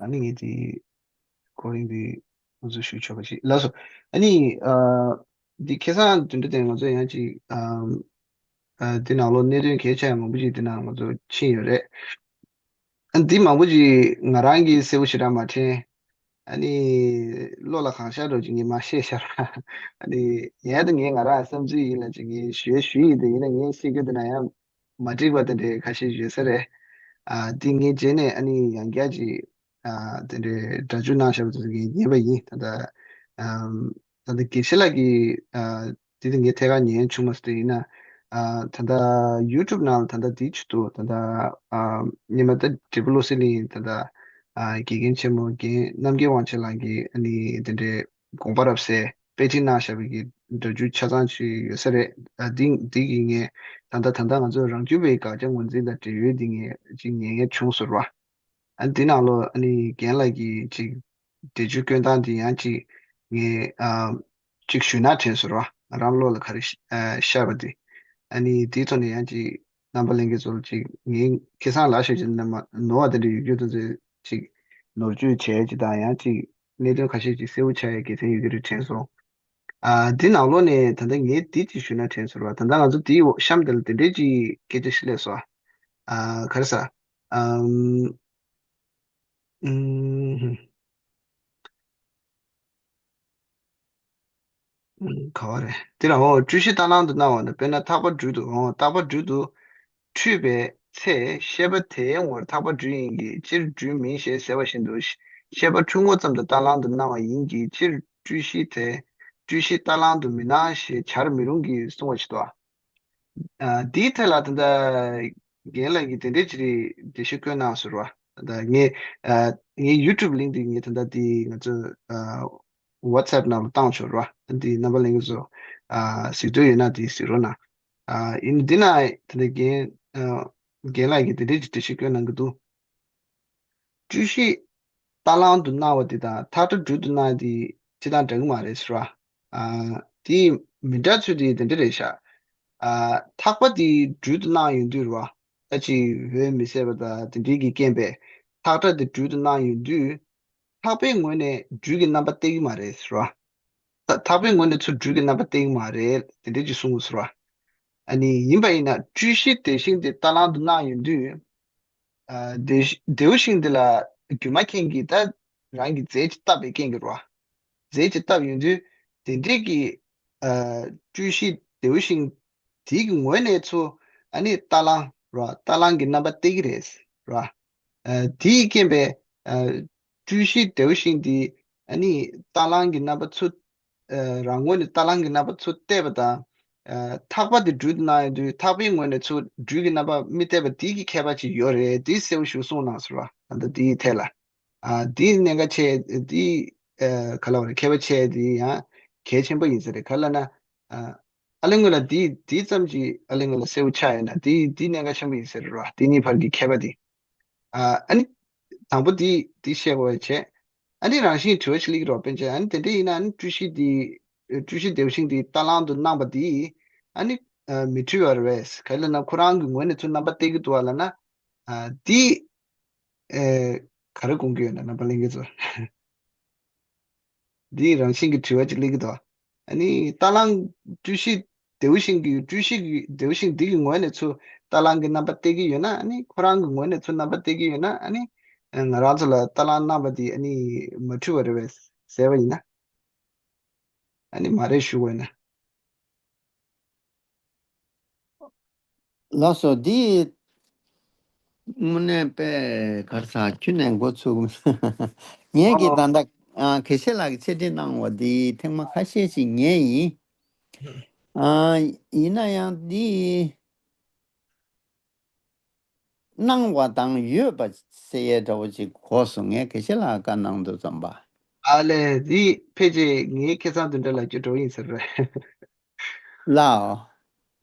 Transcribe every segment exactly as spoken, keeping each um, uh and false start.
ཨ་ནི་ངས་དེ་ཁོ་རང་གི་ང་ཚོ་ཞུ་ཆོག་པ་ཞིག་ལགས་སོ། ཨ་ནི་ཨ་འདི་ཁ་སང་བདུན་ཕྲག་དེ་ང་ཚོ་ཡང་ཅིག་ཨ་ཨ་འདི་ནང་ལོགས་གནད་དོན་གལ་ཆེ་ཡང་མང་པོ་ཞིག་འདི་ནང་ང་ཚོ་ཕྱིན་ཡོད་རེད། ཨ་འདི་མང་པོ་ཞིག་ང་རང་གིས་གསལ་པོ་ཞེ་དྲག་མ་དྲན། ཨ་ནི་བློ་ལ་གང་ཤར་འགྲོ་ཅིག་ངས་མ་བཤད་ཤར། ཨ་ནི་ངས་ད་ངས་ང་རང་བསམ་ཚུལ་ཡིན་ལ་ཅིག་ངས་ཞུ་ཞུ་ཡིན་དེ་ཡིན་ན་ངས་བཤད་རྒྱུ་དེ་ན་ཡང་མ་འགྲིག་པ་དེ་འདྲའི་ཁ་ཤས་ཡོད་ས་རེད། ཨ་འདི་ངས་རྗེས་ནས་ཨ་ནི་ཡང་བསྐྱར་ཅིག་ཨ་དེ་འདྲའི་སྒྲ་འཇུག་གནང་བཞག་པ་དེ་ཚོ་ངས་ཉན་པ་ཡིན། ད་ལྟ་ཨམ་ད་ལྟ་དགེ་བཤེས་ལགས་ཀྱིས་ཨ་དེ་དེ་ངས་ཐད་ཀར་ཉན་བྱུང་མ་སོང་དེ་ཡིན་ན། ཨ་ད་ལྟ་ཡུ་ཊུབ་ནང་ལ་ད་ལྟ་དེ་བྱུང་འདུག་ད་ལྟ་ཨ་སྔོན་མ་ད་འབྲས་བུ་བློ་གསལ་གླིང་ད་ལྟ་ཨ་དགེ་རྒན་ཆེན་མོ་རྒན་རྣམ་རྒྱལ་དབང་ཆེན་ལགས་ཀྱིས་ཨ་ནི་དེ་འདྲའི་དགོངས་པ་རབ་གསལ་དཔེ་ཁྲིད་གནང་བཞག་པའི་གི་སྒྲ་འཇུག་ཆ་ཚང་ཅིག་ཡོད་ས་རེད། ཨ་འདི་འདི་གི་ངས་ད་ལྟ་ད་ལྟ་ང་ཚོ་རང་རྒྱུད་པའི་དགག་བྱ་ངོས་འཛིན་དང་འབྲེལ་ཡོད་འདི་ངས་ཅིག་ཉན་ཡས་བྱུང་ཟེར་བ། ཨ་འདི་ནང་ལོ་ཨ་ནི་རྒན་ལགས་ཀྱིས་ཅིག་འགྲེལ་བརྗོད་སྐྱོན་སྟངས་འདི་ཡང་ཅིག་ངས་ཨ་ཅིག་ཞུས་ན་དྲན་ཟེར་བ། ང་རང་བློ་ལ་ག་རེ་ཤ- ཨ་ཤར་བ་འདི། ཨ་ནི་དེའི་ཐོག་ནས་ཡང་ཅིག་རྣམ་པ་ལྷན་རྒྱས་ཚོར་ཅིག་ངས་ཁ་སང་ལ་ཞུ་ཅིག་ནམ་ནོར་བ་དེ་འདྲ་ཡོད་རྒྱུ་དེ་ཚོ་ཅིག་ནོར་བཅོས་བྱས་ཅིག་དང་ཡང་ཅིག་གནད་དོན་ཁ་ཤས་ཅིག་གསལ་པོ་ཆགས་ཡའི་དགེ་མཚན་ཡོད་ཀྱི་རེད་དྲན་སོང་། ཨ་འདི་ནང་ལོགས་ནས་ད་ལྟ་ངས་འདི་ཅིག་ཞུས་ན་དྲན་སོང་བ། ད་ལྟ་ང་ཚོ་འདིའི་འོག་གཤམ་དེ་ལ་དེ་འདྲའི་ཅིག་སྐད་ཆ་ཞིག་སླེབས་སོང་། ཨ་ག་རེ་ཟ། ཨམ། ཨུམ། ཨུམ། ག་བ་རེད། དེ་ལ་འོ་སྤྲུལ་གཞི་རྟ་གླང་དུ་སྣང་བ་ནི་དཔེར་ན་ཐག་པ་སྦྲུལ་དུ་འོ་ཐག་པ་སྦྲུལ་དུ་འཁྲུད་པའི་ཚེ་ཤེས་པ་དེའི་ངོར་ཐག་པ་སྦྲུལ་ཡིན་གྱི་སྤྱིར་སྦྲུལ་མིན་ཞེས་ཟེར་བ་བཞིན་དུ་ཤེས་པ་འཁྲུལ་ངོ་ཙམ་དུ་རྟ་གླང་དུ་སྣང་བ་ཡིན་གྱི་སྤྱིར་སྤྲུལ་གཞི་དེ་སྤྲུལ་གཞི་རྟ་གླང་དུ་མི་སྣང་ཞེས་བྱར་མི་རུང་གི་གསུང་བ་ཞིག་འདུག་ཨ་འདིའི་ཐད་ལ་ད་ལྟ་རྒན་ལགས་ཀྱིས་དེ་འདྲའི་ཅིག་འགྲེལ་བཤད་བཀོད་གནང་ཟེར་བ། ད་ལྟ་ངས་ཨ་ངའི་ཡུ་ཊུབ་ལིང་འདི་ངས་ད་ལྟ་འདི་ང་ཚོ་ཨ་ཝ་ཊི་སེབ་ནང་ལ་བཏང་ཆོག་ར། འདི་རྣམ་པ་ལྷན་རྒྱས་ཚོ་ཨ་གཟིགས་འདོད་ཡོད་ན་འདི་གཟིགས་རོགས་གནང་། ཨ་ཡིན་འདི་ན་ད་ལྟ་རྒན་ཨ་རྒན་ལགས་ཀྱིས་དེ་འདྲའི་ཅིག་འགྲེལ་བཤད་བཀོད་གནང་གི་འདུག་སྤྲུལ་གཞི་རྟ་གླང་དུ་སྣང་བ་འདི་དང་ཐག་ཁྲ་སྦྲུལ་དུ་སྣང་འདི་སྤྱི་དང་འདྲ་གི་མ་རེད་ཟེར་བ། ཨ་དེ་མི་འདྲ་ཚུལ་དེ་དེ་འདྲ་རེད་ཤག་ཨ་ཐག་པ་དེ་སྦྲུལ་དུ་སྣང་ཡོང་དུས་རེད་བ། ད་ཅིག་འོད་མི་གསལ་བ་དང་དེ་འདྲའི་གི་རྐྱེན་པས་ཐག་ཁྲ་དེ་སྦྲུལ་དུ་སྣང་ཡོང་དུས་ཐག་པའི་ངོས་ནས་སྦྲུལ་གྱི་རྣམ་པ་སྟེར་གི་མ་རེད་ཟེར་བ། ད་ཐག་པའི་ངོས་ནས་ཚུར་སྦྲུལ་གྱི་རྣམ་པ་སྟེར་གི་མ་རེད་དེ་འདྲ་ཅིག་གསུང་གི་ཟེར་བ། ཨ་ནི་ཡིན་པ་ཡིན་ན་སྤྲུལ་གཞི་ལྡེའུ་ཤིང་དེ་རྟ་གླང་དུ་སྣང་ཡོང་དུས། ཨ་ལྡེའུ་ཤིང་དེ་ལ་རྒྱུ་མ་མཁན་གྱིས་ད་རང་གི་རྫས་ཅིག་བཏབ་པའི་རྐྱེན་གྱིས་རེད་བ། རྫས་ཅིག་བཏབ་ཡོང་དུས་དེ་འདྲའི་གི་ཨ་སྤྲུལ་གཞི་ལྡེའུ་ཤིང་དེའི་གི་ངོས་ནས་ཚུར་ཨ་ནི་རྟ་གླང་རེད་བ། རྟ་གླང་གི་རྣམ་པ་སྟེར་གི་རེད་རེད་བ། ཨ་དེའི་རྐྱེན་པས་ཨ་སྤྲུལ་གཞི་ལྡེའུ་ཤིང་དེ་ཨ་ནི་རྟ་གླང་གི་རྣམ་པ་ཚུར་ཨ་རང་ངོས་ནས་རྟ་གླང་གི་རྣམ་པ་ཚུར་བལྟས་པ་དང་། ཨ་ཐག་པ་དེ་སྦྲུལ་དུ་སྣང་ཡོང་དུས་ཐག་པའི་ངོས་ནས་ཚུར་སྦྲུལ་གྱི་རྣམ་པ་མི་བལྟས་པ་དེ་གི་ཁྱད་པར་ཅིག་ཡོད་རེད། དེ་གསལ་པོ་ཞིག་གསུངས་གནང་ཟེར་བ། ད་ལྟ་དེའི་ཐད་ལ། ཨ་དེའི་གནད་འགག་ཆེ་དེ་ཨ་ག་ལ་བ་རེད། ཁྱད་པར་ཆེ་དེ་ཡང་གལ་ཆེན་པོ་ཡིན་ས་རེད། ག་ལ་ན་ཨ་ཨ་ལེ་ངོས་ལ་དེ་དེ་ཙམ་གྱིས་ཨ་ལེ་ངོས་ལ་གསལ་པོ་ཆགས་ཡོད་ན་དེ་དེ་གནད་འགག་ཆེན་པོ་ཡིན་ས་རེད་བ། དེ་གཉིས་བར་གྱི་ཁྱད་པར་དེ། ཨ་ཨ་ནི་དང་པོ་དེ་དེ་བཤད་དགོས་བྱས། ཨ་ནི་རང་བཞིན་དྲི་བ་ཞིག་སླེབས་ཀྱི་རེད་བ། པཎ་ཆེན། ཨ་ནི་དེ་འདྲ་ཡིན་ན་ཨ་ནི་སྤྲུལ་གཞི་འདི་སྤྲུལ་གཞི་ལྡེའུ་ཤིང་འདི་རྟ་གླང་དུ་སྣང་བ་འདི་ཨ་ནི་ཨ་མི་འཁྲུལ་བ་རེད་པས། ག་རེ་ལབ་ན་ཁོ་རང་གི་ངོས་ནས་ཚུར་རྣམ་པ་སྟེར་གྱི་འདུག་བ་ལབ་ན། ཨ་འདི་ཨེ་ག་རེ་དགོངས་ཀྱི་ཡོད་ན་རྣམ་པ་ལྷན་རྒྱས་ཚོ། འདི་རང་བཞིན་གྱི་དྲི་བ་ཅིག་སླེབས་ཀྱི་འདུག་ཨ་ནི་རྟ་གླང་སྤྲུལ་གཞི་ལྡེའུ་ཤིང་གི་སྤྲུལ་གཞི་གི་ལྡེའུ་ཤིང་འདི་གི་ངོས་ནས་ཚུར་རྟ་གླང་གི་རྣམ་པ་སྟེར་གྱི་ཡོད་ན། ཨ་ནི་ཁོ་རང་གི་ངོས་ནས་ཚུར་རྣམ་པ་སྟེར་གྱི་ཡོད་ན། ཨ་ནི་ང་རང་ཚོ་ལ་རྟ་གླང་སྣང་བ་འདི་ཨ་ནི་མ་འཁྲུལ་བ་རེད་པས་ཟེར་བ་ཡིན་ན། ཨ་ནི་མ་རེད་ཞུ་དགོས་ན། ལགས་སོ། འདི་དངོས་གནས་དཔེ་ག་རེ་ཟ། ཁྱོན་ནས་འགོ་ཚུགས། ངས་ཀྱི་ད་ལྟ་ཨ་དགེ་བཤེས་ལགས་ཀྱིས་འཆད་ཁྲིད་གནང་བ་འདི་ཐེངས་མ་ཁ་ཤས་ཤིག་ཉན་ཡིན། ཨ་ཡིན་ན་ཡང་འདི་སྣང་བ་དང་ཡོད་པ་ཟེར་ཡས་འདྲ་བོ་ཅིག་གོ་སོང་། ངས་དགེ་བཤེས་ལགས་བཀའ་གནང་དུས་ཙམ་པ། ཨ་ལས། འདི་ཕལ་ཆེར་ངའི་ཁ་སང་བདུན་ཕྲག་ལ་སྐྱོ་གྲོགས་ཡིན་ཟེར་རེད། ལའོ།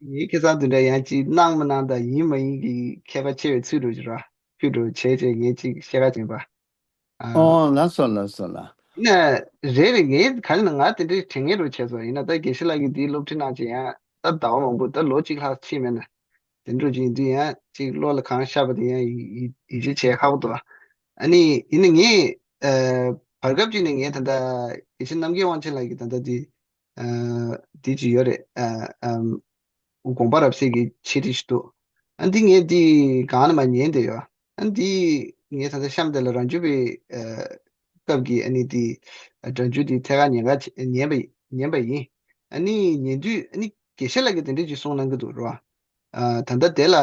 ངའི་ཁ་སང་བདུན་ཕྲག་ཡང་ཅིག་སྣང་མི་སྣང་དང་ཡིན་མ་ཡིན་གྱི་ཁྱད་པར་ཕྱེ་བའི་ཚུལ་འགྲོ་གི་ར། ཕུད་འགྲོ་བྱས་བྱས་ངས་ཅིག་བཤད་ཁ་བྱིན་པ། ཨ། ཨོ་ལགས་སོ་ལགས་སོ་ལགས། ཡིན་ན་རེད་རེད། ངས་ག་རེ་ན་ང་དེ་འདྲའི་དྲན་ངེས་རུ་བྱས་སོང་། ཡིན་ན་ད་དགེ་བཤེས་ལགས་ཀྱིས་འདིའི་སློབ་ཁྲིད་གནང་བྱས་ཡང་ད་ཟླ་བ་མང་པོ་ད་ལོ་གཅིག་ལྷག་ཕྱིན་མེད་ན། དེ་འདྲ་ཅིག་ཡིན་དུས་ཡང་ཅིག་བློ་ལ་གང་ཤར་བ་དེ་ཡང་ཡིད་ཡིད་ཡིད་ཆེས་བྱས་ཁག་པོ་འདུག་ཨ་ནི་ཡིན་ན་ངས་ཨ་བར་སྐབས་ཅིག་ནས་ངས་ད་ལྟ་དགེ་བཤེས་རྣམ་རྒྱལ་དབང་ཆེན་ལགས་ཀྱི་ད་ལྟ་དེ་ཨ་དེ་ཅིག་ཡོད་རེད། ཨ་ཨམ་དགོངས་པ་རབ་གསལ་གྱི་འཆད་ཁྲིད་ཅིག་འདུག་ཨ་འདི་ངས་འདི་གང་ནས་མ་ཉན་བསྡད་ཡོད། ཨ་འདི་ངས་ད་ལྟ་གཤམ་དེ་ལ་རང་རྒྱུད་པའི་ཨ་སྐབས་ཀྱི་ཨ་ནི་དེ་སྒྲ་འཇུག་དེ་ཐད་ཀར་ཉན་ག་ཉན་པ་ཉན་པ་ཡིན། ཨ་ནི་ཉན་དུས་ཨ་ནི་དགེ་བཤེས་ལགས་ཀྱིས་དེ་འདྲས་ཅིག་གསུངས་གནང་གི་འདུག་རོ། ཨ་ད་ལྟ་དེ་ལ་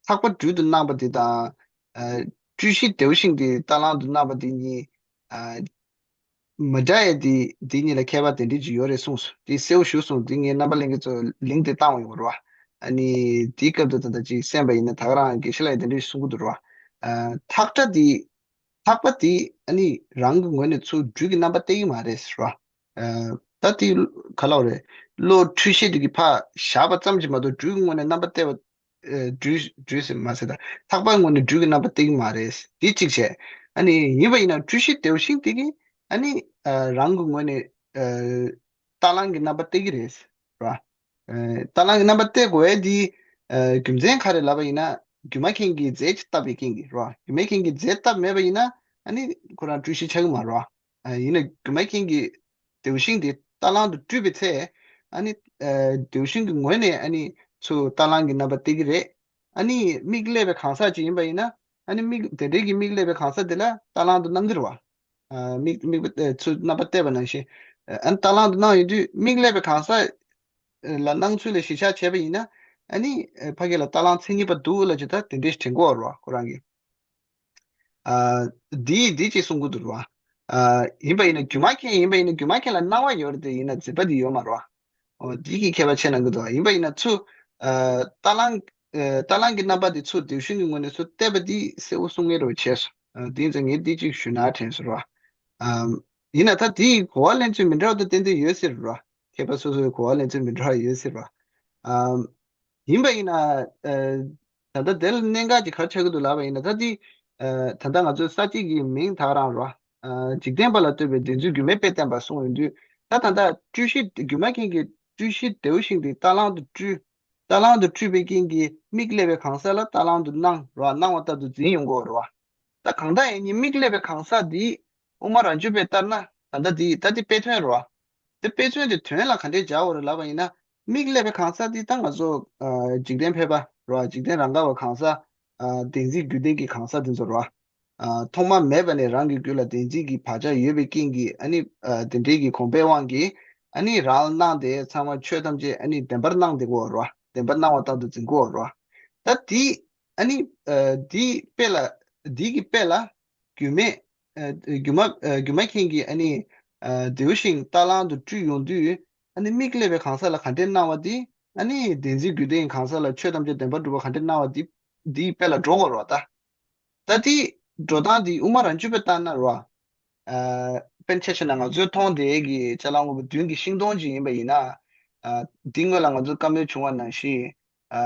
ཐེག་པ་སྦྲུལ་དུ་སྣང་བ་དེ་དང་། ཨ་སྤྲུལ་གཞི་ལྡེའུ་ཤིང་དེ་རྟ་གླང་དུ་སྣང་བ་དེ་གཉིས། ཨ་མི་འདྲ་ཡས་དེ་དེ་གཉིས་ལ་ཁྱད་པར་དེ་འདྲས་ཅིག་ཡོད་རེད་གསུངས་སོང་། དེ་གསལ་བོ་ཞུ་སོང་། དེ་ངས་རྣམ་པ་ལྷན་རྒྱས་ཚོ་ལིང་དེ་བཏང་བ་ཡོད་རོ། ཨ་ནི་དེའི་སྐབས་དུ་ད་ལྟ་ཅིག་གསན་པ་ཡིན་ན་ད་ག་རང་དགེ་བཤེས་ལགས་ཀྱིས་དེ་འདྲས་གསུང་གི་འདུག་རོ། ཨ་ཐག་ཁྲ་དེ་ཐག་པ་དེ་ཨ་ནི་རང་གི་ངོས་ནས་ཚུར་སྦྲུལ་གྱི་རྣམ་པ་སྟེར་གྱི་མ་རེད་ཟེར་བ། ཨ་ད་དེ་ག་ལབ་རེད། གློག་འཕྲུལ་ཤེལ་དེ་གི་ཕར་བཞག་པ་ཙམ་གྱིས་མ་གཏོགས་སྦྲུལ་གྱི་ངོས་ནས་རྣམ་པ་སྟེར་བ། ཨ་སྦྲུལ་སྦྲུལ་ཟེར་མ་ཟེར་ད། ཐག་པའི་ངོས་ནས་སྦྲུལ་གྱི་རྣམ་པ་སྟེར་གྱི་མ་རེད། དེ་གཅིག་བྱས། ཨ་ནི་ཡིན་པ་ཡིན་ན་འཕྲུལ་ཤེལ་ལྡེའུ་ཤིང་དེ་གིས་ཨ་ནི་ཨ་རང་གི་ངོས་ནས་ཨ་རྟ་གླང་གི་རྣམ་པ་སྟེར་གྱི་རེད་ཟེར་བ། ཨ་རྟ་གླང་གི་རྣམ་པ་སྟེར་དགོས་ཡས་དེ་ཨ་རྒྱུ་མཚན་ག་རེ་ལབ་པ་ཡིན་ན། སྒྱུ་མ་མཁན་གྱིས་རྫས་ཅིག་བཏབ་པའི་རྐྱེན་གྱིས་རོ། སྒྱུ་མ་མཁན་གྱིས་རྫས་བཏབ་མེད་པ་ཡིན་ན་ཨ་ནི་ཁོ་རང་སྤྲུལ་གཞི་ཆགས་ཀྱི་མ་རོ། ཨ་ཡིན་ན་སྒྱུ་མ་མཁན་གྱིས་ལྡེའུ་ཤིང་དེ་རྟ་གླང་དུ་སྤྲུལ་པའི་ཚེ། ཨ་ནི་ཨ་ལྡེའུ་ཤིང་གི་ངོས་ནས་ཨ་ནི་ཚུར་རྟ་གླང་གི་རྣམ་པ་སྟེར་གྱི་རེད། ཨ་ནི་མིག་བསླད་པའི་གང་ཟག་ཅིག་ཡིན་པ་ཡིན་ན། ཨ་ནི་མིག་དེ་འདྲའི་གི་མིག་བསླད་པའི་གང་ཟག་དེ་ལ་རྟ་གླང་དུ་སྣང་གི་རེད་བ། ཨ་མིག་མིག་ཨ་ཚུར་རྣམ་པ་བལྟས་པ་ནང་བཞིན། ཨ་རྟ་གླང་དུ་སྣང་ཡོང་དུས་མིག་བསླད་པའི་གང་ཟག་ལ་སྣང་ཚུལ་ལ་གཞི་བཞག་བྱས་པ་ཡིན་ན། ཨ་ནི་ཨ་ཕ་གི་ལ་རྟ་གླང་མཚན་ཉིད་པ་འདུག་ལབ་ཅིག་ད་དེ་འདྲའི་དྲན་གོ་རོ་ཁོ་རང་གིས། ཨ་འདི་འདི་ཅིག་གསུང་གི་འདུག་རོ། ཨ་ཡིན་པ་ཡིན་ན་སྒྱུ་མ་མཁན་ཡིན་པ་ཡིན་ན་སྒྱུ་མ་མཁན་ལ་སྣང་བ་ཡོད་རེད་དེ་ཡིན་ན་འཛིན་པ་འདི་ཡོད་མ་རོ། འོ་འདི་གི་ཁྱད་པར་ཕྱེ་གནང་གི་འདུག་ཡིན་པ་ཡིན་ན་ཚུར་ཨ་རྟ་གླང་ཨ་རྟ་གླང་གི་རྣམ་པ་འདི་ཚུར་ལྡེའུ་ཤིང་གི་ངོས་ནས་ཚུར་བལྟས་པ་འདི་གསལ་བོ་གསུང་ངེས་རེད་བྱས་སོ། ཨ་འདི་ཚོ་ངས་འདི་གཅིག་ཞུ་ན་དྲན་སོང་རོ། ཨ་ཡིན་ན་ད་འདི་གོ་བ་ལེན་ཚུལ་མི་འདྲ་བ་ད་ཏན་ཏན་ཡོད་སྲིད་རོ། མཁས་པ་སོ་སོའི་གོ་བ་ལེན་ཚུལ་མི་འདྲ་བ་ཡོད་སྲིད་རོ། ཨ་ཡིན་པ་ཡིན་ན་ཨ་ད་ལྟ་དེ་ལ་གནད་འགག་ཅིག་ག་རེ་ཆགས་ཀྱི་འདུག་ལབ་པ་ཡིན་ན། ད་འདི་ཨ་ད་ལྟ་ང་ཚོའི་ས་བཅད་ཀྱི་མིང་ད་ག་རང་རོ། ཨ་འཇིག་རྟེན་པ་ལ་ལྟོས་པའི་བདེན་རྫུན་རྒྱུ་མེད་དཔེ་བསྟན་པ་གསུངས་ཡོང་དུས། ད་ད་ལྟ་སྤྲུལ་གཞི་སྒྱུ་མ་མཁན་གྱི་སྤྲུལ་གཞི་ལྡེའུ་ཤིང་དེ་རྟ་གླང་དུ་སྤྲུལ། རྟ་གླང་དུ་སྤྲུལ་པའི་རྐྱེན་གྱིས་མིག་བསླད་པའི་གང་ཟག་ལ་རྟ་གླང་དུ་སྣང་རོ། སྣང་བ་ལྟར་དུ་འཛིན་ཡོང་གི་ཡོད་རེད་བ། ད་གང་ལྟར་ཡིན་ནའི་མིག་བསླད་པའི་གང་ཟག་འདི་དབུ་མ་རང་རྒྱུད་པས་ལྟར་ན་ད་ལྟ་འདི་ད་འདི་དཔེ་མཚོན་རེད་བ། དེ་དཔེ་མཚོན་དེ་དོན་ལ་ག་འདྲས་སྦྱར་བ་རེད་ལབ་པ་ཡིན་ན། མིག་བསླད་པའི་གང་ཟག་འདི་ད་ང་ཚོ་ཨ་འཇིག་རྟེན་ཕལ་པ་རེད་བ། འཇིག་རྟེན་རང་ག་བའི་གང་ཟག་ཨ་བདེན་འཛིན་རྒྱུ་ལྡན་གྱི་གང་ཟག་དེ་ཚོ་རེད་བ། ཨ་ཐོག་མ་མེད་པ་ནས་རང་གི་རྒྱུད་ལ་བདེན་འཛིན་གྱི་བག་ཆགས་ཡོད་པའི་རྐྱེན་གྱིས། ཨ་ནི་ཨ་དེ་འདྲའི་གི་གོམས་པའི་དབང་གིས་ཨ་ནི་རང་ལ་སྣང་དེ་ཚང་མ་ཆོས་ཐམས་ཅད་ཨ་ནི་བདེན་པར་སྣང་དེ་གོ་རོ། བདེན་པར་སྣང་བ་ལྟར་དུ་འཛིན་གོ་རོ། ད་དེ་ཨ་ནི་ཨ་དེའི་དཔེ་ལ་དེའི་གི་དཔེ་ལ་རྒྱུ་མེད་ཨ་སྒྱུ་མ་ཨ་སྒྱུ་མ་མཁན་གྱིས་ཨ་ནི་ཨ་ལྡེའུ་ཤིང་རྟ་གླང་དུ་སྤྲུལ་ཡོང་དུས། ཨ་ནི་མིག་བསླད་པའི་གང་ཟག་ལ་ག་འདྲས་སྣང་བ་དེ། ཨ་ནི་བདེན་འཛིན་རྒྱུ་ལྡན་གང་ཟག་ལ་ཆོས་ཐམས་ཅད་བདེན་པར་གྲུབ་པ་ག་འདྲས་སྣང་བ་དེ་དེའི་དཔེ་ལ་འགྲོ་དགོས་རེད་བ་ད། ད་དེའི་འགྲོ་སྟངས་དེ་དབུ་མ་རང་རྒྱུད་པས་ལྟར་ན་རོ། ཨ་དཔེར་ན་ཆ་བཞག་ན་ང་ཚོས་མཐོང་བསྡད་ཀྱི་ཅ་ལག་དངོས་པོ་མདུན་གྱི་ཤིང་སྡོང་ཅིག་ཡིན་པ་ཡིན་ན། ཨ་འདི་སྔོན་ལ་ང་ཚོ་བཀའ་མོལ་བྱུང་བ་ནང་བཞིན། ཨ་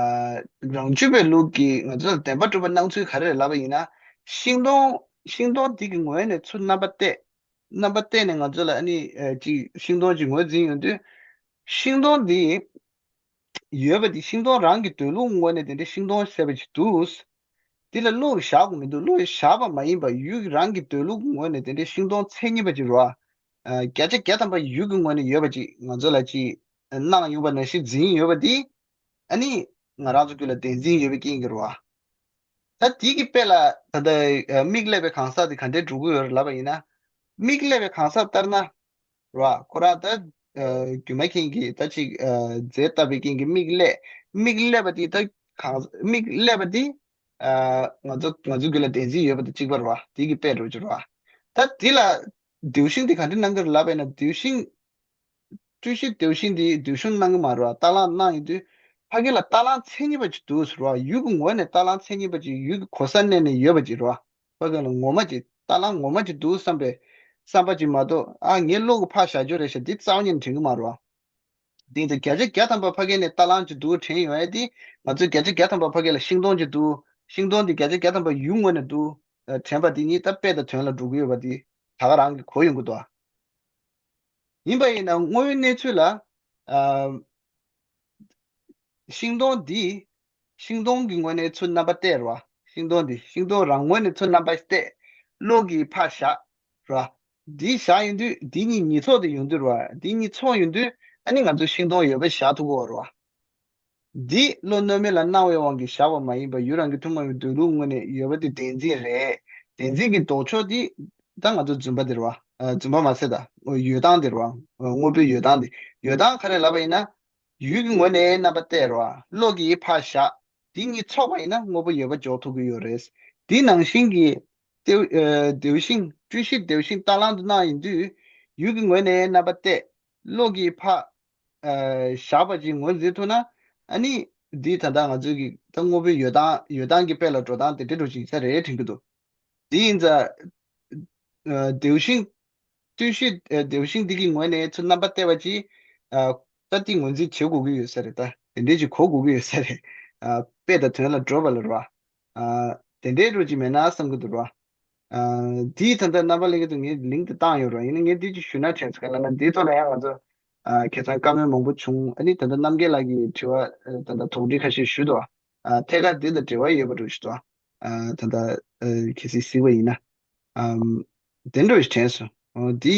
རང་རྒྱུད་པའི་ལུགས་ཀྱིས་ང་ཚོ་ལ་བདེན་པར་གྲུབ་པ་སྣང་ཚུལ་ག་རེ་རེད་ལབ་པ་ཡིན་ན། ཤིང་སྡོང་ཤིང་སྡོང་འདི་གི་ངོས་ནས་ཚུར་རྣམ་པ་བལྟས། རྣམ་པ་བལྟས་ནས་ང་ཚོ་ལ་ཨ་ནི་ཨ་ཅིག་ཤིང་སྡོང་ཅིག་ངོས་འཛིན་ཡོང་དུས། ཤིང་སྡོང་འདི་ཡོད་པ་འདི་ཤིང་སྡོང་རང་གི་འདོད་ལུགས་ངོས་ནས་དེ་འདྲའི་ཤིང་སྡོང་ཟེར་བ་ཅིག་འདུག་འདི་ལ་བློ་ཡིས་བཞག་དགོས་མི་འདུག་བློ་ཡིས་བཞག་པ་མ་ཡིན་པར་ཡུལ་གྱི་རང་གི་འདོད་ལུགས་ངོས་ནས་དེ་འདྲའི་ཤིང་སྡོང་མཚན་ཉིད་པ་ཅིག་རེད་བ། ཨ་བརྒྱ་ཆ་བརྒྱ་ཐམ་པ་ཡུལ་གྱི་ངོས་ནས་ཡོད་པ་ཅིག་ང་ཚོ་ལ་ཅིག་སྣང་ཡོང་བ་ནང་བཞིན་འཛིན་ཡོད་པ་འདི། ཨ་ནི་ང་རང་ཚོ་རྒྱུད་ལ་བདེན་འཛིན་ཡོད་པའི་རྐྱེན་གྱིས་རེད་བ། ད་དེ་གི་དཔེ་ལ་ད་ལྟ་ཨ་མིག་བསླད་པའི་གང་ཟག་དེ་ག་འདྲས་འགྲོ་གི་ཡོད་རེད་ལབ་པ་ཡིན་ན། མིག་བསླད་པའི་གང་ཟག་ལྟར་ན། ར། ཁོ་རང་ད་ཨ་སྒྱུ་མ་མཁན་གྱིས་ད་ཅིག་ཨ་རྫས་བཏབ་པའི་རྐྱེན་གྱིས་མིག་བསླད། མིག་བསླད་པ་དེ་ད་གང་མིག་བསླད་པ་དེ་ཨ་ང་ཚོ་ང་ཚོ་རྒྱུད་ལ་བདེན་འཛིན་ཡོད་པ་དང་གཅིག་པ་རེད་བ། དེ་གི་དཔེ་འགྲོ་གི་རེད་བ། ད་དེ་ལ་ལྡེའུ་ཤིང་དེ་ག་འདྲ་སྣང་གི་རེད་ལབ་པ་ཡིན་ན། ལྡེའུ་ཤིང་སྤྲུལ་གཞི་ལྡེའུ་ཤིང་དེ་ལྡེའུ་ཤིང་སྣང་གི་མ་རེད་བ། རྟ་གླང་སྣང་ཡོང་དུས་ཕ་གི་ལ་རྟ་གླང་མཚན་ཉིད་པ་ཅིག་འདུག་ཟེར་བ། ཡུལ་གྱི་ངོས་ནས་རྟ་གླང་མཚན་ཉིད་པ་ཅིག་ཡུལ་གྱི་གོ་ས་གནས་ནས་ཡོད་པ་ཅིག་རེད་བ། ཕ་གི་ལ་ངོ་མ་ཅིག་རྟ་གླང་ངོ་མ་ཅིག་འདུག་བསམ་པའི་བསམ་པ་ཅིག་མ་གཏོགས། ཨ་ངའི་བློ་གི་ཕར་བཞག་རྒྱུ་རེད་ཤག་འདི་རྩ་བ་ཉིད་ནས་དྲན་གི་མ་རེད་བ། འདི་ད་བརྒྱ་ཆ་བརྒྱ་ཐམ་པ་ཕ་གི་ནས་རྟ་གླང་ཅིག་འདུག་དྲན་ཡོང་ཡ་དེ། ང་ཚོས་བརྒྱ་ཆ་བརྒྱ་ཐམ་པ་ཕ་གི་ལ་ཤིང་སྡོང་ཅིག་འདུག་ཤིང་སྡོང་འདི་བརྒྱ་ཆ་བརྒྱ་ཐམ་པ་ཡུལ་ངོས་ནས་འདུག་དྲན་པ་འདི་གཉིས་ད་དཔེ་དང་དོན་ལ་འགྲོ་གི་ཡོད་པ་འདི་ད་ག་རང་གིས་གོ་ཡོང་གི་འདུག་ཨ། ཡིན་པ་ཡིན་ན་དངོས་ཡོད་གནས་ཚུལ་ལ། ཨ། ཤིང་སྡོང་འདི། ཤིང་སྡོང་གི་ངོས་ནས་ཚུར་རྣམ་པ་བལྟས་རེད་བ། ཤིང་སྡོང་འདི་ཤིང་སྡོང་རང་ངོས་ནས་ཚུར་རྣམ་པ་བལྟས། བློ་གིས་ཕར་བཞག་ར། འདི་བཞག་ཡོང་དུས་འདི་གཉིས་ཉིས་ཚོགས་དེ་ཡོང་དུས་ར། འདི་གཉིས་ཚོགས་ཡོང་དུས་ཨ་ནི་ང་ཚོ་ཤིང་སྡོང་ཡོད་པ་བཞག་ཐུབ་ཀྱི་ཡོད་ར། འདི་བློ་གནོད་མེད་ལ་སྣང་བའི་དབང་གིས་བཞག་པ་མ་ཡིན་པར་ཡུལ་རང་གི་ཐུན་མོང་བའི་འདོད་ལུགས་ངོས་ནས་ཡོད་པ་དེ་བདེན་འཛིན་རེད། བདེན་འཛིན་གྱི་ལྡོག་ཕྱོགས་དེ་ད་ང་ཚོ་རྫུན་པ་དེ་རེད་བ། རྫུན་པ་མ་ཟད་ད་ཡོད་སྟངས་དེ་རེད་བ། དངོས་པོའི་ཡོད་སྟངས་དེ། ཡོད་སྟངས་ག་རེ་ལབ་པ་ཡིན་ན། ཡུལ་གྱི་ངོས་ནས་རྣམ་པ་གཏད་རེད་བ། བློ་གིས་ཕར་བཞག་འདི་གཉིས་ཚོགས་པ་ཡིན་ན་དངོས་པོ་ཡོད་པ་འཇོག་ཐུབ་ཀྱི་ཡོད་རེད། འདི་ནང་བཞིན་གྱི་ལྡེའུ་ལྡེའུ་ཤིང་། སྤྲུལ་གཞི་ལྡེའུ་ཤིང་རྟ་གླང་དུ་སྣང་ཡིན་དུས་ཡུལ་གྱི་ངོས་ནས་རྣམ་པ་གཏད། བློ་གིས་ཕར་བཞག་པ་ཅིག་ངོས་འཛིན་ཐུབ་ན། ཨ་ནི་འདི་ད་ལྟ་ང་ཚོའི་གི་ད་དངོས་པོའི་ཡོད་སྟངས་ཡོད་སྟངས་ཀྱི་དཔེ་ལ་འགྲོ་སྟངས་དེ་འདྲ་འགྲོ་ཅིག་ཡིན་ས་རེད་དྲན་གྱི་འདུག་འདི་ཡིན་ཙང་། ལྡེའུ་ཤིང་། སྤྲུལ་གཞི་ལྡེའུ་ཤིང་འདི་གི་ངོས་ནས་ཚུར་རྣམ་པ་གཏད་པ་ཅིག་ད་འདི་ངོས་འཛིན་བྱེད་དགོས་ཀྱི་ཡོད་ས་རེད། ད་དེ་འདྲས་ཅིག་གོ་དགོས་ཀྱི་ཡོད་ས་རེད། དཔེ་དང་དོན་ལ་འགྲོ་བ་ལ་རེད་བ། དེ་འདྲའི་རུ་ཅིག་མེད་ན་བསམ་གྱི་འདུག་ར། དེའི་ད་ལྟ་རྣམ་པ་ལེན་གྱི་འདུག་ངས་ལིང་དེ་བཏང་ཡོད་ར། ཡིན་ན་ངས་འདི་ཅིག་ཞུ་ན་དྲན་སོང་། ག་ལབ་ན་འདིའི་ཐོག་ལ་ཡང་ང་ཚོ་ཁ་སང་བཀའ་མོལ་མང་པོ་བྱུང་། ཨ་ནི་ད་ལྟ་རྣམ་རྒྱལ་ལགས་ཀྱིས་དྲི་བ་ད་ལྟ་དོགས་འདྲི་ཁ་ཤས་ཞུས་འདུག་ཐད་ཀར་འདི་ལ་འབྲེལ་བ་ཡོད་པ་འདྲ་ཞིག་འདུག་ད་ལྟ་གལ་སྲིད་གཟིགས་པ་ཡིན་ན། དེ་འདྲ་ཞིག་དྲན་སོང་། འདི་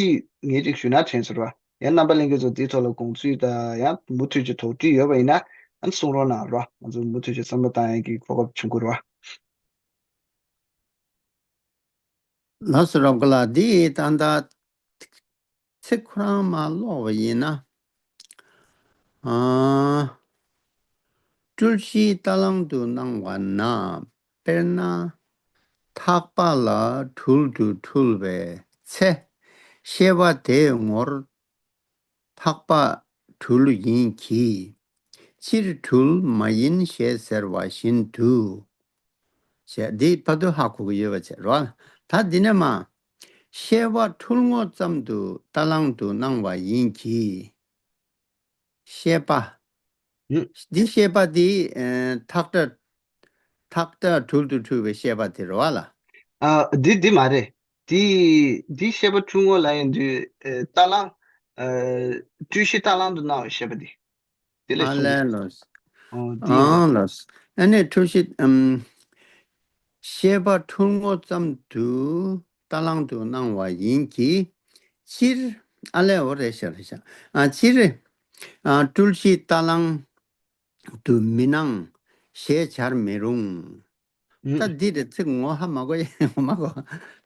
ངས་ཅིག་ཞུ་ན་དྲན་སོང་ར། ཡང་རྣམ་པ་ལྷན་རྒྱས་ཚོ་འདིའི་ཐོག་ལ་དགོངས་ཚུལ་དང་ཡང་མུ་མཐུད་ཀྱི་དོགས་འདྲི་ཡོད་པ་ཡིན་ན་ཨ་ནི་གསུང་རོགས་གནང་ར། ང་ཚོ་མུ་མཐུད་ཀྱི་བསམ་བློ་བཏང་ཡག་གི་གོ་སྐབས་བྱུང་དགོས་ར། ལགས་སོ། རོགས་ལ་འདི་ད་ལྟ་ཚིག་ཁོ་རང་མ་ཀློག་པ་ཡིན་ན། ཨ། སྤྲུལ་གཞི་རྟ་གླང་དུ་སྣང་བ་ན། དཔེར་ན། ཐག་པ་ལ་སྦྲུལ་དུ་འཁྲུལ་བའི་ཚེ། ཤེས་པ་དེའི་ངོར་ཐག་པ་སྦྲུལ་ཡིན་གྱི། སྤྱིར་སྦྲུལ་མ་ཡིན་ཞེས་ཟེར་བ་བཞིན་དུ། ཞེས་འདི་བར་དུ་ཧ་གོ་གི་ཡོད་པ་བྱས་རོགས། ད་འདི་ནས་མ། ཤེས་པ་འཁྲུལ་ངོ་ཙམ་དུ་རྟ་གླང་དུ་སྣང་བ་ཡིན་གྱི། ཤེས་པ། ཡོད། འདི་ཤེས་པ་འདི་ཨེ་ཐག་སྒྲ། ཐག་སྒྲ་སྦྲུལ་དུ་འཁྲུལ་བའི་ཤེས་པ་དེ་རེད་བ་ལ། ཨ། འདི་འདི་མ་རེད། འདི་འདི་ཤེས་པ་འཁྲུལ་ངོ་ལབ་ཡོང་དུས་ཨེ་རྟ་གླང་ཨ་སྤྲུལ་གཞི་རྟ་གླང་དུ་སྣང་བའི་ཤེས་པ་འདི། དེ་ལས་ཨ་བྱུང་། ལས་ལོས། ཨོ་འདི་ཡིན་པ། ཨང་ལོས། ཨ་ནི་འཁྲུལ་གཞི་ཨམ། ཤེས་པ་འཁྲུལ་ངོ་ཙམ་དུ་རྟ་གླང་དུ་སྣང་བ་ཡིན་གྱི། སྤྱིར། ཨ་ལས་འོ་རེད་ཤག་རེད་ཤག་ཨ་སྤྱིར། ཨ་སྤྲུལ་གཞི་རྟ་གླང་དུ་མི་སྣང་ཞེས་བྱར་མི་རུང་། ད་ཨུ། འདི་རེད། ཚིག་ངོ་ཧ་མ་གོ་ཡ་མ་གོ།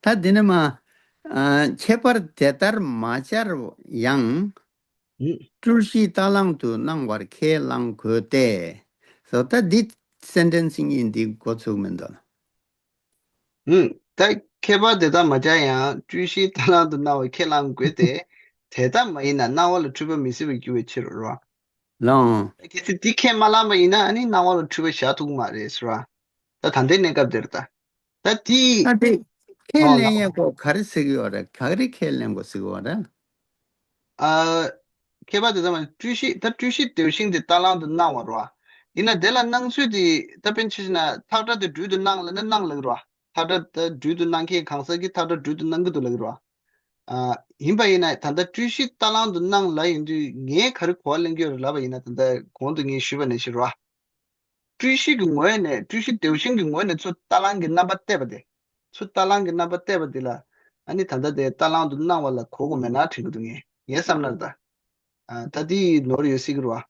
ད་འདི་ནས་མ། ཨ་ཁྱད་པར་དེ་ལྟར་མ་སྦྱར་ཡང་། ཨུ། སྤྲུལ་གཞི་རྟ་གླང་དུ་སྣང་བར་ཁས་བླང་དགོས་ཏེ། སོ་ད་འདི་སེན་ཊེན་སིང་ཡིན་འདི་འགོ་ཚུགས་མི་འདུག་ཨུ། ད་ཁྱད་པར་དེ་ལྟར་མ་སྦྱར་ཡང་སྤྲུལ་གཞི་རྟ་གླང་དུ་སྣང་བར་ཁས་བླང་དགོས་ཏེ། དེ་ལྟར་མ་ཡིན་ན་སྣང་བ་ལ་འཁྲུལ་པ་མི་སྲིད་པར་འགྱུར་བའི་ཕྱིར་རོ། ལོང་། གལ་སྲིད་འདི་ཁས་མ་བླངས་པ་ཡིན་ན་ཨ་ནི་སྣང་བ་ལ་འཁྲུལ་པ་བཞག་ཐུབ་ཀྱི་མ་རེད་ཟེར་བ། ད་ད་ལྟའི་གནས་སྐབས་འདིར་ད། ད་དེ། ད་དེ་ཁས་ཨོ་ལེན་ལགས། ཡས་གོ་ག་རེ་ཟེར་གི་ཡོད་རེད། ག་རེ་ཁས་ལེན་དགོས་ཟེར་གི་ཡོད་རེད། ཨ། ཁྱད་པར་དེ་ཚང་མ་སྤྲུལ་གཞི་ད་སྤྲུལ་གཞི་ལྡེའུ་ཤིང་དེ་རྟ་གླང་དུ་སྣང་བ་རེད་བ། ཡིན་ན་དེ་ལ་སྣང་ཚུལ་དེ་ད་དཔེར་ན་ཆ་བཞག་ན་ཐག་སྒྲ་དེ་སྦྲུལ་དུ་སྣང་ལབ་ན་སྣང་ལབ་ཀྱི་རེད་བ། ཐག་སྒྲ་ད་སྦྲུལ་དུ་སྣང་མཁན་གང་ཟག་གིས་ཐག་སྒྲ་སྦྲུལ་དུ་སྣང་གི་འདུག་ལབ་ཀྱི་རེད་བ། ཨ། ཡིན་པ་ཡིན་ན་ད་ལྟ་སྤྲུལ་གཞི་རྟ་གླང་དུ་སྣང་ལབ་ཡིན་དུས་ངས་ག་རེ་གོ་བ་ལེན་གྱི་ཡོད་རེད་ལབ་པ་ཡིན་ན། ད་ལྟ་གོང་དུ་ངས་ཞུས་པ་ནང་བཞིན་རེད་བ། སྤྲུལ་གཞི་གི་ངོས་ནས་སྤྲུལ་གཞི་ལྡེའུ་ཤིང་གི་ངོས་ནས་ཚུར་རྟ་གླང་གི་རྣམ་པ་གཏད་པ་དེ། ཚུར་རྟ་གླང་གི་རྣམ་པ་གཏད་པ་དེ་ལ་ཨ་ནི་ད་ལྟ་དེ་རྟ་གླང་དུ་སྣང་བ་ལ་གོ་དགོས་མེད་ན་དྲན་གྱི་འདུག་ངས་ངའི་བསམ་ན་ད། ཨ། ད་དེ་ནོར་ཡོད་སྲིད་ཀྱི་རེད་བ།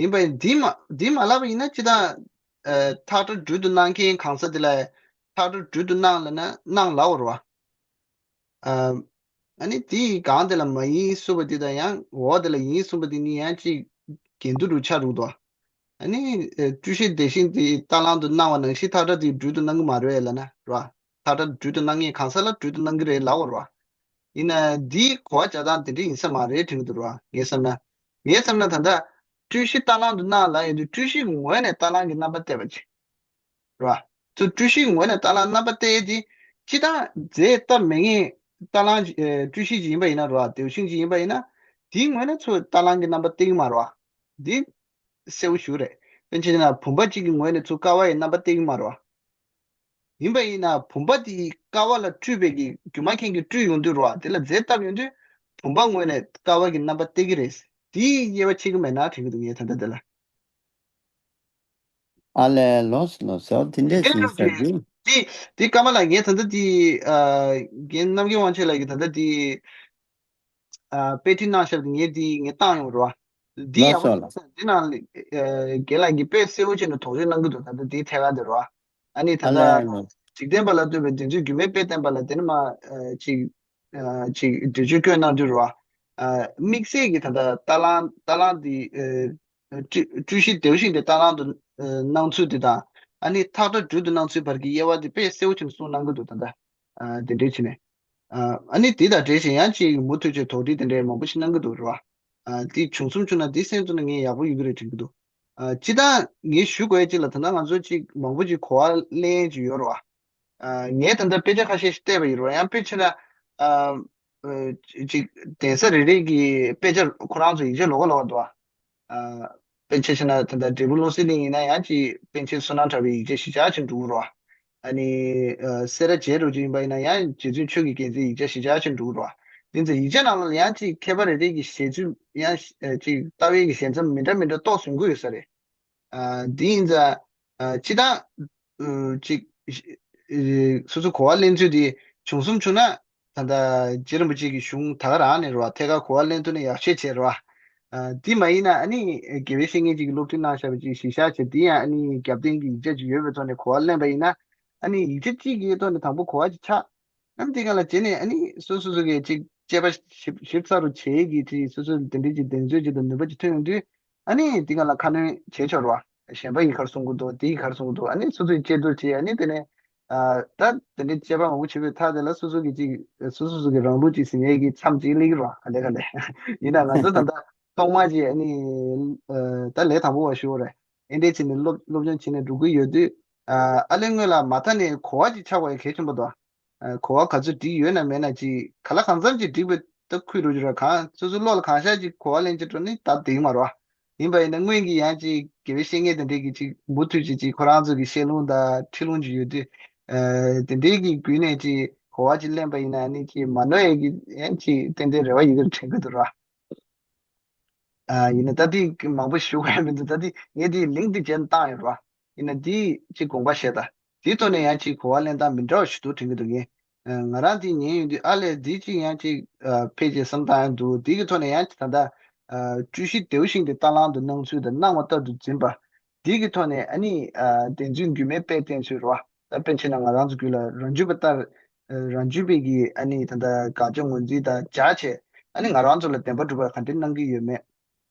ཡིན་པ་ཡིན་འདི་མ་འདི་མ་ལབ་པ་ཡིན་ན་སྤྱིར་བཏང་། ཨ། ཐག་སྒྲ་སྦྲུལ་དུ་སྣང་མཁན་གང་ཟག་དེ་ལ་ཐག་སྒྲ་སྦྲུལ་དུ་སྣང་ལབ་ན་སྣང་ལབ་པ་རེད་བ། ཨ། ཨ་ནི་དེའི་སྒང་དེ་ལ་མ་ཡིན་གསུངས་པ་དེ་དང་ཡང་འོག་དེ་ལ་ཡིན་གསུངས་པ་དེ་གཉིས་ཡང་ཅིག་འགལ་འདུ་རུ་ཆགས་འགྲོ་གི་འདུག་ཨ་ནི་ཨ་སྤྲུལ་གཞི་ལྡེའུ་ཤིང་དེ་རྟ་གླང་དུ་སྣང་བ་ནང་བཞིན་ཐག་སྒྲ་དེ་སྦྲུལ་དུ་སྣང་གི་མ་རེད་ལབ་ན་རེད་བ། ཐག་སྒྲ་སྦྲུལ་དུ་སྣང་མཁན་གང་ཟག་ལ་སྦྲུལ་དུ་སྣང་གི་རེད་ལབ་པ་རེད་བ། ཡིན་ན་འདིའི་གོ་བ་རྒྱག་སྟངས་དེ་འདྲ་ཡིན་ས་མ་རེད་དྲན་གྱི་འདུག་ར། ངའི་བསམ་ན། ངའི་བསམ་ན་ད་ལྟ་སྤྲུལ་གཞི་རྟ་གླང་དུ་སྣང་ལབ་ཡོང་དུས་སྤྲུལ་གཞི་གི་ངོས་ནས་རྟ་གླང་གི་རྣམ་པ་གཏད་པ་ཅིག་ར། ཚུར་སྤྲུལ་གཞིའི་ངོས་ནས་རྟ་གླང་རྣམ་པ་གཏད་ཡས་དེ། སྤྱིར་བཏང་རྫས་སྟབས་མེད་མཁན་རྟ་གླང་ཅིག་ཨེ་སྤྲུལ་གཞི་ཅིག་ཡིན་པ་ཡིན་ན་ར། ལྡེའུ་ཤིང་ཅིག་ཡིན་པ་ཡིན་ན། དེའི་ངོས་ནས་ཚུར་རྟ་གླང་གི་རྣམ་པ་གཏད་ཀྱི་མ་རེད་བ། འདི་གསལ་པོ་ཞིག་རེད། དཔེར་ན་ཆ་བཞག་ན་བུམ་པ་གཅིག་གི་ངོས་ནས་ཚུར་ཀ་བ་ཡི་རྣམ་པ་གཏད་ཀྱི་མ་རེད་བ། ཡིན་པ་ཡིན་ན་བུམ་པ་དེ་ཀ་བ་ལ་སྤྲུལ་པའི་གི་སྒྱུ་མ་མཁན་གྱིས་སྤྲུལ་ཡོང་དུས་ར། དེ་ལ་རྫས་བཏབ་ཡོང་དུས་བུམ་པ་ངོས་ནས་ཀ་བ་གི་རྣམ་པ་གཏད་ཀྱི་རེད། དེའི་དབྱེ་བ་ཕྱེ་གི་མེད་ན་དྲན་གྱི་འདུག་ངས་ད་ལྟ་དེ་ལ། ཨ་ལས་ལོས་ལོས་ཟེར་དེ་འདྲས་ཡིན་ས་རྒྱུ། དེ་དེ་ཀརྨ་ལགས། ངས་ད་ལྟ་དེ་ཨ་རྒན་རྣམ་རྒྱལ་དབང་ཆེན་ལགས་ཀྱིས་ད་ལྟ་དེ་ཨ་དཔེ་ཁྲིད་གནང་བཞག་པ་དེ་ངས་དེ་ངས་བཏང་ཡོང་རེད་བ། འདི་ཡག་པོ་ཡིན་ས་འདི་ནང་ཨ་རྒན་ལགས་ཀྱིས་དཔེ་གསལ་པོ་བྱས་ནས་དོགས་གཅོད་གནང་གི་འདུག་ད་ལྟ་དེའི་ཐད་ཀར་དེ་རེད་བ། ཨ་ནི་ད་ལྟ་འཇིག་རྟེན་པ་ལ་ལྟོས་པའི་བདེན་རྫུན་རྒྱུ་མེད་དཔེ་བསྟན་པ་ལ་དེ་ནི་མ་ཨ་ཅིག་ཨ་ཅིག་འགྲེལ་བརྗོད་བཀོད་གནང་དུས་རེད་བ། ཨ་དམིགས་བསལ་གྱི་ད་ལྟ་ལྟ་ལང་ལྟ་ལང་འདི་ཨ། སྤྲུལ་སྤྲུལ་གཞི་ལྡེའུ་ཤིང་དེ་ལྟ་ལང་དུ་ཨ་སྣང་ཚུལ་དེ་དང་། ཨ་ནི་ཐག་ཁྲ་སྦྲུལ་དུ་སྣང་ཚུལ་བར་གྱི་དབྱེ་བ་དེ་དཔེ་གསལ་པོ་བྱས་ནས་གསུངས་གནང་གི་འདུག་ད་ལྟ་ཨ་དེ་འདྲས་བྱས་ནས། ཨ་ཨ་ནི་དེ་དང་འབྲེལ་བཞིན་ཡང་ཅིག་མུ་མཐུད་ཀྱི་དོགས་འདྲི་དེ་འདྲས་མང་པོ་ཞིག་གནང་གི་འདུག་རེད་བ། ཨ་དེ་བྱུང་སོང་བྱུང་ན་དེ་གསན་ཐུབ་ན་ངས་ཡག་པོ་ཡོད་ཀྱི་རེད་དྲན་གྱི་འདུག་ཨ་སྤྱིར་བཏང་ངས་ཞུ་དགོས་ཡ་ཅིག་ལ་ད་ལྟ་ང་ཚོ་ཅིག་མང་པོ་ཅིག་གོ་བ་ལེན་ཡ་ཅིག་ཡོད་རེད་བ། ཨ་ངས་ད་ལྟ་དཔེ་ཆ་ཁ་ཤས་ཤིག་བལྟས་པ་ཡིན་རུང་ཡང་དཔེ་ཆ་ལ་ཨ་ཨ་ཅིག་གདན་ས་རེ་རེ་གི་དཔེ་ཆ་ཁོ་རང་ཚོ་ཡིག་ཆ་ལོགས་ཀ་ལོགས་ཀ་འདུག་ཨ་དཔེ་ཆ་བྱས་ན་ད་ལྟ་འབྲས་སྤུངས་བློ་གསལ་གླིང་ཡིན་ན་ཡང་ཅིག་པཎ་ཆེན་བསོད་ནམས་གྲགས་པའི་ཡིག་ཆ་གཞི་བཞག་ཅིག་འདུག་རོ། ཨ་ནི་ཨ་སེ་ར་བྱེས་འགྲོ་རྒྱུ་ཡིན་པ་ཡིན་ན་ཡང་རྗེ་བཙུན་ཆོས་ཀྱི་རྒྱལ་མཚན་ཡིག་ཆ་གཞི་བཞག་ཅིག་འདུག་རོ། དེ་ཚོ་ཡིག་ཆ་ནང་ལ་ཡང་ཅིག་མཁས་པ་རེ་རེ་གི་བཞེད་ཚུལ་ཡང་ཨ་ཅིག་ལྟ་བའི་གི་ཞལ་མཚམས་མི་འདྲ་མི་འདྲ་རྟོགས་ཟིན་གྱི་ཡོད་ས་རེད། ཨ་འདི་ཡིན་ཙང་ཨ་སྤྱིར་བཏང་ཨ་ཅིག་ཨ་སོ་སོ་གོ་བ་ལེན་ཚུལ་དེ་བྱུང་སོང་བྱུང་ན་ད་ལྟ་རྗེ་རིན་པོ་ཆེ་གི་གཞུང་ད་ག་རང་ནས་རེད་བ། ཐད་ཀར་གོ་བ་ལེན་ཐུབ་ན་ཡག་ཤོས་བྱས་རེད་བ། ཨ་འདི་མ་ཡིན་ན་ཨ་ནི་དགེ་བའི་བཤེས་གཉེན་ཅིག་གིས་སློབ་ཁྲིད་གནང་བཞག་པ་ཅིག་གཞི་བཞག་བྱས་དེ་ཡང་ཨ་ནི་རྒྱབ་རྟེན་གྱི་ཡིག་ཆ་ཅིག་ཡོད་པའི་ཐོག་ནས་གོ་བ་ལེན་པ་ཡིན་ན་ཨ་ནི་ཡིག་ཆ་གཅིག་གི་ཐོག་ནས་དང་པོ་གོ་བ་ཅིག་ཆགས། ཨ་ནི་དེ་ག་ལ་བྱས་ནས་ཨ་ནི་སོ་སོ་སོ་གིས་ཅིག་དཔྱད་པ་ཞིབ་ཞིབ་ཚགས་རུ་བྱེད་ཀྱི་ཅིག་སོ་སོ་དེ་འདྲའི་ཅིག་གདེང་ཚོད་ཅིག་དང་ནུས་པ་ཅིག་ཐོན་ཡོང་དུས་ཨ་ནི་དེ་ག་ལ་ཁ་སྣོན་བྱེད་ཆོག་རོགས། གཞན་པ་ཡིས་ག་རེ་གསུང་གི་འདུག་དེ་ཡིས་ག་རེ་གསུང་གི་འདུག་ཨ་ནི་སོ་སོ་ཡིས་དཔྱད་བསྡུར་བྱེད། ཨ་ནི་དེ་ནས་ཨ་ད་དེ་འདྲའི་དཔྱད་པ་མང་པོ་བྱེད་པའི་མཐའ་དེ་ལ་སོ་སོ་གིས་ཅིག་སོ་སོ་སོ་གི་རང་ལུགས་ཅིག་ཟིན་ཡས་ཀྱི་མཚམས་ཅིག་སླེབས་ཀྱི་རོགས། ག་ལེ་ག་ལེ་ཡིན་ན་ང་ཚོ་ད་ལྟ་ཐོག་མ་ཅིག་ཨ་ནི་ཨ་ད་ལས་དང་པོ་བ་ཞུ་བ་རེད། ཨེ་འདྲས་བྱས་ནས་སློབ་སློབ་སྦྱོང་བྱས་ནས་འགྲོ་གི་ཡོད་དུས་ཨ་ཨ་ལས་སྔོན་ལ་མ་མཐའ་ནས་གོ་བ་ཅིག་ཆགས་པ་ཡང་གལ་ཆེན་པོ་འདུག་ཨ་གོ་བ་ག་ཚོད་འགྲིག་ཡོད་ན་མེད་ན་ཅིག་ག་ལ་གང་འཚམ་ཅིག་འགྲིག་པའི་ད་ཁུལ་རུ་འགྱུར་བ་གང་སོ་སོའི་བློ་ལ་གང་ཤར་ཅིག་གོ་བ་ལེན་ཅིག་འགྲོ་ནི་ད་འགྲིག་མ་རོ། ཡིན་པ་ཡིན་ན་སྔོན་གྱི་ཡང་ཅིག་དགེ་བའི་བཤེས་གཉེན་དེ་འདྲས་ཀྱི་ཅིག་མུ་མཐུད་ཅིག་ཅིག་ཁོ་རང་ཚོ་གི་བཤད་ལུང་དང་ཁྲིད་ལུང་ཅིག་ཡོད་དུས་ཨ་དེ་འདྲས་ཀྱི་བརྒྱུད་ནས་ཅིག་གོ་བ་ཅིག་ལེན་པ་ཡིན་ན་ནི་ཅིག་མ་ནོར་ཡས་ཀྱི་ཡང་ཅིག་ཏན་ཏན་རེ་བ་ཡོད་ཀྱི་དྲན་གྱི་འདུག་ར། ཨ་ཡིན་ན་ད་ལྟའི་མང་པོ་ཞུ་དགོས་ཡ་མི་འདུག་ད་ལྟའི་ངས་དེའི་ལིང་དེ་བརྒྱབ་བཏང་ཡོད་ར། ཡིན་ན་དེའི་ཅིག་དགོངས་པ་བཞེས་དང་དེའི་ཐོག་ནས་ཡང་ཅིག་གོ་བ་ལེན་སྟངས་མི་འདྲ་བ་ཞིག་འདུག་དྲན་གྱི་འདུག་ངས། ཨ་ང་རང་དེ་ཉན་ཡོང་དུས་ཨ་ལས་འདི་ཅིག་ཡང་ཅིག་ཨ་ཕལ་ཆེར་བསམ་སྟངས་ཡང་འདུག་དེ་གི་ཐོག་ནས་ཡང་ཅིག་ད་ལྟ་ཨ་སྤྲུལ་གཞི་ལྡེའུ་ཤིང་དེ་ལྟ་ལང་དུ་སྣང་ཚུལ་དང་སྣང་བ་ལྟར་དུ་འཛིན་པ། དེ་གི་ཐོག་ནས་ཨ་ནི་ཨ་བདེན་རྫུན་རྒྱུ་མེད་དཔེ་བསྟན་ཚུལ་རེད་བ། ད་དཔེར་ན་ང་རང་ཚོ་རྒྱུད་ལ་རང་རྒྱུད་པ་ལྟར་ཨ་རང་རྒྱུད་པའི་གི་ཨ་ནི་ད་ལྟ་དགག་བྱ་ངོས་འཛིན་དང་སྦྱར་བྱས་ཨ་ནི་ང་རང་ཚོ་ལ་བདེན་པ་སྒྲུབ་པ་ག་འདྲ་གནང་གི་ཡོད་མེད།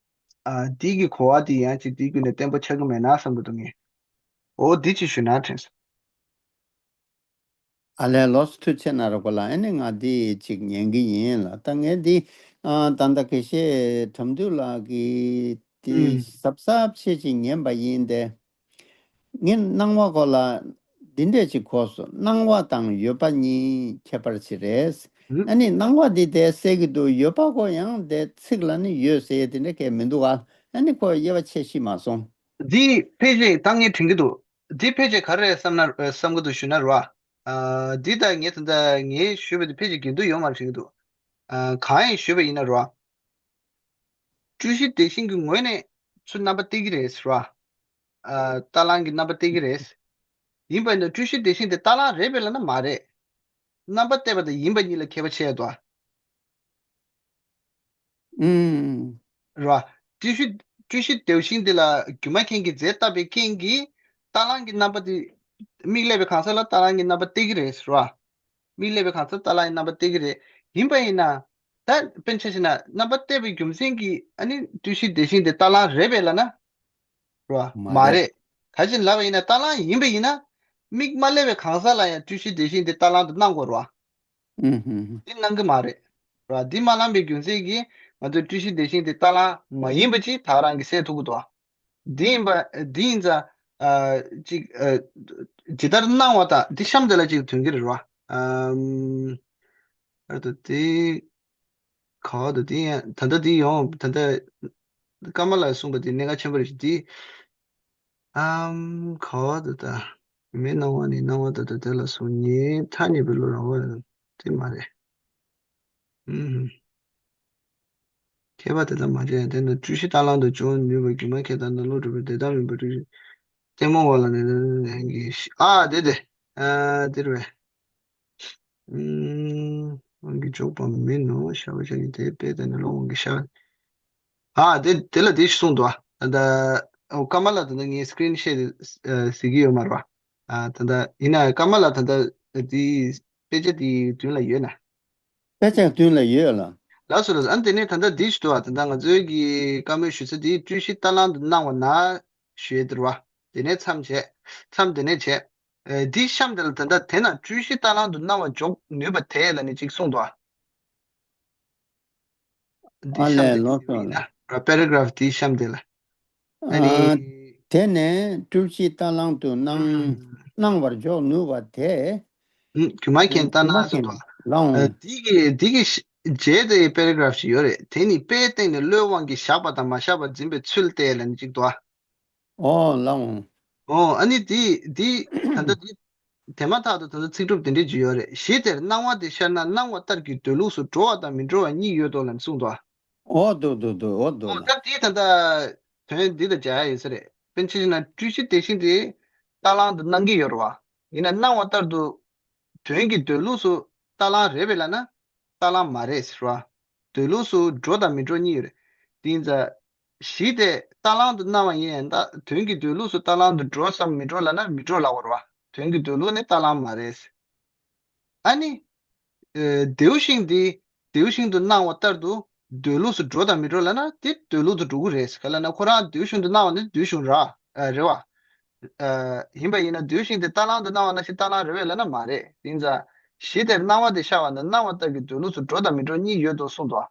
ཨ་དེ་གི་གོ་བ་དེ་ཡང་ཅིག་དེ་བརྒྱུད་ནས་བརྟན་པོ་ཆགས་ཀྱི་མེད་ན་བསམ་གྱི་འདུག་ངས། འོ་དེ་ཅིག་ཞུ་ན་དྲན་སོང་། ཨ་ལས་ལོགས་སུ་ཐུགས་ཆེ་གནང་རོགས་གོ་ལ། ཨ་ནི་ང་འདི་ཅིག་ཉན་གི་ཡིན་ལ། ད་ངས་འདི་ཨ་ད་ལྟ་དགེ་བཤེས་དགྲ་འདུལ་ལགས་ཀྱིས་འདི་ཨུམ། གཟབ་གཟབ་བྱེད་ཅིག་ཉན་པ་ཡིན་ཏེ། ངས་སྣང་བ་གོ་ལ་འདི་འདྲས་ཅིག་གོ་སོང་། སྣང་བ་དང་ཡོད་པ་གཉིས་ཁྱད་པར་ཅི་རེད། ཨུམ། ཨ་ནི་སྣང་བ་འདི་དེ་གསལ་གྱི་འདུག་ཡོད་པ་གོ་ཡང་དེ་ཚིག་ལ་ནི་ཡོད་ཟེར་ཡས་དེ་འདྲ་གས་མི་འདུག་ག་ཨ་ནི་ཁོ་དབྱེ་བ་ཕྱེ་ཤེས་མ་སོང་། འདི་ཕལ་ཆེར་ད་ངས་དྲན་གྱི་འདུག་འདི་ཕལ་ཆེར་ག་རེ་རེད་བསམ་ན་བསམ་གྱི་འདུག་ཞུ་ན་རོ། ཨ་འདི་ད་ངས་ད་ལྟ་ངས་ཞུས་པ་འདི་ཕལ་ཆེར་འགལ་འདུ་ཡོད་མ་རེད་དྲན་གྱི་འདུག་ཨ་གང་ཡིན་ཞུས་པ་ཡིན་ན་རོ། སྤྲུལ་གཞི་ལྡེའུ་ཤིང་གི་ངོས་ནས་ཚུར་རྣམ་པ་སྟེར་གྱི་རེད་ཟེར་བ། ཨ་ལྟ་ལང་གི་རྣམ་པ་སྟེར་གྱི་རེད། ཡིན་པ་ཡིན་ན་སྤྲུལ་གཞི་ལྡེའུ་ཤིང་དེ་ལྟ་ལང་རེད་པས་ལབ་ན་མ་རེད། རྣམ་པ་སྟེར་བ་དང་ཡིན་པ་གཉིས་ལ་ཁྱད་པར་ཕྱེ་ཡ་འདུག་ཨ། ཨུམ། རེད་བ། སྤྲུལ་གཞི་སྤྲུལ་གཞི་ལྡེའུ་ཤིང་དེ་ལ་སྒྱུ་མ་མཁན་གྱིས་རྫས་བཏབ་པའི་རྐྱེན་གྱིས་ལྟ་ལང་གི་རྣམ་པ་དེ་མིག་སླེབས་པའི་གང་ཟག་ལ་ལྟ་ལང་གི་རྣམ་པ་སྟེར་གྱི་རེད་ཟེར་བ། མིག་སླེབས་པའི་གང་ཟག་ལྟ་ལང་གི་རྣམ་པ་སྟེར་གྱི་རེད། ཡིན་པ་ཡིན་ན། ད་དཔེར་ན་ཆ་བཞག་ན་རྣམ་པ་སྟེར་བའི་རྒྱུ་མཚན་གྱིས་ཨ་ནི་སྤྲུལ་གཞི་ལྡེའུ་ཤིང་དེ་ལྟ་ལང་རེད་པས་ལབ་ན། རེད་བ། མ་མ་རེད། རེད། ག་ཅི་ལབ་པ་ཡིན་ན་ལྟ་ལང་ཡིན་པ་ཡིན་ན། མིག་མ་སླེབས་པའི་གང་ཟག་ལ་ཡང་སྤྲུལ་གཞི་ལྡེའུ་ཤིང་དེ་ལྟ་ལང་དུ་སྣང་དགོས་རེད་བ། ཨུམ་ཧུམ་ཧུམ། འདི་གནང་གི་མ་རེད། ར་འདི་མ་གནང་པའི་རྒྱུ་མཚན་གྱིས་ང་ཚོའི་སྤྲུལ་གཞི་ལྡེའུ་ཤིང་དེ་ལྟ་ལང་མ་ཡིན་པ་ཅིག་ད་ག་རང་གིས་གསལ་ཐུབ་ཀྱི་འདུག་འདི་ཡིན་པ་འདི་ཡིན་ཙང་ཨ་ཅིག་ཨ་ཇི་ལྟར་སྣང་བ་དང་འདི་གཤམ་དེ་ལ་ཅིག་ཐོན་གྱི་རེད་བ། ཨམ། ཨ་ད་དེ་ག་བ་དང་དེ་ཡང་ད་ལྟ་དེ་ཡོང་ད་ལྟ་ཀརྨ་ལགས་གསུངས་པ་དེ་གནད་འགག་ཆེན་པོ་རེད་ཞིག་དེ། ཨམ། ག་བ་དུ་ད། མེ་སྣང་བ་ནི་སྣང་བ་ད་ལྟ་དེ་ལ་སོགས་ཉིད་ཐ་སྙད་པའི་བློ་རང་བ་དེ་མ་རེད། ཨུམ། མཁས་པ་དེ་དག་མ་བྱས་ཡང་དེ་ནི་སྤྲུལ་གཞི་ལྟ་ལང་དུ་འཇོག་ནུས་པ་སྒྱུ་མ་མཁས་དང་ནི་བློ་གྲུབ་པའི་བདེ་ཐང་རིམ་པ་སྤྲུལ་གཞི་ལྟད་མོ་བ་ལ་ནི་ནི་ནི་ནི་ཨ་དེ་དེ། ཨ་དེ་རེད་པས། ཨུམ། དབང་གིས་འཇོག་པ་མིན་ནོ། ཤར་བ་ཤར་ནི་དེ་དཔེ་དང་ནི་བློ་དབང་གིས་ཤར། ཨ་དེ་དེ་ལ་དེ་ཞིག་གསུངས་འདུག་ཨ། ད་ལྟ་ཨོ་ཀ་མ་ལ་ད་ལྟ་ངས་སི་ཀི་རིན་ཤོཊ་ཨ་གཟིགས་ཀྱི་ཡོད་མ་རེད་པ། ཨ་ད་ལྟ་ཡིན་ན་ཀ་མ་ལ་ད་ལྟ་དེ་དཔེ་ཆ་དེའི་མདུན་ལ་ཡོད་ན། དཔེ་ཆ་མདུན་ལ་ཡོད་ལ། ལགས་སོ་ལགས་སོ། ཨ་དེ་ནས་ད་ལྟ་འདི་ཞིག་འདུག་ཨ། ད་ལྟ་ང་ཚོའི་གི་བཀའ་མོལ་ཞུ་ས་དེ་སྤྲུལ་གཞི་རྟ་གླང་དུ་སྣང་བ་ན་ཞུ་ཡས་དེ་རེད་པ། དེ་ནས་མཚམས་བྱས། མཚམས་དེ་ནས་བྱས། ཨེ་འདི་གཤམ་དེ་ལ་ད་ལྟ་དེ་ན་སྤྲུལ་གཞི་རྟ་གླང་དུ་སྣང་བ་འཇོག་ནུས་པ་དེ་ལ་ནི་གཅིག་གསུངས་འདུག་ཨ། འདི་ཨ་གཤམ་ལས་དེ་ལོ་ཡིན་སོང་ན་ལ། པེ་ར་གྷ་རཕ་འདི་གཤམ་དེ་ལ། ཨ་ནི། ཨ་དེ་ནས་སྤྲུལ་གཞི་རྟ་གླང་དུ་སྣང་སྣང་བར་འཇོག་ནུས་པ་དེ། ཨུམ། སྒྱུ་མ་མཁན་རྟ་ནག་སྒྱུ་མ་མཁན་གསུངས་འདུག་ལའང་། ཨ་འདི་གི་འདི་གི་རྗེས་དེ་པེ་ར་གྷ་རཕ་ཞིག་ཡོད་རེད། དེ་ནི་དཔེའི་སྟེང་ནས་བློའི་དབང་གིས་བཞག་པ་དང་མ་བཞག་པ་འཛིན་པའི་ཚུལ་ཏེ་ལབ་ནས་གཅིག་འདུག་ཨ། ཨོ་ལའང་། ཨོ་ཨ་ནི་འདི་འདི་ད་ལྟ་འདི་དེ་མ་ཐག་ཏུ་ད་ལྟ་ཚིག་གྲུབ་དེ་འདྲས་ཅིག་ཡོད་རེད། གཞི་དེར་སྣང་བ་དེ་ཤར་ན་སྣང་བ་ལྟར་གྱི་སྡོད་ལུགས་སུ་འགྲོ་བ་དང་མི་འགྲོ་བ་གཉིས་ཡོད་དོ་ལབ་ནས་གསུངས་འདུག་ཨ། ཨོ་འདུག་འདུག་འདུག་ཨོ་འདུག་ཨོ་ལ། ད་འདི་ད་ལྟ་དོན་འདི་དང་སྦྱར་ཡ་ཡོད་ས་རེད། དཔེར་ན་ཆ་བཞག་ན་སྤྲུལ་གཞི་དེ་བཞིན་དེ་རྟ་གླང་དུ་སྣང་གི་ཡོད་རེད་བ། ཡིན་ན་སྣང་བ་ལྟར་དུ་དོན་གྱི་སྡོད་ལུགས་སུ་རྟ་གླང་རེད་པས་ལབ་ན་རྟ་གླང་མ་རེད་ཟེར་བ། སྡོད་ལུགས་སུ་འགྲོ་དང་མི་འགྲོ་གཉིས་ཡོད་རེད། དེ་ཡིན་ཙང་གཞི་དེ་རྟ་གླང་དུ་སྣང་བ་ཡིན་ཡང་ད་དོན་གྱི་སྡོད་ལུགས་སུ་རྟ་གླང་དུ་འགྲོ་སམ་མི་འགྲོ་ལབ་ན་མི་འགྲོ་ལབ་པ་རེད་བ། དོན་གྱི་སྡོད་ལུགས་ནི་རྟ་གླང་མ་རེད། ཨ་ནི། ཨེ་ལྡེའུ་ཤིང་འདི་ལྡེའུ་ཤིང་དུ་སྣང་བ་ལྟར་དུ་སྡོད་ལུགས་སུ་འགྲོ་དང་མི་འགྲོ་ལབ་ན་དེ་སྡོད་ལུགས་སུ་འགྲོ་གི་རེད། ག་ལབ་ན་ཁོ་རང་ལྡེའུ་ཤིང་དུ་སྣང་བ་ནི་ལྡེའུ་ཤིང་ར་ཨ་རེད་བ། ཨ་ཡིན་པ་ཡིན་ན་ལྡེའུ་ཤིང་དེ་རྟ་གླང་དུ་སྣང་བ་ནང་བཞིན་རྟ་གླང་རེད་པས་ལབ་ན་མ་རེད། དེ་ཡིན་ཙང་གཞི་དེར་སྣང་བ་དེ་ཤར་བ་ན་སྣང་བ་ལྟར་གྱི་སྡོད་ལུགས་སུ་འགྲོ་དང་མི་འགྲོ་གཉིས་ཡོད་དོ་གསུངས་འདུག་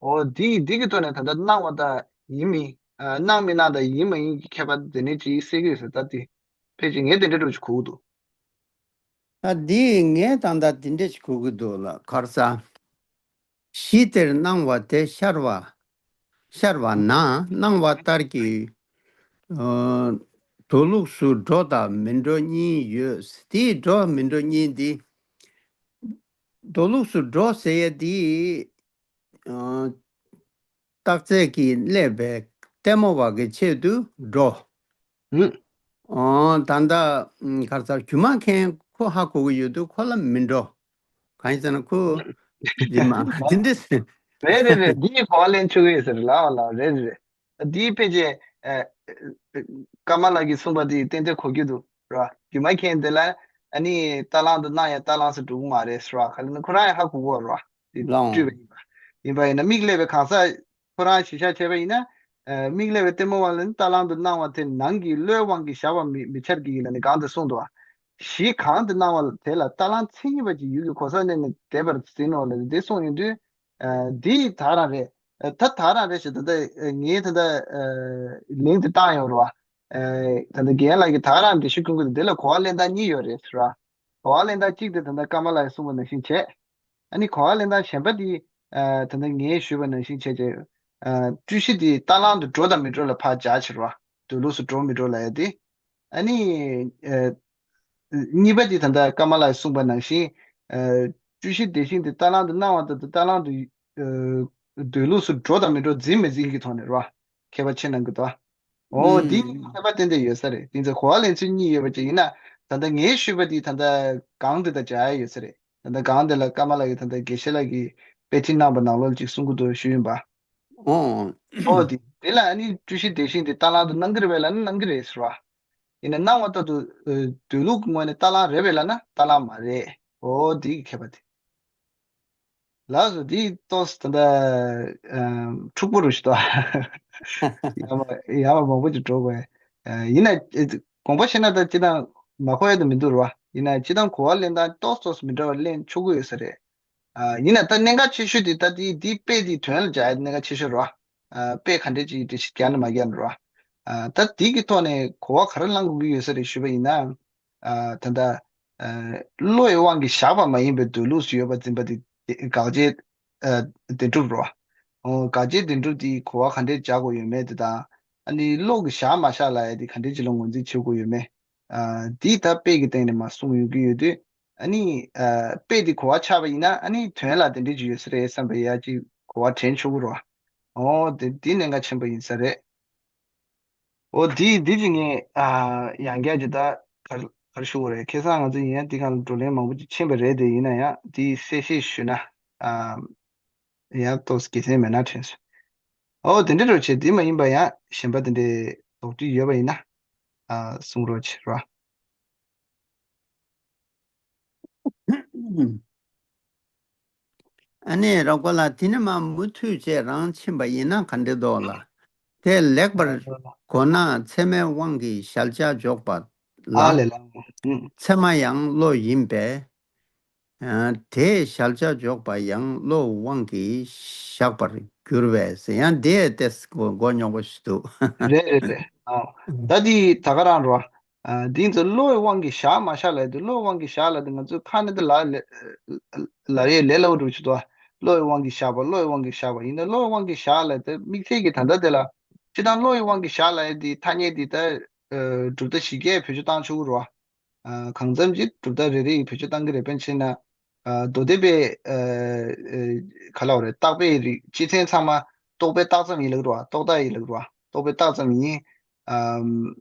ཨོ་འདི་འདི་གི་ཐོག་ནས་ད་ལྟ་སྣང་བ་དང་ཡིན་མིན། ཨ་སྣང་མི་སྣང་དང་ཡིན་མ་ཡིན་གྱི་ཁྱད་པར་དེ་ནས་ཅིག་སེལ་གྱི་ཡོད་ས་ད་དེ་ཕལ་ཆེར་ངས་དེ་འདྲ་འདྲ་པོ་ཞིག་གོ་གི་འདུག་ད་འདི་ངས་ད་ལྟ་འདི་འདྲ་ཞིག་གོ་གི་འདུག་ལ་ཁར་ས། གཞི་དེར་སྣང་བ་དེ་ཤར་བ། ཤར་བ་ན་སྣང་བ་ལྟར་གྱི་ཨ་སྡོད་ལུགས་སུ་འགྲོ་དང་མི་འགྲོ་གཉིས་ཡོད། དེའི་འགྲོ་མི་འགྲོ་གཉིས་འདི། སྡོད་ལུགས་སུ་འགྲོ་ཟེར་ཡ་འདི། ཨ་རྟགས་གསལ་གྱིས་སླེབས་པའི་ལྟད་མོ་བ་གི་ཆེད་དུ་འགྲོ། ཨུ། ཨ་ད་ལྟ་ཨ་ག་རེ་ཟེར་སྒྱུ་མ་མཁན་ཁོ་ཧ་གོ་གི་ཡོད་དུས་ཁོ་ལ་མི་འགྲོ། གང་ཡིན་ཟེར་ན་ཁོ་འདི་མ་འདི་འདྲ་ཟེར། རེད་རེད་རེད། འདི་གོ་བ་ལེན་ཆོག་གི་ཡོད་ཟེར་ལ་ལ་རེད་རེད། འདི་ཕལ་ཆེར་ཨ་ཀ་མ་ལ་གིས་གསུངས་པ་དེ་ཏན་ཏན་གོ་རྒྱུ་འདུག་ར། སྒྱུ་མ་མཁན་དེ་ལ་ཨ་ནི་རྟ་གླང་དུ་སྣང་ཡང་རྟ་གླང་ཟེར་འགྲོ་གི་མ་རེད་ཟེར་བ། ག་ལ་ནི་ཁོ་རང་ཡང་ཧ་གོ་གི་ཡོད་ར། དེ་ལའང་སྤྲུལ་པ་ཡིན་པ། ཡིན་པ་ཡིན་ན་མིག་བསླད་པའི་གང་ཟག་ཁོ་རང་གཞི་བཞག་བྱས་པ་ཡིན་ན། ཨ་མིག་བསླད་པའི་ལྟད་མོ་བ་ལ་ནི་རྟ་གླང་དུ་སྣང་བ་དེ་ནང་གི་བློའི་དབང་གིས་བཞག་པ་མི་མི་འཆར་གྱི་ཡིན་ལ་ནི་གང་དུ་གསུངས་འདུག་བ། གཞི་གང་དུ་སྣང་བ་དེ་ལ་རྟ་གླང་མཚན་ཉིད་པ་ཅིག་ཡུལ་གྱི་གོ་ས་གནས་ནས་འདས་པར་ཟིན་ནོ་ལ་འདི་གསུངས་ཡོང་དུས། ཨ་འདི་ད་རང་རེད། ཨ་ད་ད་རང་རེད་ཞེས་ད་ལྟ་ཨ་ངས་ད་ལྟ་ཨ་ལན་དེ་བཏང་ཡོད་རེད་བ། ཨ་ད་ལྟ་རྒན་ལགས་ཀྱིས་ད་རང་འགྲེལ་བཤད་སྐྱོན་གྱི་འདུག་འདི་ལ་གོ་བ་ལེན་སྟངས་གཉིས་ཡོད་རེད་ཟེར་བ། གོ་བ་ལེན་སྟངས་གཅིག་དེ་ད་ལྟ་ཀ་མ་ལ་ཡིས་གསུངས་པ་ནང་བཞིན་བྱས། ཨ་ནི་གོ་བ་ལེན་སྟངས་གཞན་པ་དེ་ཨ་ད་ལྟ་ངས་ཞུས་པ་ནང་བཞིན་བྱས་བྱས། ཨ་སྤྲུལ་གཞི་དེ་རྟ་གླང་དུ་འགྲོ་དང་མི་འགྲོ་ལ་ཕར་སྦྱར་ཕྱིར་བ། སྡོད་ལུགས་སུ་འགྲོ་མི་འགྲོ་ལབ་ཡ་དེ། ཨ་ནི་ཨ་གཉིས་པ་དེ་ད་ལྟ་ཀ་མ་ལ་ཡིས་གསུངས་པ་ནང་བཞིན། ཨ་སྤྲུལ་གཞི་དེ་བཞིན་དེ་རྟ་གླང་དུ་སྣང་བ་ལྟར་དུ་རྟ་གླང་དུ་ཨ་སྡོད་ལུགས་སུ་འགྲོ་དང་མི་འགྲོ་འཛིན་མི་འཛིན་གྱི་ཐོག་ནས་རེད་བ། ཁྱད་པར་ཕྱེ་གནང་གི་འདུག་ཨོ་འདི་ཨུམ། ཁྱད་པར་ཏན་ཏན་ཡོད་ས་རེད། དེ་ཚོ་གོ་བ་ལེན་ཚུལ་གཉིས་ཡོད་པ་ཅིག་ཡིན་ན། ད་ལྟ་ངས་ཞུས་པ་འདི་ད་ལྟ་གང་འདི་དང་སྦྱར་ཡ་ཡོད་ས་རེད། ད་ལྟ་གང་འདི་ལ་ཀ་མ་ལགས་ཀྱིས་ད་ལྟ་དགེ་བཤེས་ལགས་ཀྱིས་དཔེ་ཁྲིད་གནང་པ་ནང་ལོགས་ཅིག་གསུང་གི་འདུག་ཞུས་ཡིན་པ། ཨོ། ཨོ་འདི་དེ་ལ་ཨ་ནི་སྤྲུལ་གཞི་དེ་བཞིན་དེ་རྟ་གླང་དུ་སྣང་གི་རེད་པས་ལབ་ན་སྣང་གི་རེད་ཟེར་བ། ཡིན་ན་སྣང་བ་ལྟར་དུ་ཨ་སྡོད་ལུགས་ཀྱི་ངོས་ནས་རྟ་གླང་རེད་པས་ལབ་ན་རྟ་གླང་མ་རེད། ཨོ་འདི་གི་ཁྱད་པར་དེ། ལགས་སོ། འདི་ཏོག་ཙམ་ད་ལྟ་ཨམ་འཁྲུག་པོ་རུ་ཞིག་འདུག་ཡ་མ་ཡ་མ་མང་པོ་ཅིག་འགྲོ་དགོས། ཨ་ཡིན་ན་ཨེ་དགོངས་པ་བཞེས་ན་ད་སྤྱིར་བཏང་མ་གོ་ཡ་ད་མི་འདུག་ར་བ། ཡིན་ན་སྤྱིར་བཏང་གོ་བ་ལེན་སྟངས་ཏོག་ཙམ་ཏོག་ཙམ་མི་འདྲ་བ་ལེན་ཆོག་གི་ཡོད་ས་རེད། ཨ་ཡིན་ན་ད་གནད་འགག་ཆེ་ཤོས་དེ་ད་དེ་དེའི་དཔེ་དེའི་དོན་ལ་སྦྱར་ཡ་དེ་གནད་འགག་ཆེ་ཤོས་རེད་བ། ཨ་དཔེ་ག་འདྲས་ཅིག་འགྲེལ་བཤད་རྒྱག་ན་མ་རྒྱག་ན་རེད་བ། ཨ་ད་དེ་གི་ཐོག་ནས་གོ་བ་ག་རེ་བླང་དགོས་ཀྱི་ཡོད་ས་རེད་ཞུས་པ་ཡིན་ན། ཨ་ད་ལྟ་ཨ་བློ་ཡི་དབང་གིས་བཞག་པ་མ་ཡིན་པའི་སྡོད་ལུགས་སུ་ཡོད་པ་འཛིན་པ་དེ་དགག་བྱའི་ཨ་བདེན་གྲུབ་རེད་བ། ཨོ་དགག་བྱའི་བདེན་གྲུབ་དེ་གོ་བ་ག་འདྲས་སྦྱར་དགོས་ཡོད་མེད་དེ་དང་། ཨ་ནི་བློ་གིས་བཞག་མ་བཞག་ལབ་ཡ་དེ་ག་འདྲས་ཅིག་ལ་ངོས་འཛིན་བྱེད་དགོས་ཡོད་མེད། ཨ་དེ་ད་དཔེ་གི་སྟེང་ནས་མར་གསུངས་ཡོང་གི་ཡོད་དུས། ཨ་ནི་ཨ་དཔེ་དེ་གོ་བ་ཆགས་པ་ཡིན་ན་ཨ་ནི་དོན་ལ་དེ་འདྲས་ཅིག་ཡོད་ས་རེད་བསམ་པའི་ཡ་ཅིག་གོ་བ་དྲན་ཆོག་གི་རེད་བ། ཨོ་དེ་དེ་གནད་འགག་ཆེན་པོ་ཡིན་ས་རེད། ཨོ་དེ་དེ་ཅིག་ངས་ཨ་ཡང་བསྐྱར་ཅིག་ད་ག་ ག་རེ་ཞུ་དགོས་རེད། ཁ་སང་ང་ཚོ་ཡིན་ཡང་འདི་སྒང་ལ་བགྲོ་གླེང་མང་པོ་ཅིག་ཕྱིན་པ་རེད་དེ། ཡིན་ན་ཡང་འདི་གསལ་བཤད་ཞུས་ན་ཨ་ཡང་ཏོག་ཙམ་དགེ་མཚན་མེད་ན་དྲན་སོང་། ཨོ་དེ་འདྲ་རོ་བྱེད། འདི་མ་ཡིན་པ་ཡང་གཞན་པ་དེ་འདྲའི་དོགས་འདྲི་ཡོད་པ་ཡིན་ན་ཨ་གསུང་རོགས་བྱེད་རོགས། ཨ་ནི་རོགས་པ་ལགས། དེ་ནི་མ་མུ་མཐུད་བྱས་རང་ཕྱིན་པ་ཡིན་ན་ག་འདྲ་འདུག་ལ། དེ་ལེགས་པར་གོ་ན་ཚད་མའི་དབང་གིས་གཞལ་བྱ་འཇོག་པ་ལ། ཨ་ལས་ལ། ཨུ། ཚད་མ་ཡང་བློ་ཡིན་པས། ཨ་དེས་གཞལ་བྱ་འཇོག་པ་ཡང་བློའི་དབང་གིས་བཞག་པར་འགྱུར་བས་ཟེར། ཡང་དེ་ཏོག་ཙམ་མགོ་རྙོག་པོ་ཞིག་འདུག་རེད་རེད་རེད། ཨ་ད་འདི་ད་ག་རང་རོ། ཨ་འདི་ཚོ་བློའི་དབང་གིས་བཞག་མ་བཞག་ལབ་དུས། བློའི་དབང་གིས་བཞག་ལབ་དུས་ང་ཚོས་ཁ་ནས་འདི་ལ་ལ་ལ་ཡས་ལས་སླ་བོ་འདྲ་ཞིག་འདུག་ཨ། བློའི་དབང་གིས་བཞག་པ། བློའི་དབང་གིས་བཞག་པ་ཡིན་ན། བློའི་དབང་གིས་བཞག་ལབ་དེ་དམིགས་བསལ་གྱི་ད་ལྟ་དེ་ལ་སྤྱིར་བཏང་བློའི་དབང་གིས་བཞག་ལབ་ཡས་དེ་ཐ་སྙད་དེ་ད་ཨ་གྲུབ་མཐའ་བཞི་ཀས་བེད་སྤྱོད་བཏང་ཆོག་གི་རེད་བ། ཨ་གང་འཚམ་ཅིག་གྲུབ་མཐའ་རེ་རེ་ཡིས་བེད་སྤྱོད་བཏང་གི་རེད། དཔེར་ན་ཕྱིན་ན། ཨ་མདོ་སྡེ་པའི་ཨ་ཨ་ག་ལབ་དགོས་རེད། རྟག་པའི་རིགས། སྤྱི་མཚན་ཚང་མ་རྟོག་པས་བཏགས་ཙམ་ཡིན་ལབ་ཀྱི་རེད་བ། རྟོག་བཏགས་ཡིན་ལབ་ཀྱི་རེད་བ། རྟོག་པས་བཏགས་ཙམ་ཡིན། ཨ་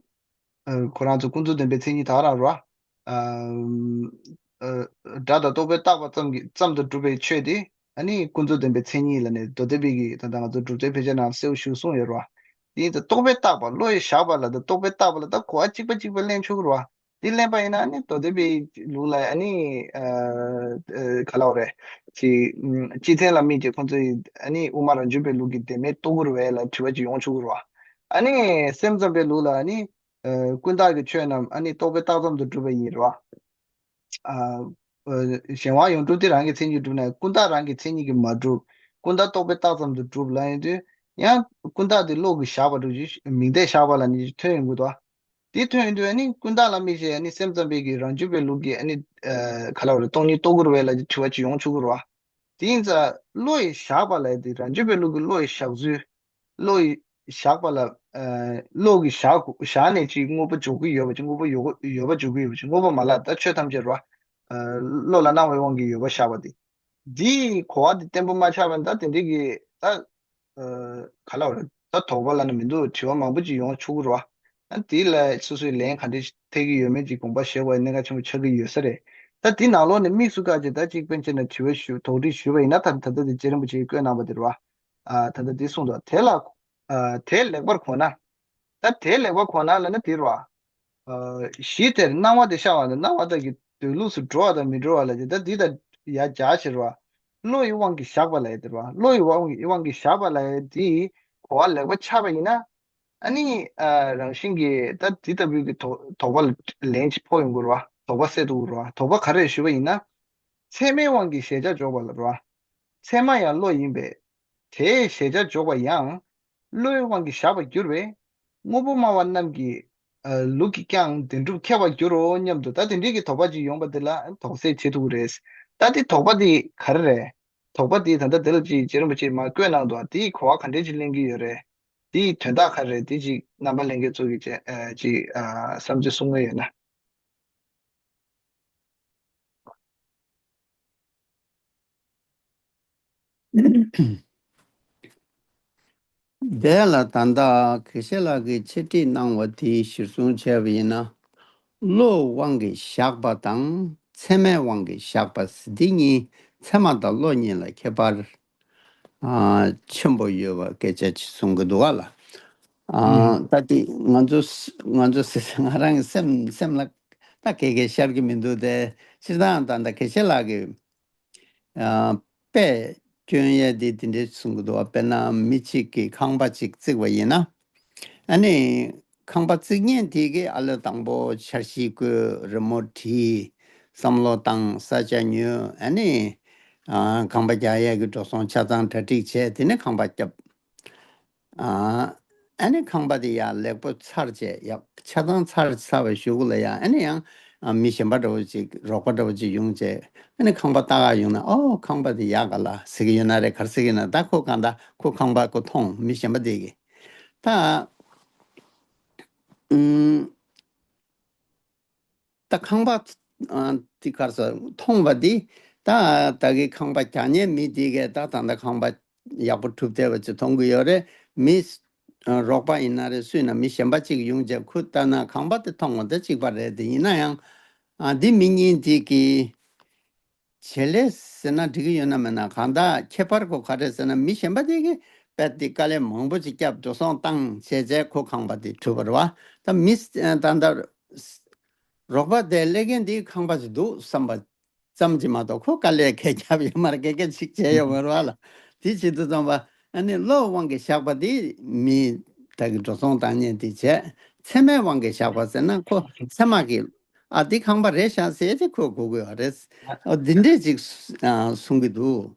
ཨ་ཁོ་རང་ཚོ་ཀུན་རྫོབ་བདེན་པའི་མཚན་ཉིད་ད་ག་རང་རེད་བ། ཨ་ཨ་སྒྲ་དང་རྟོག་པས་བཏགས་པ་ཙམ་གྱིས་ཙམ་དུ་གྲུབ་པའི་ཆོས་དེ་ཨ་ནི་ཀུན་རྫོབ་བདེན་པའི་མཚན་ཉིད་ལབ་ནས་མདོ་སྡེ་པའི་གི་ད་ལྟ་ང་ཚོ་གྲུབ་མཐའི་དཔེ་ཆ་ནང་གསལ་པོ་ཞིག་གསུངས་ཡོད་རེད་བ། དེ་ཡིན་ཙང་རྟོག་པས་བཏགས་པ། བློ་ཡིས་བཞག་པ་ལ་ད་རྟོག་པས་བཏགས་པ་ལ་ད་གོ་བ་གཅིག་པ་གཅིག་པ་ལེན་ཆོག་གི་རེད་བ། དེ་ལེན་པ་ཡིན་ན་ཨ་ནི་མདོ་སྡེ་པའི་ལུགས་ལ་ཨ་ནི་ཨ་ཨ་ག་ལབ་དགོས་རེད། ཅིག་ཨམ་སྤྱི་མཚན་ལ་དམིགས་ཏེ་ཁོང་ཚོས་ཨ་ནི་དབུ་མ་རང་རྒྱུད་པའི་ལུགས་ཀྱི་བདེན་མེད་རྟོགས་ཀྱི་རེད་པས་ལབ་དྲི་བ་ཅིག་ཡོང་ཆོག་གི་རེད་བ། ཨ་ནི་སེམས་ཙམ་པའི་ལུགས་ལ་ཨ་ནི་ཨ་ཀུན་བཏགས་ཀྱི་ཆོས་རྣམས་ཨ་ནི་རྟོག་པས་བཏགས་ཙམ་དུ་གྲུབ་པ་ཡིན་རེད་བ། ཨ་ཨ་གཞན་དབང་ཡོངས་གྲུབ་དེ་རང་གི་མཚན་ཉིད་གྲུབ་ནས་ཀུན་བཏགས་རང་གི་མཚན་ཉིད་ཀྱིས་མ་གྲུབ། ཀུན་བཏགས་རྟོག་པས་བཏགས་ཙམ་དུ་གྲུབ་ལབ་ཡོང་དུས། ཡང་ཀུན་བཏགས་དེ་བློ་གིས་བཞག་པ་འདྲ་ཅིག་མིང་བརྡས་བཞག་པ་ལབ་ནས་ཐོན་ཡོང་གི་འདུག་དེ་ཐོན་ཡོང་དུས་ཨ་ནི་ཀུན་བཏགས་ལ་དམིགས་བྱས་ཨ་ནི་སེམས་ཙམ་པའི་གི་རང་རྒྱུད་པའི་ལུགས་ཀྱི་ཨ་ནི་ཨ་ག་ལབ་དགོས་རེད། སྟོང་ཉིད་རྟོགས་ཀྱི་རེད་པས་ལབ་ཀྱི་དྲི་བ་ཅིག་ཡོང་ཆོག་གི་རེད་བ། དེ་ཡིན་ཙང་བློ་ཡིས་བཞག་པ་ལབ་དེ་རང་རྒྱུད་པའི་ལུགས་ཀྱི་བློ་ཡིས་བཞག་ཚུལ། བློ་ཡིས་བཞག་པ་ལ་ཨ་བློ་གིས་བཞག་བཞག་ནས་ཅིག་དངོས་པོ་འཇོག་གི་ཡོད་པ་ཅིག་དངོས་པོ་ཡོད་ཡོད་པ་འཇོག་གི་ཡོད་པ་ཅིག་དངོས་པོ་མ་ལབ། ད་ཆོས་ཐམས་ཅད་རེད་བ། ཨ་བློ་ལ་སྣང་བའི་དབང་གིས་ཡོད་པ་བཞག་པ་དེ། འདིའི་གོ་བ་འདི་བརྟན་པོ་མ་ཆགས་པ་ཡིན་ན་ད་དེ་འདྲའི་གི་ད་ཨ་ག་ལབ་དགོས་རེད། ད་དོགས་པ་ལབ་ན་མི་འདུག་དྲི་བ་མང་པོ་ཅིག་ཡོང་ཆོག་གི་རེད་བ། ཨ་དེ་ལ་སོ་སོའི་ལན་ག་འདྲ་ཞིག་ཐེབས་ཀྱི་ཡོད་མེད་ཅིག་དགོངས་པ་བཞེས་དགོས་པའི་གནད་འགག་ཆེན་པོ་ཆགས་ཀྱི་ཡོད་ས་རེད། ད་དེ་ནང་ལོགས་ནས་དམིགས་སུ་བཀར་བྱས་ད་ཅིག་དཔེར་ན་དྲི་བ་ཞུ་དོགས་འདྲི་ཞུས་པ་ཡིན་ན། ད་ད་ལྟ་དེ་རྗེ་རིན་པོ་ཆེས་བཀོད་གནང་བ་དེ་རེད་བ། ཨ་ད་ལྟ་དེ་གསུངས་འདུག་དེ་ལ་ཨ་དེ་ལེགས་པར་གོ་ན། ད་དེ་ལེགས་པར་གོ་ན་ལབ་ན་དེ་རེད་བ། ཨ་གཞི་དེར་སྣང་བ་དེ་ཤར་བ་དང་སྣང་བ་དག་གི་སྡོད་ལུགས་སུ་འགྲོ་བ་དང་མི་འགྲོ་བ་ལ་ཅིག་ད་འདི་ལྟར་ཡར་སྦྱར་ཕྱིར་བ། བློ་ཡི་དབང་གིས་བཞག་པ་ལབ་ཡས་དེ་རེད་བ། བློ་ཡི་དབང་གིས་དབང་གིས་བཞག་པ་ལབ་ཡས་དེ་གོ་བ་ལེགས་པོ་ཆགས་པ་ཡིན་ན། ཨ་ནི་ཨ་རང་བཞིན་གྱིས་ད་འདི་ལྟ་བུའི་གི་དོགས་དོགས་པ་ལ་ལན་ཅིག་ཕོག་ཡོང་གི་རེད་བ། དོགས་པ་སེལ་ཐུབ་ཀྱི་རེད་བ། དོགས་པ་ག་རེ་རེད་ཞུས་པ་ཡིན་ན། ཚད་མའི་དབང་གིས་གཞལ་བྱ་འཇོག་པ་ལ་རེད་བ། ཚད་མ་ཡང་བློ་ཡིན་པས། དེས་གཞལ་བྱ་འཇོག་པ་ཡང་། བློའི་དབང་གིས་བཞག་པར་འགྱུར་བས། དངོས་པོ་སྨྲ་བ་རྣམས་ཀྱི་ཨ་ལུགས་ཀྱིས་ཀྱང་བདེན་གྲུབ་ཁྱབ་པར་འགྱུར་རོ་སྙམ་དུ། ད་དེ་འདྲའི་གི་དོགས་པ་ཅིག་ཡོང་པ་དེ་ལ་དོགས་སེལ་བྱེད་ཐུབ་ཀྱི་རེད། ད་དེ་དོགས་པ་དེ་ག་རེ་རེད། དོགས་པ་དེ་ད་ལྟ་དེ་ལ་ཅིག་རྗེ་རིན་པོ་ཆེས་མར་བཀོད་གནང་འདུག་དེའི་གོ་བ་ག་འདྲས་ཅིག་ལེན་གྱི་ཡོད་རེད། དེའི་དོན་དག་ག་རེ་རེད། དེ་ཅིག་རྣམ་པ་ལྷན་རྒྱས་ཚོ་གིས་ཅིག་ཨ་ཅིག་ཨ་བསམ་ཚུལ་གསུང་གི་ཡོད་ན། དེ་ལ་ད་ལྟ་དགེ་བཤེས་ལགས་ཀྱིས་འཆད་ཁྲིད་གནང་བ་དེ་གཞིར་བཟུང་བྱས་པ་ཡིན་ན། བློའི་དབང་གིས་བཞག་པ་དང་ཚད་མའི་དབང་གིས་བཞག་པ་ཟེར་འདི་གཉིས་ཚད་མ་དང་བློ་གཉིས་ལ་ཁྱད་པར་ཨ་ཆེན་པོ་ཡོད་པ་སྐད་ཆ་ཅིག་གསུང་གི་འདུག་ག་ལ། ཨ་ཨུམ། ད་དེ་ང་ཚོ་ང་ཚོ་ང་རང་གི་སེམས་སེམས་ལ་ད་ག་གེ་ཤར་གྱི་མི་འདུག་སྟེ། སྤྱིར་བཏང་ད་ལྟ་དགེ་བཤེས་ལགས་ཀྱིས་ཨ་དཔེ་སྐྱོན་ཡས་དེ་དེ་འདྲས་གསུང་གི་འདུག་དཔེར་ན་མི་གཅིག་གིས་ཁང་པ་གཅིག་བརྩིགས་པ་ཡིན་ན། ཨ་ནི་ཁང་པ་བརྩིགས་མཁན་དེ་གིས་ཨ་ལོ་དང་པོ་འཆར་གཞི་བཀོད། རི་མོ་བྲིས། བསམ་བློ་བཏང་། ས་ཆ་ཉོས། ཨ་ནི་ཨ་ཁང་པ་རྒྱག་ཡས་ཀྱི་འགྲོ་སོང་ཆ་ཚང་གྲ་སྒྲིག་བྱས། དེ་ནས་ཁང་པ་བརྒྱབ། ཨ་ཨ་ནི་ཁང་པ་དེ་ཡར་ལེགས་པོ་ཚར་བྱས། ཡག་ཆ་ཚང་ཚར་ཚར་བའི་གཞུག་གུ་ལ་ཡང་ཨ་ནི་ཡང་ཨ་མི་གཞན་པ་འདྲ་བོ་ཅིག་རོགས་པ་འདྲ་བོ་ཅིག་ཡོང་བྱས། ཨ་ནི་ཁང་པ་ལྟ་ག་ཡོང་ན། ཨོ་ཁང་པ་དེ་ཡག་ག་ལ་ཟེར་གྱི་ཡོད་ན་རེད། ག་རེ་ཟེར་གྱི་ཡོད་ན། ད་ཁོ་གང་ལྟར་ཁོ་ཁང་པ་ཁོ་མཐོང་། མི་གཞན་པ་དེ་གིས་ད་ཨུམ། ད་ཁང་པ་ཨ་དེ་ག་རེ་ཟེར་མཐོང་བ་དེ། ད་ད་གི་ཁང་པ་རྒྱག་མཁན་མི་དེ་གས་ད་ད་ལྟ་ཁང་པ་ཡག་པོ་གྲུབ་བསྡད་པ་ཅིག་མཐོང་གི་ཡོད་རེད། མི་ཨ་རོགས་པ་ཡིན་ན་རེད། སུ་ཡིན་ན་མི་གཞན་པ་ཅིག་ཡོང་བྱས་ཁོས་ལྟ་ན་ཁང་པ་དེ་མཐོང་བ་དེ་གཅིག་པ་རེད། དེ་ཡིན་ན་ཡང་ ཨ་འདི་མི་གཉིས་འདི་གི་བྱེད་ལས་ཟེར་ན་འགྲིག་གི་ཡོད་ན་མེད་ན། གང་ལྟར་ཁྱད་པར་གོ་ག་རེ་ཟེར་ན། མི་གཞན་པ་དེ་གི་དཔེ་དེ་དཀའ་ལས་མང་པོ་ཅིག་བརྒྱབ། འགྲོ་སོང་བཏང་བྱས་བྱས་ཁོ་ཁང་པ་དེ་གྲུབ་པ་རེད་བ། ད་མི་ད་ལྟ་རོགས་པ་དེ་ལས་མཁན་དེ་ཁང་པ་ཅིག་འདུག་བསམ་པ་ཙམ་གྱིས་མ་གཏོགས་ཁོ་དཀའ་ལས་གས་བརྒྱབ་ཡོད་མ་རེད། གས་གས་ཅིག་བྱས་ཡོད་མ་རེད་བ་ལ། དེ་བྱེད་དུས་ཙམ་པ་ཨ་ནི་བློའི་དབང་གིས་བཞག་པ་དེ་མི་ད་གི་འགྲོ་སོང་བཏང་མཁན་དེ་བྱས། ཚད་མའི་དབང་གིས་བཞག་པ་ཟེར་ན་ཁོ་ཚད་མ་གི་ཨ་འདི་ཁང་པ་རེད་ཤག་ཟེར་ཏེ་ཁོ་གོ་གི་ཡོད་རེད། ཨ་འདི་འདྲས་ཅིག་ཨ་གསུང་གི་འདུག་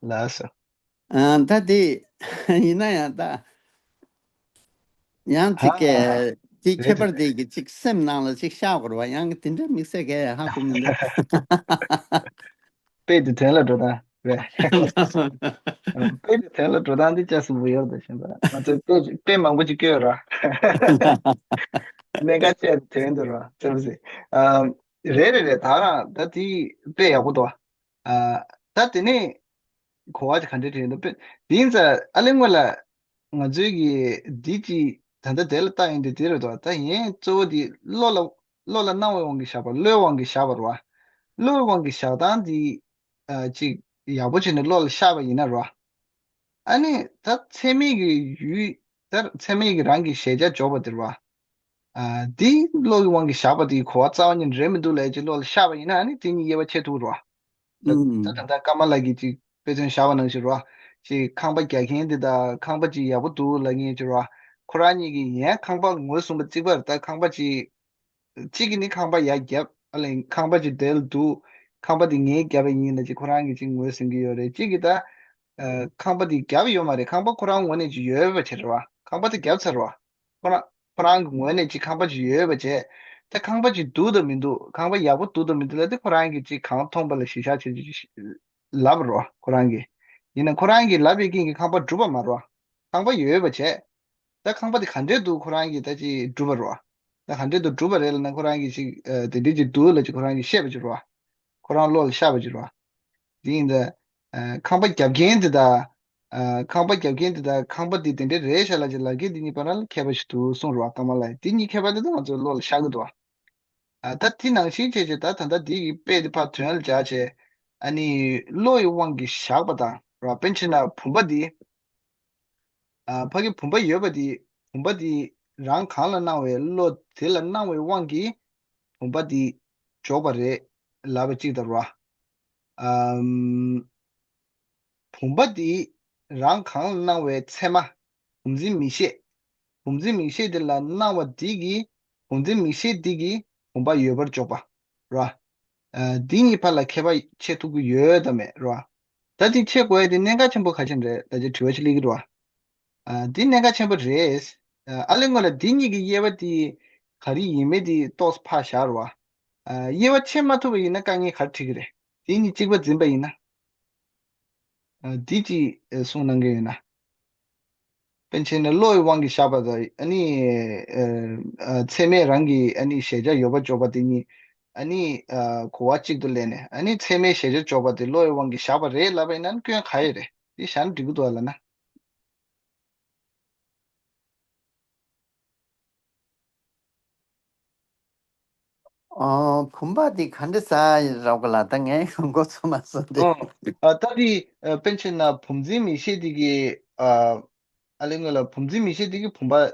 ལགས་སོ། ཨ་ད་དེ་ཡིན་ན་ཡང་ད་ཡང་ཅིག་ཧ་གི་དེ་ཁྱད་རེད་དེ་པར་དེ་གི་ཅིག་སེམས་ནང་ལ་ཅིག་ཤར་དགོས་རེད་བ། ཡང་གི་དེ་འདྲ་དམིགས་བསལ་གས་ཧ་གོ་མི་འདུག་དཔེ་དེ་དོན་ལ་འགྲོ་སྟངས་རེད། དཔེ་དེ་དོན་ལ་འགྲོ་སྟངས་འདི་ཅག་གསུམ་པོ་ཡོད་དོ་ཤེས་པ། ང་ཚོས་དཔེ་དཔེ་མང་པོ་ཅིག་བཀོད་ར། གནད་འགག་ཆེ་དོན་དུ་ར་ཙམ་ཟེར། ཨམ། རེད་རེད་རེད། ད་རང་ད་དེ་དཔེ་ཡག་པོ་འདུག་ཨ། ད་དེ་ནས་གོ་བ་དེ་ག་འདྲ་དྲན་འདུག་དཔེ་དེ་ཡིན་ཙང་ཨ་ལེ་སྔོན་ལ་ང་ཚོའི་གི་འདི་ཅི་ད་ལྟ་དེ་ལ་ལྟ་ཡིན་དེ་དེ་རེད་དོ། ད་ཡིན་གཙོ་བོ་དེ་བློ་ལ་བློ་ལ་སྣང་བའི་དབང་གིས་བཞག་པ། བློའི་དབང་གིས་བཞག་པ་རེད་བ། བློའི་དབང་གིས་བཞག་སྟངས་དེ་ཨ་ཅིག་ཡག་པོ་བྱས་ནས་བློ་ལ་ཤར་བ་ཡིན་ན་རེད་བ། ཨ་ནི་ད་ཚད་མའི་གི་ཡུལ་ད་ཚད་མའི་གི་རང་གི་གཞལ་བྱ་འཇོག་པ་དེ་རེད་བ། ཨ་འདི་བློ་གི་དབང་གིས་བཞག་པ་དེའི་གོ་བ་རྩ་བ་ཉིད་རེད་མི་འདུག་ལབ་ཅིག་བློ་ལ་ཤར་བ་ཡིན་ན་ཨ་ནི་དེ་གཉིས་དབྱེ་བ་ཕྱེ་ཐུབ་རེད་བ། ད་ད་ལྟ་ཀརྨ་ལགས་ཀྱིས་ཅིག་དཔེ་མཚོན་བཞག་པ་ནང་བཞིན་རེད་བ། ཅིག་ཁང་པ་རྒྱག་མཁན་དེ་དང་ཁང་པ་ཅིག་ཡག་པོ་འདུག་ལབ་མཁན་ཅིག་རེད་བ། ཁོ་རང་གཉིས་ཀྱིས་ཡང་ཁང་པ་ངོས་བཟུང་པ་གཅིག་པར་ད་ཁང་པ་ཅིག་གཅིག་གིས་ནི་ཁང་པ་ཡར་བརྒྱབ། ཨ་ལས་ཁང་པ་ཅིག་དེ་ལ་འདུག་ཁང་པ་དེ་ངས་བརྒྱབ་པ་ཡིན་ལབ་ཅིག་ཁོ་རང་གིས་ཅིག་ངོས་ཟིན་གྱི་ཡོད་རེད། གཅིག་གིས་ད་ཨ་ཁང་པ་དེ་བརྒྱབ་ཡོད་མ་རེད། ཁང་པ་ཁོ་རང་ངོས་ནས་ཅིག་ཡོད་པ་བྱས་རེད་བ། ཁང་པ་དེ་བརྒྱབ་ཚར་བ། ཁོ་རང་ཁོ་རང་གི་ངོས་ནས་ཅིག་ཁང་པ་ཅིག་ཡོད་པ་བྱས། ད་ཁང་པ་ཅིག་འདུག་དང་མི་འདུག་ཁང་པ་ཡག་པོ་འདུག་དང་མི་འདུག་ལབ་དེ་ཁོ་རང་གིས་ཅིག་གང་མཐོང་པ་ལ་གཞི་བཞག་བྱས་ཅིག་ལབ་རེད་བ། ཁོ་རང་གིས་ཡིན་ན་ཁོ་རང་གིས་ལབ་པའི་རྐྱེན་གྱིས་ཁང་པ་འགྲུབ་པ་མ་རེད་བ། ཁང་པ་ཡོད་པ་བྱས། ད་ཁང་པ་དེ་ག་འདྲས་འདུག་ཁོ་རང་གིས་ད་ཅིག་གྲུབ་པ་རེད་བ། ད་ག་འདྲས་འདུག་གྲུབ་པ་རེད་ལབ་ན་ཁོ་རང་གིས་ཅིག་ཨ་དེ་འདྲས་ཅིག་འདུག་ལབ་ཅིག་ཁོ་རང་གིས་བཤད་པ་ཅིག་རེད་བ། ཁོ་རང་བློ་ལ་ཤར་བ་ཅིག་རེད་བ། དེ་ཡིན་ད། ཨ་ཁང་པ་རྒྱབ་མཁན་དེ་དང་། ཨ་ཁང་པ་རྒྱབ་མཁན་དེ་དང་ཁང་པ་དེ་དེ་འདྲས་རེད་ཤག་ལབ་ཅིག་ལབ་མཁན་དེ་གཉིས་བར་ལ་ཁྱད་པར་ཞིག་འདུག་གསུངས་རེད་བ། ཀརྨ་ལགས་དེ་གཉིས་ཁྱད་པར་དེ་ད་ང་ཚོའི་བློ་ལ་ཤར་གི་འདུག་བ། ཨ་ད་དེ་ནང་བཞིན་བྱས་བྱས་ད་ད་ལྟ་དེ་གི་དཔེ་དེ་ཕར་དོན་ལ་སྦྱར་བྱས། ཨ་ནི་བློ་ཡི་དབང་གིས་བཞག་པ་དང་རེད་བ། དཔེར་ན་ཆ་བྱས་ན་བུམ་པ་དེ། ཨ་ཕ་གི་བུམ་པ་ཡོད་པ་དེ་བུམ་པ་དེ་རང་གང་ལ་སྣང་བའི་བློ་དེ་ལ་སྣང་བའི་དབང་གིས་བུམ་པ་དེ་འཇོག་པ་རེད་ལབ་པ་གཅིག་དང་རེད་བ། ཨམ། བུམ་པ་དེ་རང་གང་ལ་སྣང་བའི་ཚད་མ། བུམ་འཛིན་མིག་ཤེས། བུམ་འཛིན་མིག་ཤེས་དེ་ལ་སྣང་བ་དེ་གིས་བུམ་འཛིན་མིག་ཤེས་དེ་གིས་བུམ་པ་ཡོད་པར་འཇོག་པ། ར། ཨ་འདི་གཉིས་བར་ལ་ཁྱད་པར་ཕྱེ་ཐུབ་ཀྱི་ཡོད་དམ་མེད་ར། ད་འདི་ཕྱེ་དགོས་ཡ་དེ་གནད་འགག་ཆེན་པོ་ག་ཅན་རེད་ལབ་ཅེས་དྲི་བ་ཞིག་སླེབས་ཀྱི་འདུག་བ། ཨ་འདི་གནད་འགག་ཆེན་པོ་རེད། ཨ་ཨ་ལེ་སྔོན་ལ་འདི་གཉིས་ཀྱི་དབྱེ་བ་དེ་ག་རེ་ཡིན་མིན་དེ་ཏོག་ཙམ་ཕར་བཞག་ར་བ། ཨ་དབྱེ་བ་ཕྱེ་མ་ཐུབ་པ་ཡིན་ན་དཀའ་ངལ་ག་རེ་འཕྲད་ཀྱི་རེད། འདི་གཉིས་གཅིག་པ་འཛིན་པ་ཡིན་ན། ཨ་འདི་ཅིག་ཨ་གསུང་གནང་གི་ཡོད་ན། དཔེར་ན་ཆ་བྱས་ན་བློ་ཡི་དབང་གིས་བཞག་པ་དང་ཨ་ནི་ཨ་ཨ་ཚད་མས་རང་གི་ཨ་ནི་གཞལ་བྱ་ཡོད་པ་འཇོག་པ་དེ་གཉིས་ཨ་ནི་ཨ་གོ་བ་གཅིག་ཏུ་ལེན་ནས། ཨ་ནི་ཚད་མས་གཞལ་བྱ་འཇོག་པ་དེ་བློ་ཡི་དབང་གིས་བཞག་པ་རེད་ལབ་པ་ཡིན་ན་སྐྱོན་ག་ཡོད་རེད། དེ་བཞག་ན་འགྲིག་གི་འདུག་ཨ་ལབ་ན། ཨོ། བུམ་པ་འདི་ག་འདྲ་ཟ་རོགས་ག་ལ། ད་ངས་མགོ་ཚོས་མ་སོང་སྟེ། ཨོ། ཨ་ད་འདི་ཨ་དཔེར་ན་ཆ་བྱས་ན་བུམ་འཛིན་མིག་ཤེས་འདི་གི་ཨ་ཨ་ལེ་སྔོན་ལ་བུམ་འཛིན་མིག་ཤེས་འདི་གི་བུམ་པ།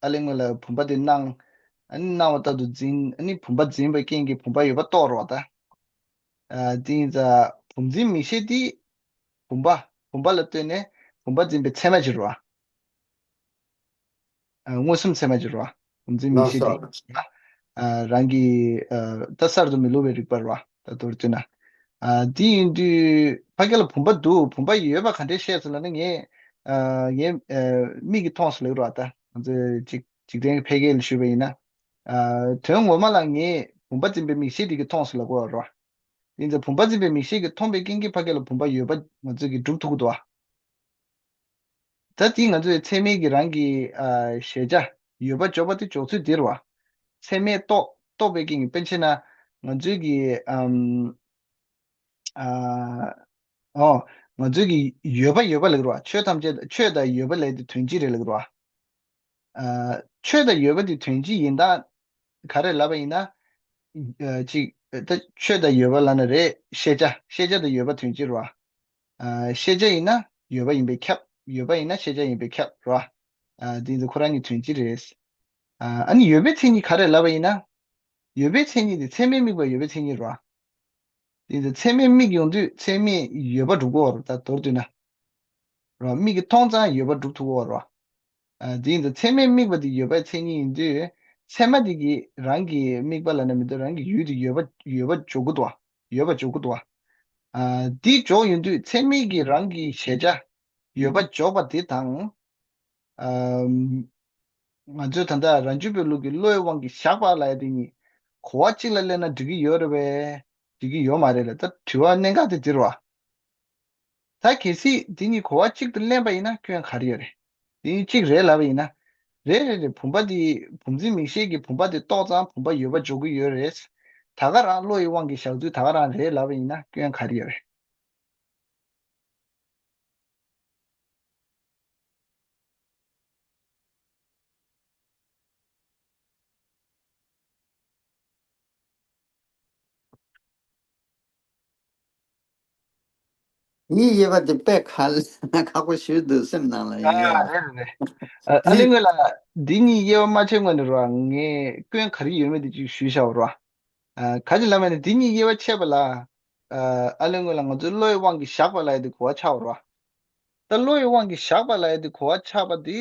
ཨ་ལེ་སྔོན་ལ་བུམ་པ་འདི་སྣང་། ཨ་ནི་སྣང་བ་ལྟར་དུ་འཛིན། ཨ་ནི་བུམ་པ་འཛིན་པའི་རྐྱེན་གྱིས་བུམ་པ་ཡོད་པ་རྟོགས་རོགས་ད། ཨ་དེ་ཡིན་ཙང་བུམ་འཛིན་མིག་ཤེས་འདི་བུམ་པ། བུམ་པ་ལ་ལྟོས་ནས་བུམ་པ་འཛིན་པའི་ཚད་མ་ཅིག་རེད་བ། ཨ་མངོན་སུམ་ཚད་མ་ཅིག་རེད་བ། བུམ་འཛིན་མིག་ལགས་ཤེས་དེ། སོ། ཨ་རང་གི་ཨ་ད་གསར་དུ་མི་བསླུ་བའི་རིག་པ་རེད་བ། ད་མདོར་བསྡུས་ན། ཨ་དེ་ཡིན་དུས་ཕ་གི་ལ་བུམ་པ་འདུག་བུམ་པ་ཡོད་པ་ག་འདྲས་བཤད་སོང་ལབ་ན། ངས་ཨ་ངའི་ཨ་མིག་གིས་མཐོང་སོང་ལབ་རེད་བ། ད་ང་ཚོས་འཇིག་འཇིག་རྟེན་གྱི་ཕལ་སྐད་ལ་ཞུས་པ་ཡིན་ན། ཨ་དོན་ངོ་མ་ལ་ངས་བུམ་པ་འཛིན་པའི་མིག་ཤེས་དེ་གིས་མཐོང་སོང་ལབ་དགོས་པ་རེད་བ། ཡིན་ཙང་བུམ་པ་འཛིན་པའི་མིག་ཤེས་ཀྱིས་མཐོང་པའི་རྐྱེན་གྱིས་ཕ་གི་ལ་བུམ་པ་ཡོད་པ་ང་ཚོས་ཀྱིས་སྒྲུབ་ཐུབ་ཀྱི་འདུག་བ། ད་དེ་ང་ཚོའི་ཚད་མའི་གི་རང་གི་ཨ་གཞལ་བྱ་ཡོད་པ་འཇོག་པ་དེ་འཇོག་ཚུལ་དེ་རེད་བ། ཚད་མས་རྟོགས་རྟོགས་པའི་རྐྱེན་གྱིས། དཔེར་ན་ཆ་བྱས་ན་ང་ཚོའི་གི་ཨམ་ཨ་ཨོ་ང་ཚོའི་གི་ཡོད་པ་ཡོད་པ་ལབ་ཀྱི་རེད་བ། ཆོས་ཐམས་ཅད་ཆོས་དང་ཡོད་པ་ལབ་དེ་དོན་གཅིག་རེད་ལབ་ཀྱི་རེད་བ། ཨ་ཆོས་དང་ཡོད་པ་དེ་དོན་གཅིག་ཡིན་སྟངས་ག་རེ་ལབ་པ་ཡིན་ན། ཨ་ཅིག་ད་ཆོས་དང་ཡོད་པ་ལབ་ན་རེད། ཤེས་བྱ་ཤེས་བྱ་དང་ཡོད་པ་དོན་གཅིག་རེད་བ། ཨ་ཤེས་བྱ་ཡིན་ན་ཡོད་པ་ཡིན་པས་ཁྱབ། ཡོད་པ་ཡིན་ན་ཤེས་བྱ་ཡིན་པས་ཁྱབ་རེད་བ། ཨ་དེ་ཡིན་ཙང་ཁོ་རང་གཉིས་དོན་གཅིག་རེད། ཨ་ཨ་ནི་ཡོད་པའི་མཚན་ཉིད་ག་རེ་ལབ་པ་ཡིན་ན། ཡོད་པའི་མཚན་ཉིད་དེ་ཚད་མས་དམིགས་པ་ཡོད་པའི་མཚན་ཉིད་རེད་བ། དེ་ཚོ་ཚད་མས་དམིགས་ཡོང་དུས་ཚད་མས་ཡོད་པ་སྒྲུབ་ཀྱི་ཡོད་རེད། ད་མདོར་བསྡུས་ན། རོ། མིག་གིས་མཐོང་ཙང་ཡོད་པ་སྒྲུབ་ཐུབ་ཀྱི་ཡོད་རེད། ཨ་དེ་ཡིན་དུས་ཚད་མས་དམིགས་པ་དེ་ཡོད་པའི་མཚན་ཉིད་ཡིན་དུས། ཚད་མ་དེ་གིས་རང་གི་དམིགས་པ་ལབ་ན་མི་འདུག་རང་གི་ཡུལ་དེ་ཡོད་པ་ཡོད་པ་འཇོག་གི་འདུག་བ། ཡོད་པ་འཇོག་གི་འདུག་བ། ཨ་དེ་འཇོག་ཡོང་དུས་ཚད་མས་ཀྱིས་རང་གི་གཞལ་བྱ་ཡོད་པ་འཇོག་པ་དེ་དང་། ཨམ། ང་ཚོས་ད་ལྟ་རང་རྒྱུད་པའི་ལུགས་ཀྱི་བློའི་དབང་གིས་བཞག་པ་ལབ་ཡ་དེ་གཉིས་གོ་བ་གཅིག་ལ་ལེན་ན་འགྲིག་གི་ཡོད་རེད་པས། འགྲིག་གི་ཡོད་མ་རེད་ལ། ད་དྲི་བ་གནད་འགག་དེ་འདིར་བ། ད་གལ་སྲིད་དེ་གཉིས་གོ་བ་གཅིག་ཏུ་ལེན་པ་ཡིན་ན་སྐྱོན་ག་རེ་ཡོད་རེད། དེ་གཉིས་གཅིག་རེད་ལབ་པ་ཡིན་ན། རེད་རེད་རེད། བུམ་པ་དེ་བུམ་འཛིན་མིག་ཤེས་ཀྱིས་བུམ་པ་དེ་རྟོགས་ཙང་བུམ་པ་ཡོད་པ་འཇོག་གི་ཡོད་རེད། ད་ག་རང་བློ་ཡི་དབང་གིས་བཞག་དུས་ད་ག་རང་རེད་ལབ་པ་ཡིན་ན་སྐྱོན་ག་རེ་ཡོད་རེད། ཡིན། དབྱེ་བ་དེ་དཔེ་ཁག་ཁག་པོ་ཞིག་འདུག་སེམས་ནང་ལ། ཡིན་ཡང་། ཨ་རེད་རེད་རེད། ཨ་ཨ་ལེ་དངོས་ལ་འདི་གཉིས་དབྱེ་བ་མ་ཕྱེ་སྔོན་ནས་རོ། ངས་སྐྱོན་ག་རེ་ཡོད་མེད་དེ་ཅིག་ཞུས་བཞག་པ་རོ། ཨ་ག་ཅི་ལབ་མེད་ན་འདི་གཉིས་དབྱེ་བ་ཕྱེ་བ་ལ། ཨ་ཨ་ལེ་དངོས་ལ་ང་ཚོའི་བློའི་དབང་གིས་བཞག་པ་ལབ་ཡ་དེ་གོ་བ་ཆགས་པ་རོ། ད་བློ་ཡི་དབང་གིས་བཞག་པ་ལབ་ཡ་དེ་གོ་བ་ཆགས་པ་དེ་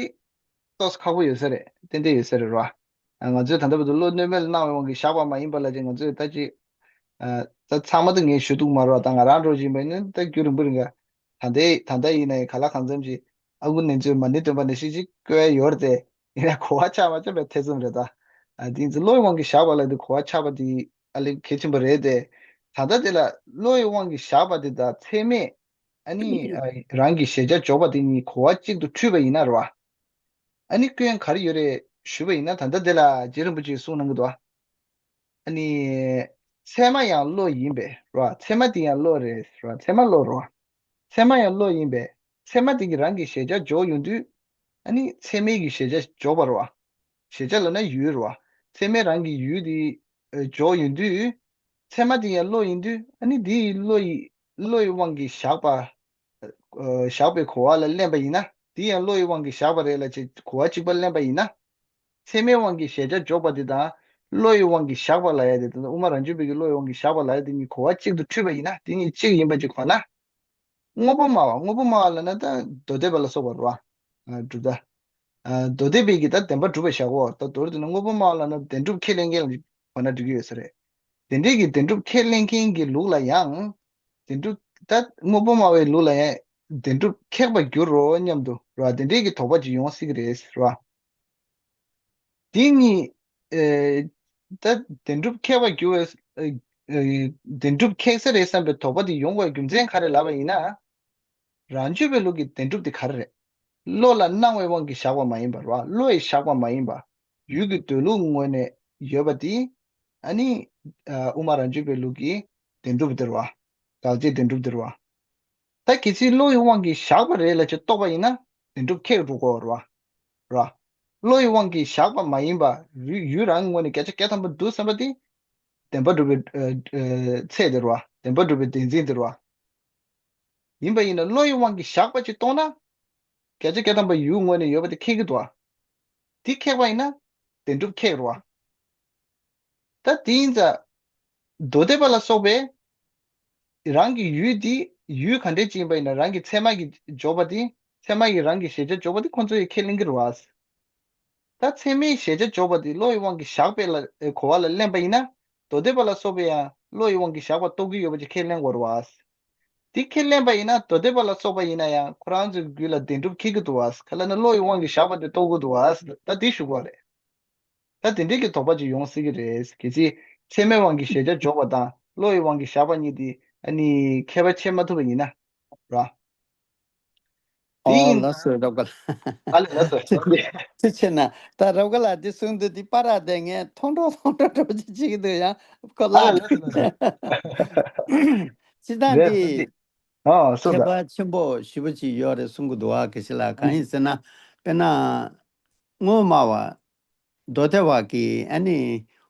ཏོག་ཙམ་ཁག་པོ་ཡོད་ས་རེད། ཏན་ཏན་ཡོད་ས་རེད་རོ། ང་ཚོས་ད་ལྟ་བར་དུ་བློ་གནོད་མེད་ལ་སྣང་བའི་དབང་གིས་བཞག་པ་མ་ཡིན་པ་ལབ་ཅིག་ང་ཚོས་ད་ཅིག་ད་ཚང་མ་ད་ངས་ཞུ་ཐུབ་མ་རེད་བ། ད་ང་རང་འདྲ་བོ་ཅིག་ཡིན་པ་ཡིན་ན་ད་རྒྱུན་རིང་པོ་རིང་ག་ད་ལྟའི་ད་ལྟ་ཡིན་ན་ཡང་ག་ལ་གང་འཚམ་ཅིག་ཨ་ཁུ་ནེ་ཙོས་མ་ཎི་འདོན་པ་ནང་བཞིན་ཅིག་བཀོད་ཡ་ཡོད་རེད་དེ། ཡིན་ན་གོ་བ་ཆགས་མ་ཆགས་པའི་ཐེ་ཚོམ་རེད་ད། ཨ་དེ་ཚོ་བློ་ཡི་དབང་གིས་བཞག་པ་ལབ་དུས་གོ་བ་ཆགས་པ་དེ་ཨ་ལེ་གལ་ཆེན་པོ་རེད་དེ། ད་ལྟ་དེ་ལ་བློ་ཡི་དབང་གིས་བཞག་པ་དེ་དང་ཚད་མས། ཨ་ནི་ཨ་རང་གི་གཞལ་བྱ་འཇོག་པ་དེ་གཉིས་གོ་བ་གཅིག་ཏུ་འཁྲུལ་པ་ཡིན་ན་རེད་བ། ཨ་ནི་སྐྱོན་ག་རེ་ཡོད་རེད་ཞུས་པ་ཡིན་ན། ད་ལྟ་དེ་ལ་རྗེ་རིན་པོ་ཆེས་གསུངས་གནང་གི་འདུག་ཨ་ནི་ཚད་མ་ཡང་བློ་ཡིན་པས་རེད་བ། ཚད་མ་དེ་ཡང་བློ་རེད་རེད་བ། ཚད་མ་བློ་རེད་བ། ཚད་མ་ཡང་བློ་ཡིན་པས། ཚད་མ་དེ་གིས་རང་གི་གཞལ་བྱ་འཇོག་ཡོང་དུས། ཨ་ནི་ཚད་མས་ཀྱི་གཞལ་བྱ་འཇོག་པ་རེད་བ། གཞལ་བྱ་ལབ་ན་ཡུལ་རེད་བ། ཚད་མས་རང་གི་ཡུལ་དེ་ཨ་འཇོག་ཡོང་དུས། ཚད་མ་དེ་ཡང་བློ་ཡིན་དུས་ཨ་ནི་དེ་ཡི་བློ་ཡི་བློ་ཡི་དབང་གིས་བཞག་པ། ཨ་བཞག་པའི་གོ་བ་ལ་ལེན་པ་ཡིན་ན། དེ་ཡང་བློ་ཡི་དབང་གིས་བཞག་པ་རེད་ལབ་ཅེས་གོ་བ་གཅིག་པ་ལེན་པ་ཡིན་ན། ཚད་མའི་དབང་གིས་གཞལ་བྱ་འཇོག་པ་དེ་དང་། བློ་ཡི་དབང་གིས་བཞག་པ་ལབ་ཡ་དེ་དང་། དབུ་མ་རང་རྒྱུད་པའི་གི་བློ་ཡི་དབང་གིས་བཞག་པ་ལབ་ཡ་དེ་གཉིས་གོ་བ་གཅིག་ཏུ་འཁྲུལ་པ་ཡིན་ན། དེ་གཉིས་གཅིག་ཡིན་པ་ཅིག་གོ་ན། དངོས་པོ་སྨྲ་བ། དངོས་པོ་སྨྲ་བ་ལབ་ན་ད་མདོ་སྡེ་པ་ལ་སོགས་པ་རེད་བ། ཨ་གྲུབ་མཐའ། ཨ་མདོ་སྡེ་པའི་གི་ད་བདེན་པར་གྲུབ་པ་བཞག་གོ། ད་མདོར་བསྡུ་ན་དངོས་པོ་སྨྲ་བ་ལབ་ན་བདེན་གྲུབ་ཁས་ལེན་མཁན་ལ་གོ་ན་འགྲིག་གི་ཡོད་ས་རེད། དེ་འདྲའི་གི་བདེན་གྲུབ་ཁས་ལེན་མཁན་གྱི་ལུགས་ལ་ཡང་། བདེན་གྲུབ་ད་དངོས་པོ་སྨྲ་བའི་ལུགས་ལ་ཡང་བདེན་གྲུབ་ཁེགས་པར་འགྱུར་རོ་སྙམ་དུ་རེད་བ། དེ་འདྲའི་གི་དོགས་པ་ཅིག་ཡོང་སྲིད་ཀྱི་རེད་ཟེར་བ། དེ་གཉིས། ཨེ། ད་བདེན་གྲུབ་ཁེགས་པར་འགྱུར་བའི། ཨེ། ཨེ། བདེན་གྲུབ་ཁེགས་ས་རེད་བསམ་པའི་དོགས་པ་དེ་ཡོང་བའི་རྒྱུ་མཚན་ག་རེ་ལབ་པ་ཡིན་ན། རང་རྒྱུད་པའི་ལུགས་ཀྱི་བདེན་གྲུབ་དེ་ག་རེ་རེད། བློ་ལ་སྣང་བའི་དབང་གིས་བཞག་པ་མ་ཡིན་པ་རེད་བ། བློ་ཡིས་བཞག་པ་མ་ཡིན་པ། ཡུལ་གྱི་འདོད་ལུགས་ངོས་ནས་ཡོད་པ་དེ། ཨ་ནི། ཨ་དབུ་མ་རང་རྒྱུད་པའི་ལུགས་ཀྱི་བདེན་གྲུབ་དེ་རེད་བ། དགག་བྱའི་བདེན་གྲུབ་དེ་རེད་བ། ད་གལ་སྲིད་བློ་ཡི་དབང་གིས་བཞག་པ་རེད་ལབ་ཅེས་རྟོགས་པ་ཡིན་ན་བདེན་གྲུབ་ཁེགས་འགྲོ་གི་རེད་བ། ར། བློ་ཡི་དབང་གིས་བཞག་པ་མ་ཡིན་པ། ཡུལ་ཡུལ་རང་ངོས་ནས་བརྒྱ་ཆ་བརྒྱ་ཐམ་པ་འདུག་བསམ་པ་དེ། བདེན་པར་གྲུབ་པའི་ཨ་ཨ་ཚད་དེ་རེད་བ། བདེན་པར་གྲུབ་པའི་བདེན་འཛིན་དེ་རེད་བ། ཡིན་པ་ཡིན་ན་བློ་ཡི་དབང་གིས་བཞག་པ་ཅིག་རྟོགས་ན། བརྒྱ་ཆ་བརྒྱ་ཐམ་པ་ཡུལ་ངོས་ནས་ཡོད་པ་དེ་ཁེགས་ཀྱི་འདུག་བ། དེ་ཁེགས་པ་ཡིན་ན། བདེན་གྲུབ་ཁེགས་རེད་བ། ད་དེ་ཡིན་ཙང་། མདོ་སྡེ་པ་ལ་སོགས་པས། རང་གི་ཡུལ་འདི་ཡུལ་ག་འདྲས་ཅིག་ཡིན་པ་ཡིན་ན་རང་གི་ཚད་མ་གིས་འཇོག་པ་དེ། ཚད་མ་ཡིས་རང་གི་གཞལ་བྱ་འཇོག་པ་དེ་ཁོ་ཚོ་ཡིས་ཁས་ལེན་གྱི་རེད་བ། ད་ཚད་མའི་གཞལ་བྱ་འཇོག་པ་དེ་བློ་ཡི་དབང་གིས་བཞག་པའི་ལ་གོ་བ་ལ་ལེན་པ་ཡིན་ན། མདོ་སྡེ་པ་ལ་སོགས་པས་ཡང་བློ་ཡི་དབང་གིས་བཞག་པ་རྟོགས་ཀྱི་ཡོད་པ་ཅིག་ཁས་ལེན་དགོས་རེད་བ། དེ་ཁས་ལེན་པ་ཡིན་ན་མདོ་སྡེ་པ་ལ་སོགས་པ་ཡིན་ན་ཡང་ཁོ་རང་ཚོའི་རྒྱུད་ལ་བདེན་གྲུབ་འཁེལ་གྱི་འདུག་བ། ག་ལབ་ན་བློ་ཡི་དབང་གིས་བཞག་པ་དེ་རྟོགས་ཀྱི་འདུག་བ། ད་དེ་ཞུ་དགོས་རེད། ད་དེ་འདྲའི་གི་དོགས་པ་ཅིག་ཡོང་སྲིད་ཀྱི་རེད། གལ་སྲིད་ཚད་མའི་དབང་གིས་གཞལ་བྱ་འཇོག་པ་དང་བློ་ཡི་དབང་གིས་བཞག་པ་གཉིས་དེ་ཨ་ནི་ཁྱད་པར་ཕྱེ་མ་ཐུབ་པ་ཡིན་ན། ར། དེ་ཨོ་ཡིན། ལགས་སོ་རབ་དགའ་ལགས། ཨ་ལེ་ལགས་སོ། ཐུགས་རྗེ་ཆེ་གནང་། ད་རབ་དགའ་ལགས་འདི་གསུང་དུས་འདི་པར་ར་དེ་ངས་མཐོང་གྲོགས་མཐོང་གྲོགས་འདྲ་པོ་ཅིག་བྱེད་ཀྱི་འདུག་ཡང་ཁོ་ཨ་ལེ་ལགས་ལགས་སོ་ལགས་སོ། སྤྱིར་བཏང་རེད་འདི་འདི། ཨ་སོ་ཁྱད་ད། པར་ཆེན་པོ་ཞེ་པོ་ཅིག་ཡོད་རེད་གསུང་གི་འདུག་བ། ག་ཞིག་ལ་གང་ཡིན་ཟེར་ན། དཔེར་ན། དངོས་སྨྲ་བ། མདོ་སྡེ་པ་གིས་ཨ་ནི་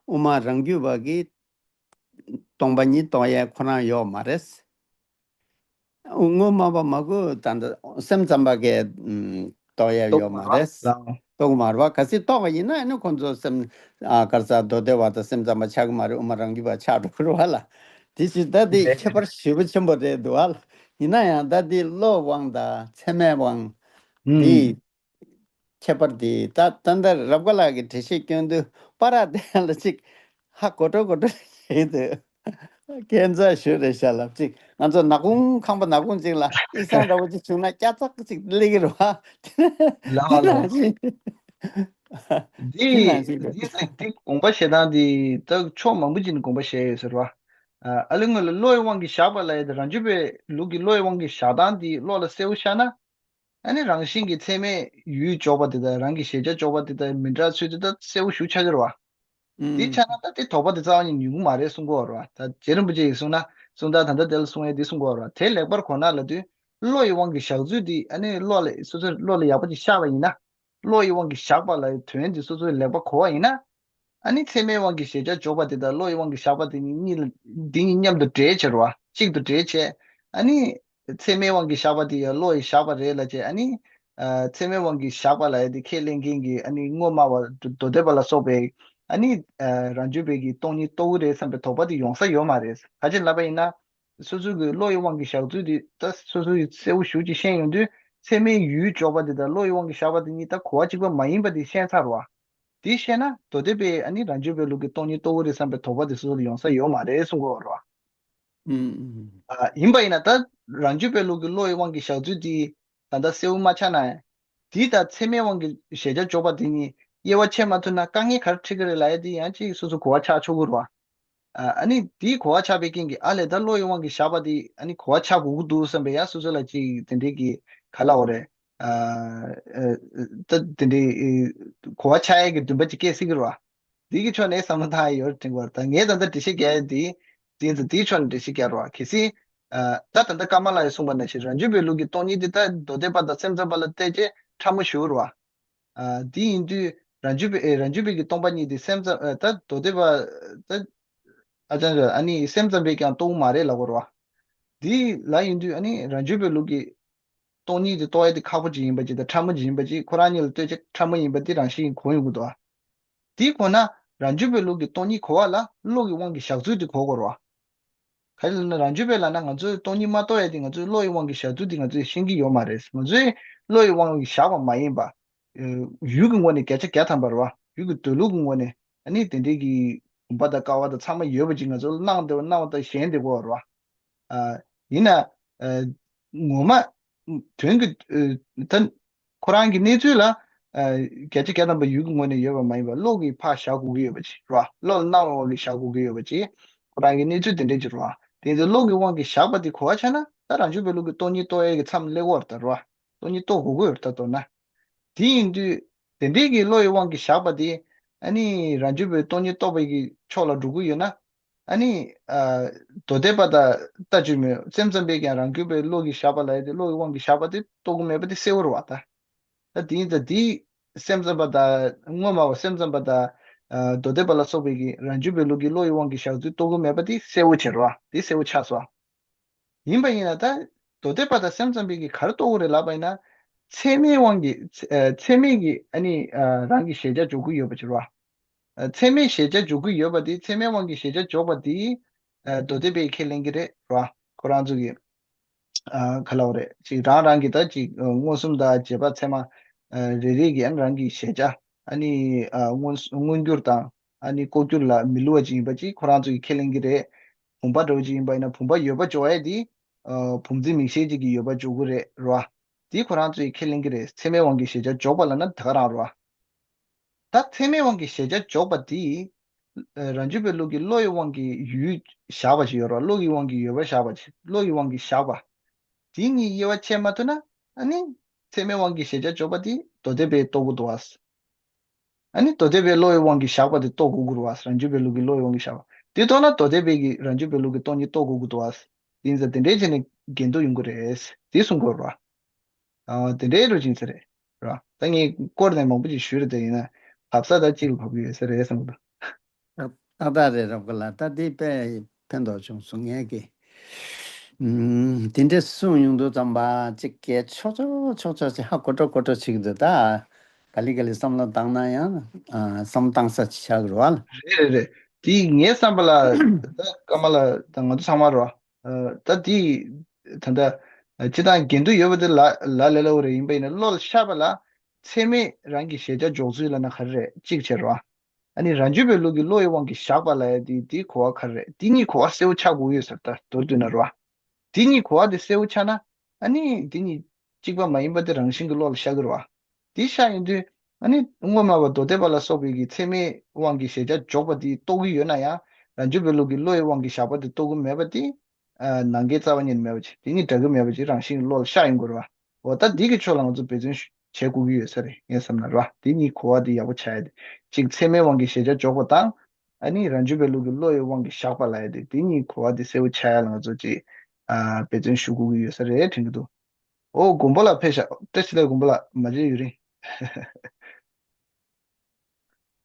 དབུ་མ་རང་རྒྱུད་པ་གིས་ སྟོང་པ་ཉིད་རྟོགས་ཡས་ཁོ་རང་ཡོད་མ་རེད། དངོས་སྨྲ་བ་མ་གོ་ད་ལྟ་སེམས་ཙམ་པ་གས་ཨམ་རྟོགས་ཡས་ཡོད་མ་རེད། རྟོགས་མ་རེད་བ། གལ་སྲིད་རྟོགས་པ་ཡིན་ན་ཨ་ནི་ཁོང་ཚོ་སེམས་ཨ་ག་རེ་ཟེར་མདོ་སྡེ་པ་དང་སེམས་ཙམ་པ་ཆགས་ཀྱི་མ་རེད། དབུ་མ་རང་རྒྱུད་པ་ཆགས་འགྲོ་གི་རེད་བ་ལ། དེ་ཕྱིར་ད་དེ་ཁྱད་པར་ཞེ་པོ་ཆེན་པོ་རེད་འདུག་བ་ལ། ཡིན་ན་ཡང་ད་དེ་བློའི་དབང་དང་ཚད་མའི་དབང་དེ་ཁྱད་པར་དེ་ད་ད་ལྟ་རབ་དགའ་ལགས་ཀྱིས་འགྲེལ་བཤད་སྐྱོན་དུས་པ་ར་དེ་ལ་ཅིག་ཧ་གོ་འགྲོ་གོ་འགྲོ་བྱེད་འདུག་ཁྱད་མཚར་ཞིག་རེད་ཤག་ལབ་ཅིག་ང་ཚོ་ནག་ཁུང་ཁང་པ་ནག་ཁུང་ཅིག་ལ་ཨི་སང་འདྲ་བོ་ཅིག་བྱུང་ན་སྐྱ་ཙག་ཅིག་སླེབས་ཀྱི་རེད་བ། ལགས་ལགས། འདི་འདི་ནང་བཞིན་རེད། འདི་དགོངས་པ་བཞེས་སྟངས་འདི་ད་ཕྱོགས་མང་པོ་ཅིག་ནས་དགོངས་པ་བཞེས་ཡོད་ཟེར་བ། ཨ་ལས་སྔོན་ལ་བློ་ཡི་དབང་གིས་བཞག་པ་ལབ་ཡས་དེ་རང་རྒྱུད་པའི་ལུགས་ཀྱི་བློ་ཡི་དབང་གིས་བཞག་སྟངས་འདི་བློ་ལ་གསལ་བོ་ཤར་ན། ཨ་ནི་རང་བཞིན་གྱིས་ཚད་མས་ཡུལ་འཇོག་པ་དེ་དང་རང་གི་གཞལ་བྱ་འཇོག་པ་དེ་དང་མི་འདྲ་ཚུལ་དེ་ད་གསལ་བོ་ཞིག་ཆགས་ཀྱི་རེད་བ། འདི་ཆགས་ན་ད་དེ་དོགས་པ་དེ་རྩ་བ་ནས་ཉུང་གི་མ་རེད་གསུང་གི་ཡོད་རེད་བ། ད་རྗེ་རིན་པོ་ཆེ་ཡིས་གསུངས་ན་གསུང་སྟངས་ད་ལྟ་དེ་ལ་གསུང་ཡས་དེ་གསུང་གི་ཡོད་རེད་བ། དེ་ལེགས་པར་གོ་ན་ལབ་དུས་བློ་ཡི་དབང་གིས་བཞག་ཚུལ་དེ་ཨ་ནི་བློ་ལ་སོ་སོའི་བློ་ལ་ཡག་པོ་ཅིག་ཤར་བ་ཡིན་ན། བློ་ཡི་དབང་གིས་བཞག་པ་ལ་དོན་དེ་སོ་སོའི་ལེགས་པར་གོ་བ་ཡིན་ན། ཨ་ནི་ཚད་མའི་དབང་གིས་གཞལ་བྱ་འཇོག་པ་དེ་དང་བློ་ཡི་དབང་གིས་བཞག་པ་དེ་གཉིས་གཉིས་ལ་འདི་གཉིས་མཉམ་དུ་འདྲེས་བྱས་རེད་བ། གཅིག་ཏུ་འདྲེས་བྱས། ཨ་ནི་ཚད་མའི་དབང་གིས་བཞག་པ་དེ་ཡང་བློ་ཡིས་བཞག་པ་རེད་ལབ་བྱས། ཨ་ནི་ཚད་མའི་དབང་གིས་བཞག་པ་ལབ་ཡས་དེ་ཁས་ལེན་མཁན་གྱི་ཨ་ནི་དངོས་སྨྲ་བ་མདོ་སྡེ་པ་ལ་སོགས་པའི་ཨ་ནི་རང་རྒྱུད་པའི་གི་སྟོང་ཉིད་རྟོགས་ཀྱི་རེད་བསམ་པའི་དོགས་པ་དེ་ཡོང་ས་ཡོད་མ་རེད། ག་ཅི་ལབ་པ་ཡིན་ན། སོ་སོ་གི་བློ་ཡི་དབང་གིས་བཞག་ཚུལ་དེ་ད་སོ་སོ་ཡིས་གསལ་བོ་ཞེ་པོ་ཅིག་ཤེས་ཡོང་དུས་ཚད་མའི་ཡུལ་འཇོག་པ་དེ་དང་བློ་ཡི་དབང་གིས་བཞག་པ་དེ་གཉིས་ད་གོ་བ་གཅིག་པ་མ་ཡིན་པ་དེ་ཤེས་ཚར་བ། དེ་ཤེས་ན་མདོ་སྡེ་པའི་ཨ་ནི་རང་རྒྱུད་པའི་ལུགས་ཀྱི་སྟོང་ཉིད་རྟོགས་ཀྱི་རེད་བསམ་པའི་དོགས་པ་དེ་སོ་སོ་ལ་ཡོང་ས་ཡོད་མ་རེད་གསུང་གི་ཡོད་རེད་བ། ཨ་ཡིན་པ་ཡིན་ན་ད་རང་རྒྱུད་པའི་ལུགས་ཀྱི་བློ་ཡི་དབང་གིས་བཞག་ཚུལ་དེ་ད་ལྟ་གསལ་བོ་མ་ཆགས་ན། དེ་དང་ཚད་མའི་དབང་གིས་གཞལ་བྱ་འཇོག་པ་དེ་གཉིས་དབྱེ་བ་ཕྱེ་མ་ཐུབ་ན་དཀའ་ངལ་ག་རེ་འཕྲད་ཀྱི་རེད་ལབ་ཡས་དེ་ཡང་ཅིག་སོ་སོ་གོ་བ་ཆགས་ཆོག་གི་རེད་བ། ཨ་ནི་དེའི་གོ་བ་ཆགས་པའི་རྐྱེན་གྱིས་ཨ་ལས་ད་བློ་ཡི་དབང་གིས་བཞག་པ་དེ་ཨ་ནི་གོ་བ་ཆགས་དགོས་ཀྱི་འདུག་བསམ་པའི་ཡང་སོ་སོ་ལ་ཅིག་དེ་འདྲའི་གི་ག་ལབ་དགོས་རེད། ཨ་ད་དེ་འདྲའི་གོ་བ་ཆགས་ཡས་ཀྱི་འདུན་པ་ཅིག་སྐྱེ་སྲིད་ཀྱི་རེད་བ། འདི་གི་ཕྱོགས་ནས་བསམ་བློ་བཏང་ཡས་ཡོད་དྲན་གྱི་ཡོད་རེད། ད་ངས་ད་ལྟ་འགྲེལ་བཤད་རྒྱག་ཡས་དེ་དེ་ཚོ་དེའི་ཕྱོགས་ནས་འགྲེལ་བཤད་རྒྱག་རེད་བ། གལ་སྲིད་ཨ་ད་ད་ལྟ་ཀརྨ་ལགས་ཀྱིས་གསུངས་པ་ནང་བཞིན་རང་རྒྱུད་པའི་ལུགས་ཀྱི་སྟོང་ཉིད་དེ་ད་མདོ་སྡེ་པ་དང་སེམས་ཙམ་པ་ལ་བལྟས་རྗེས་ཕྲ་མོ་ཞུ་རེད་བ། ཨ་དེ་ཡིན་དུས་རང་རྒྱུད་པའི་ཨེ་རང་རྒྱུད་པའི་གི་སྟོང་པ་ཉིད་དེ་སེམས་ཙམ་ཨ་ད་མདོ་སྡེ་པ་ད་ཨ་ཅང་ཨ་ནི་སེམས་ཙམ་པས་ཀྱང་རྟོགས་མ་རེད་ལབ་དགོས་རེད་བ། དེ་ལ་ཡིན་དུས་ཨ་ནི་རང་རྒྱུད་པའི་ལུགས་ཀྱི་སྟོང་ཉིད་དེ་རྟོགས་ཡ་དེ་ཁག་པོ་ཅིག་ཡིན་པ་ཅིག་དང་ཕྲ་མོ་ཅིག་ཡིན་པ་ཅིག་ཁོ་རང་གཉིས་ལ་ལྟོས་བྱས་ཕྲ་མོ་ཡིན་པ་དེ་རང་བཞིན་གྱིས་གོ་ཡོང་གི་འདུག་བ། དེ་གོ་ན་རང་རྒྱུད་པའི་ལུགས་ཀྱི་སྟོང་ཉིད་གོ་བ་ལ་བློ་གི་དབང་གིས་བཞག་ཚུལ་དེ་གོ་དགོས་རེད་བ། ག་རེ་ལབ་ན་རང་རྒྱུད་པས་ལབ་ན་ང་ཚོས་སྟོང་ཉིད་མ་རྟོགས་ཡ་དེ་ང་ཚོས་བློ་ཡི་དབང་གིས་བཞག་ཚུལ་དེ་ང་ཚོས་ཤེས་ཀྱི་ཡོད་མ་རེད། ང་ཚོས་བློ་ཡི་དབང་གིས་བཞག་པ་མ་ཡིན་པ། ཡུལ་གྱི་ངོས་ནས་བརྒྱ་ཆ་བརྒྱ་ཐམ་པ་རེད་བ། ཡུལ་གྱི་འདོད་ལུགས་ཀྱི་ངོས་ནས་ཨ་ནི་དེ་འདྲའི་གི་བུམ་པ་དང་ཀ་བ་དང་ཚང་མ་ཡོད་པ་ཅིག་ང་ཚོ་ལ་སྣང་བསྡད་པ་སྣང་བ་དང་ཞེན་བསྡད་ཀྱི་ཡོད་རེད་བ། ཡིན་ན། ངོ་མ། དོན་གྱི། ད། ཁོ་རང་གི་གནས་ཚུལ་ལ། བརྒྱ་ཆ་བརྒྱ་ཐམ་པ་ཡུལ་གྱི་ངོས་ནས་ཡོད་པ་མ་ཡིན་པར་བློ་གིས་ཕར་བཞག་དགོས་ཀྱི་ཡོད་པ་ཅིག་རེད་བ། བློ་ལ་སྣང་བའི་དབང་གིས་བཞག་དགོས་ཀྱི་ཡོད་པ་ཅིག་ཁོ་རང་གི་གནས་ཚུལ་དེ་འདྲ་ཅིག་རེད་བ། དེ་ཚོ་བློ་གི་དབང་གིས་བཞག་པ་དེ་གོ་བ་ཆགས་ན་ད་རང་རྒྱུད་པའི་ལུགས་ཀྱི་སྟོང་ཉིད་རྟོགས་ཡས་ཀྱི་མཚམས་སླེབས་ཀྱི་ཡོད་རེད་ད་རེད་བ། སྟོང་ཉིད་རྟོགས་དགོས་ཀྱི་ཡོད་རེད་ད་མདོར་ན། དེ་ཡིན་དུས། དེ་འདྲའི་གི་བློ་ཡི་དབང་གིས་བཞག་པ་དེ། ཨ་ནི་རང་རྒྱུད་པའི་སྟོང་ཉིད་རྟོགས་པའི་གི་ཕྱོགས་ལ་འགྲོ་གི་ཡོད་ན། ཨ་ནི། ཨ་མདོ་སྡེ་པ་དང་ལྟ་བཅོས་མེད་སེམས་ཙམ་པས་ཀྱང་རང་རྒྱུད་པའི་བློ་གིས་བཞག་པ་ལ་ཡ་དེ་བློ་ཡི་དབང་གིས་བཞག་པ་དེ་རྟོགས་གི་མེད་པ་དེ་གསལ་བོ་རེད་བ་ད། ད་དེ་ཡིན་ཙང་དེ་སེམས་ཙམ་པ་དང་དངོས་སྨྲ་བ་སེམས་ཙམ་པ་དང་། ཨ་མདོ་སྡེ་པ་ལ་སོགས་པའི་གི་རང་རྒྱུད་པའི་ལུགས་ཀྱི་བློ་ཡི་དབང་གིས་བཞག་ཚུལ་རྟོགས་གི་མེད་པ་དེ་གསལ་བོ་བྱས་རེད་བ། དེ་གསལ་བོ་ཆགས་སོང་། ཡིན་པ་ཡིན་ན་ད། མདོ་སྡེ་པ་དང་སེམས་ཙམ་པའི་གིས་ག་རེ་རྟོགས་ཀྱི་རེད་ལབ་པ་ཡིན་ན། ཚད་མའི་དབང་གིས། ཚད་མས་ཀྱིས་ཨ་ནི་རང་གི་གཞལ་བྱ་འཇོག་གི་ཡོད་པ་ཅིག་རེད་བ། ཚད་མས་གཞལ་བྱ་འཇོག་གི་ཡོད་པ་དེ་ཚད་མའི་དབང་གིས་གཞལ་བྱ་འཇོག་པ་དེ། མདོ་སྡེ་པས་ཁས་ལེན་གྱི་རེད་རེད་བ། ཁོ་རང་ཚོ་གིས། ག་ལབ་དགོས་རེད། ཅིག་རང་རང་གི་ད་ཅིག་མངོན་སུམ་དང་རྗེས་དཔག་ཚད་མ། རེ་རེ་གིས་ཨ་ནི་རང་གི་གཞལ་བྱ། ཨ་ནི། མངོན་མངོན་གྱུར་དང་། ཨ་ནི་ལྐོག་གྱུར་ལ་མི་བསླུ་བ་ཅིག་ཡིན་པ་ཅིག་ཁོ་རང་ཚོ་གིས་ཁས་ལེན་གྱི་རེད། བུམ་པ་འདྲ་བོ་ཅིག་ཡིན་པ་ཡིན་ན་བུམ་པ་ཡོད་པ་འཇོག་ཡས་དེ། བུམ་འཛིན་མིག་ཤེས་ཅིག་གིས་ཡོད་པ་འཇོག་གི་རེད་རེད་བ། དེ་ཁོ་རང་ཚོ་གིས་ཁས་ལེན་གྱི་རེད། ཚད་མའི་དབང་གིས་གཞལ་བྱ་འཇོག་པ་ལབ་ན་དེ་ག་རང་རེད་བ། ད་ཚད་མའི་དབང་གིས་གཞལ་བྱ་འཇོག་པ་དེ། རང་རྒྱུད་པའི་ལུགས་ཀྱི་བློ་ཡི་དབང་གིས་ཡུལ་བཞག་པ་ཞིག་ཡོད་རེད་བ། བློ་ཡི་དབང་གིས་ཡོད་པ་བཞག་པ་ཞིག་བློ་ཡི་དབང་གིས་བཞག་པ། དེ་གཉིས་དབྱེ་བ་ཕྱེ་མ་ཐུབ་ན་ཨ་ནི། ཚད་མའི་དབང་གིས་གཞལ་བྱ་འཇོག་པ་དེ་མདོ་སྡེ་པས་རྟོགས་ཀྱི་འདུག་བ། ཨ་ནི་མདོ་སྡེ་པས་བློ་ཡི་དབང་གིས་བཞག་པ་དེ་རྟོགས་དགོས་ཀྱི་རེད་བ། རང་རྒྱུད་པའི་ལུགས་ཀྱི་བློ་ཡི་དབང་གིས་བཞག་པ། དེ་རྟོགས་ན་མདོ་སྡེ་པས་ཀྱིས་རང་རྒྱུད་པའི་ལུགས་ཀྱི་སྟོང་ཉིད་རྟོགས་དགོས་ཀྱི་འདུག་བ། དེ་ཡིན་ཙང་དེ་འདྲའི་བྱས་ནས་འགལ་འདུ་ཡོང་གི་རེད། དེ་གསུང་དགོས་རེད་བ། ཨ་དེ་འདྲའི་རུ་ཅིང་ཚེ་རེད། ར། ད་ངས་སྐོར་ནས་མང་པོ་ཅིག་ཞུས་རེད་དེ་ཡིན་ན་བབས་ས་ད་གཅིག་ལ་བབས་ཀྱི་ཡོད་ས་རེད་བསམ་གི་འདུག་ཏག་ཏག་རེད། རབ་དགའ་ལགས། ད་འདི་དཔེ་ཕན་ཐོགས་བྱུང་སོང་། ངས་ཀྱི་ཨུམ། དེ་འདྲ་གསུངས་ཡོང་དུས་ཙམ་པ་ཅིག་གས་ཆོག་ཆོག་ཆོག་ཆོག་ཅིག་ཧ་གོ་འགྲོ་གོ་འགྲོ་བྱེད་ཀྱི་འདུག་ད་ག་ལེ་ག་ལེ་བསམ་བློ་བཏང་ན་ཡང་། ཨ། བསམ་བཏང་ས་ཅིག་ཆགས་ཀྱི་རེད་བ། རེད་རེད་རེད། དེ་ངའི་བསམ་པ་ལ་ད་ཀརྨ་ལགས་དང་ང་ཚོ་ཚང་མ་རེད་བ། ཨ། ད་དེ་ད་ལྟ་སྤྱིར་བཏང་དགེ་འདུན་ཡོད་པ་དེ་ལ་ལ་ལས་སླ་པོ་རེད། ཡིན་པ་ཡིན་ན་བློ་ལ་ཤར་བ་ལ་ཚད་མས་རང་གི་གཞལ་བྱ་འཇོག་ཚུལ་ལབ་ན་ག་རེ་རེད། གཅིག་བྱས་རེད་བ། ཨ་ནི་རང་རྒྱུད་པའི་ལུགས་ཀྱི་བློ་ཡི་དབང་གིས་བཞག་པ་ལབ་ཡ་དེ་དེའི་གོ་བ་ག་རེ་རེད། དེ་གཉིས་གོ་བ་གསལ་པོ་ཆགས་དགོས་ཡོད་ས་རེད། ད་མདོར་བསྡུས་ན་རེད་བ། དེ་གཉིས་གོ་བ་དེ་གསལ་པོ་ཆགས་ན། ཨ་ནི་དེ་གཉིས་གཅིག་པ་མ་ཡིན་པ་དེ་རང་བཞིན་གྱིས་བློ་ལ་ཤར་གྱི་རེད་བ། དེ་ཤར་ཡོང་དུས་ཨ་ནི་དངོས་སྨྲ་བ་མདོ་སྡེ་པ་ལ་སོགས་པའི་གི་ཚད་མའི་དབང་གིས་གཞལ་བྱ་འཇོག་པ་དེ་རྟོགས་ཀྱི་ཡོད་ན་ཡང་། རང་རྒྱུད་པའི་ལུགས་ཀྱི་བློ་ཡི་དབང་གིས་བཞག་པ་དེ་རྟོགས་ཀྱི་མེད་པ་དེ། ཨ། ནང་འགལ་རྩ་བ་ཉིད་མེད་པ་ཅིག་དེ་གཉིས་འདྲ་གི་མེད་པ་ཅིག་རང་བཞིན་གྱིས་བློ་ལ་ཤར་ཡོང་དགོས་རེད་བ། འོ་ད་འདི་གི་ཕྱོགས་ལ་ང་ཚོ་འབད་བརྩོན་ཞུ་བྱེད་དགོས་ཀྱི་ཡོད་ས་རེད། ངས་བསམ་ན་རེད་བ། དེ་གཉིས་གོ་བ་དེ་ཡག་པོ་ཆགས་ཡ་དེ། གཅིག་ཚད་མའི་དབང་གིས་གཞལ་བྱ་འཇོག་པ་དང་། ཨ་ནི་རང་རྒྱུད་པའི་ལུགས་ཀྱི་བློ་ཡི་དབང་གིས་བཞག་པ་ལབ་ཡ་དེ། དེ་གཉིས་གོ་བ་དེ་གསལ་པོ་ཆགས་ཡ་ལ་ང་ཚོ་ཅིག་ཨ། འབད་བརྩོན་ཞུ་དགོས་ཀྱི་ཡོད་ས་རེད་དྲན་གྱི་འདུག་འོ། དགོན་པ་ལ་ཕེབས་ཤག་བཀྲ་ཤིས་བདེ་ལེགས། དགོན་པ་ལ་མ་མཇལ་ཡུན་རིང་།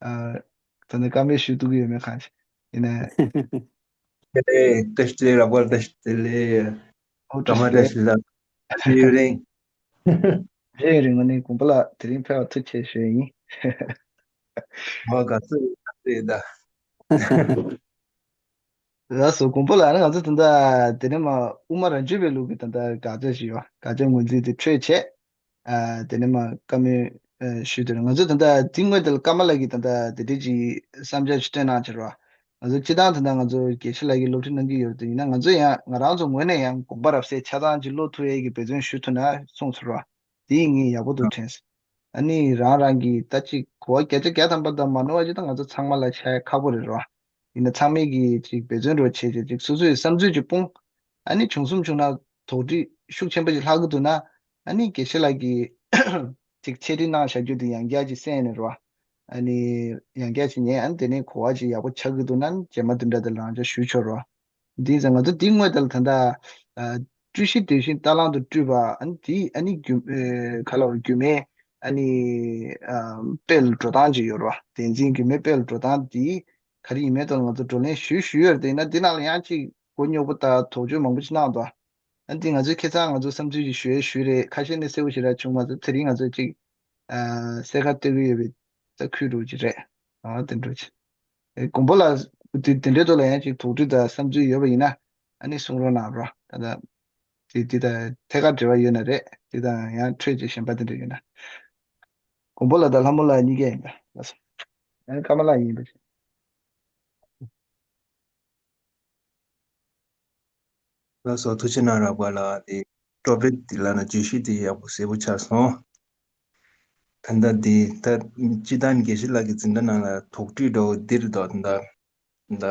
ཨ། ད་ནི་བཀའ་མོལ་ཞུ་ཐུབ་ཀྱི་ཡོད་མེད་གང་ཤེས། ཡིན་ནའི། བཀྲ་ཤིས་བདེ་ལེགས། རབ་དགའ་བཀྲ་ཤིས་བདེ་ལེགས། ཨོ། བཀྲ་ཤིས་བདེ་ལེགས། ཡུན་རིང་། ཡུན་རིང་། ངོས་ནས་དགོན་པ་ལ་དེ་རིང་ཕེབས་པར་ཐུགས་རྗེ་ཆེ་ཞུ་ཡ་ཡིན། ཨོ། དགའ་ཚོར་ཡོད། དགའ་ཚོར་ཡོད་ད། ལགས་སོ། དགོན་པ་ལ་ནི་ང་ཚོ་ད་ལྟ་དེ་ནས་མར་དབུ་མ་རང་རྒྱུད་པའི་ལུགས་ཀྱི་ད་ལྟ་དགག་བྱ་ཞིག་ཡོད། དགག་བྱ་ངོས་འཛིན་དེ་འཕྲོས་བྱས། ཨ། དེ་ནས་མར་བཀའ་མོལ་ཨ། ཞུས་དོན། ང་ཚོ་ད་ལྟ་འདི་སྔོན་དེ་ལ་ཀརྨ་ལགས་ཀྱིས་ད་ལྟ་དེ་འདྲའི་ཅིག་བསམ་འཆར་ཅིག་བཏོན་གནང་བྱས་རེད་བ། ང་ཚོ་སྤྱིར་བཏང་ད་ལྟ་ང་ཚོ་དགེ་བཤེས་ལགས་ཀྱིས་སློབ་ཁྲིད་གནང་གི་ཡོད་དེ། ཡིན་ན་ང་ཚོ་ཡང་ང་རང་ཚོ་ངོས་ནས་ཡང་དགོངས་པ་རབ་གསལ་ཆ་ཚང་ཅིག་ཀློག་ཐུབ་ཡས་ཀྱི་འབད་བརྩོན་ཞུ་ཐུབ་ན་གསུངས་སོང་རེད་བ། དེ་ངས་ཡག་པོ་འདུག་དྲན་སོང་། ཨ་ནི་རང་རང་གི་ད་ཅིག་གོ་བ་བརྒྱ་ཆ་བརྒྱ་ཐམ་པ་དང་མ་ནོར་བ་ཅིག་ད་ང་ཚོ་ཚང་མ་ལ་ཆགས་ཡ་ཁག་པོ་རེད་རེད་བ། ཡིན་ན་ཚང་མས་ཀྱིས་ཅིག་འབད་བརྩོན་རོགས་བྱས་བྱས་ཅིག་སོ་སོའི་བསམ་ཚུལ་ཅིག་སྤུངས། ཨ་ནི་བྱུང་སོང་བྱུང་ན་དོགས་འདྲི་ཤུགས་ཆེན་པོ་ཅིག་ལྷག་གི་འདུག་ན། ཨ་ནི་དགེ་བཤེས་ལགས་ཀྱིས་ཅིག་འཆད་ཁྲིད་གནང་བཞག་རྒྱུ་དེ་ཡང་བསྐྱར་ཅིག་གསན་ནས་རེད་བ། ཨ་ནི་ཡང་བསྐྱར་ཅིག་ཉན། ཨ་ནི་དེ་ནས་གོ་བ་ཅིག་ཡག་པོ་ཆགས་ཀྱི་འདུག་ན། རྗེས་མ་དེ་འདྲ་དེ་ལ་རང་འཇགས་ཞུ་ཆོག་རེད་བ། འདི་ཙང་ང་ཚོ་འདི་སྔོན་དེ་ལ་ད་ལྟ་ཨ། སྤྲུལ་གཞི་ལྡེའུ་ཤིང་རྟ་གླང་དུ་སྤྲུལ་པ། ཨ་ནི་འདི་ཨ་ནི་རྒྱུད་ཨེ། ག་ལ་བ། རྒྱུད་སྨད་ཨ་ནི་ཨ། དཔེ་ལ་འགྲོ་སྟངས་ཅིག་ཡོད་རེད་བ། བསྟན་འཛིན་རྒྱུད་སྨད་དཔེ་ལ་འགྲོ་སྟངས་འདི་ག་རེ་ཡིན་མིན་དེ་ལ་ང་ཚོ་བགྲོ་གླེང་ཞུས་ཞུས་ཡོད་རེད་དེ། ཡིན་ན་འདི་ནང་ལ་ཡང་ཅིག་མགོ་རྙོག་པོ་དང་དོགས་གཅོད་མང་པོ་ཅིག་གནང་འདུག་ཨ་ནི་འདི་ང་ཚོས་ཁ་སང་ང་ཚོ་བསམ་ཚུལ་ཅིག་ཞུ་ཡས་ཞུས་རེད། ཁ་ཤས་ནས་གསལ་པོ་ཞེ་དྲག་བྱུང་མ་སོང་། དེ་རིང་ང་ཚོས་ཅིག་ཨ། གསལ་ཁ་གཏོད་ཀྱི་ཡོད་པའི་ད་ཁུལ་འདྲ་ཅིག་རེད། ཨ། དེ་འདྲ་ཅིག་ཨེ། དགོན་པ་ལ་དེ་དེ་འདྲའི་ཐོག་ལ་ཡང་ཅིག་དོགས་འདྲི་དང་བསམ་ཚུལ་ཡོད་པ་ཡིན་ན་ཨ་ནི་གསུང་རོགས་གནང་རོགས། ད་ལྟ་དེ་དེ་དང་ཐད་ཀར་འབྲེལ་བ་ཡོད་ན་རེད། དེ་དང་ཡང་འཕྲོས་ཀྱི་གཞན་པ་དེ་འདྲ་ཡོད་ན། དགོན་པ་ལ་དང་ལྷ་མོ་ལ་གཉིས་ཀ་ཡིན་པ། ལགས་སོ། ཡང་ཀརྨ་ལགས་ཡིན་པ། ལགས་སོ། ཐུགས་རྗེ་གནང་རབ་དགའ་ལགས། དེ་ཊོ་པིག་དེ་ལ་ན་བརྗོད་གཞི་དེ་ཡག་པོ་གསལ་པོ་ཆགས་སོང་། ད་ལྟ་དེ་ད་སྤྱིར་བཏང་དགེ་བཤེས་ལགས་ཀྱི་འཛིན་གྲྭ་ནང་ལ་དོགས་འདྲི་འདྲ་བོ་འདིར་དོ། ད་ལྟ་ད་ལྟ་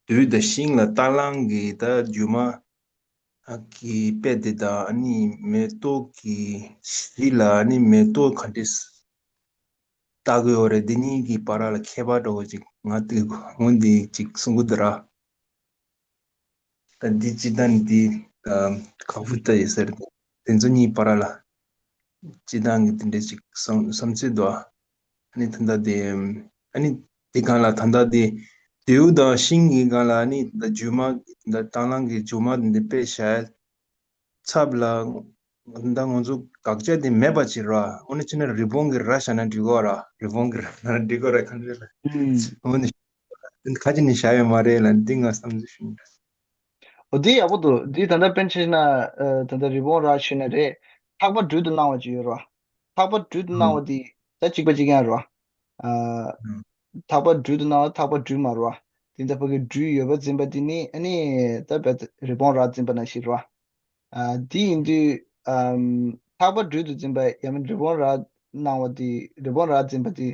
དུས་དང་ཤིང་ལ་རྟ་གླང་གི་ད་རྒྱུ་མ་གི་དཔེ་དེ་དང་། ཨ་ནི་མེ་ཏོག་གི་གཞི་ལ་ཨ་ནི་མེ་ཏོག་ག་འདྲས་ལྟ་གི་ཡོད་རེད། འདི་གཉིས་ཀྱི་བར་ལ་ཁྱད་པར་འདྲ་བོ་ཅིག་ང་དེ་སྔོན་དེ་ཅིག་གསུང་གི་འདུག་ར། ད་འདི་སྤྱིར་བཏང་འདི་ཨ་ཁག་པོ་ད་ཡོད་ས་རེད། དེ་ཚོ་གཉིས་བར་ལ་སྤྱིར་བཏང་གི་དེ་འདྲ་ཅིག་བསམ་བསམ་ཚུལ་འདུག་ཨ་ནི་ད་ལྟ་དེ་ཨ་ནི་དེ་སྒང་ལ་ད་ལྟ་དེ་རྡེའུ་དང་ཤིང་གི་སྒང་ལ་ཨ་ནི་ད་ལྟ་རྒྱུ་མ་ད་ལྟ་རྟ་གླང་གི་རྒྱུ་མ་དེ་འདྲ་དཔེ་བཞག་ཚབ་ལ། ད་ང་ཚོ་དགག་བྱ་དེ་མེད་པ་ཅིག་ར། འོ་ན་ཅི་ན་རི་བོང་གི་རྭ་བཞག་ན་འགྲིག་གོ་ར། རི་བོང་གི་རྭ་བཞག་ན་འགྲིག་གོ་ར། གང་རེད་ལ། ཨུམ། འོ་ན་ཁ་ཅིག་ནས་བཞག་ཡོད་མ་རེད་ལ། འདི་ང་བསམ་ཚུལ་ཞུ་ཡིན། འོ་འདི་ཡག་པོ་འདུག་འདི་ད་ལྟ་དཔེར་ན་ཆ་བཞག་ན་ཨ། ད་ལྟ་རི་བོང་རྭ་ཞུས་ན་རེད། ཐག་པ་སྦྲུལ་དུ་སྣང་བ་ཅིག་ཡོད་ར། ཐག་པ་སྦྲུལ་དུ་སྣང་བ་འདི་ད་གཅིག་པ་གཅིག་རྐྱང་ར། ཨ། ཐག་པ་སྦྲུལ་དུ་སྣང་བ། ཐག་པ་སྦྲུལ་མ་ར། དེ་འདྲ་ཕ་གི་སྦྲུལ་ཡོད་པ་འཛིན་པ་དེ་ནི་ཨ་ནི་ད་རྦད་རི་བོང་རྭ་འཛིན་པ་ནང་བཞིན་ར། ཨ། དེ་ཡིན་དུས་ཨམ། ཐག་པ་སྦྲུལ་དུ་འཛིན་པ་ཡང་མིན་རི་བོང་རྭ་སྣང་བ་དེ། རི་བོང་རྭ་འཛིན་པ་དེ།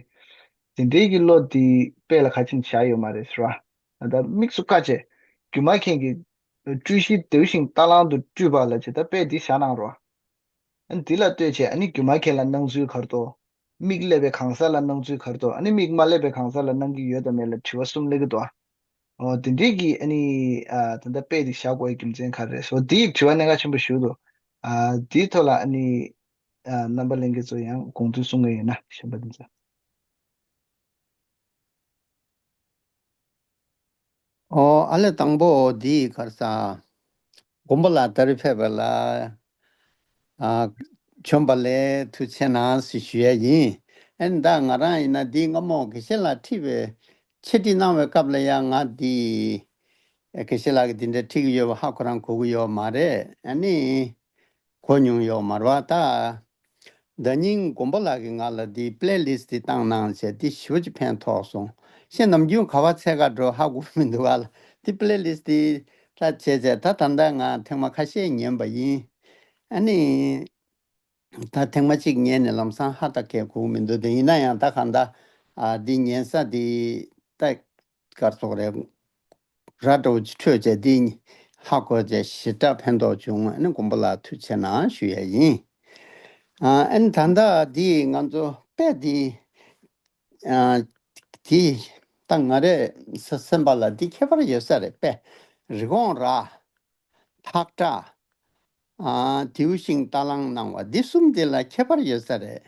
དེ་འདྲའི་གི་བློ་དེ་དཔེ་ལ་ག་ཅིན་བཞག་ཡོད་མ་རེད་ཟེར་བ། ད་དམིགས་སུ་བཀར་བྱས་སྒྱུ་མ་མཁན་གྱི་སྤྲུལ་གཞི་ལྡེའུ་ཤིང་རྟ་གླང་དུ་སྤྲུལ་པ་ལ་བྱས་ད་དཔེ་འདི་བཞག་གནང་རོགས། ཨ་ནི་འདི་ལ་ལྟོས་བྱས་ཨ་ནི་སྒྱུ་མ་མཁན་ལ་སྣང་ཚུལ་ག་རེ་འདུག་མིག་སླེབས་པའི་གང་ཟག་ལ་སྣང་ཚུལ་ག་རེ་འདུག་ཨ་ནི་མིག་མ་སླེབས་པའི་གང་ཟག་ལ་སྣང་གི་ཡོད་དམ་མེད་ལ་དྲི་བ་གསུམ་སླེབས་ཀྱི་འདུག་ཨོ། དེ་འདྲའི་གི་ཨ་ནི་ཨ། ད་ལྟ་དཔེ་དེ་བཞག་དགོས་ཡའི་རྒྱུ་མཚན་ག་རེ་རེད་ཟེར་བ་འདི་དྲི་བ་གནད་འགག་ཆེན་པོ་ཞིག་འདུག་ཨ། དེའི་ཐོག་ལ་ཨ་ནི་ཨ། རྣམ་པ་ལྷན་རྒྱས་ཚོ་ཡང་དགོངས་ཚུལ་གསུང་གི་ཡོད་ན་གཞན་པ་དེ་ཚོ། ཨོ། ཨ་ལས་དང་པོ་འདི་གར་ས་མགོན་པོ་ལགས་ད་རེས་ཕེབས་པ་ལ། ཨ། བྱོན་པ་ལས་ཐུགས་རྗེ་ཆེ་གནང་ཞེས་ཞུ་ཡ་ཡིན། ཨ་ནི་ད་ང་རང་ཡིན་ན་འདི་སྔ་མོ་དགེ་བཤེས་ལགས་ཁྲིད་པའི་འཆད་ཁྲིད་གནང་བའི་སྐབས་ལ་ཡང་ང་འདི་དགེ་བཤེས་ལགས་ཀྱིས་འདི་འདྲ་ཁྲིད་ཀྱི་ཡོད་པ་ཧ་གོ་རང་གོ་གི་ཡོད་མ་རེད། ཨ་ནི། གོ་མྱོང་ཡོད་མ་རེད་བ་ད། ཟླ་ཉིན་མགོན་པོ་ལགས་ཀྱིས་ང་ལ་འདི་པི་ལེ་ལིསི་འདི་བཏང་གནང་བྱས་འདི་ཞེ་པོ་ཅིག་ཕན་ཐོགས་སོང་། ཤེས་ནམ་རྒྱུན་ག་བ་འཚོལ་ག་འགྲོ་ཧ་གོ་མི་འདུག་ག་ལ། འདི་པི་ལེ་ལིསི་འདི་ལ་བྱས་བྱས་ད་ད་ལྟ་ང་ཐེངས་མ་ཁ་ཤས་ཉན་པ་ཡིན། ཨ་ནི། ད་ཐེངས་མ་གཅིག་ཉན་ནས་ལམ་སང་ཧ་ད་གས་གོ་མི་འདུག་དེ་ཡིན་ན་ཡང་ད་གང་ལྟར་ཨ་འདི་ཉན་ས་འདི་ད་གར་སོག་རེད། ར་འདྲ་བོ་ཅིག་འཕྲོད་བྱས་འདི་ཧ་གོ་བྱས་ཞེ་དྲག་ཕན་ཐོགས་བྱུང་། ཨ་ནི་མགོན་པོ་ལགས་ཐུགས་རྗེ་ཆེ་གནང་ཞུ་ཡ་ཡིན། ཨ་ཨ་ནི་ད་ལྟ་འདི་ང་ཚོ་དཔེ་འདི་ཨ་འདི་ད་ང་རེ་ས་སེམས་པ་ལ་འདི་ཁྱད་པར་ཡོད་ས་རེད། དཔེ་རི་གོང་ར་ཐག་སྒྲ། ཨ་དེའུ་ཤིང་རྟ་གླང་སྣང་བ་འདི་གསུམ་འདི་ལ་ཁྱད་པར་ཡོད་ས་རེད།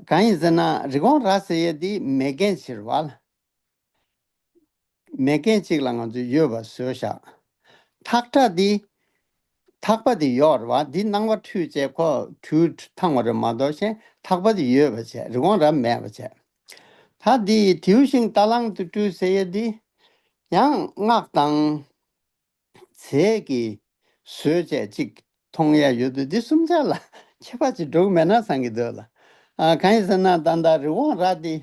གང་ཡིན་ཟེར་ན་རི་གོང་ར་ཟེར་ཡས་འདི་མེ་རྐྱེན་ཕྱིར་བ། མེ་རྐྱེན་གཅིག་ལ་ང་ཚོས་ཡོད་པ་བཟོས་བཞག་ཐག་སྒྲ་འདི། ཐག་པ་འདི་ཡོད་རེད་བ། འདི་སྣང་བ་འཁྲུད་བྱས་ཁོ་འཁྲུལ་ཐང་བ་རེད་མ་གཏོགས་གཞན་ཐག་པ་འདི་ཡོད་པ་བྱས་རི་གོང་ར་མེད་པ་བྱས། ད་འདི་དེའུ་ཤིང་རྟ་གླང་དུ་སྤྲུལ་ཟེར་ཡས་འདི། ཡང་སྔགས་དང་། རྫས་ཀྱིས་བཟོས་བྱས་ཅིག་མཐོང་ཡ་ཡོད་དུས་འདི་གསུམ་ཆ་ལ་ཁྱད་པར་ཅིག་འགྲོ་གི་མེད་ན་བསམ་གྱི་འདུག་ལ། ཨ་གང་ཡིན་ཟེར་ན་ད་ལྟ་རི་བོང་རྭ་འདི་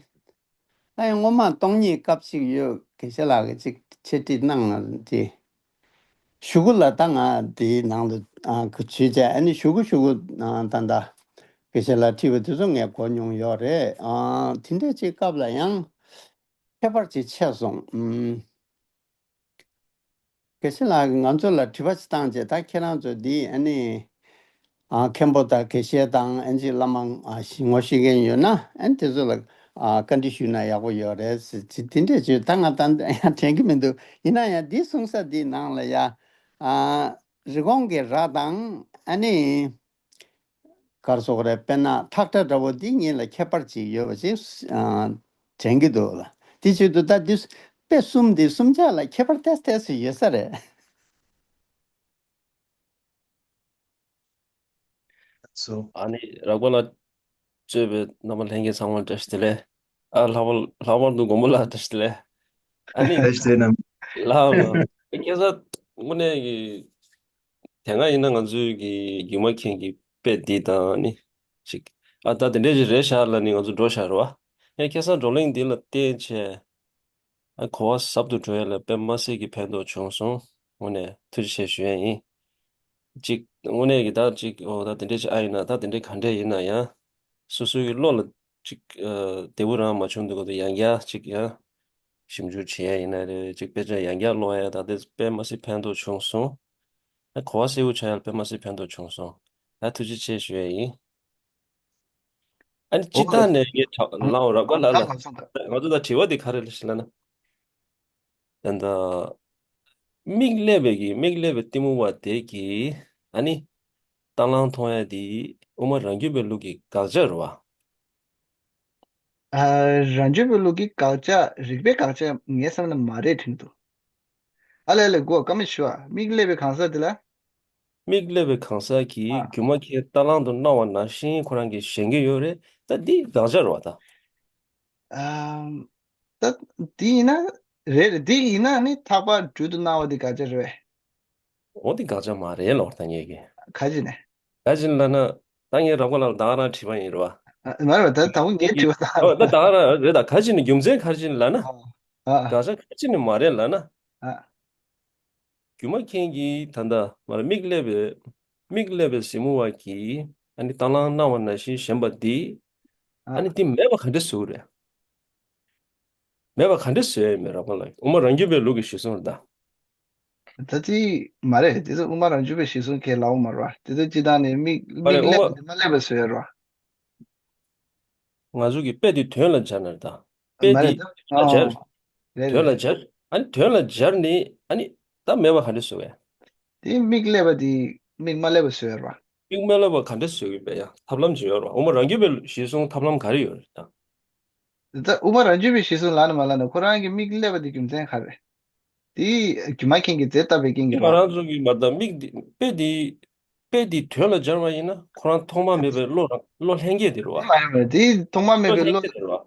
ཨ་ཡང་སྔོན་མ་སྟོང་ཉིད་སྐབས་ཤིག་ཡོད་དགེ་བཤེས་ལགས་ཀྱིས་ཅིག་འཆད་ཁྲིད་གནང་ལ་འདི་གཞུག་གུ་ལ་ད་ང་འདིའི་ནང་ལ་ཨ་གི་བྱུས་བྱས། ཨ་ནི་གཞུག་གུ་གཞུག་གུ་ཨ་ད་ལྟ་དགེ་བཤེས་ལགས་ཁྲིད་པ་དེ་ཚོ་ངས་གོ་མྱོང་ཡོད་རེད། ཨ་དེ་འདྲས་ཅིག་སྐབས་ལ་ཡང་ཁྱད་པར་ཅིག་ཆེ་སོང་། ཨུམ། དགེ་བཤེས་ལགས་ང་ཚོ་ལ་དྲི་བ་ཞིག་བཏང་རྗེས་ད་ཁྱེད་རང་ཚོ་འདི་ཨ་ནི་ཨ་མཁན་པོ་དང་དགེ་བཤེས་དང་ཨ་ཅིག་བླ་མ་ཨ་ཞིག་ངོ་ཤེས་མཁན་ཡོད་ན་ཨ་ནི་དེ་ཚོ་ལ་ཨ་བཀའ་འདྲི་ཞུས་ན་ཡག་པོ་ཡོད་རེད་ཟེར་དེ་འདྲས་བྱོས། ད་ང་ད་ཡང་དྲན་གྱི་མི་འདུག་ཡིན་ན་ཡང་འདི་གསུང་ས་འདི་ནང་ལ་ཡ་ཨ་རི་གོང་གི་ར་དང་ཨ་ནི། གར་སོགས་རེད། དཔེར་ན་ཐག་སྒྲ་འདྲ་བོ་འདི་གཉིས་ལ་ཁྱད་པར་ཅིག་ཡོད་པ་ཅིག་ཨ་དྲན་གྱི་འདུག་ལ། དེ་བྱེད་དུས་ད་འདི་དཔེ་གསུམ་འདི་གསུམ་ཆ་ལ་ཁྱད་པར་ཏོག་ཙམ་ཡོད་ས་རེད། སོ། ཨ་ནི་རག་པ་ལ་གཙོས་པའི་རྣམ་པ་ལྷན་རྒྱས་ཚང་མ་བཀྲ་ཤིས་བདེ་ལེགས། ཨ་ལྷག་པར་ལྷག་པར་དུ་མགོན་པོ་ལགས་བཀྲ་ཤིས་བདེ་ལེགས། ཨ་ནི་བཀྲ་ཤིས་བདེ་ལེགས་རྣམ། ལགས་ལགས། ཁ་སང་དངོས་གནས་ཀྱི་དེ་སྔ་ཡིན་ན་ང་ཚོའི་གི་སྒྱུ་མ་མཁན་གྱི་དཔེ་འདི་དང་ནི་ཅིག་ཨ་ད་དེ་འདྲས་ཅིག་རེད་ཤག་ལབ་ནི་ང་ཚོ་འགྲོ་ཤག་རེད་བ། ཡང་ཁ་སང་བགྲོ་གླེང་འདི་ལ་བརྟེན་བྱས་ཨ་གོ་བ་ཟབ་ཏུ་འགྲོ་ཡ་ལ་དཔེ་མ་སྲིད་ཀྱི་ཕན་ཐོགས་བྱུང་སོང་། དངོས་གནས་ཐུགས་རྗེ་ཆེ་ཞུ་ཡ་ཡིན། ཅིག་དངོས་གནས་ཀྱི་ད་ཅིག་ཨོ་ད་དེ་འདྲས་ཅིག་ཨ་ཡིན་ན་ད་དེ་འདྲས་ག་འདྲས་ཡིན་ན་ཡང་སོ་སོའི་བློ་ལ་ཅིག་ཨ་བདེ་པོ་རང་མ་བྱུང་དུས་སྐབས་དུ་ཡང་བསྐྱར་ཅིག་ཡང་ཞིབ་འཇུག་བྱེད་ཡ་ཡིན་ན་རེད། ཅིག་དཔེ་ཆ་ཡང་བསྐྱར་ཀློག་ཡ་ད་དེ་དཔེ་མ་སྲིད་ཕན་ཐོགས་བྱུང་སོང་། ཨ་གོ་བ་གསལ་པོ་ཆགས་ཡ་ལ་དཔེ་མ་སྲིད་ཕན་ཐོགས་བྱུང་སོང་། ད་ཐུགས་རྗེ་ཆེ་ཞུ་ཡ་ཡིན། ཨ་ནི་སྤྱིར་བཏང་ནས་ངས་ལགས་འོ་རག་པ་ལགས་ལ་ང་ཚོ་ད་དྲི་བ་འདི་ག་རེ་ལབ་ཤེས་ལབ་ན། ད་ལྟ་མིག་བསླད་པའི་གི་མིག་བསླད་པའི་གཏི་མུག་པ་དེ་གི་ཨ་ནི་རྟ་གླང་མཐོང་ཡ་དེ་དབུ་མ་རང་རྒྱུད་པའི་ལུགས་ཀྱི་དགག་བྱ་རེད་བ། ཨ་རང་རྒྱུད་པའི་ལུགས་ཀྱི་དགག་བྱ་རིགས་པའི་དགག་བྱ་ངའི་བསམ་ན་མ་རེད་དྲན་འདུག་ཨ་ལས་ལས་གོ་བཀའ་མོལ་ཞུ་ཨ། མིག་བསླད་པའི་གང་ཟག་དེ་ལ། མིག་བསླད་པའི་གང་ཟག་གིས་ཨ་སྒྱུ་མ་མཁན་རྟ་གླང་དུ་སྣང་བ་ནང་བཞིན་ཁོ་རང་གིས་ཞེན་གྱི་ཡོད་རེད། ད་འདི་དགག་བྱ་རེད་བ་ད། ཨམ། ད་འདི་ཡིན་ན་རེད་རེད། འདི་ཡིན་ན་ནི་ཐག་པ་སྦྲུལ་དུ་སྣང་བ་འདི་དགག་བྱ་རེད་བས། འོ་འདི་དགག་བྱ་མ་རེད་ལོར་ད་ངས་ཀྱི། ག་ཅི་ནས། ག་ཅི་ལབ་ན། ད་ངས་རག་པ་ལགས་ལ་ད་ག་རང་དྲིས་པ་ཡིན་རེད་བ། ཨ་མ་རེད་བ། ད་དང་པོ་ངས་དྲིས་པ་ད། ཨ་ད་ད་ག་རང་རེད་ད། ག་ཅི་ནས་རྒྱུ་མཚན་ག་ཅི་ནས་ལབ་ན། ཨ་ཨ་དགག་བྱ་ག་ཅི་ནས་མ་རེད་ལབ་ན། ཨ། སྒྱུ་མ་མཁན་གྱིས་ད་ལྟ་མར་མིག་བསླད་པའི་མིག་བསླད་པའི་གཟིགས་མོ་བ་གིས་ཨ་ནི་རྟ་གླང་སྣང་བ་ནང་བཞིན་ཞེན་པ་འདི་ཨ་ཨ་ནི་འདི་མེད་པ་ག་འདྲ་བཟོ་གི་རེད། མེད་པ་ག་འདྲ་བཟོ་ཡ་ཡིན་མེད་རག་པ་ལགས། དབུ་མ་རང་རྒྱུད་པའི་ལུགས་ཀྱི་གཞི་བཟུང་རེད་ད། ད་ཅི་མ་རེད། དེ་ཚོ་དབུ་མ་རང་རྒྱུད་པའི་གཞི་བཟུང་གི་ལའོ་མ་རེད་བ། དེ་ཚོ་སྤྱི་བཏང་ནས་མིག་མ་རེད། མིག་དབུ་བསླད་པ་མ་འདི་མ་བསླད་པ་བཟོ་ཡ་རེད་བ། ང་ཚོ་གི་དཔེ་དེ་དོན་ལ་སྦྱར་ན་རེད་ད། དཔེ་མ་དེ་རེད་ད། དོན་ལ་སྦྱར། ཨོ། རེད་དོན་རེད་ལ་རེད། སྦྱར། ཨ་ནི་དོན་ལ་སྦྱར་ནི་ཨ་ནི་ད་མེད་པ་ག་འདྲ་བཟོ་བས། དེ་མིག་བསླད་པ་དེ་མིག་མ་བསླད་པ་བཟོ་ཡ་རེད་བ། མིག་མ་བསླད་པ་ག་འདྲ་བཟོ་གི་བས་ཡ་ཐབས་ལམ་ཅིག་ཡོད་རེད་བ། དབུ་མ་རང་རྒྱུད་པའི་གཞི་བཟུང་ཐབས་ལམ་ག་རེ་ཡོད་རེད་ད། ད་དབུ་མ་རང་རྒྱུད་པའི་གཞི་བཟུང་ལབ་ན་མ་ལབ་ན་ཁོ་རང་གི་མིག་བསླད་པ་དེ་རྒྱུ་མཚན་ག་རེ་རེད། དེ་སྒྱུ་མ་མཁན་གྱིས་རྫས་བཏབ་པའི་རྐྱེན་གྱིས་རེད་བ། ང་རང་ཚོ་གི་མ་གཏོགས་མིག་འདི་དཔེ་འདི་དཔེ་འདི་དོན་ལ་སྦྱར་བ་ཡིན་ན་ཁོ་རང་ཐོག་མ་མེད་པའི་བློ་རང་བློ་ལྷན་སྐྱེས་དེ་རེད་བ། མ་རེད་མ་རེད། དེ་ཐོག་མ་མེད་པའི་བློ་ལྷན་སྐྱེས་དེ་རེད་བ།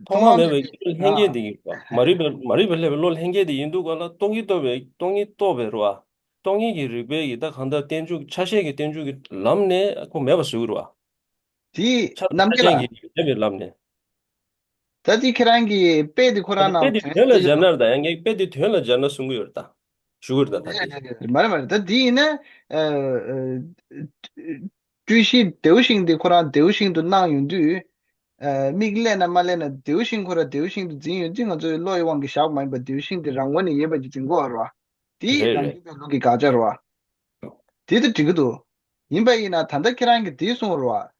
ཐོག་མ་མེད་པའི་བློ་ལྷན་སྐྱེས་དེ་ཡིན་པ། མ་རིག་པའི་མ་རིག་པའི་སླད་པའི་བློ་ལྷན་སྐྱེས་དེ་ཡིན་དུས་ག་ལ་སྟོང་ཉིད་རྟོགས་པའི་སྟོང་ཉིད་རྟོགས་པའི་རེད་བ། སྟོང་ཉིད་ཀྱི་རིགས་པའི་གི་ད་གང་ལྟར་རྟེན་འབྱུང་ཆ་ཤས་ཀྱི་རྟེན་འབྱུང་གི་ལམ་ནས་ཁོ་མེད་པ་བཟོ་གི་རེད་བ། དེ་ཆ་རྣམ་ཆ་རྒྱལ་ཅན་ལགས། གྱི་མེད་པའི་ལམ་ནས། ད་དེ་ཁྱེད་རང་གི་དཔེ་དེ་ཁོ་རང་ད་དཔེ་ནང་དེ་དོན་དོན་ལ་སྦྱར་ན་ད་ཡང་ངས་དཔེ་དེ་དོན་ལ་སྦྱར་ན་གསུང་གི་ཡོད་རེད་ད། ཞུ་གི་རེད་ད་ད་དེ། མ་རེད་མ་རེད། ད་དེ་ཡིན་ན་ཨ་ཨ་སྤྲུལ་གཞི་ལྡེའུ་ཤིང་དེ་ཁོ་རང་ལྡེའུ་ཤིང་དུ་སྣང་ཡོང་དུས། ཨ་མིག་ལས་ན་མ་ལས་ན་ལྡེའུ་ཤིང་ཁོ་རང་ལྡེའུ་ཤིང་དུ་འཛིན་ཡོང་དུས་ང་ཚོའི་བློ་ཡི་དབང་གིས་བཞག་པ་མ་ཡིན་པར་ལྡེའུ་ཤིང་དེ་རང་ངོས་ནས་ཡོད་པ་ཅིག་འཛིན་གྱི་ཡོད་རེད་བ། དེ་རེད་རང་རེད། རྒྱུད་པའི་ལུགས་ཀྱི་དགག་བྱ་རེད་བ། དེ་ད་འགྲིག་གི་འདུག་ཡིན་པ་ཡིན་ན་ད་ལྟ་ཁྱེད་རང་གིས་དེ་གསུངས་རེད་བ།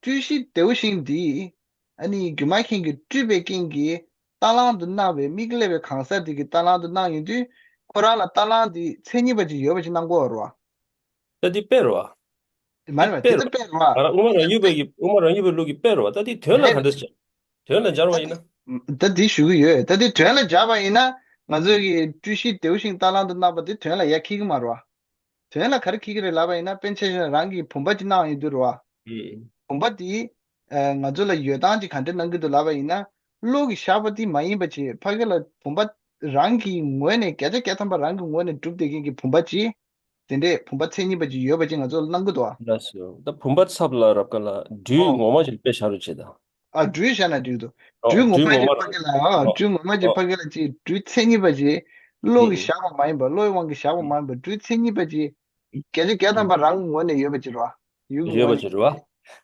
སྤྲུལ་གཞི་ལྡེའུ་ཤིང་འདི། ཨ་ནི་སྒྱུ་མ་མཁན་གྱིས་སྤྲུལ་པའི་རྐྱེན་གྱིས་རྟ་གླང་དུ་སྣང་བའི་མིག་ཀླད་པའི་གང་ཟག་དེ་གིས་རྟ་གླང་དུ་སྣང་ཡོང་དུས་ཁོ་རང་ལ་རྟ་གླང་འདི་མཚན་ཉིད་པ་ཅིག་ཡོད་པ་ཅིག་སྣང་གི་ཡོད་རེད་བ། ད་འདི་དཔེ་རེད་བ། མ་རེད་བ། དེ་ད་དཔེ་རེད་བ། ང་རང་དབུ་མ་རང་རྒྱུད་པའི་གི་དབུ་མ་རང་རྒྱུད་པའི་ལུགས་ཀྱི་དཔེ་རེད་བ། ད་འདི་དོན་ལ་ག་འདྲ་སེ་བྱ། དོན་ལ་སྦྱར་བ་ཡིན་ན། ད་འདི་ཞུ་གི་ཡོད། ད་འདི་དོན་ལ་སྦྱར་བ་ཡིན་ན་ང་ཚོ་གི་སྤྲུལ་གཞི་ལྡེའུ་ཤིང་རྟ་གླང་དུ་སྣང་བ་འདི་དོན་ལ་ཡ་འཁེལ་གི་མ་རེད་བ། དོན་ལ་ག་རེ་འཁེལ་གི་རེད་ལབ་པ་ཡིན་ན་དཔེར་ན་ཆ་བཞག་ན་རང་གི་བུམ་པ་ཅིག་སྣང་ཡོང་དུས་རེད་བ། ཨེ། བུམ་པ་འདི་ཨ་ང་ཚོ་ལ་ཡོད་སྟངས་ཅིག་ག་འདྲ་སྣང་གི་འདུག་ལབ་པ་ཡིན་ན་བློ་གིས་བཞག་པ་འདི་མ་ཡིན་པ་ཅིག་ཕ་གི་ལ་བུམ་པ་རང་གི་ངོས་ནས་བརྒྱ་ཆ་བརྒྱ་ཐམ་པ་རང་གི་ངོས་ནས་གྲུབ་བསྡད་མཁན་གྱི་བུམ་པ་ཅིག་དེ་འདྲས་བུམ་པ་མཚན་ཉིད་པ་ཅིག་ཡོད་པ་ཅིག་ང་ཚོ་ལ་སྣང་གི་འདུག་ཨ། ལགས་སོ། ད་བུམ་པ་ཚབ་ལ་རབ་དགའ་ལགས་སྦྲུལ་ཨོ། ངོ་མ་ཞིག་དཔེ་བཞག་རོགས་བྱེད་དང་། ཨ་སྦྲུལ་བཞག་ན་འགྲིག་འདུག་ཨོ། སྦྲུལ་ངོ་སྦྲུལ་མ་ངོ་ཞིག་མ་ཕ་གི་ལ་ཨ་ཨོ། སྦྲུལ་ངོ་མ་ཅིག་ཨོ། ཕ་གི་ལ་ཅིག་སྦྲུལ་མཚན་ཉིད་པ་ཅིག་བློ་ཨུ་གིས་ཨུ། བཞག་པ་མ་ཡིན་པ་བློ་ཡི་དབང་གིས་བཞག་པ་མ་ཡིན་པ་སྦྲུལ་མཚན་ཉིད་པ་ཅིག་བརྒྱ་ཆ་བརྒྱ་ཐམ་པ་རང་ངོས་ནས་ཡོད་པ་ཅིག་རེད་བ། ཡུལ་གྱི་ཡོད་པ་ངོས་ནས་ཅིག་རེད་བ།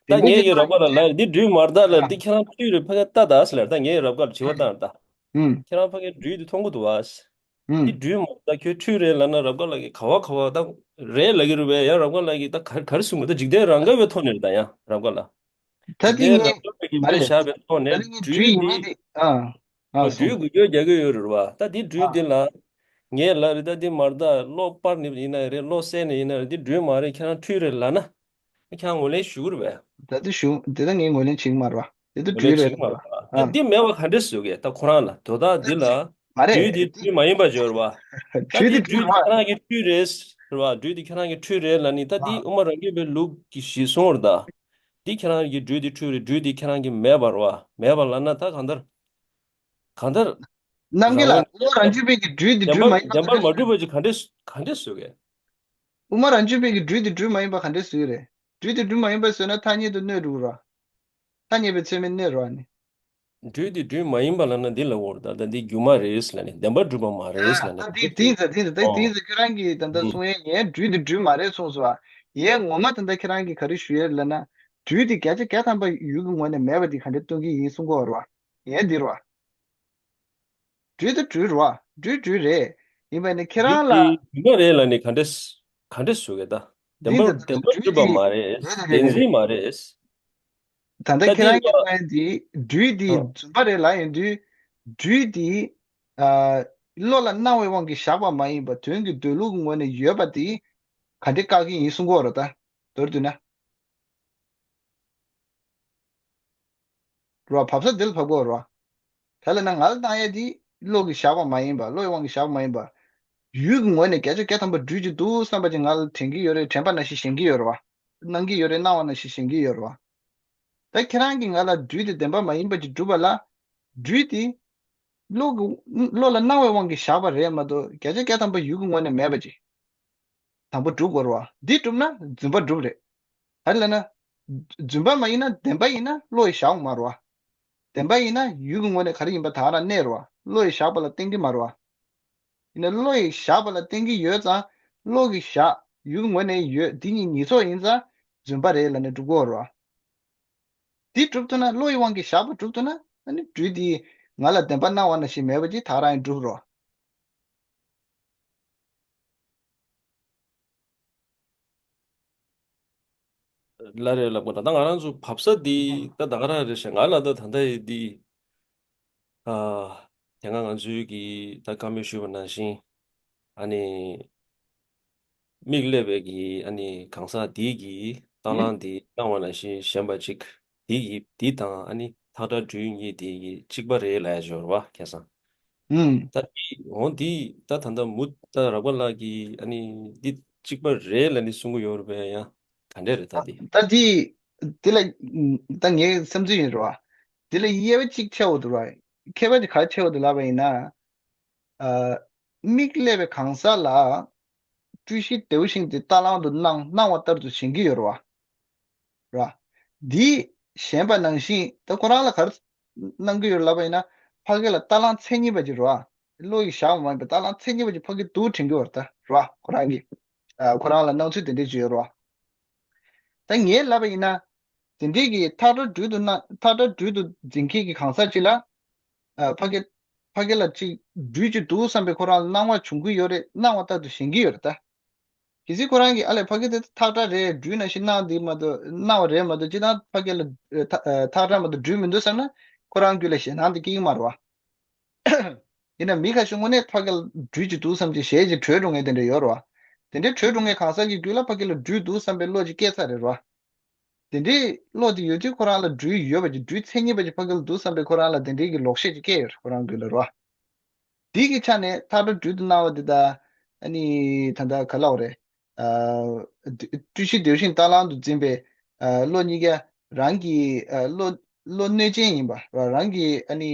ད་དེ་འདྲ་ངས་ཅིག་ཀྱི་རབ་དགའ་ལགས་ལ་འདི་སྦྲུལ་མ་རེད་ད་ལ་ཨ་འདི་ཁྱེད་རང་སྤྲུལ་རེད་ཕ་གི་ལྟ་ད་ཟེར་ལ་ད་ངས་རབ་དགའ་ལ་དྲི་བ་བཏང་ད། ཨུ། ཁྱེད་རང་ཕ་གི་སྦྲུལ་འདི་མཐོང་གི་འདུག་བ། ཨུ། འདི་སྦྲུལ་མ་རེད་ད་ཁྱོད་སྤྲུལ་རེད་ལབ་ན་རབ་དགའ་ལགས་ཀྱིས་ག་བ་ག་བ་ད་རེད་ལབ་ཀྱི་རེད་བས་ཡང་རབ་དགའ་ལགས་ཀྱིས་ད་ག་ག་རེ་གསུང་གི་ད་འཇིག་རྟེན་རང་དགའ་བའི་ཐོག་ནས་རེད་ད་ཡང་རབ་དགའ་ལགས། ད་འདི་ངས་ཀྱི་མ་དཔེ་རེད། བཞག་པའི་ཐོག་ད་ནས་ནི་ངས་སྦྲུལ་སྦྲུལ་ཡིན་ནི་འདི་འདི་ཨ་ཨ་སོ། སྦྲུལ་འགུལ་སྐྱོད་རྒྱག་གི་ཡོད་རེད་བ། ད་འདི་སྦྲུལ་ཨ་འདི་ལ་ངས་ལབ་རེད་ད་འདི་མ་རེད་ད་བློ་སྤར་ནི་ཡིན་ན་རེད་བློ་གསལ་ནི་ཡིན་ན་རེད་འདི་སྦྲུལ་མ་རེད་ཁྱེད་རང་སྤྲུལ་རེད་ལབ་ན། ཁྱེད་རང་ངོས་ལེན་ཞུ་གི་རེད་བས། ད་འདི་ཞུ་འདི་ད་ངས་ངོས་ལེན་བྱེད་ཀྱི་མ་རེད་བ། འདི་ད་ངོས་ལེན་སྦྲུལ་བྱེད་རེད་ཀྱི་མ་རེད་ལབ་རེད་བ། ཨ། ད་འདི་མེད་པ་ག་འདྲས་བཟོ་གས་ད་ཁོ་རང་ལ་དོ་བདག་འདི་ལ། མ་རེད། སྦྲུལ་འདི་སྤྲུལ་མ་ཡིན་པ་བརྗོད་རེད་བ། ད་སྦྲུལ་འདི་འདི་སྤྲུལ་སྤྲུལ་རེད་བ། ཁྱེད་རང་གི་སྤྲུལ་རེད་ཟེར་བ་སྦྲུལ་འདི་ཁྱེད་རང་གི་སྤྲུལ་རེད་ལབ་ནི་ད་འདི་ཨ། དབུ་མ་རང་རྒྱུད་པའི་ལུགས་ཀྱི་གཞི་བཟུང་བར་ད། འདི་ཁྱེད་རང་གི་སྦྲུལ་འདི་སྤྲུལ་རེད་སྦྲུལ་འདི་ཁྱེད་རང་གི་མེད་པ་རེད་བ་མེད་པ་ལབ་ན་ད་གང་ལྟར། གང་ལྟར། རྣམ་རྒྱལ་ལགས་རང་དབུ་མ་རང་རྒྱུད་པའི་གི་སྦྲུལ་འདི་བདེན་སྦྲུལ་མ་པ་ཡིན་པ་བདེན་པར་མ་ག་འདྲ་གྲུབ་པ་ཅིག་ག་འདྲས་ག་འདྲས་བཟོ་གས། དབུ་མ་རང་རྒྱུད་པའི་གི་སྦྲུལ་འདི་སྦྲུལ་མ་ཡིན་པ་ག་འདྲས་བཟོ་གི་རེད། སྦྲུལ་འདི་སྦྲུལ་མ་ཡིན་པ་བཟོས་ན་ཐ་སྙད་དུ་གནོད་འགྲོ་གི་རེད། ཐ་སྙད་པའི་ཚད་མས་གནོད་རེད་བ་ནི། སྦྲུལ་འདི་སྦྲུལ་མ་ཡིན་པ་ལབ་ན་འདི་ལབ་དགོས་རེད་ད་ད་འདི་སྒྱུ་མ་རེད་ལབ་ནས་བདེན་པར་གྲུབ་པ་མ་རེད་ལབ་ནས་ད་འདི་འདི་དེང་སང་དེང་སང་ད་ཨོ། དེང་སང་ཁྱེད་རང་གིས་ད་ལྟ་ཨུ། གསུང་ཡས་ངས་སྦྲུལ་འདི་སྦྲུལ་མ་རེད་གསུངས་སོང་བ། ཡས་ངོ་མ་ད་ལྟ་ཁྱེད་རང་གིས་ག་རེ་ཞུ་ཡས་ལབ་ན། སྦྲུལ་འདི་བརྒྱ་ཆ་བརྒྱ་ཐམ་པ་ཡུལ་གྱི་ངོས་ནས་མེད་པ་འདི་ག་འདྲས་སྟོན་གྱི་ཡིན་གསུང་གི་ཡོད་རེད་བ། ཡས་འདི་རེད་བ། སྦྲུལ་ད་སྦྲུལ་རེད་བ། སྦྲུལ་སྦྲུལ་རེད། ཡིན་པ་ནི་ཁྱེད་རང་ལ། སྦྲུལ་དེ་སྒྱུ་མ་རེད་ལབ་ནས་ག་འདྲས་ག་འདྲས་བཟོ་གས་ད། བདེན་པར་བདེན་པར་གྲུབ་པ་མ་རེད། བདེན་འཛིན་མ་རེད། ད་ལྟ་ད་ཁྱེད་རང་གིས་ལབ་ཡ་འདི་སྦྲུལ་འདི་ཨ། རྫུན་པ་རེད་ལབ་ཡོང་དུས་སྦྲུལ་འདི་ཨ། བློ་ལ་སྣང་བའི་དབང་གིས་བཞག་པ་མ་ཡིན་པ་དོན་གྱི་འདོད་ལུགས་ཀྱི་ངོས་ནས་ཡོད་པ་འདི་ག་འདྲས་བཀག་གི་ཡིན་གསུང་གི་ཡོད་རེད་ད། མདོར་བསྡུས་ན། རོ་བབས་ས་འདི་ལ་བབས་དགོས་རོ། དེ་ལ་ན་ང་ལ་བཏང་ཡས་འདི་བློ་གིས་བཞག་པ་མ་ཡིན་པ་བློ་ཡི་དབང་གིས་བཞག་པ་མ་ཡིན་པ། ཡུལ་གྱི་ངོས་ནས་བརྒྱ་ཆ་བརྒྱ་ཐམ་པ་སྦྲུལ་གྱི་འདུག་བསམ་པ་ཅིག་ང་ལ་དྲན་གྱི་ཡོད་རེད་དྲན་པ་ནང་བཞིན་ཞེན་གྱི་ཡོད་རེད་བ། སྣང་གི་ཡོད་རེད་སྣང་བ་ནང་བཞིན་ཞེན་གྱི་ཡོད་རེད་བ། ད་ཁྱེད་རང་གིས་ང་ལ་སྦྲུལ་དེ་བདེན་པ་མ་ཡིན་པ་ཅིག་སྒྲུབ་པ་ལ། སྦྲུལ་དེ། བློ་གི་བློ་ལ་སྣང་བའི་དབང་གིས་བཞག་པ་རེད་མ་གཏོགས་བརྒྱ་ཆ་བརྒྱ་ཐམ་པ་ཡུལ་གྱི་ངོས་ནས་མེད་པ་ཅིག་དང་པོ་སྒྲུབ་དགོས་རེད་བ། འདི་སྒྲུབ་ན་རྫུན་པ་སྒྲུབ་རེད། ག་རེ་ལབ་ན། རྫུན་པ་མ་ཡིན་ན་བདེན་པ་ཡིན་ན་བློ་ཡིས་བཞག་འོང་མ་རེད་བ། བདེན་པ་ཡིན་ན་ཡུལ་གྱི་ངོས་ནས་ག་རེ་ཡིན་པ་ད་ག་རང་གནས་རེད་བ། བློ་ཡིས་བཞག་པ་ལ་བརྟེན་གྱི་མ་རེད་བ། ཡིན་ན་བློ་ཡིས་བཞག་པ་ལ་བརྟེན་གྱི་ཡོད་ཙང་བློ་གིས་བཞག་ཡུལ་གྱི་ངོས་ནས་ཡོད་འདི་གཉིས་ཉིས་ཚོགས་ཡིན་ཙང་རྫུན་པ་རེད་ལབ་ནས་སྒྲུབ་དགོས་རེད་བ། འདི་སྒྲུབ་ཐུབ་ན་བློ་ཡི་དབང་གིས་བཞག་པ་སྒྲུབ་ཐུབ་ན་ཨ་ནི་སྦྲུལ་འདི་ང་ལ་བདེན་པ་སྣང་བ་ནང་བཞིན་མེད་པ་ཅིག་ད་ག་རང་ཡིན་སྒྲུབ་རོགས། ལ་རེ་ལབ་དགོས་ད་ལྟ་ང་རང་ཚོ་བབས་ས་འདི་ད་ད་ག་རང་རེད་ཤག་ང་ལ་ད་ད་ལྟ་ཡི་འདི། ཨ། དེ་སྔ་ང་ཚོའི་གི་ད་བཀའ་མོལ་ཞུས་པ་ནང་བཞིན། ཨ་ནི། མིག་ཀླད་པའི་གི་ཨ་ནི་གང་ཟག་དེའི་གི་རྟ་གླང་དེ་སྣང་བ་ནང་བཞིན་ཞེན་པ་གཅིག་དེ་གི་དེ་དང་ཨ་ནི་ཐག་ཁྲ་སྦྲུལ་གཉིས་དེ་གི་གཅིག་པ་རེད་ལབ་ཡ་ཅིག་ཡོད་རེད་བ་ཁ་སང་། ཨུམ། ད་འདི་འོ་འདི་ད་ད་ལྟ་མུ་ད་རག་པ་ལགས་ཀྱིས་ཨ་ནི་འདི་གཅིག་པ་རེད་ལབ་ནས་གསུང་གི་ཡོད་རེད་པས། ཡང་ག་འདྲས་རེད་ད་འདི། ད་འདི་འདི་ལ་ད་ངའི་བསམ་ཚུལ་ཡིན་རེད་བ། འདི་ལ་དབྱེ་བ་གཅིག་ཕྱེ་འོ་འདུག་ར། ཁྱད་པར་གཅིག་ག་རེ་ཕྱེ་འོ་འདུག་ལབ་པ་ཡིན་ན། ཨ། མིག་ཀླད་པའི་གང་ཟག་ལ་སྤྲུལ་གཞི་བདེ་བ་ཤིང་དེ་རྟ་གླང་དུ་སྣང་སྣང་བ་ལྟར་དུ་ཞེན་གྱི་ཡོད་རེད་བ། ར། འདི་ཞེན་པ་ནང་བཞིན་ད་ཁོ་རང་ལ་ག་རེ་སྣང་གི་ཡོད་ལབ་པ་ཡིན་ན། ཕ་གི་ལ་རྟ་གླང་མཚན་ཉིད་པ་ཅིག་རེད་བ། བློ་ཡིས་བཞག་པ་མ་ཡིན་པའི་རྟ་གླང་མཚན་ཉིད་པ་ཅིག་ཕ་གི་འདུག་དྲན་གྱི་ཡོད་རེད་ད་རེད་བ། ཁོ་རང་གི་ཨ། ཁོ་རང་ལ་སྣང་ཚུལ་དེ་འདྲས་ཅིག་ཡོད་རེད་བ། ད་ངས་ལབ་པ་ཡིན་ན། དེ་འདྲས་ཀྱི་ཐག་ཁྲ་སྦྲུལ་དུ་སྣང་ཐག་ཁྲ་སྦྲུལ་དུ་འཛིན་མཁན་གྱི་གང་ཟག་ཅིག་ལ། ཨ། ཕ་གི་ཕ་གི་ལ་ཅིག་སྦྲུལ་ཅིག་འདུག་བསམ་པའི་ཁོ་རང་ལ་སྣང་བ་བྱུང་གི་ཡོད་རེད། སྣང་བ་ལྟར་དུ་ཞེན་གྱི་ཡོད་རེད་ད། གལ་སྲིད་ཁོ་རང་གིས་ཨ་ལས་ཕ་གི་དེ་ཐག་ཁྲ་རེད། སྦྲུལ་ནང་བཞིན་སྣང་འདི་མ་གཏོགས་སྣང་བ་རེད་མ་གཏོགས་སྤྱིར་བཏང་ཕ་གི་ལ་ཨ་ཐག་ཨ་ཐག་ཁྲ་མ་གཏོགས་སྦྲུལ་མི་འདུག་བསམ་ན། ཁོ་རང་རྒྱུད་ལ་ཞེད་སྣང་དེ་སྐྱེ་གི་མ་རེད་བ། ཡིན་ན་མི་ཁ་ཤས་དངོས་གནས་ཕ་གི་ལ་སྦྲུལ་ཅིག་འདུག་བསམ་གྱི་ཞེད་ཅིག་བྲོས་འགྲོ་མཁན་དེ་འདྲ་ཡོད་རེད་བ། དེ་འདྲའི་བྲོས་འགྲོ་མཁན་གང་ཟག་གི་རྒྱུད་ལ་ཕ་གི་ལ་སྦྲུལ་འདུག་བསམ་པའི་བློ་ཅིག་སྐྱེས་ཚར་རེད་བ། དེ་འདྲའི་བློ་དེ་ཡོད་དུས་ཁོ་རང་ལ་སྦྲུལ་ཡོད་པ་ཅིག་སྦྲུལ་མཚན་ཉིད་པ་ཅིག་ཕ་གི་ལ་འདུག་བསམ་པའི་ཁོ་རང་ལ་དེ་འདྲའི་གི་ལོག་ཤེས་ཅིག་སྐྱེས་ཡོད་རེད་ཁོ་རང་རྒྱུད་ལ་རེད་བ། དེ་གི་ཆ་ནས་ཐག་ཁྲ་སྦྲུལ་དུ་སྣང་བ་འདི་དང་། ཨ་ནི་ད་ལྟ་ག་ལབ་དགོས་རེད། ཨ། སྤྲུལ་གཞི་བདེ་བ་ཤིང་རྟ་གླང་དུ་འཛིན་པའི་ཨ་བློ་གཉིས་ཀ་རང་གི་ཨ་བློ་བློ་གནོད་ཅན་ཡིན་པ་རང་གི་ཨ་ནི་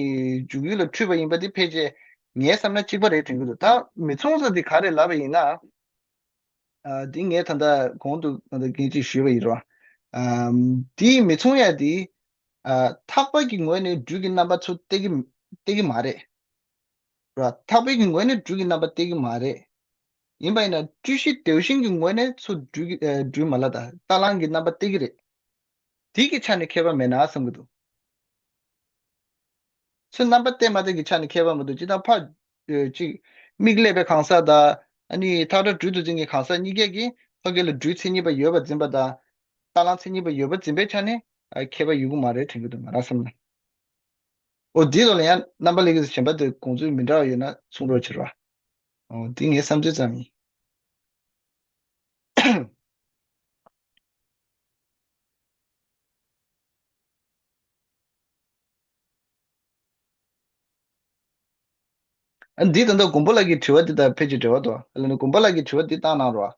འཇུག་ཡུལ་ལ་འཁྲུལ་པ་ཡིན་པ་དེ་ཕལ་ཆེར་ངས་བསམ་ན་གཅིག་པ་རེད་དྲན་གྱི་འདུག་ད་མི་མཚུངས་ས་དེ་ག་རེ་ལབ་པ་ཡིན་ན། ཨ། འདི་ངས་ད་ལྟ་གོང་དུ་ད་ལྟ་སྐད་ཆ་ཞུས་པ་ཡིན་རོ། ཨ། འདི་མི་མཚུངས་ཡ་འདི། ཨ། ཐག་པ་གི་ངོས་ནས་སྦྲུལ་གྱི་རྣམ་པ་ཚུར་སྟེར་གྱི་སྟེར་གྱི་མ་རེད། ར། ཐག་པའི་གི་ངོས་ནས་སྦྲུལ་གྱི་རྣམ་པ་སྟེར་གྱི་མ་རེད། ཡིན་པ་ཡིན་ན་སྤྲུལ་གཞི་བདེ་བ་ཤིང་གི་ངོས་ནས་ཚུར་སྦྲུལ་གྱི་ཨ་སྦྲུལ་མ་ལ་དང་རྟ་གླང་གི་རྣམ་པ་སྟེར་གྱི་རེད། དེ་གི་ཆ་ནས་ཁྱད་པར་མེད་ན་བསམ་གྱི་འདུག་ཚུར་རྣམ་པ་སྟེར་མ་སྟེར་གྱི་ཆ་ནས་ཁྱད་པར་མི་འདུག་སྤྱིར་བཏང་ཕ་ཨ་ཅིག་མིག་ཀླད་པའི་གང་ཟག་དང་ཨ་ནི་ཐག་ཁྲ་སྦྲུལ་དུ་འཛིན་གྱི་གང་ཟག་གཉིས་ཀས་ཀྱིས་ཕ་གི་ལ་སྦྲུལ་མཚན་ཉིད་པ་ཡོད་པ་འཛིན་པ་དང་། རྟ་གླང་མཚན་ཉིད་པ་ཡོད་པ་འཛིན་པའི་ཆ་ནས་ཨ་ཁྱད་པར་ཡོད་ཀྱི་མ་རེད་དྲན་གྱི་འདུག་ང་རང་བསམ་ན། འོ་འདི་ལ་ཡང་རྣམ་པ་ལས་ཀྱི་གཞན་པ་དེ་དགོངས་ཚུལ་མི་འདྲ་བ་ཡོད་ན་གསུང་རོགས་བྱེད་རོགས། འོ་འདི་ངའི་བསམ་ཚུལ་ཙམ་ཡིན། ཨ་འདི་ད་ལྟ་མགོན་པོ་ལགས་ཀྱི་དྲི་བ་འདི་དང་ཕལ་ཆེར་འབྲེལ་བ་འདུག་ཨ་ལ་ནི་མགོན་པོ་ལགས་ཀྱི་དྲི་བ་འདི་བཏང་གནང་རོགས།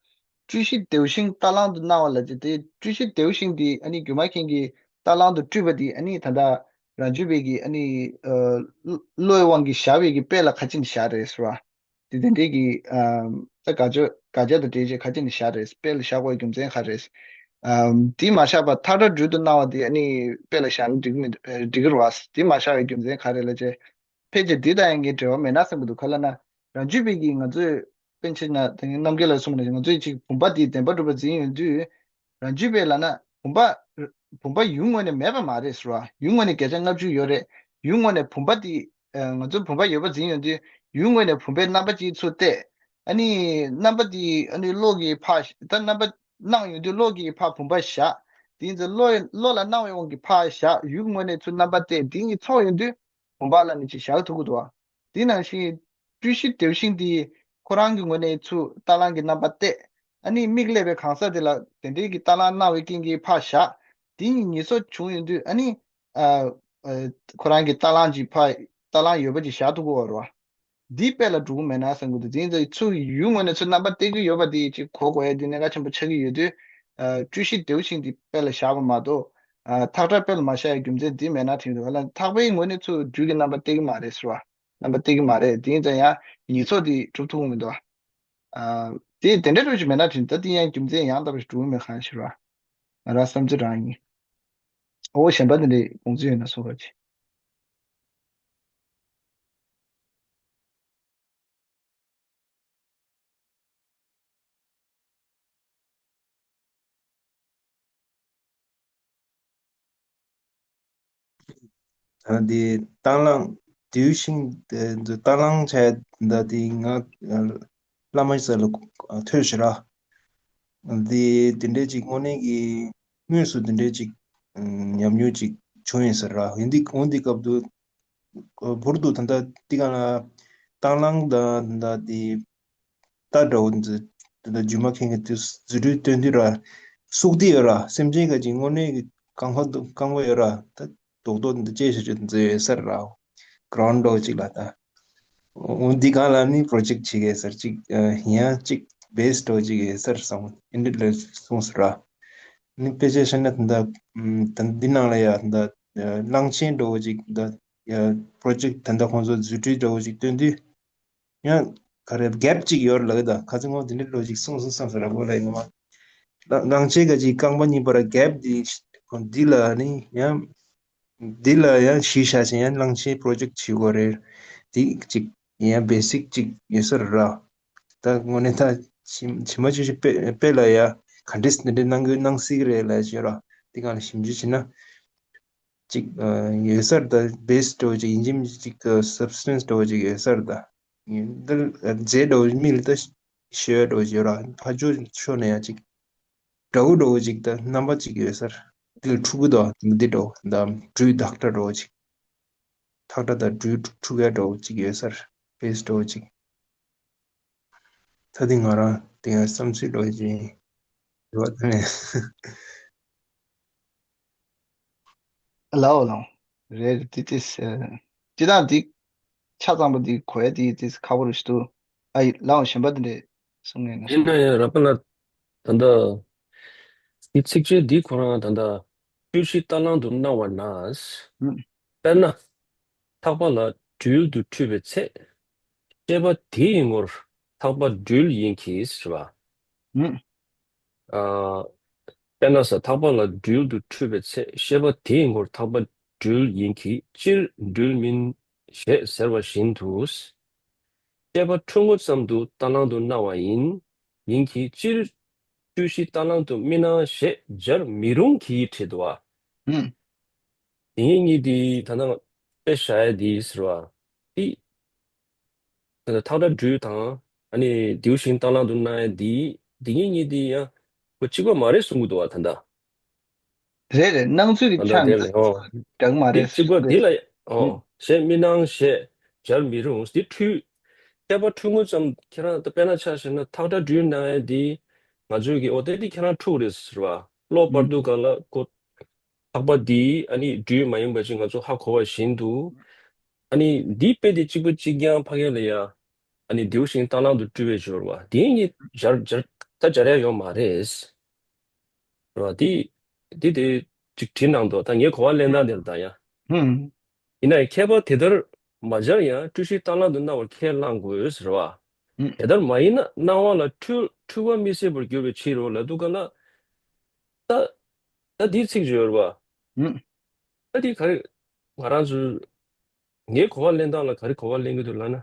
སྤྲུལ་གཞི་བདེ་བ་ཤིང་རྟ་གླང་དུ་སྣང་བ་ལ་ཅི་སྟེ་སྤྲུལ་གཞི་བདེ་བ་ཤིང་འདི་ཨ་ནི་སྒྱུ་མ་མཁན་གྱིས་རྟ་གླང་དུ་སྤྲུལ་པ་འདི་ཨ་ནི་ད་ལྟ་རང་རྒྱུད་པའི་གི་ཨ་ནི་ཨ་བློ་ཡི་དབང་གིས་བཞག་པའི་གི་དཔེ་ལ་ག་ཅི་ནས་བཞག་རེད་ཟེར་བ། དེ་དེ་འདྲའི་གི་ཨ་ད་དགག་བྱ་དགག་བྱ་དང་འབྲེལ་བྱས་ག་ཅི་ནས་བཞག་རེད། དཔེ་ལ་བཞག་དགོས་རྒྱུ་མཚན་ག་རེད། ཨ་དེ་མ་བཞག་པར་ཐག་ཁྲ་སྦྲུལ་དུ་སྣང་བ་དེ་ཨ་ནི་དཔེ་ལ་བཞག་ན་འགྲིག་མི་འགྲིག་གི་རེད་བ། དེ་མ་བཞག་པའི་རྒྱུ་མཚན་ག་རེད་ལབ་བྱས། ཕལ་ཆེར་འདི་དང་ཡང་གི་འབྲེལ་བ་མེད་ན་བསམ་གྱི་འདུག་ག་ལབ་ན་རང་རྒྱུད་པའི་གི་ང་ཚོས་པཎ་ཆེན་ན་དེ་རྣམ་རྒྱལ་ལ་གསུངས་ནས་ང་ཚོས་ཅིག་བུམ་པ་འདི་བདེན་པར་གྲུབ་པ་འཛིན་ཡོང་དུས། རང་རྒྱུད་པའི་ལབ་ན་བུམ་པ་བུམ་པ་ཡུལ་ངོས་ནས་མེད་པ་མ་རེད་ཟེར་བ། ཡུལ་ངོས་ནས་བརྒྱ་ཆ་ལྔ་བཅུ་ཡོད་རེད། ཡུལ་ངོས་ནས་བུམ་པ་འདི་ང་ཚོ་བུམ་པ་ཡོད་པ་འཛིན་ཡོང་དུས་ཡུལ་ངོས་ནས་བུམ་པའི་རྣམ་པ་གཅིག་ཚུར་བལྟས། ཨ་ནི་རྣམ་པ་འདི་ཨ་ནི་བློ་གིས་ཕར་ད་རྣམ་པ་སྣང་ཡོང་དུས་བློ་གིས་ཕར་བུམ་པ་བཞག་དེ་ཡིན་ཙང་བློ་བློ་ལ་སྣང་བའི་དབང་གིས་ཕར་བཞག་ཡུལ་ངོས་ནས་ཚུར་རྣམ་པ་བལྟས་དེ་གཉིས་ཚོགས་ཡོང་དུས། བུམ་པ་ལ་ནི་ཅིག་བཞག་ཐུབ་ཀྱི་འདུག་བ། དེ་ནང་བཞིན་སྤྲུལ་གཞི་བདེ་བ་ཤིང་འདི་ཁོ་རང་གི་ངོས་ནས་ཚུར་རྟ་གླང་གི་རྣམ་པ་བལྟས། ཨ་ནི་མིག་ཀླད་པའི་གང་ཟག་དེ་ལ་དེ་འདྲའི་གི་རྟ་གླང་སྣང་བའི་རྐྱེན་གྱིས་ཕར་བཞག་དེ་གཉིས་ཉེས་ཚོགས་བྱུང་ཡོང་དུས་ཨ་ནི་ཨ་ཨ་ཁོ་རང་གི་རྟ་གླང་ཅིག་ཕར་རྟ་གླང་ཡོད་པ་ཅིག་བཞག་ཐུབ་ཀྱི་ཡོད་རེད་བ། འདི་དཔེ་ལ་འགྲོ་གི་མེད་ན་བསམ་གྱི་འདུག་དེ་ཡིན་ཙང་ཚུར་ཡུལ་ངོས་ནས་ཚུར་རྣམ་པ་བལྟ་གི་ཡོད་པ་དེ་ཅིག་གོ་དགོས་ཡ་དེ་གནད་འགག་ཆེན་པོ་ཆགས་ཀྱི་ཡོད་དུས། ཨ་སྤྲུལ་གཞི་བདེ་བ་ཤིང་འདི་དཔེ་ལ་བཞག་པ་མ་གཏོགས། ཨ་ཐག་ཁྲ་དཔེ་ལ་མ་བཞག་ཡ་རྒྱུ་མཚན་འདི་མེད་ན་དྲན་གྱི་འདུག་ག་ལ་ཐག་པའི་ངོས་ནས་ཚུར་སྦྲུལ་གྱི་རྣམ་པ་བལྟ་གི་མ་རེད་ཟེར་བ། རྣམ་པ་བལྟ་གི་མ་རེད། དེ་ཡིན་ཙང་ཡང་ཉེས་ཚོགས་དེ་གྲུབ་ཐུབ་ཀྱི་མི་འདུག་ཨ་དེ་དེ་འདྲ་འདྲ་ཞིག་མེད་ན་དྲན་ད་དེ་ཡང་རྒྱུ་མཚན་ཡང་དག་པ་ཞིག་འགྲོ་གི་མེད་གང་ཞིག་ར། ང་རང་བསམ་ཚུལ་རང་ཡིན། ཨོ་གཞན་པ་དེ་འདྲའི་དགོངས་ཚུལ་ཡོད་ན་གསུང་རོགས་གྱིས། ད་འདི་རྟ་གླང་བདེ་བ་ཤིང་འདི་རྟ་གླང་བྱས་འདི་ང་བླ་མ་ས་ལ་ཐོས་ཤི་ར། འདི་འདི་འདྲའི་ཅིག་དངོས་གནས་ཀྱི་དངོས་སུ་འདི་འདྲའི་ཅིག་ཉམས་མྱོང་ཅིག་བྱུང་ཡིན་ཟེར་ར། ཡིན་འདི་འོན་འདི་སྐབས་དུ་བུར་དུ་ད་ལྟ་འདི་ག་ལ་རྟ་གླང་དང་ད་ལྟ་འདི་རྟ་འདྲ་བོ་འདི་ད་ལྟ་རྒྱུ་མ་མཁན་གྱི་དུས་རྫུ་འཕྲུལ་སྟོན་དུས་ར་སུག་སྟེ་ཡོད་ར། སེམས་ཅན་ག་ཅིག་དངོས་གནས་ཀྱི་རྐང་པ་འདུག་རྐང་པ་ཡོད་ར། ད་རྡོག་རྡོག་འདི་ཅེས་ཞེས་བྱེད་འཛེ་ཡོད་ཟེར་ར། གྲོན་འདྲ་བོ་ཅིག་ལ་ད། འོ་འདི་གང་ལ་ནི་པྲོ་ཇེཀ་བྱེད་གི་ཟེར་ཅིག་ཡང་ཅིག་བེ་སི་འགྲོ་ཅིག་ཡོད་ཟེར་སོང་། ཨིན་ཌི་ལ་སོང་ཟེར་ར། ནི་དཔེ་ཆ་བཤད་ན་ད་ལྟ་ད་འདི་ནང་ལ་ཡ་ད་གླང་ཆེན་འགྲོ་ཅིག་ད་པྲོ་ཇེཀ་ད་ལྟ་ཁོང་ཚོ་རྫུ་འཕྲུལ་འགྲོ་ཅིག་སྟོན་དུས། ཡང་ག་རེ་གེབ་ཅིག་ཡོད་ལབ་ད་ཁ་ཚིག་ངོ་དེ་འདྲ་ལོ་ཅིག་གསུངས་སོང་བསམ་ཟེར་ར་གོ་ལ་ཡིན་མ། གླང་ཆེན་ག་ཅིག་རྐང་པ་གཉིས་བར་གེབ་འདི་འདི་ལ་ནི་ཡང་འདི་ལ་ཡང་གཞི་བཞག་བྱས་ཡང་གླང་ཆེན་པྲོ་ཇེཀ་བྱེད་དགོས་རེད། འདི་ཅིག་ཡང་བེ་སིག་ཅིག་ཡོད་ས་རེད་ར། ད་དངོས་གནས་ད་ཇི་ཇི་མ་ཇི་བཞིན་དཔེ་དཔེ་ལ་ཡ་ག་འདྲས་འདི་འདྲས་གནང་དགོས་གནང་སྲིད་ཀྱི་རེད་ལབ་བྱས་ར། འདི་གང་ལ་ཞིབ་འཇུག་བྱས་ན། ཅིག་ཨ་ཡོད་ས་རེད་ད། བེ་སི་འདྲ་བོ་ཅིག་ཡིན་གཅིག་མིན་གཅིག་གི་སབ་སི་ཊན་སི་འདྲ་བོ་ཅིག་ཡོད་ས་རེད་ད། ཡིན་ད་རྫས་འདྲ་བོ་མིག་ལ་ད་ཤེས་ཡོན་འདྲ་བོ་ཅིག་ཡོད་ར། ཕར་ཕྱོགས་ཕྱོགས་ནས་ཡང་ཅིག་འདྲ་བོ་འདྲ་བོ་ཅིག་ད་རྣམ་པ་ཅིག་ཡོད་ས་རེད། འདི་ལ་འཁྲུག་གི་འདུག་འདི་འདྲ་བོ་ད་སྦྲུལ་ཐག་ཁྲ་འདྲ་བོ་ཅིག་ཐག་ཁྲ་དང་སྦྲུལ་འཁྲུག་ཡ་འདྲ་བོ་ཅིག་ཡོད་ས་རེད། བེ་སི་འདྲ་བོ་ཅིག་ད་འདི་ང་རང་དེ་ཡང་བསམ་ཚུལ་འདྲ་བོ་ཅིག་ཡིན། རེད་བ་ད་ནས། ལའོ་ལའོ། རེད་རེད་དེ་དེ་སེ། སྤྱི་བཏང་དེ་ཆ་ཚང་པོ་དེ་གོ་ཡ་དེ་དེ་ཁག་པོ་རེད་ཞུ་དུ། ཨ་ཡི་ལའོ་གཞན་པ་དེ་འདྲས་གསུང་ངེས་ན་ཡིན་ན་ཡང་ར་པ་ལ་ད་ལྟ་དེ་ཚིགས་བཅད་འདི་ཁོ་རང་ད་ལྟ་སྤྲུལ་གཞི་རྟ་གླང་དུ་སྣང་བ་ན། ཨུ། དཔེར་ན། ཐག་པ་ལ་སྦྲུལ་དུ་འཁྲུལ་པའི་ཚེ། ཤེས་པ་དེའི་ངོར་ཐག་པ་སྦྲུལ་ཡིན་གྱི་ཟེར་བ། ཨུ། ཨ། དཔེར་ན་ས་ཐག་པ་ལ་སྦྲུལ་དུ་འཁྲུལ་པའི་ཚེ། ཤེས་པ་དེའི་ངོར་ཐག་པ་སྦྲུལ་ཡིན་གྱི། སྤྱིར་སྦྲུལ་མིན་ཞེས་ཟེར་བ་བཞིན་དུ། ཤེས་པ་འཁྲུལ་ངོ་ཙམ་དུ་རྟ་གླང་དུ་སྣང་བ་ཡིན། ཡིན་གྱི། སྤྱིར་སྤྲུལ་གཞི་རྟ་གླང་དུ་མི་སྣང་ཞེས་སྦྱར་མི་རུང་གི་བྲིས་འདུག་བ། ཨུ། དེ་ངེད་གཉིས་དེ་ད་ནང་དཔེ་བཞག་ཡ་དེ་ཟེར་བ། དེ་ད་ལྟ་ཐག་ཁྲ་སྦྲུལ་དང་ཨ་ནི་ལྡེའུ་ཤིང་རྟ་གླང་དུ་སྣང་ཡ་དེ་དེ་ངེད་གཉིས་དེ་ཡང་ཁོ་གཅིག་པ་མ་རེད་གསུང་གི་འདུག་བ་ད་ལྟ། རེད་རེད། སྣང་ཚུལ་གྱི་ད་ལྟ་ཆ་དེ་ནས་ལ་ཨོ། འདྲ་གི་མ་དེ་རེད་གཅིག་པ་ཟེར་དེ་ལ་ཨོ་ཨུ། ཞེས་མི་སྣང་ཞེས་སྦྱར་མི་རུང་། དེ་འཁྲུལ། ཤེས་པ་འཁྲུལ་ངོ་ཙམ་ཁྱེད་རང་ད་དཔེར་ན་ཆ་བཞག་ན་ཐག་ཁྲ་སྦྲུལ་སྣང་ཡ་དེ་ང་ཚོས་ཀྱི་ཨོ་དེ་དེ་ཁྱེད་རང་འཁྲུག་རེད་ཟེར་བ། གློ་བར་ཨུ། དུ་ག་ལ་ཁོ། ཐག་པ་འདི་ཨ་ནི་སྦྲུལ་མ་ཡིན་པ་ཅིག་ང་ཚོ་ཧ་གོ་བ་བཞིན་དུ། ཨ་ནི་འདི་དཔེ་དེ་གཅིག་པ་གཅིག་རྐྱང་ཕ་གི་ལ་ཡ། ཨ་ནི་ལྡེའུ་ཤིང་རྟ་གླང་དུ་སྤྲུལ་བའི་སྦྱོར་བ་དེ་ཉིད་སྦྱར་སྦྱར་ད་སྦྱར་ཡ་ཡོད་མ་རེད། རེད་བ། དེ་དེ་དེ་ཅིག་བྲིས་གནང་འདུག་ད་ངའི་གོ་བ་ལེན་སྟངས་དེ་ལ་ད་ཡ། ཧུམ། ཡིན་ན་ཡང་མཁས་པ་དེ་ལྟར་མ་སྦྱར་ཡང་སྤྲུལ་གཞི་རྟ་གླང་དུ་སྣང་བར་ཁས་བླང་དགོས་ཟེར་བ། ཧུམ། དེ་ལྟར་མ་ཡིན་ན་སྣང་བ་ལ་འཁྲུལ་འཁྲུལ་བ་མི་སྲིད་པར་འགྱུར་བའི་ཕྱིར་རོ་ལབ་འདུག་ག་ལ། ད། ད་འདིའི་ཚིག་བརྗོད་རེད་བ། ཨུ། ད་འདི་ག་རེ། ང་རང་ཚོ། ངའི་གོ་བ་ལེན་སྟངས་ལ་ག་རེ་གོ་བ་ལེན་གྱི་འདུག་ལབ་ན།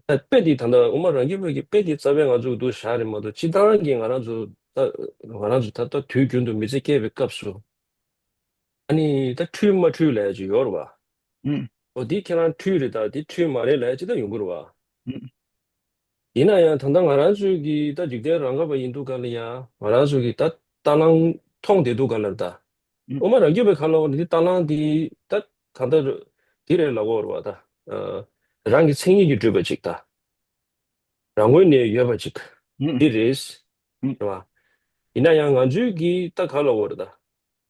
ད་དཔེ་འདི་ད་ལྟ་དབུ་མ་རང་རྒྱུད་པའི་གི་དཔེ་འདི་རྩ་བའི་ང་ཚོ་འདུག་བཞག་རེད་མ་གཏོགས་སྤྱིར་བཏང་གི་ང་རང་ཚོ་ད་ང་རང་ཚོ་ད་ལྟ་དུས་རྒྱུན་དུ་མི་ཚེ་སྐྱེལ་བའི་སྐབས་སུ། ཨ་ནི་ད་འཁྲུལ་མ་འཁྲུལ་ལབ་ཡ་ཅིག་ཡོད་རེད་བ། ཨུ། འོ་འདི་ཁྱེད་རང་འཁྲུལ་རེད་ད་འདི་འཁྲུལ་མ་རེད་ལབ་ཡ་ཅིག་ད་ཡོང་གི་རེད་བ། ཨུ། ཡིན་ན་ཡང་ད་ལྟ་ང་རང་ཚོའི་གི་ད་འཇིག་རྟེན་རང་ག་བ་ཡིན་དུས་ག་ལ་ཡ་ང་རང་ཚོའི་གི་ད་རྟ་གླང་མཐོང་བསྡད་དུས་ག་ལ་རེད་ད། ཨུ། དབུ་མ་རང་རྒྱུད་པའི་ཁ་ལ་འོ་འདི་རྟ་གླང་འདི་ད་གང་ལྟར་འདི་རེད་ལབ་ཀྱི་ཡོད་རེད་བ་ད། ཨ། རང་གི་མཚན་ཉིད་ཀྱིས་གྲུབ་པ་ཅིག་ད། རང་ངོས་ནས་ཡོད་པ་ཅིག་ཨུ། འདི་རེད། ཨུ། རེད་བ། ཡིན་ན་ཡང་ང་ཚོའི་གི་ད་ག་ལབ་ཀྱི་ཡོད་རེད་ད།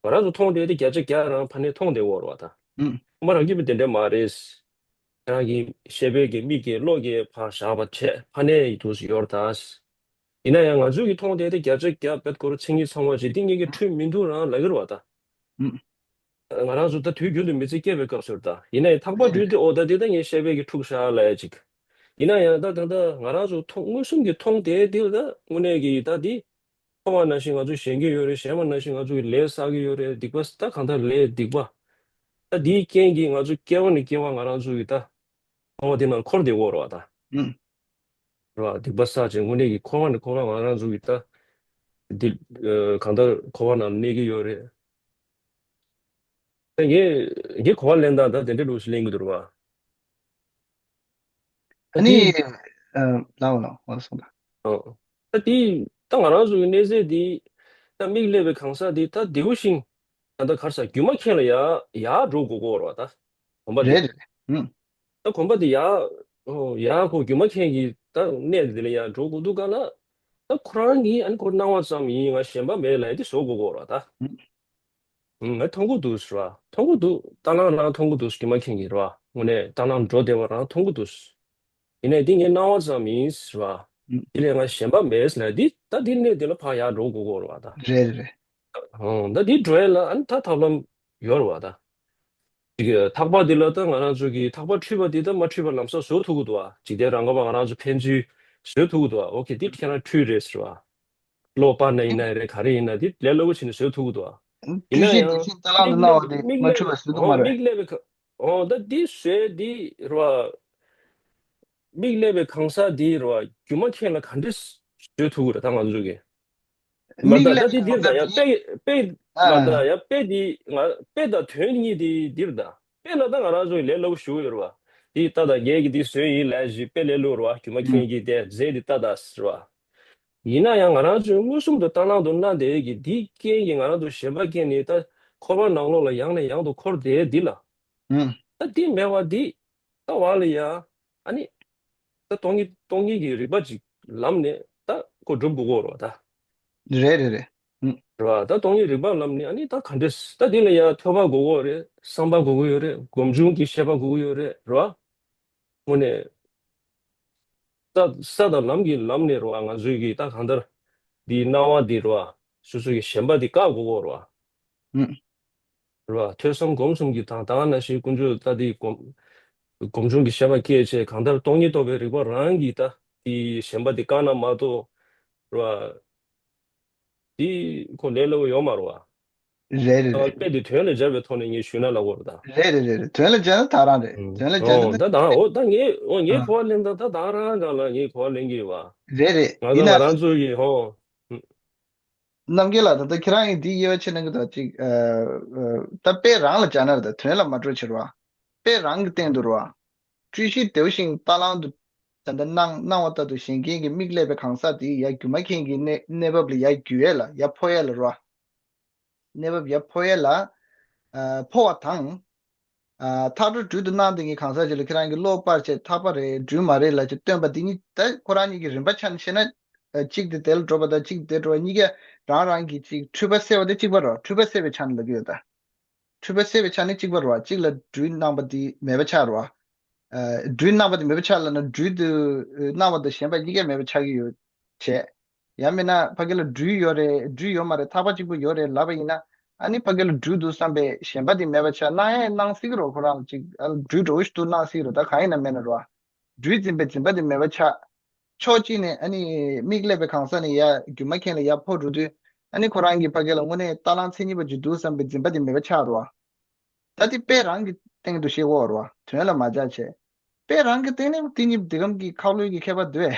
ང་རང་ཚོ་མཐོང་བསྡད་དེ་བརྒྱ་ཆ་བརྒྱ་རང་ཕ་ནས་མཐོང་བསྡད་ཡོད་རེད་བ་ད། ཨུ། དབུ་མ་རང་རྒྱུད་པ་དེ་འདྲ་མ་རེད། རང་གི་ཤེས་པའི་གི་མིག་གི་བློ་གི་ཕར་བཞག་པ་བྱས་ཕ་ནས་ཡི་དུས་སུ་ཡོད་རེད་ད། ཡིན་ན་ཡང་ང་ཚོའི་གི་མཐོང་བསྡད་དེ་བརྒྱ་ཆ་བརྒྱ་བེད་ཀོ་རུ་མཚན་ཉིད་ཚང་བ་ཞིག་འདི་ངེད་ཀྱི་འཁྲུལ་མི་འདུག་རང་ལབ་ཀྱི་རེད་བ་ད། ཨུ། ང་རང་ཚོ་ད་དུས་རྒྱུན་དུ་མི་ཚེ་སྐྱེལ་བའི་སྐབས་སུ་རེད་ད། ཡིན་ན་ཡང་ཐག་པ་སྦྲུལ་དེ་ཨོ་ད་དེ་ད་ངའི་ཤེས་པའི་གི་འཁྲུག་ཤག་ལབ་ཡ་ཅིག་ཡིན་ན་ཡང་ད་ད་ད་ང་རང་ཚོ་མཐོང་མངོན་སུམ་གྱིས་མཐོང་བསྡད་དེ་ད་དངོས་གནས་ཀྱི་ད་འདི། མཐོང་བ་ནང་བཞིན་ང་ཚོ་ཞེན་གྱི་ཡོད་རེད། ཞེན་པ་ནང་བཞིན་ང་ཚོ་གི་ལས་བསགས་ཀྱི་ཡོད་རེད། སྡིག་པ་ད་གང་ལྟར་ལས་སྡིག་པ། ད་འདིའི་རྐྱེན་གྱིས་ང་ཚོ་སྐྱེ་བ་ནས་སྐྱེ་བ་ང་རང་ཚོ་གི་ད་འཁོར་བ་འདི་ནང་འཁོར་བསྡད་ཡོད་རེད་བ་ད། ཨུ། རེད་བ། སྡིག་པ་བསགས་བྱས་དངོས་གནས་ཀྱི་འཁོར་བ་ནས་འཁོར་བ་ང་རང་ཚོ་གི་ད་འདི་ཨ་གང་ལྟར་འཁོར་བ་ནང་གནས་ཀྱི་ཡོད་རེད། ད་ངས་ངས་གོ་བ་ལེན་སྟངས་ད་དེ་འདྲའི་ལུགས་སུ་ལེན་གྱི་འདུག་རེད་བ། ཨ་ནི། ཨ། ལའོ་ལའོ་འོ་སོང་ད། ཨོ། ད་དེ་ད་ང་རང་ཚོ་གི་གནས་ཚད་དེ་ད་མིག་སླེབས་པའི་གང་ཟག་དེ་ད་ལྡེའུ་ཤིང་ད་ད་གར་ས་རྒྱུ་མ་ཁྱེར་ལ་ཡ་ཡ་འགྲོ་དགོས་ཀྱི་ཡོད་རེད་བ་ད། གོམ་པ་དེ། རེད་རེད། ཨུམ། ད་གོམ་པ་དེ་ཡ། ཨོ་ཡ་ཁོ་རྒྱུ་མ་ཁྱེར་གྱི་ད་གནས་དེ་ལ་ཡ་འགྲོ་དགོས་འདུག་ག་ལ། ད་ཁོ་རང་གིས་ཨ་ནི་ཁོ་སྣང་བ་ཙམ་ཡིན། ང་ཞེན་པ་མེད་ལབ་ཡ་དེ་བཟོ་དགོས་ཀྱི་ཡོད་རེད་བ་ད། ཨུམ། ང་མཐོང་གི་འདུག་ཟེར་བ། མཐོང་གི་འདུག་རྟ་གླང་རང་མཐོང་གི་འདུག་རྒྱུ་མ་ཁྱེར་གྱི་རེད་བ། དངོས་གནས་ད་ནང་འགྲོ་བདེ་བ་རང་མཐོང་གི་འདུག་ཡིན་ནའི་འདི་ངའི་སྣང་བ་ཙམ་ཡིན་ཟེར་བ། ཡིན་ནའི་ང་ཞེན་པ་མེད་ཟེར་ན་འདི་ད་འདི་ནས་འདི་ལ་ཕར་ཡར་འགྲོ་དགོས་ཀྱི་རེད་བ་ད། རེད་རེད། ཨང་ད་འདི་འགྲོ་ཡ་ལ་ཨ་ནི་ད་ཐབས་ལམ་ཡོད་རེད་བ་ད། ཅིག་ཐག་པ་འདི་ལ་ད་ང་རང་ཚོ་གི་ཐག་པ་འཁྲུད་པ་འདི་ད་མ་འཁྲུད་པ་ལམ་སང་བཟོ་ཐུབ་ཀྱི་འདུག་བ། འཇིག་རྟེན་རང་ག་བ་ང་རང་ཚོ་ཕན་ཚུན་བཟོ་ཐུབ་ཀྱི་འདུག་བ། ཨོ་ཁེ་འདི་ཁྱེད་རང་འཁྲུད་རེད་ཟེར་བ། གློག་སྤར་ན་ཡིན་ན་རེད་ག་རེ་ཡིན་ན་འདི་ལས་སླ་པོ་བྱས་ནས་བཟོ་ཐུབ་ཀྱི་འདུག་བ། ཡིན་ན་ཡང་མིག་ལས་མིག་ལས་ཨོ་མིག་ལས་པའི་ཁ་ཨོ་ད་འདི་བཟོས་འདི་རེད་བ། མིག་ལས་པའི་གང་ཟག་འདི་རེད་བ་སྒྱུ་མ་མཁན་ལ་ག་འདྲས་བཟོ་ཐུབ་ཀྱི་རེད་ད་ང་ཚོ་གི། མ་མིག་ད་ལས་ད་འདི་འདིར་ད་ཡང་དཔེ་དཔེ་མ་ད་ཡང་དཔེ་འདི་ང་དཔེ་དང་དོན་གཉིས་འདི་འདིར་ད་དཔེ་ལ་ད་ང་རང་ཚོ་ལས་སླ་པོ་ཞུ་ཡོད་རེད་བ། འདི་ལྟ་ད་ངས་ཀྱི་འདི་བཟོས་ཡིན་ལས་ཞིག་དཔེ་ལས་སླ་པོ་རེད་བ་སྒྱུ་མ་མཁན་གྱི་དེ་རྫས་འདི་ལྟ་ད་ཟེར་བ། ཡིན་ན་ཡང་ང་རང་ཚོས་མངོན་སུམ་དུ་ལྟ་སྣང་དུ་སྣང་བསྡད་ཀྱི་འདི་རྐྱེན་གྱིས་ང་རང་ཚོ་ཞེན་པ་སྐྱེས་ནས་ད་འཁོར་བ་ནང་ལོགས་ལ་ཡང་ནས་ཡང་དུ་འཁོར་བསྡད་འདི་ལ། ད་འདི་མེད་པ་འདི་ལྟ་བ་ལ་ཡ། ཨ་ནི། ད་སྟོང་ཉིད་སྟོང་ཉིད་ཀྱི་རིག་པ་ཅིག་ལམ་ནས་ད་ཁོ་སྒྲུབ་དགོས་ཀྱི་རེད་བ་ད། རེད་རེད་རེད། ཨུ། རེད་བ་ད་སྟོང་ཉིད་རིག་པ་ལམ་ནས་ཨ་ནི་ད་ག་འདྲས་ད་འདི་ལ་ཡ་ཐོས་པ་དགོས་ཀྱི་རེད་བསམ་པ་དགོས་ཀྱི་ཡོད་རེད་སྒོམ་བྱུང་གི་ཤེས་པ་དགོས་ཀྱི་ཡོད་རེད་རེད་བ། དངོས་གནས། ས་ས་དང་ལམ་གྱི་ལམ་ནས་རེད་བ་ང་ཚོའི་གི་ད་གང་ལྟར། འདིའི་སྣང་བ་འདི་རེད་བ། སོ་སོ་གི་ཞེན་པ་འདི་བཀག་དགོས་ཀྱི་རེད་བ། ཨུ། རེད་བ། ཐོས་བསམ་སྒོམ་གསུམ་གྱི་དང་དེ་ནང་བཞིན་དཀོན་མཆོག་ད་དེའི་སྒོམ། སྒོམ་བྱུང་གི་ཤེས་པ་སྐྱེས་བྱས་གང་ལྟར་སྟོང་ཉིད་རྟོགས་པའི་རིག་པ་རང་གིས་ད་དེའི་ཞེན་པ་དེ་བཀག་ན་མ་གཏོགས། རེད་བ། དེ་ཁོ་ལས་སླ་པོ་ཡོད་མ་རེད་བ། རེད་རེད་ད་རེད། དཔེ་དེ་དོན་ལ་སྦྱར་བའི་ཐོག་ནས་ངས་ཞུས་ན་ལབ་དགོས་རེད་ད། རེད་རེད་རེད་རེད། དོན་ལ་སྦྱར་ན་ད་རང་རེད། ཨུམ། དོན་ལ་སྦྱར་ཨོ་ན་ད། ད་ད་ཨོ་ད་ངས་ཨོ་ངས་ཨ། གོ་བ་ལེན་ད་ད་ད་རང་སྒང་ལ་ངས་གོ་བ་ལེན་གྱི་ཡོད་བ། རེད་རེད། ང་ཡིན་ཚོ་ང་ན་རང་ཚོ་ཡིན་ཧོ། རྣམ་རྒྱལ་ལགས་ད་ལྟ་ཁྱེད་རང་གིས་འདི་དབྱེ་བ་ཕྱེ་གནང་གི་འདུག་ཅིག་ཨ། ཨ། ད་དཔེ་རང་ལ་སྦྱར་ན་རེད་ད་དོན་ལ་མ་འགྲོ་ཕྱིར་བ། དཔེ་རང་གི་སྟེང་དུ་རེད་བ། སྤྲུལ་གཞི་ལྡེའུ་ཤིང་རྟ་གླང་དུ་ད་ལྟ་སྣང་སྣང་བ་ལྟར་དུ་བཞེངས་མཁན་གྱི་མིག་ཀླད་པའི་གང་ཟག་དེ་ཡ་སྒྱུ་མ་མཁན་གྱི་གནས་གནས་བབ་ལ་ཡ་རྒྱུ་ཡས་ལ་ཡ་འཕོ་ཡས་ལ་རེད་བ། གནས་བབ་ཡར་འཕོ་ཡས་ལ། ཨ། འཕོ་བ་དང་། ཨ། ཐག་གྲོལ་སྦྲུལ་དུ་སྣང་དེ་གཉིས་གང་ཟག་ཅིག་ལ་ཁྱེད་རང་གིས་གློག་སྤར་བྱས་ཐག་པ་རེད་སྦྲུལ་མ་རེད་ལབ་ཅིག་སྟོན་པ་འདི་གཉིས་ད་ཁོ་རང་གཉིས་ཀྱི་རིམ་པ་ཆ་ནས་བཤད་ན། ཨ། གཅིག་དེ་དེ་ལ་འགྲོ་བ་དང་གཅིག་དེ་འགྲོ་བ་གཉིས་ཀས་རང་རང་གི་ཅིག་འཁྲུལ་པ་སེལ་བ་དེ་གཅིག་པ་རེད། འཁྲུལ་པ་སེལ་བའི་ཆ་ནས་ལབ་ཀྱི་ཡོད་ད། འཁྲུལ་པ་སེལ་བའི་ཆ་ནས་གཅིག་པ་རེད་བ། གཅིག་ལ་སྦྲུལ་སྣང་བ་དེ་མེད་པ་ཆགས་རེད་བ། ཨ། སྦྲུལ་སྣང་བ་དེ་མེད་པ་ཆགས་ལབ་ན་སྦྲུལ་དུ་སྣང་བ་དང་ཞེན་པ་གཉིས་ཀ་མེད་པ་ཆགས་ཀྱི་ཡོད་བྱས། ཡང་མིན་ན་ཕ་གི་ལ་སྦྲུལ་ཡོད་རེད་སྦྲུལ་ཡོད་མ་རེད་ཐག་པ་གཅིག་པུ་ཡོད་རེད་ལབ་པ་ཡིན་ན། ཨ་ནི་ཕ་གི་ལ་སྦྲུལ་འདུག་བསམ་པའི་ཞེན་པ་དེ་མེད་པ་ཆགས་སྣང་ཡང་སྣང་སྲིད་ཀྱི་རེད་ཁོ་རང་ལ་ཅིག་ཨ་སྦྲུལ་འདྲ་བོ་ཞིག་འདུག་སྣང་སྲིད་ཀྱི་རེད་ད་གང་ཡིན་ན་མེད་ན་རེད་བ། སྦྲུལ་འཛིན་པའི་འཛིན་པ་དེ་མེད་པ་ཆགས། ཕྱོགས་གཅིག་ནས་ཨ་ནི་མིག་ཀླད་པའི་གང་ཟག་ནས་ཡ་སྒྱུ་མ་མཁན་ལ་ཡ་འཕོ་འགྲོ་དུས། ཨ་ནི་ཁོ་རང་གིས་ཕ་གི་ལ་དངོས་གནས་རྟ་གླང་མཚན་ཉིད་པ་ཅིག་འདུག་བསམ་པའི་འཛིན་པ་དེ་མེད་པ་ཆགས་རེད་བ། ད་དེ་དཔེ་རང་གི་སྟེང་དུ་བཤད་དགོས་རེད་བ་དོན་ལ་མ་སྦྱར་བྱས། དཔེ་རང་གི་སྟེང་ནས་དེ་གཉིས་འདི་གམ་གྱི་ཁ་ལོ་གི་ཁྱད་པར་འདུག་ཨེ།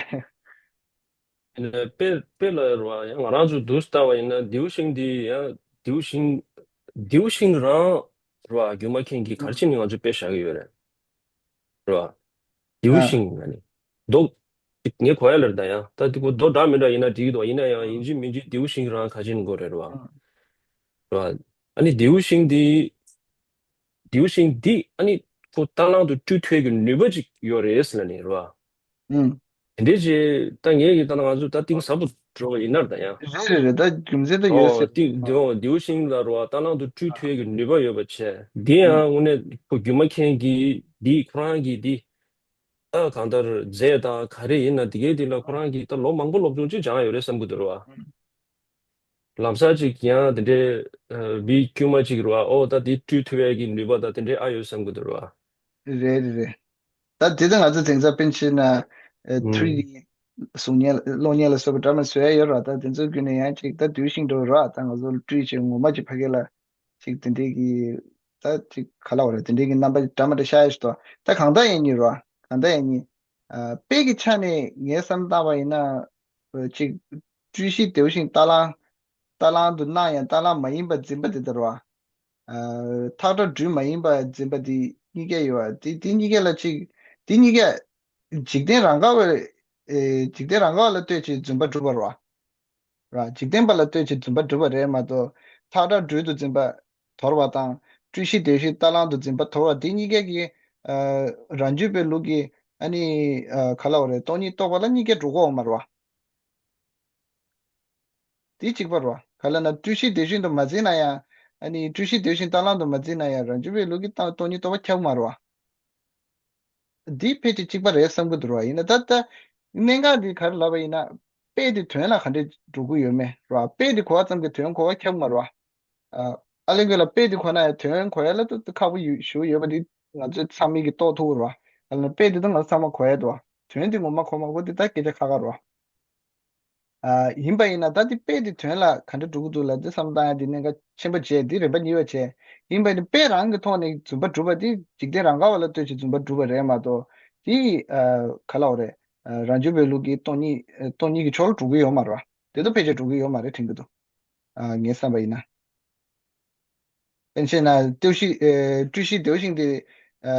ཡིན་ན་དཔེ་དཔེ་ལ་རེད་བ་ཡང་ང་རང་ཚོ་འདུག་ལྟ་བ་ཡིན་ན་ལྡེའུ་ཤིང་འདི་ཡང་ལྡེའུ་ཤིང་ལྡེའུ་ཤིང་རང་རེད་བ་སྒྱུ་མ་མཁན་གྱིས་ག་རེ་བྱས་ནས་ང་ཚོ་དཔེ་བཞག་གི་ཡོད་རེད། རེད་བ། ལྡེའུ་ཨ། ཤིང་ང་ནི། མདོག་ངས་གོ་ཡ་ལེར་ད་ཡང་ད་དེ་ཁོ་མདོག་འདྲ་མི་འདྲ་ཡིན་ན་འགྲིག་གི་འདུག་ཡིན་ན་ཡང་ཡིན་གཅིག་མིན་གཅིག་ལྡེའུ་ཤིང་རང་ག་ཅིག་ནས་འགོ་རེད་རེད་བ། ཨ། རེད་བ། ཨ་ནི་ལྡེའུ་ཤིང་འདི། ལྡེའུ་ཤིང་འདི་ཨ་ནི་ཁོ་རྟ་གླང་དུ་སྤྲུལ་ཐུབ་ཀྱི་ནུས་པ་ཅིག་ཡོད་རེད་ཟེར་ལབ་ནས་རེད་བ། ཨུམ། དེ་འདྲའི་ཅིག་ད་ངས་ཀྱི་ད་ང་ཚོ་ད་གཏིང་ཟབ་པོ་འགྲོ་བ་ཡིན་ན་ད་ཡང་། རེད་རེད་རེད་ད་རྒྱུ་མཚན་ད་ཡོད་ཨོ་སྲིད། དེ་དེའང་ལྡེའུ་ཤིང་ལ་རོ་ཨ་རྟ་གླང་དུ་སྤྲུལ་ཐུབ་ཀྱི་ནུས་པ་ཡོད་པ་བྱས་འདི་ཡང་དངོས་གནས་ཁོ་སྒྱུ་མ་མཁན་གྱིས་འདི་ཁོ་རང་གིས་འདི་ད་གང་ལྟར་རྫས་དང་ག་རེ་ཡིན་ན་འདི་གའི་འདི་ལ་ཁོ་རང་གིས་ད་ལོ་མང་པོ་སློབ་སྦྱོང་ཅིག་སྦྱངས་ཡོད་རེད་བསམ་གྱི་འདུག་རོ་ཨ། ལམ་སང་ཅིག་ཡང་དེ་འདྲའི་ཨ་བི་དཀྱུས་མ་ཅིག་རེད་བ། ཨོ་ད་དེ་སྤྲུལ་ཐུབ་ཡས་ཀྱི་ནུས་པ་དང་དེ་འདྲའི་ཨ་ཡོད་བསམ་གྱི་འདུག་རེད་བ། རེད་རེད་རེད། ད་དེ་ད་ང་ཚོ་དེང་སང་པན་ཆེ་ན་ཨ་ཐི་རི་ཌི་གཟུགས་བརྙན་གློག་བརྙན་ལ་སོགས་པ་འདྲ་མིན་བཟོ་ཡས་ཡོད་རེད་བ། ད་དེ་ཚོའི་བརྒྱུད་ནས་ཡང་ཅིག་ད་ལྡེའུ་ཤིང་འདྲ་བོ་རེད་བ། ད་ང་ཚོ་ལ་སྤྲུལ་བྱས་ངོ་མ་ཅིག་ཕ་གི་ལ་ཅིག་དེ་འདྲའི་གི་ད་ཅིག་ག་ལ་བ་རེད་དེ་འདྲའི་གི་རྣམ་པ་འདྲ་མི་འདྲ་ཤར་ཡས་ཞིག་འདུག་ད་གང་ལྟར་ཡིན་ནི་རེད་བ། གང་ལྟར་ཡིན་ནི་ཨ་དཔེ་གི་ཆ་ནས་ངས་བསམ་བཏང་བ་ཡིན་ན། ཅིག་སྤྲུལ་གཞི་ལྡེའུ་ཤིང་རྟ་གླང་། རྟ་གླང་དུ་སྣང་ཡང་རྟ་གླང་མ་ཡིན་པར་འཛིན་པ་དེ་ལྟར་བ། ཨ་ཐག་ཁྲ་སྦྲུལ་མ་ཡིན་པར་འཛིན་པ་དེ་གཉིས་ཀ་ཡོད་པ་དེ་དེ་གཉིས་ཀ་ལ་ཅིག་དེ་གཉིས་ཀ་འཇིག་རྟེན་རང་ག་བའི་ཨེ་འཇིག་རྟེན་རང་ག་བ་ལ་ལྟོས་བྱས་རྫུན་པ་སྒྲུབ་པ་རེད་བ། ར་འཇིག་རྟེན་པ་ལ་ལྟོས་བྱས་རྫུན་པ་སྒྲུབ་པ་རེད་མ་གཏོགས་ཐག་ཁྲ་སྦྲུལ་དུ་འཛིན་པ་དོར་བ་དང་སྤྲུལ་གཞི་ལྡེའུ་ཤིང་རྟ་གླང་དུ་འཛིན་པ་དོར་བ་དེ་གཉིས་ཀ་གི་ཨ་རང་རྒྱུད་པའི་ལུགས་ཀྱི་ཨ་ནི་ཨ་ག་ལ་བ་རེད་སྟོང་ཉིད་རྟོགས་པ་ལ་གཉིས་ཀ་འགྲོ་གི་ཡོད་མ་རེད་བ། དེ་གཅིག་པ་རེད་བ། ག་ལ་ན་སྤྲུལ་གཞི་ལྡེའུ་ཤིང་དུ་མ་འཛིན་ན་ཡང་ཨ་ནི་སྤྲུལ་གཞི་ལྡེའུ་ཤིང་རྟ་གླང་དུ་མ་འཛིན་ན་ཡང་རང་རྒྱུད་པའི་ལུགས་ཀྱི་སྟོང་ཉིད་རྟོགས་པ་ཁྱབ་མ་རེད་བ། འདི་ཕལ་ཆེར་གཅིག་པ་རེད་བསམ་གྱི་འདུག་ར། ཡིན་ན་ད་ལྟ་གནད་འགག་འདི་ག་རེ་ལབ་པ་ཡིན་ན། དཔེ་དེ་དོན་ལ་ག་འདྲས་འགྲོ་གི་ཡོད་མེད་ར། དཔེ་དེ་གོ་བ་ཙམ་གྱིས་དོན་གོ་བ་ཁྱབ་མ་ར། ཨ་ཨ་ལེ་གི་ལ་དཔེ་དེ་གོ་ན་ཡང་དོན་གོ་ཡ་ལ་ད་ཁག་པོ་ཡོད་ཞུ་ཡོད་པ་འདི་ང་ཚོ་ཚང་མས་ཀྱིས་རྟོགས་ཐུབ་ར། ཨ་ལེ་དཔེ་དེ་ད་ང་ཚོ་ཚང་མ་གོ་ཡ་འདུག་དོན་དེ་ངོ་མ་གོ་མ་གོ་དེ་ད་སྐད་ཆ་ཁག་ཁག་ར། ཨ་ཡིན་པ་ཡིན་ན་ད་དེ་དཔེ་དེ་དོན་ལ་ག་འདྲ་འགྲོ་གི་འདུག་ལ་དེ་བསམ་བློ་བཏང་ཡ་དེ་གནད་འགག་ཆེན་པོ་བྱས། དེ་རིམ་པ་གཉིས་པ་བྱས། ཡིན་པ་ཡིན་ན་དཔེ་རང་གི་ཐོག་ནས་རྫུན་པ་སྒྲུབ་པ་དེ་འཇིག་རྟེན་རང་ག་བ་ལ་ལྟོས་ཤིག་རྫུན་པ་སྒྲུབ་པ་རེད་མ་གཏོགས། དེ་ཨ་ག་ལབ་དགོས་རེད། ཨ་རང་བྱུང་བའི་ལུགས་ཀྱི་སྟོང་ཉིད་ཨ་སྟོང་ཉིད་ཀྱི་ཕྱོགས་ལ་འགྲོ་གི་ཡོད་མ་རེད་བ། དེ་ཚོ་ཕལ་ཆེར་འགྲོ་གི་ཡོད་མ་རེད་དྲན་གྱི་འདུག་ཨ་ངས་བསམ་པ་ཡིན་ན། པཎ་ཆེན་ན་ལྟོས་ཤིག་ཨ་སྤྲུལ་གཞི་ལྡེའུ་ཤིང་དེ་ཨ་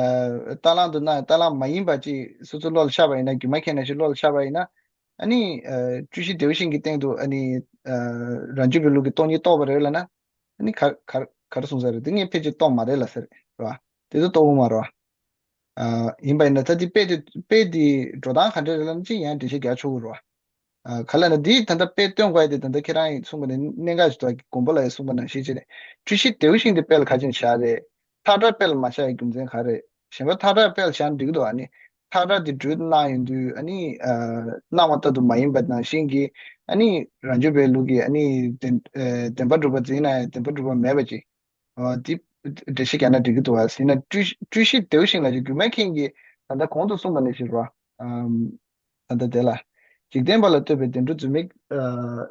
རྟ་གླང་དུ་སྣང་། རྟ་གླང་མ་ཡིན་པ་ཅིག་སོ་སོ་བློ་ལ་ཤར་བ་ཡིན་ན། སྒྱུ་མ་མཁན་ནང་བཞིན་བློ་ལ་ཤར་བ་ཡིན་ན། ཨ་ནི་ཨ་སྤྲུལ་གཞི་ལྡེའུ་ཤིང་གི་སྟེང་དུ་ཨ་ནི་ཨ་རང་བྱུང་བའི་ལུགས་ཀྱི་སྟོང་ཉིད་རྟོགས་པ་རེད་ལབ་ན། ཨ་ནི་ག་ག་ག་རེ་གསུངས་ས་རེད། དེ་ངས་ཕལ་ཆེར་རྟོགས་མ་རེད་ལབ་ས་རེད་བ། དེ་ཚོ་རྟོགས་ཀྱི་མ་རེད་བ། ཨ་ཡིན་པ་ཡིན་ན་ད་དེ་དཔེ་དེ་དཔེ་དེ་འགྲོ་སྟངས་ག་འདྲ་རེད་ལབ་ན་ཅིག་ཡང་འགྲེལ་བཤད་རྒྱག་ཆོག་གི་རེད་བ། ཨ་ག་ལབ་ན་འདི་ད་ལྟ་དཔེ་སྟོན་དགོས་ཡ་དེ་ད་ལྟ་ཁྱེད་རང་གིས་གསུངས་པ་ནི་གནད་འགག་ཞིག་འདུག་དགོན་པ་ལགས་ཀྱིས་གསུངས་པ་ནང་བཞིན་བྱས་ནས། སྤྲུལ་གཞི་ལྡེའུ་ཤིང་དེ་དཔེ་ལ་ག་ཅིག་བཞག་རེད། ཐག་སྒྲ་དཔེ་ལ་མ་བཞག་ཡའི་རྒྱུ་མཚན་ག་རེད། གཞན་པ་ཐག་སྒྲ་དཔེ་ལ་བཞག་ན་འགྲིག་གི་འདུག་ཨ་ནི་ཐག་སྒྲ་དེ་སྦྲུལ་དུ་སྣང་ཡོང་དུས་ཨ་ནི་ཨ་སྣང་བ་ལྟ་དུ་མ་ཡིན་པ་ནང་བཞིན་གྱི། ཨ་ནི་རང་བྱུང་བའི་ལུགས་ཀྱི་ཨ་ནི་བདེན་ཨ་བདེན་པར་གྲུབ་པ་འཛིན་ན་ཡང་བདེན་པར་གྲུབ་པ་མེད་པ་ཅིག་ཨ་དེ་འགྲེལ་བཤད་རྒྱག་ན་འགྲིག་གི་འདུག་བ། ཟེར་ན་སྤྲུལ་སྤྲུལ་གཞི་ལྡེའུ་ཤིང་ལ་ཅིག་སྒྱུ་མ་མཁན་གྱིས་ད་ལྟ་གོང་དུ་གསུངས་པ་ནང་བཞིན་རོ། ཨམ། ད་ལྟ་དེ་ལ། འཇིག་རྟེན་པ་ལ་ལྟོས་པའི་བདེན་གྲུབ་རྫུན་མའི་ཨ་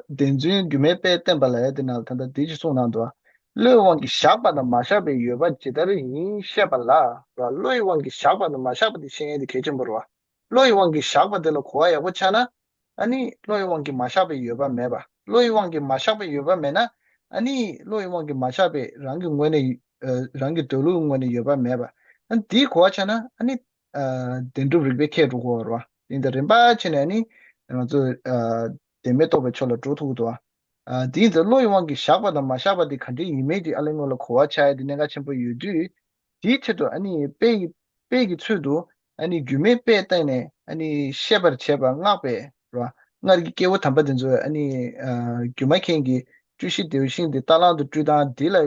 བདེན་རྫུན་སྒྱུ་མའི་དཔེས་བསྟན་པ་ལ་ཡ་དེ་ན་ད་ལྟ་དེ་ཅིག་གསུངས་གནང་འདུག་བ། བློའི་དབང་གིས་བཞག་པ་དང་མ་བཞག་པའི་ཡོད་པ་ཇི་ལྟར་ཡིན་བཤད་པ་ལ། བློའི་དབང་གིས་བཞག་པ་དང་མ་བཞག་པ་དེ་ཤེས་ཡས་དེ་གལ་ཆེན་པོ་རེད་བ། བློ་ཡི་དབང་གིས་བཞག་པ་དེ་ལ་གོ་བ་ཡག་པོ་ཆགས་ན། ཨ་ནི་བློ་ཡི་དབང་གིས་མ་བཞག་པའི་ཡོད་པ་མེད་པ། བློ་ཡི་དབང་གིས་མ་བཞག་པའི་ཡོད་པ་མེད་ན། ཨ་ནི་བློ་ཡི་དབང་གིས་མ་བཞག་པའི་རང་གི་ངོས་ནས་ཨ་རང་གི་འདོད་ལུགས་ངོས་ནས་ཡོད་པ་མེད་པ། ཨ་ནི་དེའི་གོ་བ་ཆགས་ན་ཨ་ནི་ཨ་བདེན་གྲུབ་རིགས་པས་ཁྱེད་འགྲོ་གོ་བ་རེད་བ། དེ་འདྲ་རིམ་པ་བྱས་ནས་ཨ་ནི་ང་ཚོ་ཨ་བདེན་མེད་རྟོགས་པའི་ཕྱོགས་ལ་འགྲོ་ཐུབ་ཀྱི་འདུག་བ། ཨ་དེ་ཡིན་ཙང་བློ་ཡི་དབང་གིས་བཞག་པ་དང་མ་བཞག་པ་དེ་ག་འདྲ་ཡིན་མིན་དེ་ཨ་ལེ་སྔོན་ལ་གོ་བ་ཆགས་ཡ་དེ་གནད་འགག་ཆེན་པོ་ཡོད་དུས། དེའི་ཆེད་དུ་ཨ་ནི་དཔེ་ཡི་དཔེ་གི་ཚུལ་དུ་ཨ་ནི་སྒྱུ་མའི་དཔེ་བསྟན་ནས་ཨ་ནི་ཤེས་པར་བྱེད་པ་སྔགས་པས་རོ། སྔར་གྱི་སྐྱེས་བུ་དམ་པ་དེ་ཚོས་ཨ་ནི་ཨ་སྒྱུ་མ་མཁན་གྱི་སྤྲུལ་གཞི་ལྡེའུ་ཤིང་དེ་རྟ་གླང་དུ་སྤྲུལ་སྟངས་དེ་ལ་ཨ་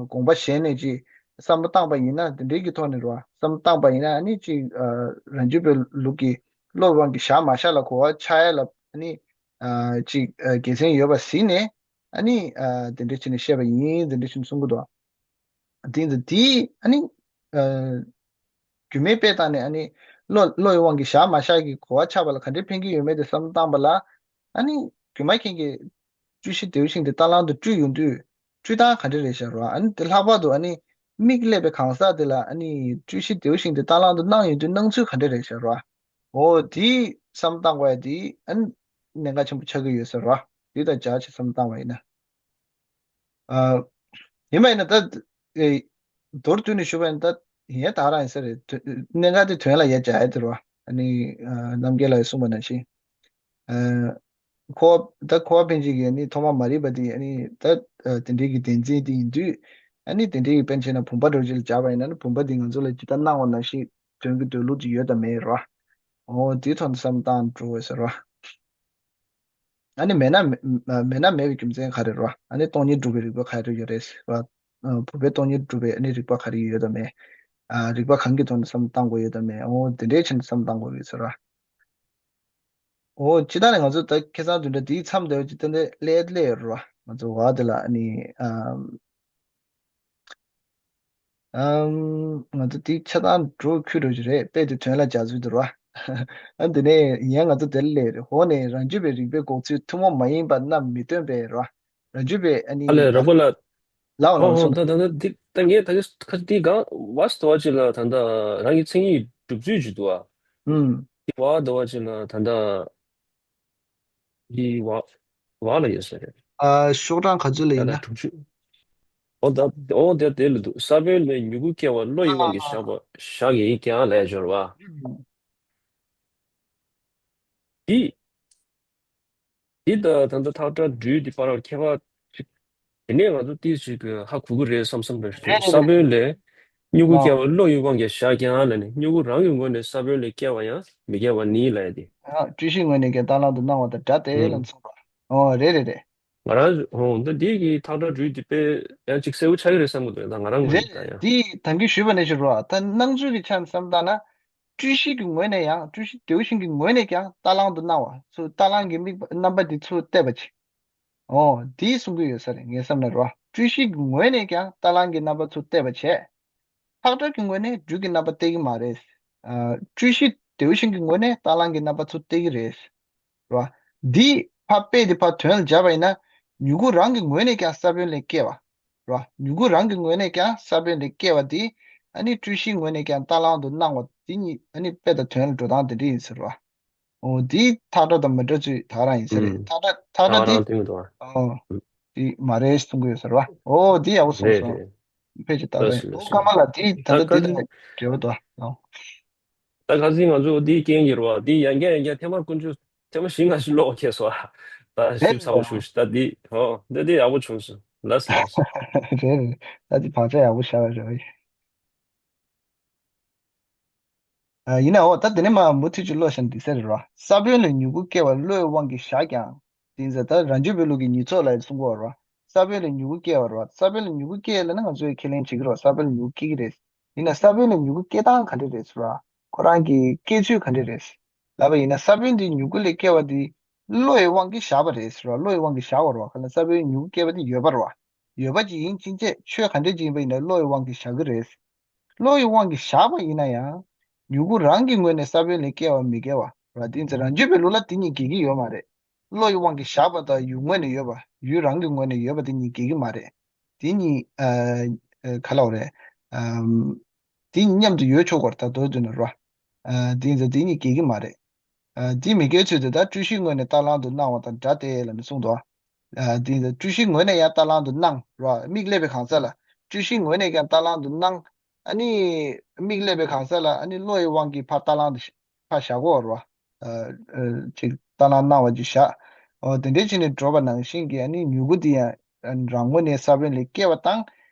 དགོངས་པ་བཞེས་ནས་ཅིག་བསམ་བློ་བཏང་པ་ཡིན་ན། དེ་འདྲའི་གི་ཐོག་ནས་རོ་བསམ་བློ་བཏང་པ་ཡིན་ན་ཨ་ནི་ཅིག་ཨ་རང་རྒྱུད་པའི་ལུགས་ཀྱི་བློ་དབང་གིས་བཞག་མ་བཞག་ལ་གོ་བ་ཆགས་ཡ་ལ་ཨ་ནི་ཨ་ཅིག་ཨ་དགེ་མཚན་ཡོད་པ་གཟིགས་ནས། ཨ་ནི་ཨ་དེ་འདྲ་བྱས་ནས་བཤད་པ་ཡིན། དེ་འདྲ་བྱས་ནས་གསུང་གི་འདུག་དེ་ཡིན་ཙང་དེའི་ཨ་ནི་ཨ་སྒྱུ་མའི་དཔེ་བཏང་ནས་ཨ་ནི་བློ་བློ་ཡི་དབང་གིས་བཞག་མ་བཞག་གི་གོ་བ་ཆགས་པ་ལ་ག་འདྲའི་ཕན་གྱི་ཡོད་མེད་དེ་བསམ་བློ་བཏང་པ་ལ། ཨ་ནི་སྒྱུ་མ་མཁན་གྱིས་སྤྲུལ་གཞི་ལྡེའུ་ཤིང་དེ་རྟ་གླང་དུ་སྤྲུལ་ཡོང་དུས་སྤྲུལ་སྟངས་ག་འདྲ་རེད་ཤག་རོ། ཨ་ནི་དེ་ལྷག་པར་དུ་ཨ་ནི་མིག་སླེབས་པའི་གང་ཟག་དེ་ལ་ཨ་ནི་སྤྲུལ་གཞི་ལྡེའུ་ཤིང་དེ་རྟ་གླང་དུ་སྣང་ཡོང་དུས་སྣང་ཚུལ་ག་འདྲ་རེད་ཤག་རོ། འོ་དེ་བསམ་བློ་བཏང་དགོས་ཡ་དེ་ཨ་ནི་གནད་འགག་ཆེན་པོ་ཆགས་ཀྱི་ཡོད་ས་རོ། དེ་དང་སྦྱར་བྱས་བསམ་བློ་བཏང་བ་ཡིན་ན། ཨ། ཡིན་པ་ཡིན་ན་ད། ཨེ། མདོར་བསྡུས་ནས་ཞུས་པ་ཡིན་ན་ད་ཡིན་ཡ་ད་ག་རང་ཡིན་ས་རེད། དོན་གནད་འགག་དེ་དོན་ལ་ཡ་སྦྱར་ཡ་དེ་རེད་བ། ཨ་ནི་ཨ་རྣམ་རྒྱལ་ལགས་ཀྱིས་གསུངས་པ་ནང་བཞིན། ཨ། འཁོར་བ་ད་འཁོར་བ་པཎ་ཆེན་གྱི་ཨ་ནི་ཐོག་མ་མ་རིག་པ་དེ་ཨ་ནི་ད་ཨ་དེ་འདྲའི་གི་བདེན་འཛིན་དེ་ཡིན་དུས། ཨ་ནི་དེ་འདྲའི་གི་པཎ་ཆེན་ན་བུམ་པ་འདྲ་བོ་ཅིག་ལ་སྦྱར་བ་ཡིན་ན་ནི་བུམ་པ་དེ་ང་ཚོ་ལ་ཇི་ལྟར་སྣང་བ་ནང་བཞིན་དོན་གྱི་འདོད་ལུགས་ཅིག་ཡོད་དམ་མེད་རེད་བ། འོ་དེའི་ཐོག་ནས་བསམ་བློ་བཏང་འགྲོ་དགོས་ས་རེད་བ། ཨ་ནི་མེད་ན་མེད་མེད་ན་མེད་པའི་རྒྱུ་མཚན་ག་རེ་རེད་བ། ཨ་ནི་སྟོང་ཉིད་སྒྲུབ་པའི་རིགས་པ་ག་རེ་ཡོད་རེད་བ། ཨ་བུམ་པས་སྟོང་ཉིད་སྒྲུབ་པའི་ཨ་ནི་རིགས་པ་ག་རེ་ཡོད་དམ་མེད། ཨ་རིགས་པ་གང་གི་ཐོག་ནས་བསམ་བློ་བཏང་དགོས་ཡོད་དམ་མེད། འོ་དེ་འདྲའི་ཆ་ནས་བསམ་བློ་བཏང་དགོས་ཡོད་ས་རེད་བ། འོ་སྤྱིར་བཏང་ནས་ང་ཚོ་ད་ཁ་སང་བདུན་ཕྲག་འདིའི་མཚམས་དེ་བ་ཅིག་ཏན་ཏན་སླེབས་སླེབས་ཡོད་རེད་བ། ང་ཚོ་བར་དེ་ལ་ཨ་ནི་ཨམ། ཨམ། ང་ཚོ་དེ་ཆ་ཚང་འགྲོ་ཁུལ་འགྲོ་གི་རེད། དཔེ་དེ་དོན་ལ་སྦྱར་ཚུལ་དེ་རེད་བ། ཨ་འདི་ནས་ཡིན་ཡང་ང་ཚོ་དེ་ལ་སླེབས་རེད། འོ་ནས་རང་རྒྱུད་པའི་རིགས་པའི་འགོག་ཚུལ་ཐུན་མོང་མ་ཡིན་པ་རྣམས་མི་སྟོན་པས་རེད་བ། རང་རྒྱུད་པའི་ཨ་ནི་ཨ་ལས་རོགས་པ་ལ། ལའོ་ལའོ་ཧོ་ཧོ། གསུངས་ད་ད་ད་འདི་ད་ངས་ད་གི་ཁ་འདི་གང་བ་སི་དོ་བ་ཅིག་ལ་ད་ད་རང་གི་མཚན་ཉིད་སྒྲུབ་ཚུལ་ཅིག་འདུག་ཨ། ཨུམ། འདི་བ་དོ་བ་ཅིག་ལ་ད་ད་འདི་བ་བ་ལ་ཡོད་ས་རེད། ཨ་ཤོག་གྲངས་ག་ཚོད་ལ་ད་ཡིན་ད་ན། དྲུག་ཅུ། འོ་ད་འོ་དེ་དེ་ལ་འདུག་ས་བོན་ལས་མྱུ་གུ་སྐྱེ་བ་བློ་ཡི་དབང་གིས་ཨ་བཞག་པ་བཞག་ཡིན་ཀྱང་ལས་སྦྱོར་བ། ཨུམ། འདི། འདི་དང་ད་ལྟ་ཐག་སྒྲ་སྦྲུལ་འདི་བར་ལ་ཁྱད་པར་ཅིག་དེ་ནས་ང་ཚོ་ཏིས་ཅིག་ཧ་གོ་གི་རེད་བསམ་བསམ་པའི་རེད། རེད་རེད་ས་རེད། བོན་ལས་མྱུ་གུ་ཨ། སྐྱེ་བ་བློ་ཡི་དབང་གིས་བཞག་ཀྱང་ལ་ནི་མྱུ་གུ་རང་གི་ངོས་ནས་ས་བོན་ལས་སྐྱེ་བ་ཡང་མི་སྐྱེ་བ་ནི་ལ་ཡ་དེ། ཨ་སྤྲུལ་གཞིའི་ངོས་ནས་ཀྱང་རྟ་གླང་དུ་སྣང་བ་དང་འདྲ་སྟེ་ལ་ནི་གསུངས་པ། ཨོ་རེད་རེད་རེད། ང་རང་ཧོ་ད་འདི་གི་ཐག་སྒྲ་སྦྲུལ་འདི་དཔེ་ཡང་ཅིག་གསལ་བོ་ཆགས་ཀྱི་རེད་བསམ་གི་འདུག་ད་ང་རང་ངོས་རེད་ནས་ད་ཡང་། འདི་ད་གིན་ཞུས་པ་ནས་ཞུ་རོགས། ད་སྣང་ཚུལ་གྱི་ཆ་ནས་བསམ་བཏང་ན། སྤྲུལ་གཞི་གི་ངོས་ནས་ཡང་སྤྲུལ་གཞི་ལྡེའུ་བཞིན་གྱི་ངོས་ནས་ཀྱང་རྟ་གླང་དུ་སྣང་བ་ཚུར་རྟ་གླང་གི་དམིགས་པ་རྣམ་པ་འདི་ཚུར་བལྟས་པ་ཅིག་ཨོ་དེས་གསུང་གི་ཡོད་ས་རེད། ངས་བསམ་ན་རོ། སྤྲུལ་གཞི་གི་ངོས་ནས་ཀྱང་རྟ་གླང་གི་རྣམ་པ་ཚུར་བལྟས་པ་བྱས། ཁྲག་སྦྲུལ་གྱི་ངོས་ནས་སྦྲུལ་གྱི་རྣམ་པ་བལྟས་ཀྱི་མ་རེད། ཨ། སྤྲུལ་གཞི་ལྡེའུ་བཞིན་གྱི་ངོས་ནས་རྟ་གླང་གི་རྣམ་པ་ཚུར་བལྟས་ཀྱི་རེད། རོ། འདི་ཕར་དཔེ་འདི་ཕར་དོན་ལ་སྦྱར་བ་ཡིན་ན། མྱུ་གུ་རང་གི་ངོས་ནས་ཀྱང་ས་བོན་ལས་སྐྱེ་བ། རོ། མྱུ་གུ་རང་གི་ངོས་ནས་ཀྱང་ས་བོན་ལས་སྐྱེ་བ་འདི། ཨ་ནི་སྤྲུལ་གཞིའི་ངོས་ནས་ཀྱང་རྟ་གླང་དུ་སྣང་བ་འདི་གཉིས་ཨ་ནི་དཔེ་དང་དོན་ལ་འགྲོ་སྟངས་དེ་འདྲ་ཡིན་ཟེར་བ། འོ་འདི་ཐག་ཁྲ་དང་མི་འདྲ་ཚུལ་ད་ག་རང་ཡིན་ས་རེད། ཨུམ། ཐག་ཁྲ་ཐག་ཁྲ་ད་ག་འདི། རང་དེ་མི་འདུག་ཨ། འོ། ཨུམ། འདི་མ་རེད་གསུང་གི་ཡོད་ཟེར་བ། འོ་འདི་ཡག་པོ་གསུངས་རེད་སོང་། རེད། ཕལ་ཆེར་ད་ལྟ་ལགས་སོ་ཡིན། ལགས་འོ་སོ། ཀརྨ་ལགས་འདི་ད་ད་ལྟ་འདི་ཁ་ལ་འབྲེལ་བ་འདུག་ཨ། ད་ཁ་སང་ང་ཚོ་འདིའི་རྐྱེན་གྱིས་རེད་བ། འདི་ཡང་བསྐྱར་ཡང་བསྐྱར་ཐེངས་མ་དཀོན་མཆོག་ཐེངས་མ་བཞི་ལྔ་ཞིག་ཀློག་ཁེལ་སོང་ཨ། ད་རེད་ཞིབ་ཚགས་པོ་རེད། ཞུ་ཞིག་ད་འདི་ཨོ་འདི་འདི་ཡག་པོ་བྱུང་སོང་། ལགས་སོ་ལགས་སོ། རེད་རེད། ད་འདི་བག་ཆགས་ཡག་པོ་བཞག་པ་རེད་བ། ཨ། ཡིན་ནའོ་ད་དེ་ནས་མ་མུ་མཐུད་ཅིག་ཀློག་བཞག་ན་འགྲིག་ས་རེད་རོ། ས་བོན་ལས་མྱུ་གུ་སྐྱེ་བ་བློའི་དབང་གིས་བཞག་ཀྱང་། དེ་ཡིན་ཙང་ད་རང་རྒྱུད་པའི་ལུགས་ཀྱི་ཉེར་ཚོགས་ལ་གསུང་གི་ཡོད་རོ། ས་བོན་ལས་མྱུ་གུ་སྐྱེ་བ་རོ། ས་བོན་ལས་མྱུ་གུ་སྐྱེ་ལབ་ན་ང་ཚོས་ཁས་ལེན་བྱེད་ཀྱི་རོ། ས་བོན་ལས་མྱུ་གུ་སྐྱེ་གི་རེད། ཡིན་ན་ས་བོན་ལས་མྱུ་གུ་སྐྱེ་སྟངས་ག་འདྲ་རེད་ཟེར་རོ། ཁོ་རང་གི་སྐྱེ་ཚུལ་ག་འདྲ་རེད། ལབ་པ་ཡིན་ན་ས་བོན་འདི་མྱུ་གུ་ལས་སྐྱེ་བ་འདི་བློ་ཡི་དབང་གིས་བཞག་པ་རེད་ཟེར་རོ། བློ་ཡི་དབང་གིས་བཞག་པ་རོ། ག་ལ་ས་བོན་མྱུ་གུ་སྐྱེ་བ་འདི་ཡོད་པ་རོ། ཡོད་པ་ཅིག་ཡིན་ཕྱིན་ཆད་ཆོས་ག་འདྲ་ཅིག་ཡིན་པ་ཡིན་ན་བློ་ཡི་དབང་གིས་བཞག་གི་རེད། བློ་ཡི་དབང་གིས་བཞག་པ་ཡིན་ན་ཡང་། མྱུ་གུ་རང་གི་ངོས་ནས་ས་བོན་ལས་སྐྱེ་བ་མི་འགལ་བ་ར། དེ་ཡིན་ཙང་རང་རྒྱུད་པའི་ལུགས་ལ་དེ་གཉིས་འགལ་གྱི་ཡོད་མ་རེད། བློ་ཡི་དབང་གིས་བཞག་པ་དང་ཡུལ་ངོས་ནས་ཡོད་པ། ཡུལ་རང་གི་ངོས་ནས་ཡོད་པ་དེ་གཉིས་འགལ་གྱི་མ་རེད། དེ་གཉིས། ཨ། ཨ། ག་ལབ་དགོས་རེད། ཨམ། དེ་གཉིས་མཉམ་དུ་ཡོད་ཆོག་གི་རེད། ད་མདོར་བསྡུས་ན་ར། ཨ། དེ་ཡིན་ཙང་དེ་གཉིས་འགལ་གྱི་མ་རེད། ཨ། དེ་མི་འགལ་ཚུལ་དེ་ད་སྤྲུལ་གཞིའི་ངོས་ནས་རྟ་གླང་དུ་སྣང་བ་དང་འདྲ་སྟེ་ལབ་ནས་གསུངས་འདུག་ཨ། དེ་ཡིན་ཙང་སྤྲུལ་གཞིའི་ངོས་ནས་ཡང་རྟ་གླང་དུ་སྣང་ར། མིག་སླེབས་པའི་གང་ཟག་ལ། སྤྲུལ་གཞིའི་ངོས་ནས་ཀྱང་རྟ་གླང་དུ་སྣང་། ཨ་ནི། མིག་སླེབས་པའི་གང་ཟག་ལ་ཨ་ནི་བློ་ཡི་དབང་གིས་ཕར་རྟ་གླང་དུ་ཕར་བཞག་གོ་ར། ཨ། ཨ། ཅིག་རྟ་གླང་སྣང་བ་ཅིག་བཞག་འོ་དེ་འདྲའི་ཕྱིར་ནས་འགྲོ་བ་ནང་བཞིན་གྱི་ཨ་ནི་མྱུ་གུ་དེ་ཡང་རང་ངོས་ནས་ས་བོན་ལས་སྐྱེ་བ་དང་།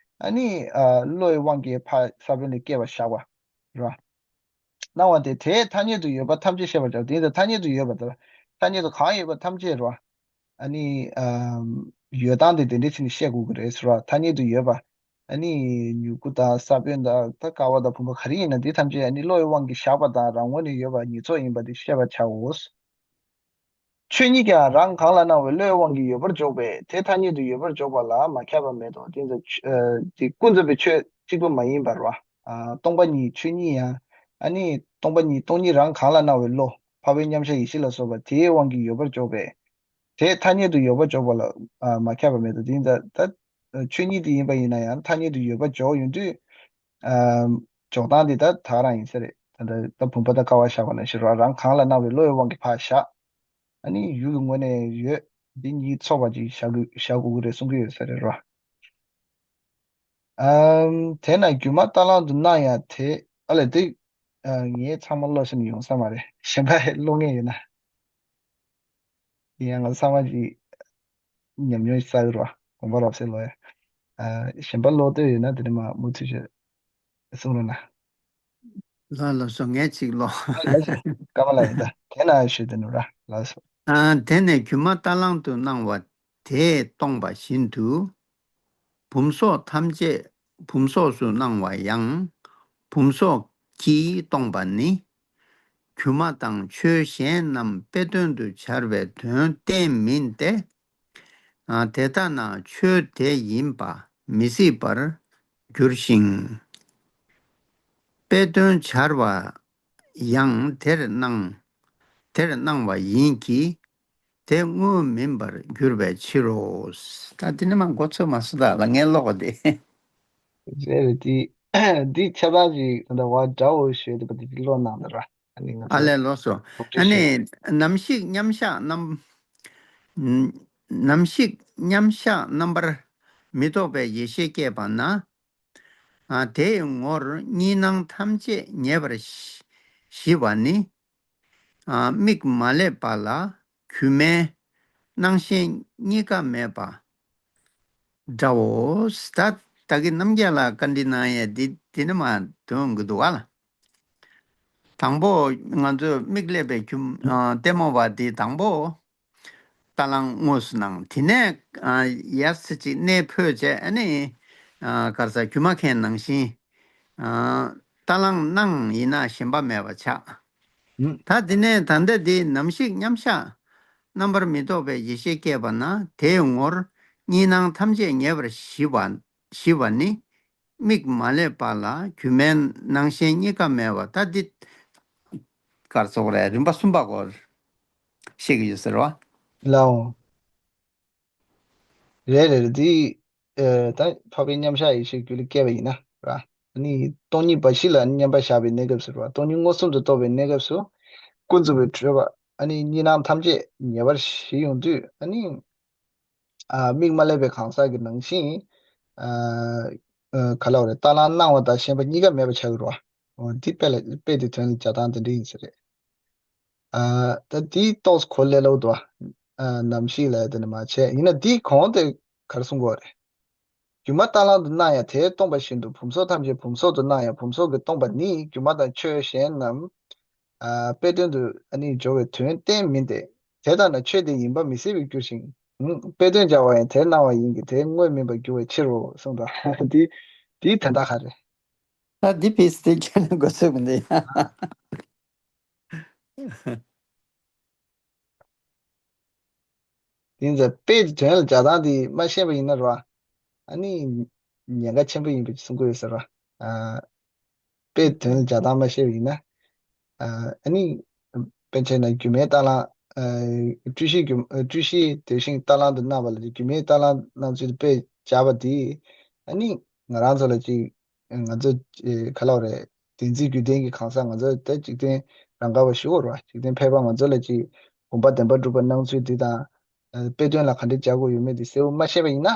ཨ་ནི། ཨ། བློ་ཡི་དབང་གིས་ཕར་ས་བོན་ལས་སྐྱེ་བ་བཞག་པ་ར། སྣང་བ་དེ་དེས་ཐ་སྙད་དུ་ཡོད་པ་ཐམས་ཅད་ཤེས་པར་བྱའོ། དེ་ཡིན་ཙང་ཐ་སྙད་དུ་ཡོད་པ་དང་། ཐ་སྙད་དུ་གང་ཡོད་པ་ཐམས་ཅད་ར། ཨ་ནི། ཨམ། ཡོད་སྟངས་དེ་དེ་འདྲའི་ཕྱིར་ནས་བཤད་དགོས་ཀྱི་རེད་ཟེར་བ། ཐ་སྙད་དུ་ཡོད་པ། ཨ་ནི། མྱུ་གུ་དང་ས་བོན་དང་ད་ཀ་བ་དང་བུམ་པ་ག་རེ་ཡིན་ན་འདི་ཐམས་ཅད་ཨ་ནི་བློ་ཡི་དབང་གིས་བཞག་པ་དང་རང་ངོས་ནས་ཡོད་པ་ཉིས་ཚོགས་ཡིན་པ་དེ་ཤེས་པར་བྱའོ། ཆོས་ཉིད་ཀྱང་རང་གང་ལ་སྣང་བའི་བློའི་དབང་གིས་ཡོད་པར་འཇོག་པས་དེ་ཐ་སྙད་དུ་ཡོད་པར་འཇོག་པ་ལ་མ་ཁྱབ་པ་མེད་དོ། དེ་ཚོ་ཨ་དེ་ཀུན་རྫོབ་པའི་ཆོས་གཅིག་པུ་མ་ཡིན་པར་བ། ཨ་སྟོང་པ་ཉིད་ཆོས་ཉིད་ཡང་། ཨ་ནི་སྟོང་པ་ཉིད་སྟོང་ཉིད་རང་གང་ལ་སྣང་བའི་བློ་འཕགས་པའི་མཉམ་གཞག་ཡེ་ཤེས་ལ་སོགས་པ་དེའི་དབང་གིས་ཡོད་པར་འཇོག་པས། དེ་ཐ་སྙད་དུ་ཡོད་པར་འཇོག་པ་ལ་ཨ་མ་ཁྱབ་པ་མེད་དོ། དེ་ཡིན་ཙང་ད་ཆོས་ཉིད་དེ་ཡིན་པ་ཡིན་ན་ཡང་ཐ་སྙད་དུ་ཡོད་པར་འཇོག་ཡོང་དུས། ཨ་འཇོག་སྟངས་དེ་ད་ད་ག་རང་ཡིན་ས་རེད། ད་ལྟ་ད་བུམ་པ་དང་ཀ་བ་བཞག་པ་ནང་བཞིན་རོ། རང་གང་ལ་སྣང་བའི་བློ་ཡི་དབང་གིས་ཕར་བཞག་ཨ་ནི་ཡུལ་གྱི་ངོས་ནས་ཡོད། འདི་གཉིས་ཚོགས་པ་ཅིག་བཞག་དགོས་བཞག་དགོས་ཀྱི་རེད་གསུང་གི་ཡོད་ས་རེད་རོ། ཨམ། དེས་ན་སྒྱུ་མ་རྟ་གླང་དུ་སྣང་ཡང་དེ། ཨ་ལས་དེ། ཨ་ངས་ཚང་མ་ཀློག་ཤེས་ནས་ཡོང་ས་མ་རེད། གཞན་པ་ཀློག་མཁན་ཡོད་ན། ཡང་ང་ཚང་མ་གི་ཉམས་མྱོང་གསར་རོ། དགོངས་པ་རབ་གསལ་ལོ་ཡ། ཨ་གཞན་པ་ཀློག་འདོད་ཡོད་ན་དེ་ནས་མ་མུ་མཐུད་བྱས་གསུང་རོགས་གནང་། ལགས་ལགས་སོ། ངས་གཅིག་ཀློག་ལགས་སོ། ཀརྨ་ལགས་ཡིན་ད། དེ་ན་ཞུས་དེ་ནོ་ར། ལགས་སོ། ཨ་དེ་ནས་སྒྱུ་མ་རྟ་གླང་དུ་སྣང་བ་དེས་སྟོང་པ་བཞིན་དུ། བུམ་སོགས་ཐམས་ཅད་བུམ་སོགས་སུ་སྣང་བ་ཡང་། བུམ་སོགས་ཀྱིས་སྟོང་པ་ནི། སྒྱུ་མ་དང་ཆོས་གཞན་རྣམས་དཔེ་དོན་དུ་སྦྱར་བའི་དོན་གཏན་མིན་ཏེ། ཨ་དེ་ལྟ་ན་ཆོས་དེ་ཡིན་པ་མི་སྲིད་པར་འགྱུར་ཞིང་། དཔེ་དོན་སྦྱར་བ་ཡང་དེར་སྣང་དེར་སྣང་བ་ཡིན་གྱི། དེ་དངོས་མིན་པར་འགྱུར་བའི་ཕྱིར་རོ། ད་དེ་ནི་མ་མགོ་ཚོས་མ་སུ་དག་ལ་ངས་ཀློག་པ་དེ། རེད་རེད། དེ་འདི་ཁྱབ་སྟངས་ཅིག་ད་བ་འདྲ་བོ་ཞེས་དེ་པ་དེ་ཀློག་གནང་ད་ར། ཨ་ནི་ང་ཨ་ཚོ་ལས་ལོགས་སོ། ཨ་ནི་ནམ་ཞིག་མཉམ་གཞག་རྣམ་ནམ་ཞིག་མཉམ་གཞག་རྣམ་པར་མི་རྟོག་པའི་ཡེ་ཤེས་སྐྱེས་པ་ན། ཨ་དེའི་ངོར་གཉིས་སྣང་ཐམས་ཅད་ཉེ་བར་ཞི་བ་ནི། ཨ་མིག་མ་བསླད་པ་ལ་སྒྱུ་མའི་སྣང་ཞེན་གཉིས་ཀ་མེད་པ་འདྲའོ། ད་ད་གི་རྣམ་རྒྱལ་ལ་བཀའ་འདྲི་གནང་ཡས་འདི་འདི་ནི་མ་འདོན་གི་འདུག་ག་ལ། དང་པོ་ང་ཚོས་མིག་བསླད་པའི་སྒྱུ་ཨ་ལྟད་མོ་བ་འདི་དང་པོ། རྟ་གླང་དངོས་སུ་སྣང་། དེ་ནས་ཨ་ཡར་ཚེ་གཅིག་གནས་འཕོས་བྱས་ཨ་ནི་ཨ་ག་རེ་ཟ་སྒྱུ་མ་མཁན་ནང་བཞིན་ཨ་ རྟ་གླང་སྣང་ཡིན་ན་ཞེན་པ་མེད་པ་ཆགས། ཨུམ། ད་དེ་ནས་ད་ལྟ་འདི་ནམ་ཞིག་མཉམ་གཞག་རྣམ་པར་མི་རྟོག་པའི་ཡེ་ཤེས་སྐྱེས་པ་ན་དེའི་ངོར་གཉིས་སྣང་ཐམས་ཅད་ཉེ་བར་ཞི་བ་ཞི་བ་ནི། མིག་མ་བསླད་པ་ལ་སྒྱུ་མའི་སྣང་ཞེན་གཉིས་ཀ་མེད་པ། ད་འདི་གར་སོགས་རེད། རིམ་པ་གསུམ་པ་སྐོར་བཤད་ཀྱི་ཡོད་ཟེར་བ། ལའོ། རེད་རེད་རེད། འདི་ཨ་ད་འཕགས་པའི་མཉམ་གཞག་ཡེ་ཤེས་རྒྱུད་ལ་སྐྱེས་པ་ཡིན་ན་ར། ཨ་ནི་སྟོང་ཉིད་འབའ་ཞིག་ལ་མཉམ་པར་བཞག་པའི་གནས་སྐབས་སུ་ར། སྟོང་ཉིད་མངོན་སུམ་དུ་རྟོགས་པའི་གནས་སྐབས་སུ་ཀུན་རྫོབ་པའི་སྤྲོས་པ་ཨ་ནི་གཉིས་སྣང་ཐམས་ཅད་ཉེ་བར་ཞི་ཡོང་དུས་ཨ་ནི། ཨ་མིག་མ་བསླད་པའི་གང་ཟག་གི་ནང་བཞིན། ཨ་ཨ་ག་ལབ་རེད། རྟ་གླང་སྣང་བ་དང་ཞེན་པ་གཉིས་ཀ་མེད་པ་ཆགས་ཀྱི་རེད་བ། འོ་འདི་དཔེ་ལ་དཔེ་དེ་དོན་ལ་སྦྱར་སྟངས་དེ་འདྲ་ཡིན་ས་རེད། ཨ་ད་འདིའི་ཏོག་ཙམ་གོ་ལེ་ལོ་འདུག་བ། ཨ་ནམ་ཞིག་ལ་དེ་ནི་མ་བྱས་ཡིན་ན་འདིའི་གོང་དེ་ག་རེ་གསུང་གི་ཡོད་རེད། སྒྱུ་མ་རྟ་གླང་དུ་སྣང་ཡང་དེས་སྟོང་པ་བཞིན་དུ་བུམ་སོགས་ཐམས་ཅད་བུམ་སོགས་སུ་སྣང་ཡང་བུམ་སོགས་ཀྱིས་སྟོང་པ་ནི་སྒྱུ་མ་དང་ཆོས་གཞན་རྣམས། ཨ་དཔེ་དོན་དུ་ཨ་ནི་སྦྱོར་བའི་དོན་གཏན་མིན་ཏེ། དེ་ལྟ་ན་ཆོས་དེ་ཡིན་པ་མི་སྲིད་པར་འགྱུར་ཞིང་། ཨུམ། དཔེ་དོན་སྦྱར་བ་ཡང་དེར་སྣང་བ་ཡིན་གྱི་དེ་དངོས་མིན་པར་འགྱུར་བའི་ཕྱིར་རོ་གསུངས་དང་། འདི་འདིའི་དོན་དག་ག་རེ། ད་འདི་ཕིས་དེ་ཁྱོད་ནས་འགོ་ཚུགས་མི་འདུག་ཡ། དེ་ཚོ་དཔེ་དོན་ལ་སྦྱར་སྟངས་དེ་མ་ཤེས་པ་ཡིན་ན་ར། ཨ་ནི་ཉེན་ཁ་ཆེན་པོ་ཡིན་པ་གསུང་གི་ཡོད་ཟེར་བ། ཨ་དཔེ་དོན་ལ་སྦྱར་སྟངས་མ་ཤེས་པ་ཡིན་ན། ཨ་ཨ་ནི་དཔེ་བྱས་ན་སྒྱུ་མའི་རྟ་གླང་། ཨ་སྤྲུལ་གཞི་སྒྱུ་སྤྲུལ་གཞི་དེ་བཞིན་རྟ་གླང་དུ་སྣང་བ་ལ་སྒྱུ་མའི་རྟ་གླང་སྣང་ཚུལ་དེ་དཔེ་སྦྱར་བ་དེ། ཨ་ནི་ང་རང་ཚོ་ལ་ཅིག་ང་ཚོ་ཨེ་ག་ལབ་རེད། བདེན་འཛིན་རྒྱུ་ལྡན་གྱི་གང་ཟག་ང་ཚོ་ད་འཇིག་རྟེན་རང་ག་བ་ཞུ་བར་བ། འཇིག་རྟེན་ཕལ་པ་ང་ཚོ་ལ་ཅིག་བུམ་པ་བདེན་པར་གྲུབ་པ་སྣང་ཚུལ་འདི་དང་། ཨ་དཔེ་དོན་ལ་ག་འདྲ་སྦྱར་དགོས་ཡོད་མེད་འདི་གསལ་བོ་མ་ཤེས་པ་ཡིན་ན།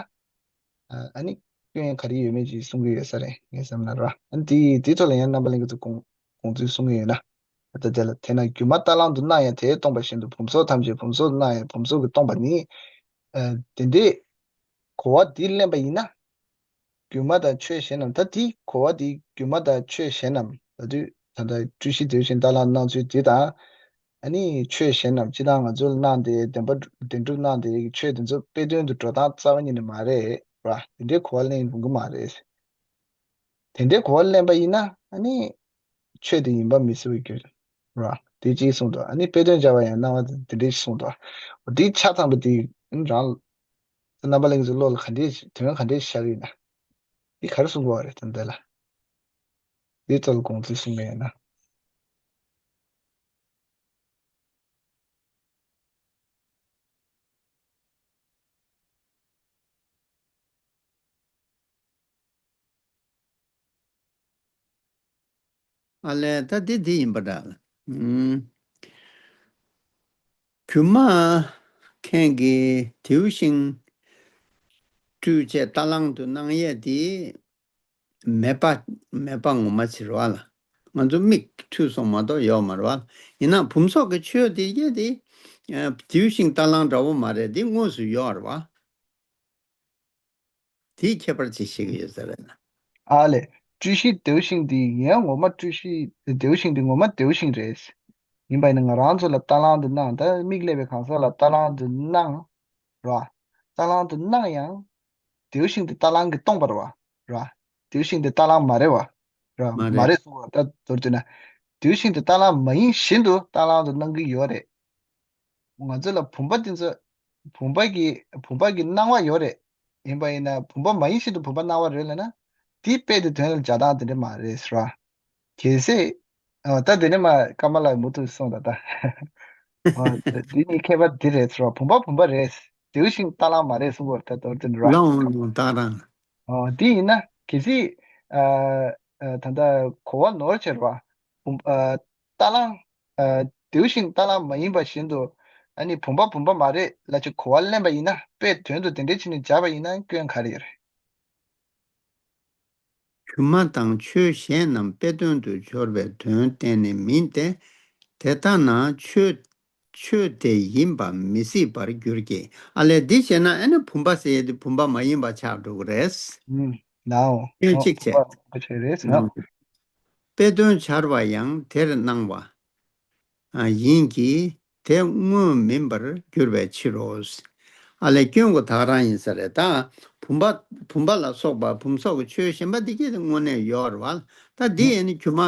ཨ་ཨ་ནི་སྐྱོན་ག་རེ་ཡོད་མེད་ཅིག་གསུང་གི་ཡོད་ས་རེད་ངས་བསམ་ན་ར། ཨ་ནི་འདི་འདི་ཐོག་ལ་ཡང་རྣམ་པ་ལྷན་རྒྱས་ཚོ་དགོངས་དགོངས་ཚུལ་གསུང་གི་ཡོད་ན། ད་དེ་ལ་དེས་ན་སྒྱུ་མ་རྟ་གླང་དུ་སྣང་ཡང་དེས་སྟོང་པ་བཞིན་དུ་བུམ་སོགས་ཐམས་ཅད་བུམ་སོགས་སུ་སྣང་ཡང་བུམ་སོགས་ཀྱིས་སྟོང་པ་ནི། ཨ་དེ་འདྲའི་གོ་བ་འདི་ལེན་པ་ཡིན་ན། སྒྱུ་མ་དང་ཆོས་གཞན་རྣམས། ད་འདི་གོ་བ་འདི་སྒྱུ་མ་དང་ཆོས་གཞན་རྣམས་ལབ་དུས་ད་ལྟ་སྤྲུལ་གཞི་དེ་བཞིན་རྟ་གླང་སྣང་ཚུལ་འདི་དང་། ཨ་ནི་ཆོས་གཞན་རྣམས་སྤྱིར་བཏང་ང་ཚོ་ལ་སྣང་སྟེ་བདེན་པ་བདེན་གྲུབ་སྣང་སྟེ་ཆོས་དེ་ཚོ་དཔེ་དོན་དུ་འགྲོ་སྟངས་རྩ་བ་ཉིད་ནས་མ་རེད་ར། དེ་འདྲའི་གོ་བ་ལེན་རུང་གི་མ་རེད། དེ་འདྲའི་གོ་བ་ལེན་པ་ཡིན་ན་ཨ་ནི་ཆོས་དེ་ཡིན་པ་མི་སྲིད་པར་འགྱུར་ར། དེ་གཅིག་གསུངས་འདུག་ཨ་ནི་དཔེ་དོན་སྦྱར་བ་ཡང་སྣང་བ་དེ་འདྲའི་གསུངས་འདུག་འདི་ཆ་ཚང་པོ་དེ་རང་རྣམ་པ་ལྷན་རྒྱས་ཚོ་བློ་ལ་ག་འདྲའི་དོན་ག་འདྲའི་ཤར་ཡོད་ན། འདི་ག་རེ་གསུང་དགོས་པ་རེད་ད་འདི་ལ། འདི་ཚོ་ལ་དགོངས་ཚུལ་གསུང་གི་ཡོད་ན། ཨ་ལས་ད་འདི་འདི་ཡིན་པ་འདྲ། ཨུམ། སྒྱུ་མ་མཁན་གྱིས་དེའུ་ཤིང་སྤྲུལ་བྱས་རྟ་གླང་དུ་སྣང་ཡས་དེ། མེད་པ་མེད་པ་ངོ་མ་ཕྱིར་བ་ལ། ང་ཚོ་མིག་འཁྲུལ་སོང་མ་གཏོགས་ཡོད་མ་རེད་བ། ཡིན་ན་བུམ་སོགས་ཀྱི་ཆོས་དེ་ཡེ་དེ། ཨ་དེའུ་ཤིང་རྟ་གླང་འདྲ་བོ་མ་རེད་དེ་དངོས་སུ་ཡོད་རེད་བ། དེའི་ཁྱད་པར་ཅིག་ཤེས་ཀྱི་ཡོད་ས་རེད་ན། ཨ་ལས། སྤྲུལ་གཞི་དེའུ་ཤིང་དེ་ཡང་ངོ་མ་སྤྲུལ་གཞི་དེའུ་ཤིང་དེ་ངོ་མ་དེའུ་ཤིང་རེད། ཡིན་པ་ཡིན་ན་ང་རང་ཚོ་ལ་རྟ་གླང་དུ་སྣང་ད་མིག་བསླད་པའི་གང་ཟག་ལ་རྟ་གླང་དུ་སྣང་། ར། རྟ་གླང་དུ་སྣང་ཡང་། དེའུ་ཤིང་དེ་རྟ་གླང་གིས་སྟོང་པ་རེད་བ། ར། དེའུ་ཤིང་དེ་རྟ་གླང་མ་རེད་བ། ར། མ་མ་རེད། རེད་གསུངས་པ་ད་མདོར་བསྡུས་ན། དེའུ་ཤིང་དེ་རྟ་གླང་མ་ཡིན་བཞིན་དུ་རྟ་གླང་དུ་སྣང་གི་ཡོད་རེད། ང་ཚོ་ལ་བུམ་པ་དེ་ཚོ་བུམ་པ་གི་བུམ་པ་གི་སྣང་བ་ཡོད་རེད། ཡིན་པ་ཡིན་ན་བུམ་པ་མ་ཡིན་བཞིན་དུ་བུམ་པ་སྣང་བ་རེད་ལབ་ན། དེའི་དཔེ་དེ་དོན་ལ་སྦྱར་སྟངས་དེ་འདྲ་མ་རེད་ཟེར་བ། གལ་སྲིད། ཨ་ད་དེ་ནས་མ་ཀརྨ་ལགས་མུ་མཐུད་གསུངས་ད་ད། ཨ་འདི་གཉིས་ཁྱད་པར་འདི་རེད་ཟེར་བ། བུམ་པ་བུམ་པ་རེད། དེའུ་ཤིང་རྟ་གླང་མ་རེད་གསུང་གི་ཡོད་རེད་ད་མདོར་བསྡུས་ན་ར། ལའོ་ལའོ་རྟ་གླང་། ཨ་འདི་ཡིན་ན་གལ་སྲིད། ཨ་ཨ་ད་ལྟ་གོ་བ་ནོར་བྱས་ར་བ། བུམ་ཨ་རྟ་གླང་། ཨ་དེའུ་ཤིང་རྟ་གླང་མ་ཡིན་པ་བཞིན་དུ། ཨ་ནི་བུམ་པ་བུམ་པ་མ་རེད་ལབ་ཅིག་གོ་བ་ལེན་པ་ཡིན་ན་དཔེ་དོན་དུ་དེ་འདྲའི་ཕྱིར་ནས་སྦྱར་བ་ཡིན་ན་སྐྱོན་ག་རེ་ཡོད་རེད། སྒྱུ་མ་དང་ཆོས་གཞན་རྣམས་དཔེ་དོན་དུ་སྦྱོར་བའི་དོན་གཏན་ནས་མིན་ཏེ། དེ་ལྟ་ན་ཆོས་ཆོས་དེ་ཡིན་པ་མི་སྲིད་པར་འགྱུར་གྱི། ཨ་ལས་འདི་བྱས་ན་ཨ་ནི་བུམ་པ་ཟེར་ཡས་དེ་བུམ་པ་མ་ཡིན་པ་ཆགས་འགྲོ་གི་རེད། ཨུམ། ནའོ། སྐྱོན་གཅིག་བྱས། ཨོ་བུམ་པ་ཆགས་རེད་ཟེར་ན། ཨུམ། དཔེ་དོན་སྦྱར་བ་ཡང་དེར་སྣང་བ། ཨ་ཡིན་གྱི། དེ་དངོས་མིན་པར་འགྱུར་བའི་ཕྱིར་རོ། ཨ་ལས་སྐྱོན་གོ་ད་ག་རང་ཡིན་ས་རེད། ད་བུམ་པ་བུམ་པ་ལ་སོགས་པ་བུམ་སོགས་ཀྱི་ཆོས་གཞན་པ་འདི་གས་དེ་དངོས་གནས་ཡོད་རེད་བ། ད་འདི་ཡིན་ནི་སྒྱུ་མ་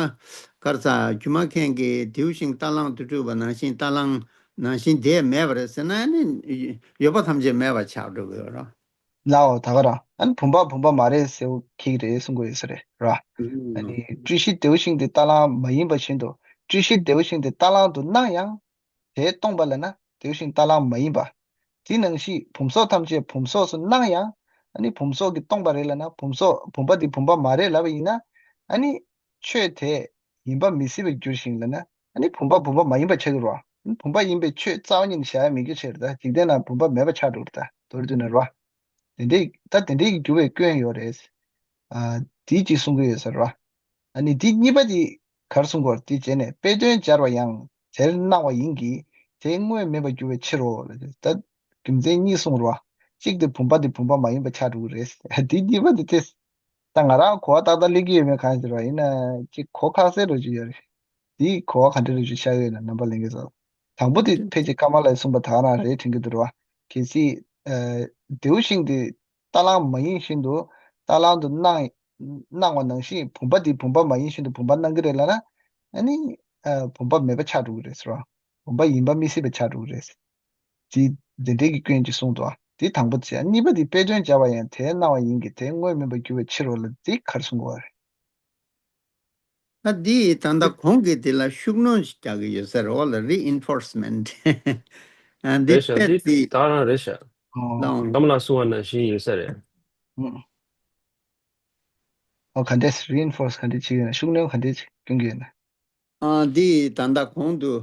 གར་ས་སྒྱུ་མ་མཁན་གྱིས་དེའུ་ཤིང་རྟ་གླང་དུ་སྤྲུལ་པ་ནང་བཞིན་རྟ་གླང་ནང་བཞིན་དེ་མེད་པ་རེད་ཟེར་ན་ནི་ཡོད་པ་ཐམས་ཅད་མེད་པ་ཆགས་འགྲོ་གི་ཡོད་རེད། ལའོ་ད་ག་རང་ཨ་ནི་བུམ་པ་བུམ་པ་མ་རེད་ཟེར་བ་ཁིག་རེད་གསུང་གི་ཡོད་ས་རེད་ར། ཨ་ནི་སྤྲུལ་གཞི་དེའུ་ཤིང་དེ་རྟ་གླང་མ་ཡིན་པ་བཞིན་དུ་སྤྲུལ་གཞི་དེའུ་ཤིང་དེ་རྟ་གླང་དུ་སྣང་ཡང་། དེས་སྟོང་པ་ལབ་ན་དེའུ་ཤིང་རྟ་གླང་མ་ཡིན་པ། དེ་ནང་བཞིན་བུམ་སོགས་ཐམས་ཅད་བུམ་སོགས་སུ་སྣང་ཡང་། ཨ་ནི་བུམ་སོགས་ཀྱིས་སྟོང་པ་རེད་ལབ་ན་བུམ་སོགས་བུམ་པ་འདི་བུམ་པ་མ་རེད་ལབ་པ་ཡིན་ན། ཨ་ནི་ཆོས་དེ་ཡིན་པ་མི་སྲིད་པར་འགྱུར་ཞིང་ལབ་ན། ཨ་ནི་བུམ་པ་བུམ་པ་མ་ཡིན་པ་ཆགས་ཀྱི་རེད་བ། ཨ་ནི་བུམ་པ་ཡིན་པའི་ཆོས་རྩ་བ་ཉིད་ནས་བཞག་ཡ་མེད་རྒྱུ་ཆགས་རེད་ད། འཇིག་རྟེན་ན་བུམ་པ་མེད་པ་ཆགས་འགྲོ་རེད་ད། མདོར་བསྡུས་ན་རེད་བ། དེ་འདྲའི་ད་དེ་འདྲའི་གི་འགྱུར་བའི་སྐྱོན་ཡོད་རེད། ཨ་དེ་གཅིག་གསུང་གི་ཡོད་ས་རེད་བ། ཨ་ནི་དེ་གཉིས་པ་དེ་གར་གསུང་གོ་དེ་བྱས་ནས་དཔེ་དོན་སྦྱར་བ་ཡང་དེར་སྣང་བ་ཡིན་གྱི་དེ་དངོས་མིན་པར་འགྱུར་བའི་ཕྱིར་རོ་ལབ་ཅིག་ད་རྒྱུ་མཚན་གཉིས་གསུང་རོ། གཅིག་དེ་བུམ་པ་དེ་བུམ་པ་མ་ཡིན་པ་ཆགས་འགྲོ་གི་རེད། དེ་གཉིས་པ་དེ་དེ་ད་ང་རང་གོ་བ་ཏག་ཏག་སླེབས་ཀྱི་ཡོད་མེད་གང་ཟེར་བ་ཡིན་ན་གཅིག་གོ་ཁག་སེ་རོ་ཅིག་ཡོད་རེད། དེ་གོ་བ་ག་འདྲ་རེ་ཅིག་ཤར་ཡོད་ན་རྣམ་པ་ལྷན་རྒྱས་ཚོ། དང་པོ་དེ་ཕལ་ཆེར་ཀ་མ་ལ་ཡིས་གསུངས་པ་ད་ག་རང་རེད་དྲན་གྱི་འདུག་ར། གལ་སྲིད་ཨ་དེའུ་ཤིང་དེ་རྟ་གླང་མ་ཡིན་བཞིན་དུ་རྟ་གླང་དུ་སྣང་སྣང་བ་ནང་བཞིན་བུམ་པ་དེ་བུམ་པ་མ་ཡིན་བཞིན་དུ་བུམ་པ་སྣང་གི་རེད་ལབ་ན། ཨ་ནི་ཨ་བུམ་པ་མེད་པ་ཆགས་འགྲོ་གི་རེད་ཟེར་བ། བུམ་པ་ཡིན་པ་མི་སྲིད་པ་ཆགས་འགྲོ་གི་རེད། དེ་དེ་འདྲའི་གི་སྐྱོན་ཅིག་གསུངས་འདུག་ཨ། དེ་དང་པོ་བྱས། གཉིས་པ་དེ་དཔེ་དོན་སྦྱར་བ་ཡང་དེའི་སྣང་བ་ཡིན་གྱི་དེ་དངོས་མིན་པར་འགྱུར་བའི་ཕྱིར་རོ་ལ་དེ་གར་གསུང་དགོས་པ་རེད། ད་འདི་ད་ལྟ་གོང་གི་དེ་ལ་ཤུགས་སྣོན་ཞིག་རྒྱག་གི་ཡོད་ས་རེད་བ་ལ། རི་ཨིན་ཕོར་སི་མེན་ཊི། ཨ་འདི་རེད་ཤག་དཔེ་འདི་དེ་ད་རང་རེད་ཤག་ཨོ། ལའང་ཀམ་ལ་གསུང་བ་ནང་བཞིན་ཡོད་ས་རེད། ཨོ། ཨོ་ག་འདྲས་རི་ཨིན་ཕོར་སི་ག་འདྲས་བྱེད་ཀྱི་ཡོད་ན། ཤུགས་སྣོན་ག་འདྲས་བྱེད་སྐྱོན་གྱི་ཡོད་ན། ཨ་འདི་ད་ལྟ་གོང་དུ་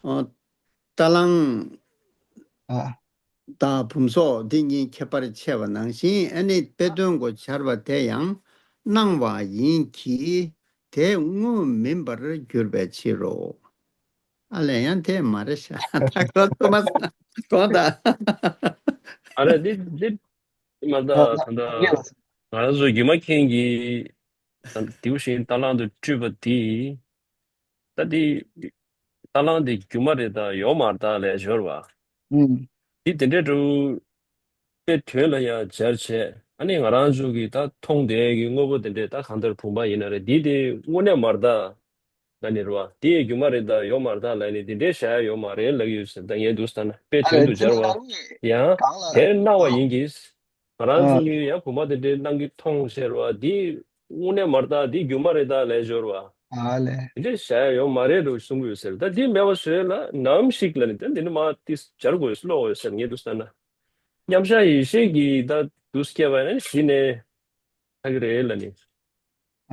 ཨ་རྟ་གླང་ཨ། དང་བུམ་སོགས་འདི་གཉིས་ཁྱད་པར་ཕྱེ་བ་ནང་བཞིན། ཨ་ནི་དཔེ་དོན་གོ་སྦྱར་བ་དེ་ཡང་སྣང་བ་ཡིན་གྱི་དེ་དངོས་མིན་པར་གྱུར་པའི་ཕྱིར་རོ། ཨ་ལས་ཡང་དེ་མ་རེད་ཤག་ད་ཁོ་ཚོ་མ་གོང་ད། ཨ་རེ་འདི་འདི་མ་ད་ད་ད་ད་ང་རང་ཚོ་སྒྱུ་མ་མཁན་གྱིས་དེའུ་ཤིང་རྟ་གླང་དུ་སྤྲུལ་པ་དེ། ད་འདི་རྟ་གླང་འདི་སྒྱུ་མ་རེད་ད་ཡོད་མ་རེད་ད་ལབ་ཡ་ཅིག་ཡོད་རེད་བ། ཨུམ། འདི་དེ་འདྲའི་འགྲོ་དཔེ་དོན་ལ་ཡང་སྦྱར་བྱས། ཨ་ནི་ང་རང་ཚོ་གིས་ད་མཐོང་བསྡད་ཀྱི་དངོས་པོ་དེ་འདྲས་ད་གང་ལྟར་བུམ་པ་ཡིན་ན་རེད། འདི་དེ་དངོས་གནས་མ་རེད་ད་ལབ་ནི་རེད་བ། འདི་སྒྱུ་མ་རེད་ད་ཡོད་མ་རེད་ད་ལབ་ནི་འདི་འདྲས་བྱ་ཡ་ཡོད་མ་རེད་ལབ་ཀྱི་ཡོད་ཟེར། ད་ངས་འདུག་ལྟ་ན་དཔེ་ཨ་དོན་རེད། དུ་དེ་སྦྱར་ནི་བ་ནང་ནས་ཡང་གང་ལ་དེར་སྣང་བ་གང་ཡིན་གྱི། ང་རང་ཨ་ཚོ་གིས་ཡང་བུམ་པ་དེ་འདྲའི་སྣང་གི་མཐོང་ཟེར་བ་འདི་དངོས་གནས་མ་རེད་ད། འདི་སྒྱུ་མ་རེད་ད་ལབ་ཡ་ཅིག་ཡོད་རེད་བ། ཨ་ལས། དེ་འདྲའི་བྱ་ཡ་ཡོད་མ་རེད་འགྲོ་གསུང་གི་ཡོད་ཟེར། ད་འདི་མེད་པ་བཟོ་ཡ་ལ་ནམ་ཞིག་ལ་ནི་ད་འདི་ནི་མ་ཏིས་སྦྱར་དགོས་ཡོད་ལོག་ཡོད་ཟེར། ངས་འདུག་ལྟ་ན་མཉམ་བཞག་ཡེ་ཤེས་ཀྱིས་ད་འདུག་སྐྱེ་བ་ནི་གཞི་ནས་ཧ་གི་རེད་ལ་ནི།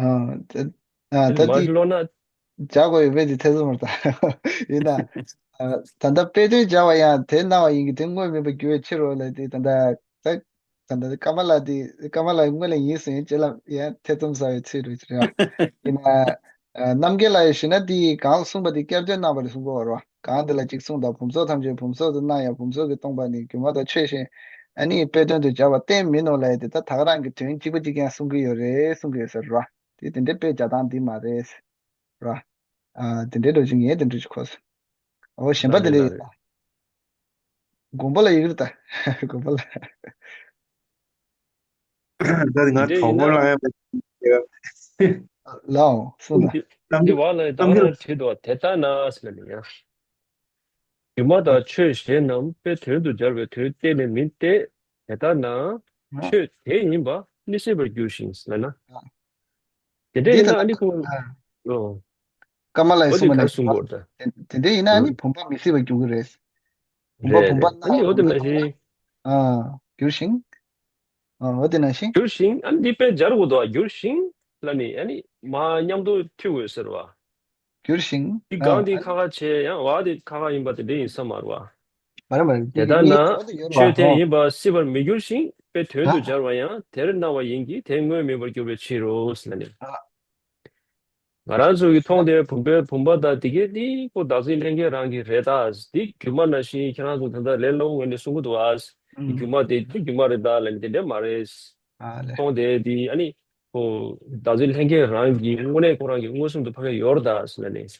ཨ་ད་ཨ་དེ་ད་མ་དེ་ལོ་ན། བྱ་དགོས་ཡོད་པས་དེ་ཐེ་ཚོམ་མ་རེད་ད། ཡིན་ན། ཨ་ད་ལྟ་དཔེ་དོན་སྦྱར་བ་ཡང་དེ་སྣང་བ་ཡིན་གྱི་དེ་དངོས་མིན་པར་འགྱུར་བའི་ཕྱིར་རོ་ལབ་དེ་ད་ལྟ་ད་ད་ལྟ་ཀ་མ་ལ་དེ་ཀ་མ་ལ་དངོས་ལ་ཡིན་ཟེར་ཡིན་ཅེ་ལ་ཡང་ཐེ་ཚོམ་ཟ་བའི་ཚུལ་རེད་ཅེ་ར། ཡིན་ན། ཨ་རྣམ་རྒྱལ་ལ་ཡི་ཞུས་ན་དེ་གང་གསུངས་པ་དེ་བསྐྱར་ཟློས་གནང་བ་རེད་གསུང་གི་ཡོད་རེད་བ། གང་དེ་ལ་གཅིག་གསུངས་དང་བུམ་སོགས་ཐམས་ཅད་བུམ་སོགས་སུ་སྣང་ཡང་བུམ་སོགས་ཀྱིས་སྟོང་པ་ནི་སྒྱུ་མ་དང་ཆོས་གཞན་ཨ་ནི་དཔེ་དོན་དུ་སྦྱར་བ་གཏན་མིན་ནོ་ལབ་ཡ་དེ་ད་ད་ག་རང་གི་དོན་གཅིག་པ་གཅིག་རྐྱང་གསུང་གི་ཡོད་རེད་གསུང་གི་ཡོད་ཟེར་ར། དེ་དེ་འདྲའི་དཔེ་སྦྱར་སྟངས་འདི་མ་རེད་ར། ཨ་དེ་འདྲའི་འགྲོ་ཅིག་ངས་དེ་འདྲ་ཅིག་གོ་སོང་། ཨོ་གཞན་པ་ལ་དེ་འདྲ་ལ་ཡོད་ལ། ད་དགོན་པ་ལ་ཡོད་གི་རེད་ད། དགོན་པ་ལ། ད་ང་དེ་འདྲ་ཡིན་གྲོགས་པོ་ན་ལ་ཡང་ལའོ་གསུངས་ད། གནམ་འདི་བ་ལ་ད་གནམ་ང་རང་བྲིས་འདུག་དེ་ལྟ་ན་ཟེར་ལ་ནི་ཡང་། སྒྱུ་མ་དང་ཆོས་གཞན་རྣམས་དཔེ་དོན་དུ་སྦྱར་བའི་དོན་གཏན་ནས་མིན་ཏེ། དེ་ལྟ་ན་ཆོས་དེ་ཡིན་པ་མི་སྲིད་པར་འགྱུར་ཞིང་ཟེར་ན། དེ་འདྲ་འདི་ཡིན་ད་ན་ཨ་ནི་ཁོང་ཨ་ཨོ། ཀ་མ་ལ་ཡི་འོ་དེ་གསུངས་པ་ག་ནང་གསུང་གི་ཡོད་ད། དེ་དེ་འདྲ་ཡིན་ན་ཨ་ནི་བུམ་པ་མི་སྲིད་པར་འགྱུར་གི་རེད། བུམ་པ་རེད་བུམ་པ་རེད། ཨ་ནི་འོ་དེ་ནང་བཞིན་ཨ་འགྱུར་ཞིང་། ཨ་འོ་དེ་ནང་བཞིན། འགྱུར་ཞིང་ཨ་ནི་འདི་དཔེ་སྦྱར་དགོས་འདུག་འགྱུར་ཞིང་ལ་ནི་ཨ་ནི་མ་མཉམ་དུ་མཐུད་དགོས་ཟེར་བ། འགྱུར་ཞིང་། འདི་ཨ་གང་འདི་ཨ་ཁ་ཁ་བྱས་ཡང་བ་འདི་ཁ་ཁ་ཡིན་པ་དེ་འདྲ་ཡིན་ས་མ་རེད་བ། མ་རེད་མ་རེད། དེ་ལྟར་ན་འདི་འདི་འོ་དེ་ཡོད་རེད་བ། ཆོས་དེ་ཨོ་ཡིན་པ་སྲིད་པར་མི་འགྱུར་ཞིང་དཔེ་དོན་དུ་ཨ་སྦྱར་བ་ཡང་དེར་སྣང་བ་ཡིན་གྱི་དེ་དངོས་མིན་པར་གྱུར་པའི་ཕྱིར་རོ་ཟེར་ནས། ཨ་ང་རང་ཚོ་གིས་མཐོང་བསྡད་བུམ་པའི་བུམ་པ་དང་དེ་གའི་དེ་ཁོ་བདག་འཛིན་ལྷན་སྐྱེས་རང་གི་རེད་ད། དེ་སྒྱུ་མ་ནང་བཞིན་ཁྱེད་རང་ཚོ་ད་ལྟ་ལས་སླ་བོ་ངོས་ནས་གསུང་གི་འདུག་ཨ། དེ་ཨུམ་སྒྱུ་མ་དེ་དེ་སྒྱུ་མ་རེད་ད་ལབ་ནས་དེ་འདྲ་མ་རེད། ཨ་ལས། མཐོང་བསྡད་དེ་ཨ་ནི། ཁོ་བདག་འཛིན་ལྷན་སྐྱེས་རང་གི་དངོས་གནས་ཁོ་རང་གི་མངོན་སུམ་དུ་ཕ་གི་ཡོད་རེད་ད་ཟེར་ནས།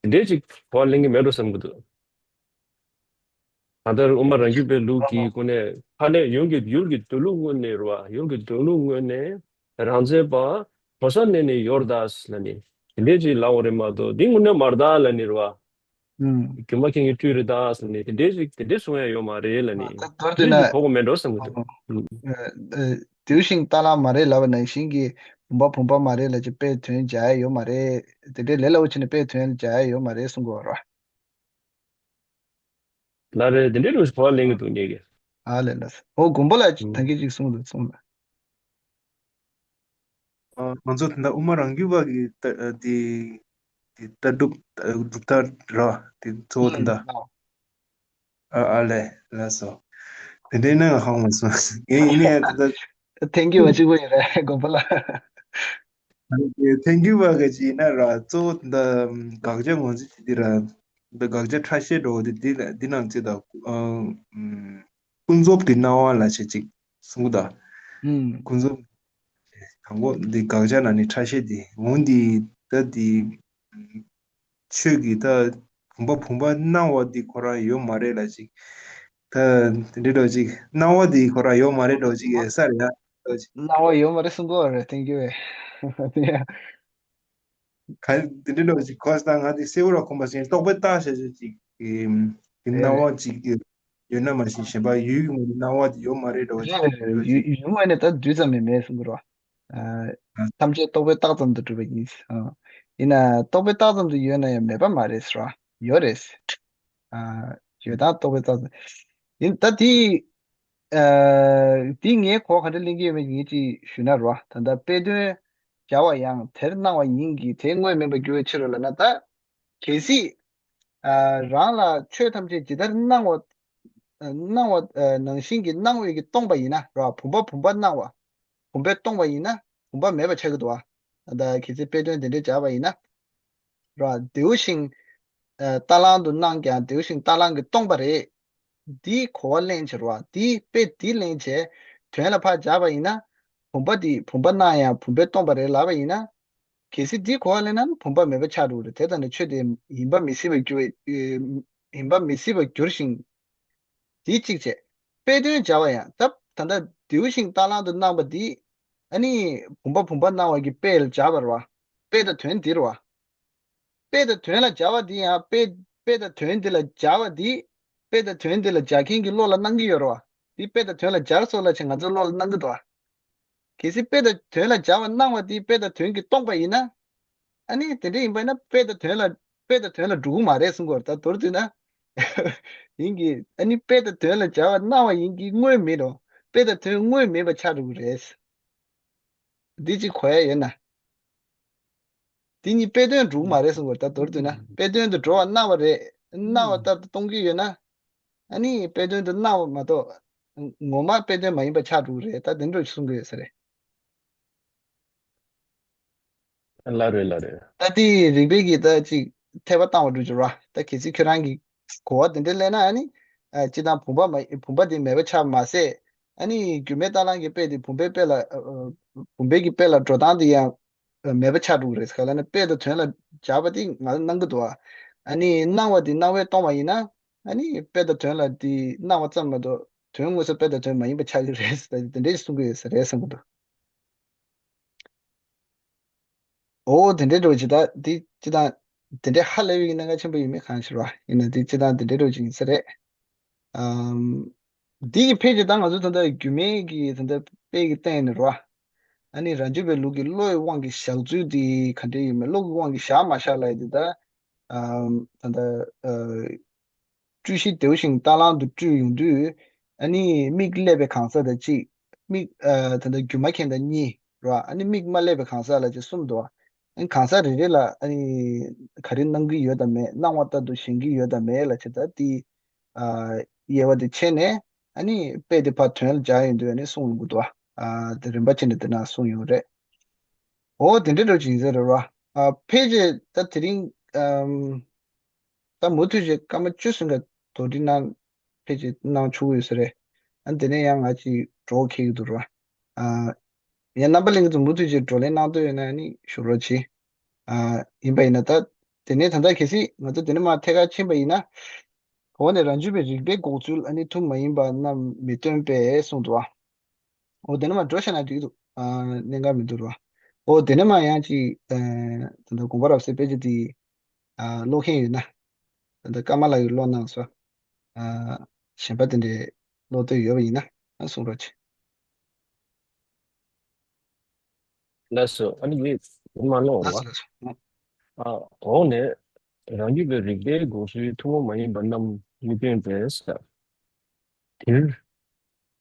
དེ་འདྲའི་ཅིག་གོ་བ་ལེན་གི་མེད་འགྲོ་བསམ་གི་འདུག་ད་ལྟར་དབུ་མ་རང་རྒྱུད་པའི་ལུགས་ཀྱི་སྒོ་ནས་ཕ་ནས་ཡུལ་གྱི་ཡུལ་གྱི་འདོད་ལུགས་དངོས་ནས་རེད་བ། ཡུལ་གྱི་འདོད་ལུགས་དངོས་ནས་རང་རྩལ་པ་གྲོལ་ས་གནས་ནི་ཡོད་རེད་ད་ལབ་ནས་དེ་འདྲས་ཅིག་ལབ་པ་རེད་མ་གཏོགས་འདི་དངོས་གནས་མ་རེད་ད་ལབ་ནས་རེད་བ། ཨུམ། སྒྱུ་མ་མཁན་གྱི་སྤྲུལ་རེད་ད་ཟེར་ནས་དེ་འདྲས་ཅིག་དེ་འདྲས་གསུང་ཡ་ཡོད་མ་རེད་ལབ་ནས་ད་མདོར་བསྡུས་དེ་ན། ཅིག་གོ་གི་མེད་འགྲོ་བསམ་གྱི་འདུག་ཨ། ཨུམ། ཨ། དེའུ་ཤིང་རྟ་གླང་མ་རེད་ལབ་པ་ནང་བཞིན་གྱི་བུམ་པ་བུམ་པ་མ་རེད་ལབ་ཅིག་དཔེ་དོན་སྦྱར་ཡ་ཡོད་མ་རེད། དེ་འདྲའི་ལས་སླ་བོ་བྱས་ནས་དཔེ་དོན་སྦྱར་ཡ་ཡོད་མ་རེད་གསུང་གི་ཡོད་རེད། ལགས་རེད། དེ་འདྲའི་ལུགས་སུ་གོ་བ་ལེན་གྱི་འདུག་ངེད་ཀྱིས། ཨ་ལས་ལགས་སོ། ཨོ་དགོན་པ་ལ་ད་གིན་ཅིག་གསུངས་འདུག་གསུངས་ལ། ཨ། ང་ཚོ་ད་ལྟ་དབུ་མ་རང་རྒྱུད་པ་གི་ད་དེ་དེ་ལྟ་གྲུབ་གྲུབ་མཐའ་ར་དེ་གཙོ་བོ་ད་ལྟ། ཨ་ཨ་ལས་ལགས་སོ། དེ་འདྲའི་ནང་ཧང་མ་སོང་། ངས་ཡིན་ནའི་ད་ལྟ། ཐེངས་གཅིག་པ་གཅིག་པ་ཡིན་རེད་དགོན་པ་ལ། ཐེངས་གཅིག་པ་ག་ཅིག་ཡིན་ན་ར་གཙོ་བོ་ད་ལྟ་དགག་བྱ་ངོས་འཛིན་བྱེད་དེ་ར་ད་དགག་བྱ་ཕྲ་ཤད་འགྲོ་བ་དེ་འདི་ལ་འདི་ནང་ཚེ་ད་ཨ། ཀུན་རྫོབ་ཀྱི་སྣང་བ་ལ་བྱེད་ཅིག་གསུང་གི་ད། ཨུམ། ཀུན་རྫོབ། དང་པོ་འདི་དགག་བྱ་ན་ནི་ཕྲ་ཤད་དེ་འོང་འདི་ད་འདི། ཆོས་ཀྱི་ད་བུམ་པ་བུམ་པ་སྣང་བ་འདི་ཁོ་རང་ཡོད་མ་རེད་ལ་ཅིག་ད་འདི་འདྲ་ཅིག་སྣང་བ་འདི་ཁོ་རང་ཡོད་མ་རེད་འགྲོ་ཅིག་ཡོད་ས་རེད་ཡ། སྣང་བ་ཡོད་མ་རེད་གསུང་གི་ཡོད་རེད་ཐེངས་གཅིག་པས། ག་འདི་འདྲ་ཅིག་གོ་ས་ང་འདི་གསལ་བོ་ར་ཁོམ་པ་ཞིག་རྟོག་པས་བཏགས་བྱ་བྱ་ཅིག་གི་སྣང་བ་ཅིག་ཡོད་ན་མ་གཞི་གཞན་པ་ཡུལ་གྱི་ངོས་ནས་སྣང་བ་དེ་ཡོད་མ་རེད་འགྲོ་ཅིག་ཡོད་མ་རེད་ད་རྡུལ་ཙམ་མེད་མེད་གསུང་གི་རོ། ཐམས་ཅད་རྟོག་པས་བཏགས་ཙམ་དུ་གྲུབ་པ་ཡིན། ཡིན་ན་རྟོག་པས་བཏགས་ཙམ་དུ་ཡོད་ན་ཡང་མེད་པ་མ་རེད་ཟེར་བ་ཡོད་རེད། ཡོད་དང་རྟོག་པས་བཏགས་ཙམ་ཡིན་ད་དེ། དེ་ངས་གོ་ག་འདྲ་ལེན་གྱི་ཡོད་མེད་ངས་ཅིག་ཞུས་ན་རོ་ད་ལྟ་དཔེ་དོན་སྦྱར་བ་ཡང་དེར་སྣང་བ་ཡིན་གྱི་དེ་དངོས་མིན་པར་འགྱུར་བའི་ཕྱིར་རོ་ལབ་ན་ད། གལ་སྲིད། ཨ། རང་ལ་ཆོས་ཐམས་ཅད་ཇི་ལྟར་སྣང་བ། སྣང་བ་ནང་བཞིན་གྱི་སྣང་བའི་གི་སྟོང་པ་ཡིན་ན་ར་བུམ་པ་བུམ་པ་སྣང་བ། བུམ་པས་སྟོང་པ་ཡིན་ན་བུམ་པ་མེད་པ་ཆགས་ཀྱི་འདུག་བ། ད་གལ་སྲིད་དཔེ་དོན་དེ་འདྲས་སྦྱར་བ་ཡིན་ན། ར་དེའུ་ཤིང་། རྟ་གླང་དུ་སྣང་ཀྱང་དེའུ་ཤིང་རྟ་གླང་གིས་སྟོང་པ་རེད། འདིའི་གོ་བ་ལེན་བྱེད་ར་བ་འདིའི་དཔེ་འདི་ལེན་བྱེད། དོན་ལ་ཕར་སྦྱར་བ་ཡིན་ན། བུམ་པ་འདི་བུམ་པ་སྣང་ཡང་བུམ་པས་སྟོང་པ་རེད་ལབ་པ་ཡིན་ན། གལ་སྲིད་འདིའི་གོ་བ་ལེན་ན་ནི་བུམ་པ་མེད་པ་ཆགས་འགྲོ་གི་རེད་དེ་ལྟར་ན་ཆོས་དེ་ཡིན་པ་མི་སྲིད་པར་འགྱུར་བའི་ཡིན་པ་མི་སྲིད་པར་འགྱུར་ཞིང་། དེ་གཅིག་བྱས། དཔེ་དོན་སྦྱར་བ་ཡང་ད་ད་ལྟ་དེའུ་ཤིང་རྟ་གླང་དུ་སྣང་བ་འདི་ཨ་ནི་བུམ་པ་བུམ་པ་སྣང་བ་གི་དཔེ་ལ་སྦྱར་བ་རེད་བ། དཔེ་དང་དོན་འདི་རེད་བ། དཔེ་དང་དོན་ལ་སྦྱར་བ་འདི་ཡང་དཔེ་དཔེ་དང་དོན་འདི་ལ་སྦྱར་བ་འདི་དཔེ་དང་དོན་འདི་ལ་སྦྱར་མཁན་གྱི་བློ་ལ་སྣང་གི་ཡོད་རེད་བ། འདི་དཔེ་དང་དོན་ལ་སྦྱར་སོང་ལབ་བྱས་ང་ཚོའི་བློ་ལ་སྣང་གི་འདུག་བ། གལ་སྲིད་དཔེ་དང་དོན་ལ་སྦྱར་བ་སྣང་བ་དེ་དཔེ་དང་དོན་གྱིས་སྟོང་པ་ཡིན་ན། ཨ་ནི་དེ་འདྲ་ཡིན་པ་ཡིན་ན་དཔེ་དང་དོན་ལ་དཔེ་དང་དོན་ལ་འགྲོ་གི་མ་རེད་གསུང་གི་ཡོད་རེད་ད་མདོར་བསྡུས་ན། ཡིན་གྱི་ཨ་ནི་དཔེ་དང་དོན་ལ་སྦྱར་བ་སྣང་བ་ཡིན་གྱི་དངོས་མེད་རོ། དཔེ་དང་དོན་དངོས་མེད་པ་ཆགས་འགྲོ་གི་རེད། འདི་གཅིག་གོ་ཡ་ཡོད་ན། དེ་གཉིས་དཔེ་དོན་འགྲོ་གི་མ་རེད་གསུང་གི་ཡོད་རེད་ད་མདོར་བསྡུས་ན་དཔེ་དོན་དུ་འགྲོ་བ་སྣང་བ་རེད་སྣང་བ་ལྟར་དུ་གཏོང་གི་ཡོད་ན། ཨ་ནི་དཔེ་དོན་དུ་སྣང་བ་མ་གཏོགས། ངོ་མ་དཔེ་དོན་མ་ཡིན་པ་ཆགས་འགྲོ་གི་རེད་ད་དེ་འདྲ་གསུང་གི་ཡོད་ས་རེད། ལགས་རེད་ལགས་རེད། ད་དེ་རིགས་པའི་གི་ད་ཅིག་འཐད་པ་བཏང་བ་འགྲོ་གི་ར་ད་གལ་སྲིད་ཁྱོད་རང་གི་གོ་བ་དེ་འདྲ་ལེན་ན་ཨ་ནི། ཨ་སྤྱིར་བཏང་བུམ་པ་མ་བུམ་པ་དེ་མེད་པ་ཆགས་མ་ཟད་ཨ་ནི་རྒྱུ་མེད་རྟ་གླང་གི་དཔེ་དེ་བུམ་པའི་དཔེ་ལ་ཨ་ཨ་བུམ་པའི་གི་དཔེ་ལ་འགྲོ་སྟངས་དེ་ཡང་ཨ་མེད་པ་ཆགས་འགྲོ་གི་རེད་ག་ལ་ན་དཔེ་དང་དོན་ལ་སྦྱར་བ་དེ་ང་ལ་སྣང་གི་འདུག་ཨ་ནི་སྣང་བ་དེ་སྣང་བས་སྟོང་བ་ཡིན་ན་ཨ་ནི་དཔེ་དང་དོན་ལ་དེ་སྣང་བ་ཙམ་མ་གཏོགས་དོན་དངོས་སུ་དཔེ་དང་དོན་མ་ཡིན་པ་ཆགས་ཀྱི་རེད་ཟེར་ད་དེ་འདྲས་གསུང་གི་ཡོད་ས་རེད་བསམ་གི་འདུག་ཨོ་དེ་འདྲའི་འགྲོ་ཅི་ད་དེ་ཅི་དང་དེ་འདྲའི་ཧ་ལས་པའི་གནད་འགག་ཆེན་པོ་ཡིན་མིན་གང་ཤེས་ར་ཡིན་ན་དེ་ཅི་དང་དེ་འདྲའི་འགྲོ་ཅི་ཡིན་ས་རེད། ཨམ། འདི་གི་ཕལ་ཆེར་ད་ང་ཚོ་ད་ལྟ་རྒྱུད་སྨད་ཀྱི་ད་ལྟ་དཔེ་གི་སྟེང་ནས་ར་ཨ་ནི་རང་རྒྱུད་པའི་ལུགས་ཀྱི་བློ་ཡི་དབང་གིས་བཞག་ཚུལ་དེ་ག་འདྲ་ཡིན་མིན་བློ་གི་དབང་གིས་བཞག་མ་བཞག་ལ་ཡི་དེ་ད་ཨམ་ད་ལྟ་ཨ། སྤྲུལ་གཞི་དེའུ་ཤིང་རྟ་གླང་དུ་སྤྲུལ་ཡོང་དུས་ཨ་ནི་མིག་སླེབས་པའི་གང་ཟག་དང་གཅིག་མིག་ཨ་ད་ལྟ་སྒྱུ་མ་མཁན་དང་གཉིས་ར་ཨ་ནི་མིག་མ་སླེབས་པའི་གང་ཟག་ལ་ཅིག་གསུམ་འདུག་ཨ་ནི་གང་ཟག་རེ་རེ་ལ་ཨ་ནི་ག་རེ་སྣང་གི་ཡོད་དམ་མེད་སྣང་བ་ལྟར་དུ་ཞེན་གྱི་ཡོད་དམ་མེད་ལ་ཅིག་ད་དེ་ཨ་དབྱེ་བ་དེ་ཕྱེ་ནས་ཨ་ནི་དཔེ་དེ་ཕར་དོན་ལ་སྦྱར་ཡོང་དུས་ཨ་ནི་གསུངས་ཡོང་གི་འདུག་ཨ་དེ་རིམ་པ་ཕྱེ་ནས་དེ་ན་གསུངས་ཡོང་རེད། འོ་དེ་འདྲ་འགྲོ་ཅིག་ཡིན་ཟེར་རེད་བ། ཨ་ཕལ་ཆེར་ད་དེ་རིང་ཨམ། ད་མུ་མཐུད་ཅིག་སྐར་མ་བཅུ་ཟིན་ག་དོ་འདི་གནང་ཕལ་ཆེར་གནང་ཆོག་གི་ཡོད་ས་རེད། ཨ་དེ་ནས་ཡང་ང་ཅིག་འགྲོ་ཁེལ་གི་འདུག་ར། ཨ་ཡང་རྣམ་པ་གླིང་གི་ཚོ་མུ་མཐུད་ཅིག་བགྲོ་གླེང་གནང་འདོད་ཡོད་ན་ནི་ཞུ་རོགས་གྱིས། ཨ་ཡིན་པ་ཡིན་ན་ད་དེ་ནས་ད་ལྟ་གལ་སྲིད་ང་ཚོ་དེ་ནས་མར་ཐད་ཀར་ཕྱིན་པ་ཡིན་ན། འོ་ནས་རང་རྒྱུད་པའི་རིགས་པའི་འགོག་ཚུལ་ཨ་ནི་ཐུན་མ་ཡིན་པ་རྣམས་མི་སྟོན་པས་གསུངས་འདུག་ཨ། འོ་དེ་ནས་མར་འགྲོ་བྱས་ན་འགྲིག་འདུག་ཨ། གནད་འགག་མི་འདུག་ར། འོ་དེ་ནས་མར་ཡང་ཅིག་ཨ། ད་ལྟ་དགོངས་པ་རབ་གསལ་དཔེ་ཆ་དེ་ཨ། ཀློག་མཁན་ཡོད་ན། ད་ལྟ་ཀརྨ་ལགས་ཀྱིས་ཀློག་གནང་སོང་། ཨ། གཞན་པ་དེ་འདྲའི་ཀློག་འདོད་ཡོད་པ་ཡིན་ན་ཨ། གསུང་རོགས་གྱིས། ལགས་སོ། ཨ་ནི་ངས་མ་ནོར་བ། ལགས་སོ་ལགས་སོ། ཨ། འོ་ནས་རང་རྒྱུད་པའི་རིགས་པའི་འགོག་ཚུལ་ཐུན་མོང་མ་ཡིན་པ་རྣམས་མི་སྟོན་པས། དེར།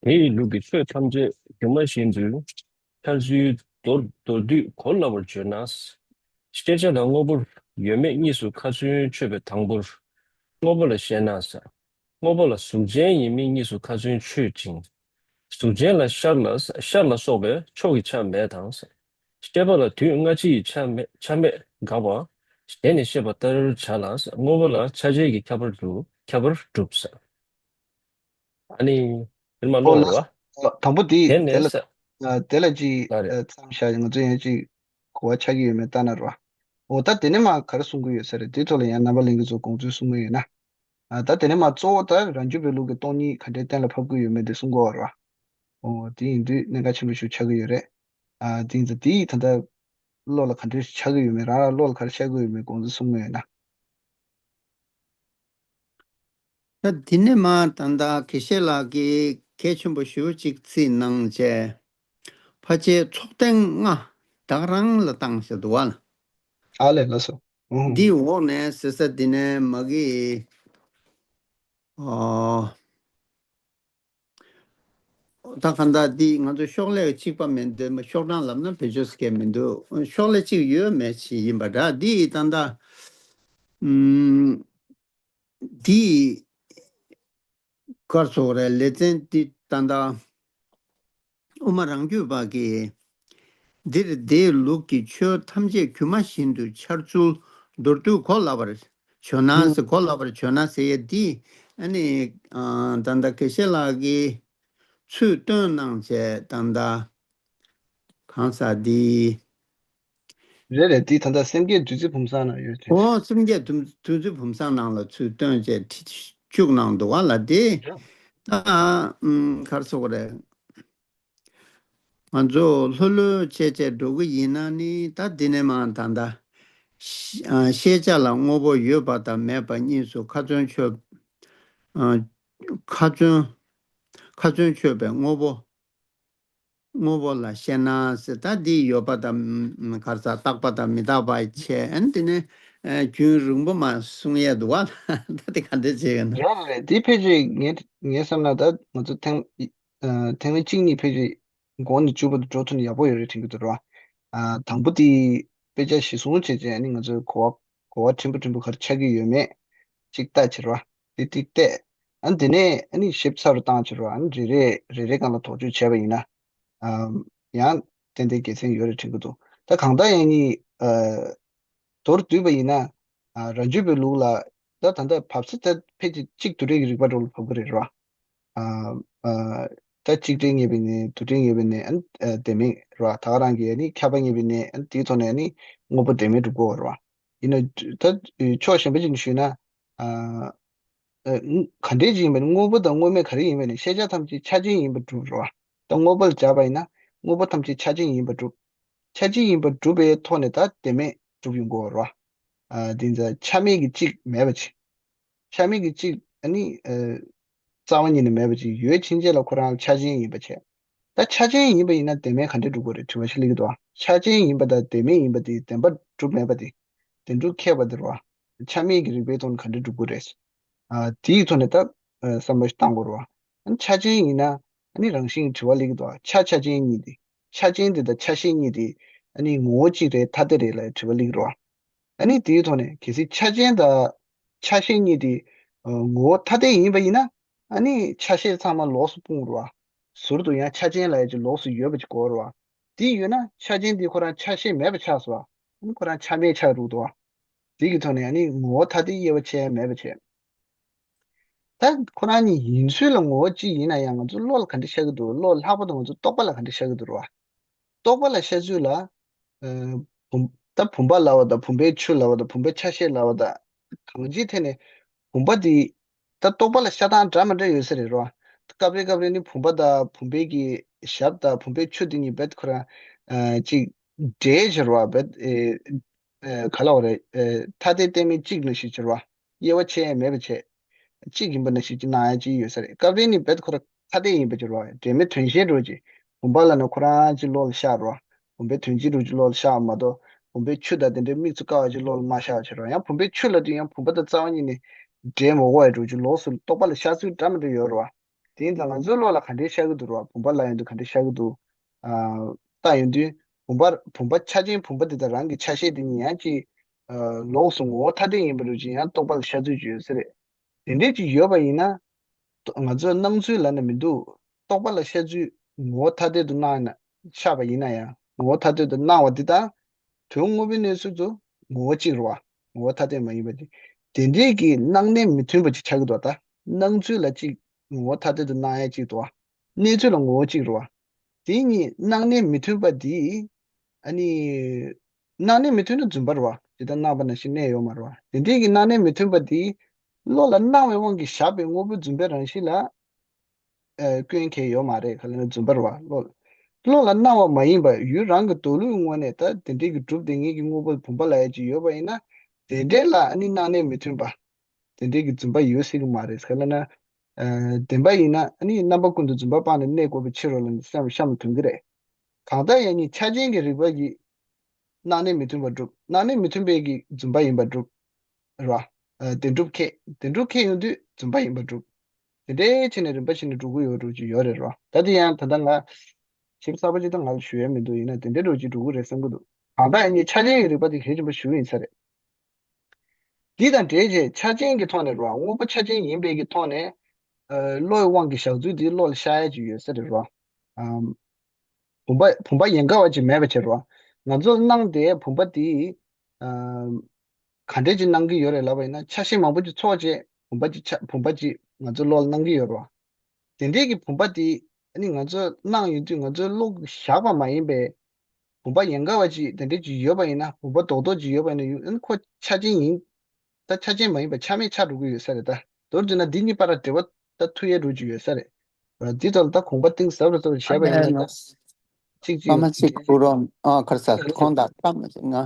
དེ་ཡི་ལུགས་ཀྱི་ཆོས་ཐམས་ཅད་སྒྱུ་མ་བཞིན་དུ་འཆར་ཚུལ་མདོར་མདོར་བསྡུས་གོ་སླ་བར་བརྗོད་ན། ཤེས་བྱ་དང་དངོས་པོར་ཡོད་མེད་གཉིས་སུ་ཁ་ཚོན་ཆོད་པའི་དང་པོར། དངོས་པོ་ལ་ཤེས་ན། དངོས་པོ་ལ་གཟུགས་ཅན་ཡིན་མིན་གཉིས་སུ་ཁ་ཚོན་ཆོད་ཅིང་། གཟུགས་ཅན་ལ་ཤར་ལ་ཤར་ལ་སོགས་པའི་ཕྱོགས་ཀྱི་ཆ་མེད་དང་། ཤེས་པ་ལ་དུས་སྔ་ཕྱི་ཡི་ཆ་མེད་ཆ་མེད་དགག་པ། ཞལ་ནས་བཤད་པ་ལྟར་བྱ་ལ། དངོས་པོ་ལ་ཆ་བྱད་ཀྱི་ཁྱད་པར་དུ་ཁྱད་པར་གྲུབ་ཟེར། ཨ་ནི། དེར་མ་ཨོ་ལོག་ལགས་རེད་བ། སོ། དང་པོ་དེ་དེ་དེ་ལ་ལ་ས། ཨ། དེ་ལ་ཅིག་ལ་རེད། ཨ། མཚམས་བཞག་ང་ཚོ་ཡང་ཅིག་གོ་བ་ཆགས་ཀྱི་ཡོད་མེད་ལྟ་ན་རེད་བ། འོ་ད་དེ་ནས་མར་ག་རེ་གསུང་གི་ཡོད་ས་རེད། དེའི་ཐོག་ལ་ཡང་རྣམ་པ་ལྷན་རྒྱས་ཚོ་དགོངས་ཚུལ་གསུང་གི་ཡོད་ན། ཨ། ད་དེ་ནས་མར་གཙོ་བོ་ད་རང་རྒྱུད་པའི་ལུགས་ཀྱི་སྟོང་ཉིད་ག་འདྲའི་གཏན་ལ་ཕབ་ཀྱི་ཡོད་མེད་དེ་གསུང་གི་ཡོད་རེད་བ། འོ་དེ་ཡིན་དུས་གནད་འགག་ཆེན་པོ་ཞིག་ཆགས་ཀྱི་ཡོད་རེད། ཨ། དེ་ཡིན་ཙང་དེ་ད་ལྟ་བློ་ལ་ག་འདྲ་ཆགས་ཀྱི་ཡོད་མེད། རང་རང་བློ་ལ་ག་རེ་ཆགས་ཀྱི་ཡོད་མེད་དགོངས་ཚུལ་གསུང་གི་ཡོད་ན། ད་འདི་ནས་མར་ད་ལྟ་དགེ་བཤེས་ལགས་ཀྱིས་གལ་ཆེན་པོ་ཞེ་པོ་ཅིག་ཚིག་གནང་བྱས། ཕལ་ཆེར་ཚོགས་རྟེན་ལྔ་བདག་རང་ལ་བཏང་ཟེར་འདུག་བ་ལ། ཨ་ལས། ལགས་སོ། ཨུ་ཧུ། འདིའི་འོག་ནས་ཟེར་ས་འདི་ནས་མ་གི། ཨོ། ད་གང་ལྟར་འདི་ང་ཚོ་ཤོག་ལྷེ་གཅིག་པ་མི་འདུག་ཤོག་གྲངས་ལབ་ན་བེད་སྤྱོད་སྐད་མི་འདུག་ཤོག་ལྷེ་གཅིག་ཡོད་མེད་ཅིག་ཡིན་པ་འདྲ། འདི་ད་ལྟ་ཨུམ། འདི་གར་སོགས་རེད། ལེ་ཚན་འདི་ད་ལྟ་དབུ་མ་རང་རྒྱུད་པ་གིས། འདིར་དེའི་ལུགས་ཀྱི་ཆོས་ཐམས་ཅད་སྒྱུ་མ་བཞིན་དུ་འཆར་ཚུལ་མདོར་བསྡུས་གོ་སླ་བར་བརྗོད་ན་ཟེར། གོ་སླ་བར་བརྗོད་ན་ཟེར་ཡས་འདི་ཨ་ནི་ཨ། ད་ལྟ་དགེ་བཤེས་ལགས་ཀྱིས་ཚུལ་སྟོན་གནང་བྱས་ད་ལྟ་གང་ཟག་འདི། རེད་རེད། འདི་ད་ལྟ་སེམས་བསྐྱེད་བདུད་རྩི་བུམ་བཟང་ན་ཡོད་དེ། ཨོ། སེམས་བསྐྱེད་བདུད་བདུད་རྩི་བུམ་བཟང་ནང་ལ་ཚུལ་སྟོན་བྱས་ཁྲིད་བཅུག་གནང་འདུག་བ་ལ་དེ། ད་ཨམ། གར་སོགས་རེད། ང་ཚོ་ལྷོད་ལྷོད་བྱས་བྱས་འགྲོ་གི་ཡིན་ན་ནི་ད་འདི་ནས་མར་ད་ལྟ་ཤ་ཨ། ཤེས་བྱ་ལ་དངོས་པོ་ཡོད་པ་དང་མེད་པ་གཉིས་སུ་ཁ་ཚོན་ཆོད། ཨ། ཁ་ཚོན། ཁ་ཚོན་ཆོད་པའི་དངོས་པོ། དངོས་པོ་ལ་ཤེས་ན་ཟེར། ད་འདི་ཡོད་པ་དང་གར་ས་རྟག་པ་དང་མི་རྟག་པ་བྱས། ཨ་ནི་དེ་ནས་ཨ། རྒྱུན་རིང་པོ་མ་གསུང་ཡས་འདུག་བ། ད་དེ་ག་འདྲ་བྱས་ཡོད་ན། རེད་རེད། འདི་ཕལ་ཆེར་ངས་ངས་བསམ་ན་ད་ང་ཚོ་ཐེངས་ཨ། ཐེངས་མ་གཅིག་གཉིས་ཕལ་ཆེར་འགོ་ནས་མཇུག་བར་དུ་འགྲོ་ཐུབ་ན་ཡག་པོ་ཡོད་རེད་དྲན་གྱི་འདུག་ར། ཨ། དང་པོ་དེ་དཔེ་ཆ་གཞིར་བཟུང་བྱས་བྱས་ཨ་ནི་ང་ཚོའི་གོ་བ་གོ་བ་ཕྲན་བུ་ཕྲན་བུ་ག་རེ་ཆགས་ཀྱི་ཡོད་མེད་ཅིག་ལྟ་བྱེད་ར། དེ་དེ་བལྟས། ཨ་ནི་དེ་ནས་ཨ་ནི་ཞིབ་ཚགས་རུ་བཏང་བྱེད་རོགས། ཨ་ནི་རེ་རེ་རེ་རེ་སྒང་ལ་དོགས་གཅོད་བྱས་པ་ཡིན་ན། ཨ། ཡང་ཏན་ཏན་དགེ་མཚན་ཡོད་རེད་དྲན་གྱི་འདུག་ད་གང་ལྟར་ཡང་ནི། ཨ། མདོར་བསྡུས་པ་ཡིན་ན། ཨ། རང་རྒྱུད་པའི་ལུགས་ལ་ད་ད་ལྟ་བབས་ཚིག་ད་ཕལ་ཆེར་གཅིག་དུ་འབྲེལ་གྱི་རིགས་པ་འདྲ་བོ་ལ་བབས་ཀྱི་རེད་ར། ཨ། ཨ། ད་གཅིག་འབྲེལ་ངེས་པའི་གནས། དུ་འབྲེལ་ངེས་པའི་གནས། ཨ། ཨ། དེ་མིན་ར། ད་ག་རང་གི་ཨ་ནི་ཁྱབ་པ་ངེས་པའི་གནས། ཨ། དེའི་ཐོག་ནས་ཨ་ནི་དངོས་པོ་དེ་མིན་སྒྲུབ་དགོས་པ་ར། ཡིན་ན་ད་ཕྱོགས་གཞན་པ་ཅིག་ནས་ཞུས་ན། ཨ། ཨ། ག་འདྲས་ཅིག་ཡིན་པ་ནི། དངོས་པོ་དང་དངོས་མེད་ག་རེ་ཡིན་པ་ནི་ཤེས་བྱ་ཐམས་ཅད་ཆ་ཅན་ཡིན་པར་སྒྲུབ་རོ། ད་དངོས་པོ་ལ་སྦྱར་བ་ཡིན་ན་དངོས་པོ་ཐམས་ཅད་ཆ་ཅན་ཡིན་པར་སྒྲུབ། ཆ་ཅན་ཡིན་པར་སྒྲུབ་པའི་ཐོག་ནས་ད་དེ་མེད་སྒྲུབ་ཡོང་དགོས་རོ། ཨ། དེ་ཚོ་ཆ་མེད་ཀྱི་གཅིག་མེད་པ་བྱེད། ཆ་མེད་ཀྱི་གཅིག་ཨ་ནི། ཨ། རྩ་བ་ཉིད་ནས་མེད་པ་ཅིག་ཡོད་ཕྱིན་ཆད་ལ་ཁོ་རང་ཆ་ཅན་ཡིན་པ་བྱས། ད་ཆ་ཅན་ཡིན་པ་ཡིན་ན་དེ་མེད་ག་འདྲས་སྒྲུབ་དགོས་རེད་དྲི་བ་ཞིག་སླེབས་ཀྱི་འདུག་ཆ་ཅན་ཡིན་པ་དང་དེ་མེད་ཡིན་པ་དེ་བདེན་པར་གྲུབ་མེད་པ་དེ། བདེན་གྲུབ་ཁེགས་པ་དེ་རེད་བ། ཆ་མེད་ཀྱི་རིགས་པའི་ཐོག་ནས་ག་འདྲས་སྒྲུབ་དགོས་རེད། ཨ། དེའི་ཐོག་ནས་ད། ཨ། བསམ་བློ་ཞིག་བཏང་དགོས་རེད་བ། ཨ་ནི་ཆ་ཅན་ཡིན་ན་ཨ་ནི་རང་བཞིན་གྱི་དྲི་བ་སླེབས་ཀྱི་འདུག་ཆ་ཆ་ཅན་གཉིས་དེ། ཆ་ཅན་དེ་དང་ཆ་ཤས་གཉིས་དེ་ཨ་ནི་ངོ་བོ་གཅིག་རེད་ཐ་དད་རེད་ལབ་དྲི་བ་སླེབས་ཀྱི་རེད་བ། ཨ་ནི་དེའི་ཐོག་ནས་གལ་སྲིད་ཆ་ཅན་དང་ཆ་ཤས་གཉིས་དེ། ཨ། ངོ་བོ་ཐ་དད་ཡིན་པ་ཡིན་ན་ཨ་ནི་ཆ་ཤས་ཚང་མ་ལོགས་སུ་སྤུངས་རེད་བ། ཟུར་དུ་ཡང་ཆ་ཅན་ལབ་ཡ་ཅིག་ལོགས་སུ་ཡོད་པ་ཅིག་དགོས་རེད་བ། དེ་ཡོད་ན་ཆ་ཅན་དེ་ཁོ་རང་ཆ་ཤས་མེད་པ་ཆགས་སོང་བ། ཨ་ནི་ཁོ་རང་ཆ་མེད་ཆགས་འགྲོ་གི་འདུག་བ། དེ་གི་ཐོག་ནས་ཨ་ནི་ངོ་བོ་ཐ་དད་དབྱེ་བ་ཕྱེ་ཡ་མེད་པ་བྱས། ད་ཁོ་རང་གཉིས་ཡིན་ཚུལ་ལ་ངོ་བོ་གཅིག་ཡིན་ན་ཡང་ང་ཚོ་བློ་ལ་ག་འདྲ་ཤར་གི་འདུག་བློ་ལྷག་པར་དུ་ང་ཚོ་རྟོག་པ་ལ་ག་འདྲ་ཤར་གི་འདུག་རེད་བ། རྟོག་པ་ལ་ཤར་ཚུལ་ལ། ཨ། བུམ། ད་བུམ་པ་ལབ་པ་དང་བུམ་པའི་ཆུ་ལབ་པ་དང་བུམ་པའི་ཆ་ཤས་ལབ་པ་དང་། གང་ཅིའི་ཐད་ནས་བུམ་པ་དེ་ ད་རྟོག་པ་ལ་ཤར་སྟངས་འདྲ་མི་འདྲ་ཡོད་ས་རེད་རོ། སྐབས་རེ་སྐབས་རེ་ནི་བུམ་པ་དང་བུམ་པའི་གི་ཞབས་དང་བུམ་པའི་མཆུ་དེ་གཉིས་རྦད་ཁོ་རང་ཨ་ཅིག་འདྲེས་བྱས་རོ། རྦད་ཨེ་ཨེ་ག་ལབ་དགོས་རེད། ཨེ་ཐ་དད་གཏན་མེད་གཅིག་ནང་བཞིན་བྱས་རོ། དབྱེ་བ་ཕྱེ་ཡ་མེད་པ་བྱས། གཅིག་ཡིན་པ་ནང་བཞིན་གྱི་སྣང་ཡ་ཅིག་ཡོད་ས་རེད། སྐབས་རེ་ནི་རྦད་ཁོ་རང་ཐ་དད་ཡིན་པ་ཅིག་རོ། འབྲེལ་མེད་དོན་གཞན་འདྲ་ཅིག་བུམ་པ་ལབ་ན་ཁོ་རང་ཅིག་བློ་ལ་ཤར་རོ། བུམ་པའི་དོན་སྤྱི་འདྲ་ཅིག་བློ་ལ་ཤར་བ་མ་གཏོགས་བུམ་པའི་མཆུ་དང་དེ་འདྲའི་མིག་ཆུ་དཀར་བ་ཅིག་བློ་ལ་མ་ཤར་བ་བྱས་རོ། ཡང་བུམ་པའི་མཆུ་ལབ་དུས་ཡང་བུམ་པ་དང་རྩ་བ་ཉིད་ནས་འབྲེལ་མི་འོང་བ་འདྲ་ཅིག་ལོགས་སུ་རྟོག་པ་ལ་ཤར་ཚུལ་འདྲ་མི་འདྲ་ཡོད་རོ། དེ་ཡིན་ཙང་ང་ཚོའི་བློ་ལ་ག་འདྲའི་ཤར་གི་འདུག་རོ། བུམ་པ་ལབ་ཡོང་དུས་ག་འདྲའི་ཤར་གི་འདུག་ཨ་ལྟ་ཡོང་དུས་བུམ་པ་བུམ་པ་ཆ་ཅན་བུམ་པ་དེ་དང་རང་གི་ཆ་ཤས་དེ་གཉིས་ཡང་ཅིག་ཨ་ལོགས་སུ་ངོ་བོ་ཐ་དད་ཡིན་པ་འདྲ་ཅིག་ཡང་རྟོག་པ་ལ་ཤར་ཚུལ་ཅིག་ཡོད་ས་རེད། དེ་འདྲས་ཅིག་ཡོད་པ་ཡིན་ན། ང་ཚོས་སྣང་ཚུལ་ལབ་ན་མི་འདུག་རྟོག་པ་ལ་ཤར་ཚུལ་ངོ་བོ་ཐ་དད་དུ་སྣང་ན་ཤར་བ་ཡིན་ན་ཡང་ངོ་བོ་ཐ་དད་དུ་སྣང་བ་འདི་དང་། དོན་དངོས་པོའི་གནས་ཚུལ་དུ་ངོ་བོ་གཅིག་རེད་བ། ངོ་བོ་ཐ་དད་མ་ཡིན་པ་འདི། དེ་འདྲས་ཀྱི་སྣང་གནས་མི་མཐུན་པ་ཅིག་ཆགས་ཀྱི་འདུག་ད་སྣང་ཚུལ་ལ་གཅིག་ངོ་བོ་ཐ་དད་དུ་སྣང་ཡ་གཅིག་འདུག་བ། གནས་ཚུལ་ལ་ངོ་བོ་གཅིག་རེད་བ། དེ་གཉིས་སྣང་གནས་མི་མཐུན་པ་འདི། ཨ་ནི། སྣང་གནས་མི་མཐུན་ན་རྫུན་པ་རེད་བ། ཇི་ལྟར་སྣང་བ་ནང་བཞིན་གནས་ཡོད་མ་རེད་བ། དེ་འདྲའི་གི་སྣང་གནས་མི་མཐུན་པ་དེ། བློ་ལ་སྣང་བའི་དབང་གིས་བཞག་པའི་དངོས་པོ་རྫུན་པའི་རང་བཞིན་ལ། ཨ་སྐྱོན་གང་ཡང་ཡོད་མ་རེད། ག་ལབ་ན་རྫུན་པ་རེད་བ། བློ། བློ་ལ་སྣང་བ་མ་ཡིན་པ་ཡུལ་རང་གི་མདོ་ལུགས་ངོས་ནས་ད་དེ་འདྲའི་གི་གྲུབ་བདེ་ངེས་ཀྱི་དངོས་པོ་བུམ་པ་ལབ་ཡ་ཅིག་ཡོད་པ་ཡིན་ན། དེ་འདྲའི་ལ་ཨ་ནི་སྣང་གནས་མི་མཐུན་པ། དེ་འདྲའི་གི་རྫུན་པ་ཡོད་སྲིད་ཀྱི་མ་རེད། ག་ལབ་ན། ཨ་བདེན་པ་ཡིན་ན་ཨ་ནི་རྣམ་པ་ཀུན་ཏུ་རྫུན་པ་སྤངས་ནས་གནས་དགོས་པའི་ཕྱིར་རོ་ལབ་ནས་སེམས་ལ་བཤམས་ཐུབ་ཀྱི་རེད། གང་ལྟར་ཡང་ནི་ཆ་ཅན་གྱི་རིགས་པ་ཡིས་སྣང་གནས་མི་མཐུན་པ་སྒྲུབ། སྣང་གནས་མི་མཐུན་པའི་གི་རྫུན་པ་ཡིན་པ་སྒྲུབ། རེད་བ། ཨ་བདེན་གྲུབ་ཁེགས། བདེན་གྲུབ་ཁེགས་ཡོང་དུས་རྫུན་པ་ཡིན་པ་སྒྲུབ། དེ་འདྲའི་ཕྱིར་ནས་རིམ་པ་ཕྱིན་ནས་འགྲོ་གི་ཡོད་འགྲོ་གི་ཡོད་རེད་རོ། ད་དེ་ཡང་ད་ལྟ་ང་ཞིབ་ཚགས་པོ་ཅིག་ད་ང་ལ་ཞུ་ཡ་མི་འདུག་ཡིན་ན་དེ་འདྲའི་འགྲོ་གི་འགྲོ་གི་རེད་བསམ་གི་འདུག་གང་ལྟར་ཡང་ནི་ཆ་ཅན་གྱི་རིགས་པ་དེ་གལ་ཆེན་པོ་ཞེ་པོ་ཡིན་ས་རེད། འདི་དང་འབྲེལ་བྱས་ཆ་ཅན་གྱི་ཐོག་ནས་རོ། དངོས་པོ་ཆ་ཅན་ཡིན་པའི་གི་ཐོག་ནས། ཨ་བློའི་དབང་གིས་བཞག་ཚུལ་དེ་བློ་ལ་ཤར་ཡ་ཅིག་ཡོད་ས་རེད་རོ། ཨམ། བུམ་པ་བུམ་པ་ཡན་གར་བ་ཅིག་མེད་པ་བྱས་རོ། ང་ཚོར་སྣང་དེ་བུམ་པ་དེ། ཨམ། ག་འདྲས་ཅིག་སྣང་གི་ཡོད་རེད་ལབ་པ་ཡིན་ན་ཆ་ཤས་མང་པོ་ཅིག་ཚོགས་བྱས་བུམ་པ་ཅིག་ཆ་བུམ་པ་ཅིག་ང་ཚོའི་བློ་ལ་སྣང་གི་ཡོད་རོ། དེ་འདྲས་ཀྱི་བུམ་པ་དེ་ཨ་ནི་ང་ཚོ་སྣང་ཡོང་དུས་ང་ཚོའི་བློ་གིས་བཞག་པ་མ་ཡིན་པའི་བུམ་པ་ཡན་གར་བ་ཅིག་དེ་འདྲས་ཅིག་ཡོད་པ་ཡིན་ན། བུམ་པ་རྡོག་རྡོག་ཅིག་ཡོད་པ་ཡིན་ན་ཡུ་ཨ་ནི་ཁོ་ཆ་ཅན་ཡིན། ད་ཆ་ཅན་མ་ཡིན་པ་ཆ་མེད་ཆགས་འགྲོ་གི་ཡོད་ས་རེད། ད་མདོར་བསྡུས་ན་འདི་གཉིས་བར་ལ་འབྲེལ་བ་ད་ཐུག་ཡས་འགྲོ་གི་ཡོད་ས་རེད། འདི་ཐོག་ལ་ད་དགོངས་པ་གཏིང་ཟབ་རུ་ཟབ་རུ་བྱས་པ་ཡིན་ན་ད་གཅིག་གཅིག་ཨ་མ་གཅིག་གུ་རོ། ཨ་ཁར་ས་ཁོང་དང་ཁམས་ང་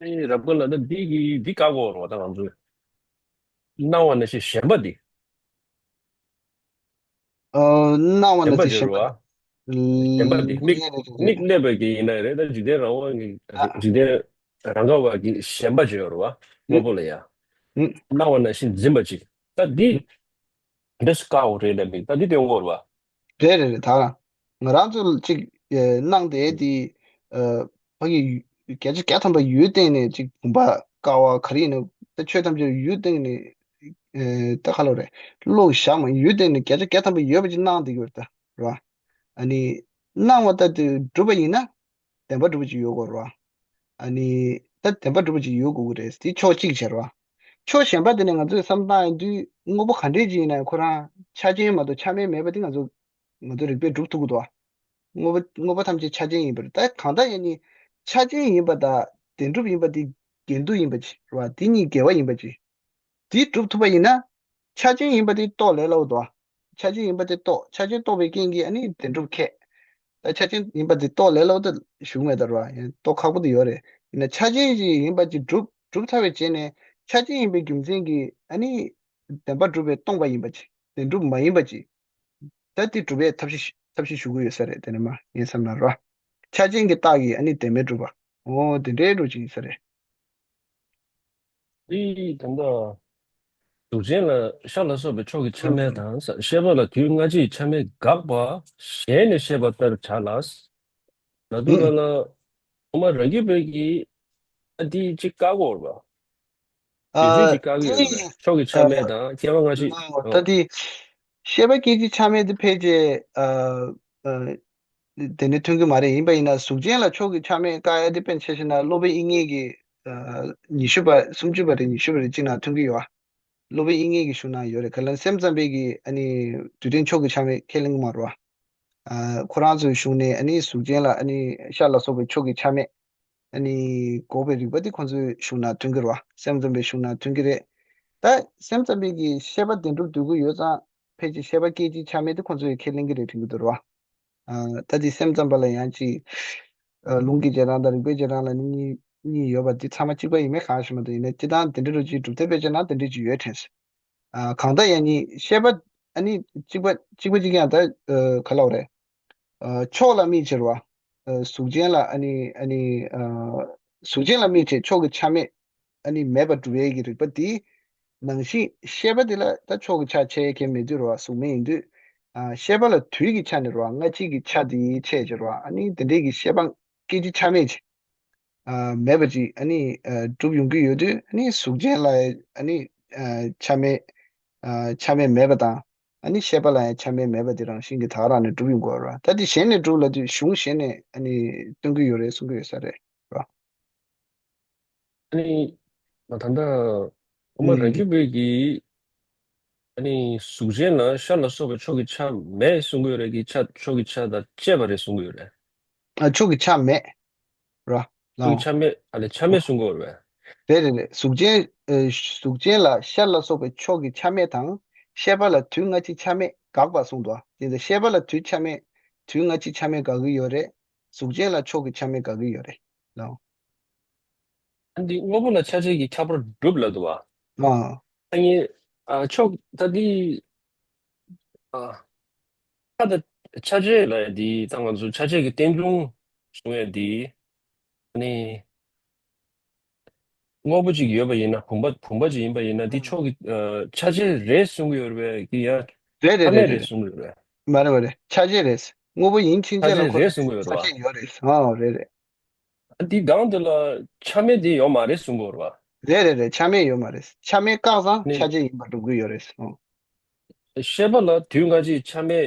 ཨེ་རབ་དགའ་ལགས། ད་འདི་གི་འདི་བཀག་དགོས་རེད་བ། ད་ང་ཚོས་སྣང་བ་ནང་བཞིན་ཞེན་པ་འདི། ཨ་སྣང་བ་ཞེན་པ་ནང་བཞིན་ཞེན་པ་ཞེན་པ་འདི་མིག་ལབ་ཡ་རེད་རེད། མིག་གནས་པ་གི་ཡིན་ན་རེད། ད་འཇིག་རྟེན་རང་དབང་གི་ཨ་འཇིག་རྟེན་རང་ག་བ་གི་ཞེན་པ་ཅིག་ཡོད་རེད་བ། དངོས་པོ་ལ་ཡ། ཨ་སྣང་བ་ནང་བཞིན་འཛིན་པ་ཅིག་ད་འདི་འདྲ་ཞིག་བཀག་དགོས་རེད་ལབ་མིག་ད་འདི་སྟོན་དགོས་རེད་བ། རེད་རེད་རེད། ད་ང་རང་ཚོ་གཅིག་ཨེ་སྣང་དེ་དེ་ཨ་ཕ་གི་ཡུལ་བརྒྱ་ཆ་བརྒྱ་ཐམ་པ་ཡུལ་སྟེང་ནས་གཅིག་བུམ་པ་ཀ་བ་ག་རེ་ཡིན་ན། ད་ཆོས་ཐམས་ཅད་ཡུལ་སྟེང་ནས་ཨེ་ད་ག་ལབ་རེད། བློ་བཞག་མ་ཡུལ་སྟེང་ནས་བརྒྱ་ཆ་བརྒྱ་ཐམ་པ་ཡོད་པ་ཅིག་སྣང་བསྡད་ཀྱི་ཡོད་རེད་ད། རེད་བ། ཨ་ནི་སྣང་བ་ལྟ་དུས་གྲུབ་པ་ཡིན་ན། བདེན་པ་གྲུབ་པ་ཅིག་ཡོད་དགོས་རེད་བ། ཨ་ནི་ད་བདེན་པ་གྲུབ་པ་ཅིག་ཡོད་དགོས་ཀྱི་རེད། དེ་ཕྱོགས་གཅིག་བྱས་རེད་བ། ཕྱོགས་གཞན་པ་དེ་ནས་ང་ཚོས་བསམ་བློ་བཏང་ཡོང་དུས་དངོས་པོ་ག་འདྲས་ཅིག་ཡིན་ན་ཁོ་རང་ཆ་ཅན་མ་གཏོགས་ཆ་མེད་མེད་པ་དེ་ང་ཚོ་ང་ཚོ་རིགས་པས་སྒྲུབ་ཐུབ་ཀྱི་འདུག་བ། དངོས་པོ་དངོས་པོ་ཐམས་ཅད་ཆ་ཅན་ཡིན་པ་རེད། ད་གང་ལྟར་ཡང་ནི་ཆ་ཅན་ཡིན་པ་དང་བདེན་གྲུབ་ཡིན་པ་དེ་འགལ་འདུ་ཡིན་པ་ཅིག་རེད་བ། དེ་གཉིས་འགལ་བ་ཡིན་པ་ཅིག་དེ་སྒྲུབ་ཐུབ་པ་ཡིན་ན། ཆ་ཅན་ཡིན་པ་དེ་རྟོགས་ལས་སླ་བོ་འདུག་ཆ་ཅན་ཡིན་པ་དེ་རྟོགས། ཆ་ཅན་རྟོགས་པའི་རྐྱེན་གྱིས་ཨ་ནི་བདེན་གྲུབ་ཁེགས། ད་ཆ་ཅན་ཡིན་པ་དེ་རྟོགས་ལས་སླ་བོ་ད་ཞུ་མེད་ད་ར་ཡང་རྟོགས་ཁག་པོ་དེ་ཡོད་རེད། ཡིན་ན་ཆ་ཅན་ཞིག་ཡིན་པ་ཅིག་སྒྲུབ་སྒྲུབ་ཚར་བའི་རྗེས་ནས་ཆ་ཅན་ཡིན་པའི་རྒྱུ་མཚན་གྱིས་ཨ་ནི་བདེན་པ་གྲུབ་པས་སྟོང་པ་ཡིན་པ་ཅིག་བདེན་གྲུབ་མ་ཡིན་པ་ཅིག་ད་དེ་སྒྲུབ་པའི་ཐབས་ཤེས་ཐབས་ཤེས་ཞུ་གི་ཡོད་ས་རེད། དེ་ནས་མ་ངས་བསམ་ན་ར། ཆ་ཅན་གྱི་རྟགས་ཀྱིས་ཨ་ནི་བདེན་མེད་གྲུབ་པ། འོ་དེ་འདྲའི་འགྲོ་ཅིག་ཡིན་ས་རེད། འདི་ད་ལྟ་གཟུགས་ཅན་ལ་ཤ་ལ་སོགས་པའི་ཕྱོགས་ཀྱི་ཆ་མེད་དང་། ཤེས་པ་ལ་དུས་སྔ་ཕྱིའི་ཆ་མེད་དགག་པ། ཞེན་ནས་བཤད་པ་ལྟར་བྱ་ལ། ལ་དུ་ལ་ལ་ཨོ་མ་རང་རྒྱུད་པའི་གི་ཨ་འདི་གཅིག་བཀག་གོ་ར། དེ་ཚོའི་ཨ་གཅིག་བཀག་ཡོད་རེད། ཕྱོགས་ཀྱི་ཆ་མེད་དང་སྐྱེ་བ་སྔ་ཕྱི། ད་དེ་ཤེས་པ་སྐད་ཅིག་ཆ་མེད་དེ་ཕལ་ཆེར་ཨ་ཨ། དེ་ནི་མཐུན་གྱི་མ་རེད། ཡིན་པ་ཡིན་ན་གཟུགས་ཅན་ལ་ཕྱོགས་ཀྱི་ཆ་མེད་བཀག་ཡ་དེ་དཔེར་ན་ཆ་བཞག་ན་སློབ་དཔོན་དབྱིག་གཉེན་གྱི་ཉི་ཤུ་པ་སུམ་ཅུ་པ་རེད། ཉི་ཤུ་པ་རེད་ཅིག་ནང་མཐུན་གྱི་ཡོད་ཨ། སློབ་དཔོན་དབྱིག་གཉེན་གྱི་གཞུང་ནང་ཡོད་རེད། ག་ལ་སེམས་ཙམ་པའི་གི་ཨ་ནི་དུས་མཐུན་ཕྱོགས་ཀྱི་ཆ་མེད་ཁས་ལེན་གྱི་མ་རེད་བ། ཨ་ཁོ་རང་ཚོའི་གཞུང་ནས་ཨ་ནི་གཟུགས་ཅན་ལ་ཨ་ནི་ཤ་ལ་སོགས་པའི་ཕྱོགས་ཀྱི་ཆ་མེད་ཨ་ནི་འགོག་པའི་རིགས་པ་དེ་ཁོང་ཚོའི་གཞུང་ནང་ཐོན་གྱི་རེད་བ། སེམས་ཙམ་པའི་གཞུང་ནང་ཐོན་གྱི་རེད། ད་སེམས་ཙམ་པའི་གི་བཤད་པ་བདེན་གྲུབ་འདོད་ཀྱི་ཡོད་ཙང་ཕལ་ཆེར་བཤད་པ་སྐད་ཅིག་ཆ་མེད་དེ་ཁོང་ཚོས་ཁས་ལེན་གྱི་རེད་དྲན་གྱི་འདུག་རེད་བ། ཨ་ད་དེ་སེམས་ཙམ་པ་ལ་ཡང་ཅིག་ཨ་ལུང་གི་རྗེས་འབྲང་དང་རིགས་པའི་རྗེས་འབྲང་ལ་ནི་གཉིས་གཉིས་ཡོད་པ་འདི་ཚང་མ་གཅིག་པ་ཡིན་མིན་གང་ཤེས་མ་གཏོགས། ཡིན་ན་སྤྱིར་བཏང་དེ་འདྲ་རུ་ཅིག་གྲུབ་མཐའ་དཔེ་ཆ་ནང་དེ་འདྲ་ཅིག་ཡོད་དྲན། ཨ་གང་ལྟར་ཡང་ནི་བཤད་པ་ཨ་ནི་གཅིག་པ་གཅིག་པ་གཅིག་རྐྱང་ད་ཨ་ག་ལབ་དགོས་རེད། ཨ་ཕྱོགས་ལ་དམིགས་བྱས་རེད་བ། ཨ་གཟུགས་ཅན་ལ་ཨ་ནི་ཨ་ནི་ཨ་གཟུགས་ཅན་ལ་དམིགས་བྱས་ཕྱོགས་ཀྱི་ཆ་མེད་ཨ་ནི་མེད་པར་སྒྲུབ་ཡས་ཀྱི་རིགས་པ་འདི་ནང་བཞིན་བཤད་པ་འདི་ལ་ད་ཕྱོགས་ཀྱི་ཆ་ཕྱེ་མཁན་མེད་དུས་རེད་བ། གཟུགས་མེད་ཡིན་དུས། ཨ་བཤད་པ་ལ་དུས་ཀྱི་ཆ་ནས་རེད་བ། སྔ་ཕྱི་གི་ཆ་འདི་ཕྱེ་བྱས་རེད་བ། ཨ་ནི་དེ་འདྲའི་གི་བཤད་པ་སྐད་ཅིག་ཆ་མེད་ཅིག་ཨ་མེད་པ་ཅིག་ཨ་ནི་ཨ་སྒྲུབ་ཡོང་གི་ཡོད་དུས། ཨ་ནི་གཟུགས་ཅན་ལ་ཨ་ནི་ཨ་ཆ་མེད་ཨ་ཆ་མེད་མེད་པ་དང་། ཨ་ནི་བཤད་པ་ལ་ཡང་ཆ་མེད་མེད་པ་དེ་རང་བཞིན་གྱིས་ད་ག་རང་ནས་གྲུབ་ཡོང་གི་ཡོད་རེད་བ། ད་དེ་གཞན་ནས་གྲུབ་ལབ་དུས་གཞུང་གཞན་ནས་ཨ་ནི་སྟོན་གྱི་ཡོད་རེད་གསུང་གི་ཡོད་ས་རེད་བ། ཨ་ནི་ད་ལྟ་ཨོ་མ་རང་ཨུམ། རྒྱུད་པའི་གི་ཨ་ནི་གཟུགས་ཅན་ལ་ཤ་ལ་སོགས་པའི་ཕྱོགས་ཀྱི་ཆ་མེད་གསུང་གི་ཡོད་རེད། ཀྱི་ཆ་ཕྱོགས་ཀྱི་ཆ་དང་བཅས་པ་རེད་གསུང་གི་ཡོད་རེད། ཨ་ཕྱོགས་ཀྱི་ཆ་མེད་ར། ཕྱོགས་ལའོ། ཀྱི་ཆ་མེད་ཨ་ལས་ཆ་མེད་གསུང་གི་ཡོད་རེད། རེད་རེད་རེད། གཟུགས་ཅན་ཨ་གཟུགས་ཅན་ལ་ཤ་ལ་སོགས་པའི་ཕྱོགས་ཀྱི་ཆ་མེད་དང་། བཤད་པ་ལ་དུས་སྔ་ཕྱི་ཆ་མེད་དགག་པ་གསུངས་འདུག་དེ་ཚེ་བཤད་པ་ལ་དུས་ཆ་མེད་དུས་སྔ་ཕྱི་ཆ་མེད་དགག་གི་ཡོད་རེད། གཟུགས་ཅན་ལ་ཕྱོགས་ཀྱི་ཆ་མེད་དགག་གི་ཡོད་རེད་ལའོ། ཨ་འདི་དངོས་པོ་ལ་ཆ་བྱད་ཀྱི་ཁྱད་པར་སྒྲུབ་ལབ་འདུག་བ། ཨ། ཨ་ནི་ཨ་ཕྱོགས་ད་འདི་ཨ་ཁ་ད་ཆ་བྱད་ལ་འདི་ད་ང་ཚོ་ཆ་བྱད་ཀྱི་རྟེན་འབྱུང་གསུང་ཡ་འདི་ཨ་ནི། དངོས་པོ་གཅིག་ཡོད་པ་ཡིན་ན། བུམ་པ་བུམ་པ་གཅིག་ཡིན་པ་ཡིན་ན། འདི་ཕྱོགས་ཀྱི་ཨ་ཆ་བྱད་རེད་གསུང་གི་ཡོད་རེད་པས། ཀྱི་ཡ་རེད་རེད་ཆ་མེད་རེད་རེད་རེད། གསུང་གི་ཡོད་རེད། མ་རེད་མ་རེད། ཆ་བྱད་རེད། དངོས་པོ་ཡིན་ཕྱིན་ཆད་ལ་ཆ་བྱད་ཁོ་རེད་གསུང་གི་ཡོད་རེད་ཆ་བ། བྱད་ཡོད་རེད། ཨ་རེད་རེད། ཨ་འདི་སྒང་དེ་ལ་ཆ་མེད་དེ་ཡོད་མ་རེད་གསུང་གི་ཡོད་རེད་བ། རེད་རེད་རེད། ཆ་མེད་ཡོད་མ་རེད། ཆ་མེད་བཀག་ཙང་ནི་ཆ་བྱད་ཡིན་པ་སྒྲུབ་ཀྱི་ཡོད་རེད། ཨོ། བཤད་པ་ལ་དུས་སྔ་ཕྱི་ཆ་མེད་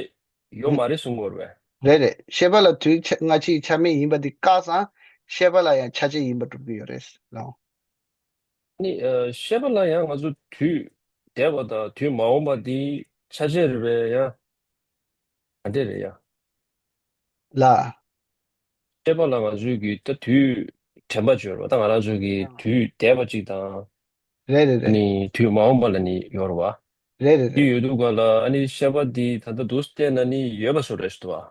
ཡོད་མ་རེད་གསུང་གི་ཡོད་རེད་པས། རེད་རེད། བཤད་པ་ལ་དུས་ཆ་སྔ་ཕྱི་ཆ་མེད་ཡིན་པ་འདི་བཀག་ཙང་བཤད་པ་ལ་ཡང་ཆ་བྱད་ཡིན་པ་སྒྲུབ་ཀྱི་ཡོད་རེད་ལའོ། ནི་ཨ་བཤད་པ་ལ་ཡང་ང་ཚོ་དུས་འདས་པ་དང་དུས་མ་འོངས་པ་འདི་ཆ་བྱད་རེད་པས། ཡང་ཨ་འདྲས་རེད་ཡ། ལ། བཤད་པ་ལ་ང་ཚོའི་གི་ད་དུས་དྲན་པ་བརྗོད་རོགས། ད་ང་རང་ཚོའི་གི་དུས་འདས་པ་གཅིག་དང་། རེད་རེད་ཨ་རེད། ནི་དུས་མ་འོངས་པ་ལ་ནི་ཡོད་རེད་བ། རེད་རེད་དེ་རེད། ཡོད་དུས་ག་ལ་ཨ་ནི་བཤད་པ་འདི་ད་ལྟ་འདུག་བལྟས་ན་ནི་ཡོད་པ་བཟོ་རེད་འདུག་བ།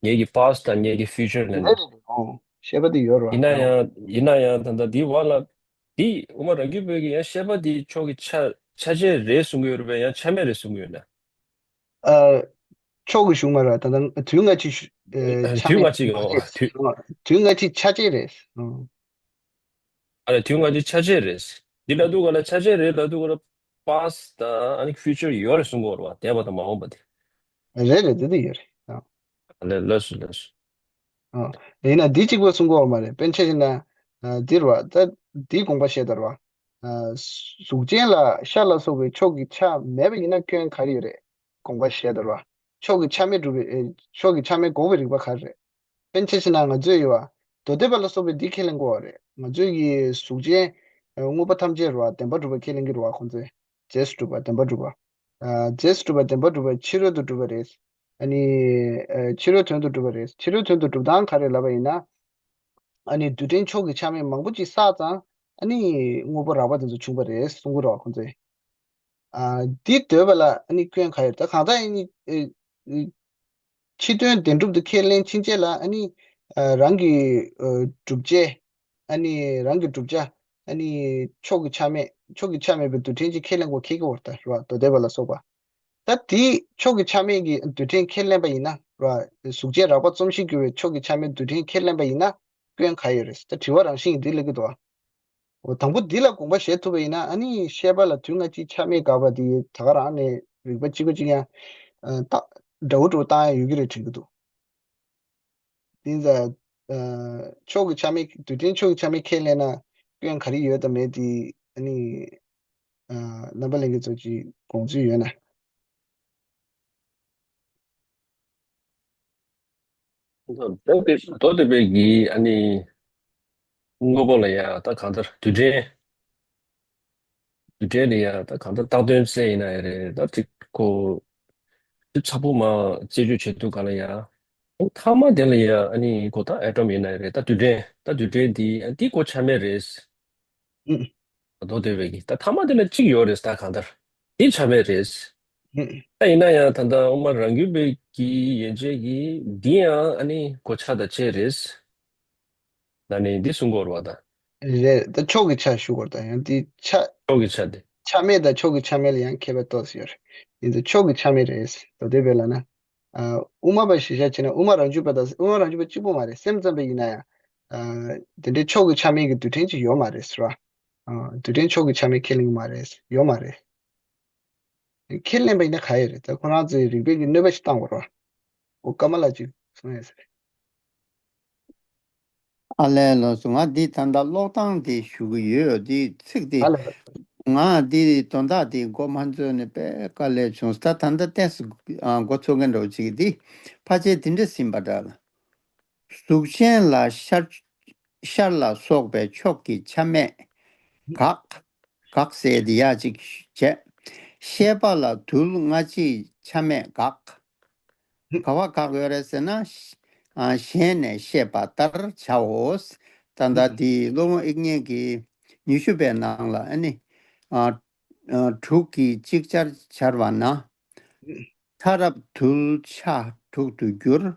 ངེད་ཀྱི་past་དང་ངེད་ཀྱི་future་ནས་རེད་ནི། རེད་རེད། ཨོ་བཤད་པ་འདི་ཡོད་རེད་ཡིན་ན་བ་ལའོ། ཡང་ཡིན་ན་ཡང་ད་ལྟ་འདི་བ་ལ། འདི་ཨོ་མ་རང་རྒྱུད་བོད་ཀྱི་ཡང་བཤད་པ་འདི་ཕྱོགས་ཀྱི་ཆ་ཆ་བྱད་རེད་གསུང་གི་ཡོད་རེད་པས། ཡང་ཆ་མེད་རེད་གསུང་གི་ཡོད་ན། ཨ། ཕྱོགས་ཀྱི་གཞུང་མ་རེད། ད་ལྟ་དུས་སྔ་ཕྱི་ཨ་ཆ་དུས་མེད་སྔ་ཕྱི་གི་ཨོ་དུས། དུས་སྔ་ཕྱི་ཆ་བྱད་རེད། ཨང་། ཨ་ལ་དུས་སྔ་ཕྱི་ཆ་བྱད་རེད། འདི་ལ་དུས་ག་ལ་ཆ་བྱད་རེད་ལ་དུས་ག་ལ་past་དང་ཨ་ནི་future་ཡོད་རེད་གསུང་གི་ཡོད་རེད་བ། འདས་པ་དང་མ་འོངས་པ་དེ། རེད་རེད། དེ་དུས་ཡོད་རེད། ཨང་། ཨ་ལས་ལགས་སོ་ལགས་སོ། ཨང་། ཡིན་ན་འདི་གཅིག་པོ་གསུང་གི་ཡོད་མ་རེད། དཔེར་ན་ཆ་བཞག་ན། ཨ་འདི་རེད་བ། ད་འདིའི་དགོངས་པ་བཤད་ད་རེད་བ། ཨ་གཟུགས་ཅན་ལ་ཤ་ལ་སོགས་པའི་ཕྱོགས་ཀྱི་ཆ་མེད་པ་ཡིན་ན་སྐྱོན་ག་རེ་ཡོད་རེད། དགོངས་པ་བཞེས་དོ་ར། ཕྱོགས་ཀྱི་ཆ་མེད་སྒྲུབ་པའི་ཨེ། ཕྱོགས་ཀྱི་ཆ་མེད་འགོག་པའི་རིགས་པ་ག་རེ་རེད། དཔེར་ན་ཆ་བཞག་ན་ང་ཚོས་ཡོད་པ། མདོ་སྡེ་པ་ལ་སོགས་པས་འདི་ཁས་ལེན་གོ་བ་རེད། ང་ཚོས་ཀྱི་གཟུགས་ཅན་ཨེ། དངོས་པོ་ཐམས་ཅད་རེད་བ། བདེན་པར་སྒྲུབ་པ་ཁས་ལེན་གྱི་རེད་བ། ཁོང་ཚོས་རྫས་སུ་གྲུབ་པ་བདེན་པར་སྒྲུབ་པ། ཨ། རྫས་སུ་གྲུབ་པ་བདེན་པར་སྒྲུབ་པ་ཕྱི་རོལ་དུ་གྲུབ་པ་རེད། ཨ་ནི་ཨ། ཕྱི་རོལ་དོན་དུ་གྲུབ་པ་རེད། ཕྱི་རོལ་དོན་དུ་གྲུབ་སྟངས་ག་རེ་ལབ་པ་ཡིན་ན། ཨ་ནི་རྡུལ་ཕྲན་ཕྱོགས་ཀྱི་ཆ་མེད་མང་པོ་ཅིག་བསགས་ཙང་ཨ་ནི་དངོས་པོ་རགས་པ་དེ་ཚོ་བྱུང་བ་རེད་གསུང་གི་རེད་བ་ཁོང་ཚོས། ཨ། འདི་འདོད་པ་ལ་ཨ་ནི་སྐྱོན་ག་ཡོད། ད་གང་ལྟར་ཨ་ནི་ཨེ། ཨེ། ཕྱི་དོན་བདེན་གྲུབ་ཏུ་ཁས་ལེན་ཕྱིན་ཆད་ལ་ཨ་ནི་ཨ། རང་གི་ཨ། བསྒྲུབ་བྱའི་ཨ་ནི་རང་གི་བསྒྲུབ་བྱ་ཨ་ནི་ཕྱོགས་ཀྱི་ཆ་མེད་ཕྱོགས་ཀྱི་ཆ་མེད་པའི་རྡུལ་ཕྲན་ཅིག་ཁས་ལེན་དགོས་ཁེལ་གྱི་ཡོད་རེད་ད་རེད་བ། མདོ་སྡེ་པ་ལ་སོགས་པ། ད་དེའི་ཕྱོགས་ཀྱི་ཆ་མེད་ཀྱི་རྡུལ་ཕྲན་ཁས་ལེན་པ་ཡིན་ན་རེད་བ། གཟུགས་ཅན་རགས་པ་རྩོམ་གཞི་གྱུར་པའི་ཕྱོགས་ཀྱི་ཆ་མེད་རྡུལ་ཕྲན་ཁས་ལེན་པ་ཡིན་ན། སྐྱོན་ག་ཡོད་རེད། ད་དྲི་བ་རང་བཞིན་འདི་སླེབས་ཀྱི་འདུག་ཨ། འོ་དང་པོ་འདི་ལ་དགོངས་པ་བཞེས་ཐུབ་པ་ཡིན་ན་ཨ་ནི་བཤད་པ་ལ་དུས་སྔ་ཕྱི་ཆ་མེད་དགག་པ་འདི་ད་ག་རང་ནས་རིགས་པ་གཅིག་པ་གཅིག་ཡང་ཨ། ད་འདྲ་བོ་འདྲ་བོ་བཏང་ཡ་ཡོད་ཀྱི་རེད་དྲན་གྱི་འདུག་དེ་ཡིན་ཙང་ཨ། ཕྱོགས་ཀྱི་ཆ་མེད་རྡུལ་ཕྲན་ཕྱོགས་ཀྱི་ཆ་མེད་ཁས་ལེན་ན་སྐྱོན་ག་རེ་ཡོད་དམ་མེད་དེ་ཨ་ནི་ཨ། རྣམ་པ་ལྷན་རྒྱས་ཚོ་ཅིག་དགོངས་ཚུལ་ཡོད་ན། མདོ་སྡེ་མདོ་སྡེ་པའི་གི་ཨ་ནི་དངོས་པོ་ལ་ཡ་ད་གང་ལྟར་རྡུལ་ཕྲན་རྡུལ་ཕྲན་ལ་ཡ་ད་གང་ལྟར་བཏགས་དོན་བཙལ་ཡིན་ན་ཡ་རེད། ད་ཅིག་ཁོ་ དེ་ཚ་པོ་མ་རྩད་གཅོད་བྱེད་དུས་ག་ལ་ཡ། མཐའ་མ་དེ་ལ་ཡ་ཨ་ནི་གོ་ད་ཨེ་ཊོམ་ཡིན་ན་རེད། ད་རྡུལ་ཕྲན་ད་རྡུལ་ཕྲན་འདི་ཨ་འདི་གོ་ཆ་མེད་རེད། ཨུ། ད་མདོ་སྡེ་པའི་གི་ད་མཐའ་མ་དེ་ལ་གཅིག་ཡོད་རེད། ད་གང་ལྟར་འདི་ཆ་མེད་རེད། ཨུ། ད་ཡིན་ན་ཡང་ད་ལྟ་དབུ་མ་རང་རྒྱུད་པའི་གི་ཡན་ཆད་ཀྱི་འདི་ཡང་ཨ་ནི་གོ་ཆ་དང་བཅས་རེད། ད་ནི་འདི་གསུང་གི་ཡོད་རེད་པ་ད། རེད། ད་ཕྱོགས་ཀྱི་ཆ་ཞུ་དགོས་རེད། ད་ཡང་འདི་ཆ་ཕྱོགས་ཀྱི་ཆ་དེ། ཆ་མེད་དང་ཕྱོགས་ཀྱི་ཆ་མེད་ལ་ཡང་ཁྱད་པར་ཏོག་ཙམ་ཡོད་རེད། ཡིན་ད་ཕྱོགས་ཀྱི་ཆ་མེད་རེད། མདོ་སྡེ་པའི་ལ་ན། ཨ། དབུ་མ་པ་གཞིར་བཞག་བྱས་ན་དབུ་མ་རང་རྒྱུད་པ་དང་དབུ་མ་རང་རྒྱུད་པ་གཅིག་པོ་མ་རེད། སེམས་ཙམ་པ་ཡིན་ན་ཡང་། ཨ། དེ་འདྲའི་ཕྱོགས་ཀྱི་ཆ་མེད་ཀྱི་རྡུལ་ཕྲན་ཅིག་ཡོད་མ་རེད་ཟེར་བ། ཨ། རྡུལ་ཕྲན་ཕྱོགས་ཀྱི་ཆ་མེད་ཁས་ལེན་གྱི་མ་རེད། ཡོད་མ་རེད། ཁས་ལེན་པ་ཡིན་ན་ག་ཡོད་རེད། ད་ཁོ་རང་ཚོའི་རིགས་པའི་གི་གནོད་པ་ཞིག་བཏང་བ་རེད་པ། འོ་ཀརྨ་ལགས་ཅིག་གསུང་ཡས་ཟེར། ཨ་ལས། ལགས་སོ། ང་འདི་ད་ལྟ་ཀློག་སྟངས་དེ་ཞུ་གི་ཡོད། འདི་ཚིག་དེ། ཨ་ལས། ང་འདི་དོན་དག་དེ་མགོ་མ་འཚོས་ནས་དཔེ་དཀའ་ལས་བྱུང་། ད་ད་ལྟ་ཏོག་ཙམ་མགོ་ཚོས་མཁན་འདྲ་བོ་ཅིག་འདི་ཕལ་ཆེར་འདི་འདྲ་ཟིན་པ་འདྲ། གཟུགས་ཅན་ལ་ཤར་ཤར་ལ་སོགས་པའི་ཕྱོགས་ཀྱི་ཆ་མེད་དགག་དགག་ཟེར་དེ་ཡག་ཅིག་བྱས། ཤེས་པ་ལ་རྡུལ་སྔ་ཕྱིའི་ཆ་མེད་དགག་ག་པར་དགག་ཡོད་རེད་ཟེར་ན། ཨ། ཞལ་ནས་བཤད་པ་ལྟར་བྱའོ། ད་ལྟ་འདི་སློབ་དཔོན་དབྱིག་གཉེན་གྱི་ཉི་ཤུ་པའི་ནང་ལ་ཨ་ནི། ཨ། ཨ། དྲུག་གིས་ཅིག་ཅར་སྦྱར་བ་ན། ཕྲ་རབ་རྡུལ་ཆ་དྲུག་ཏུ་འགྱུར།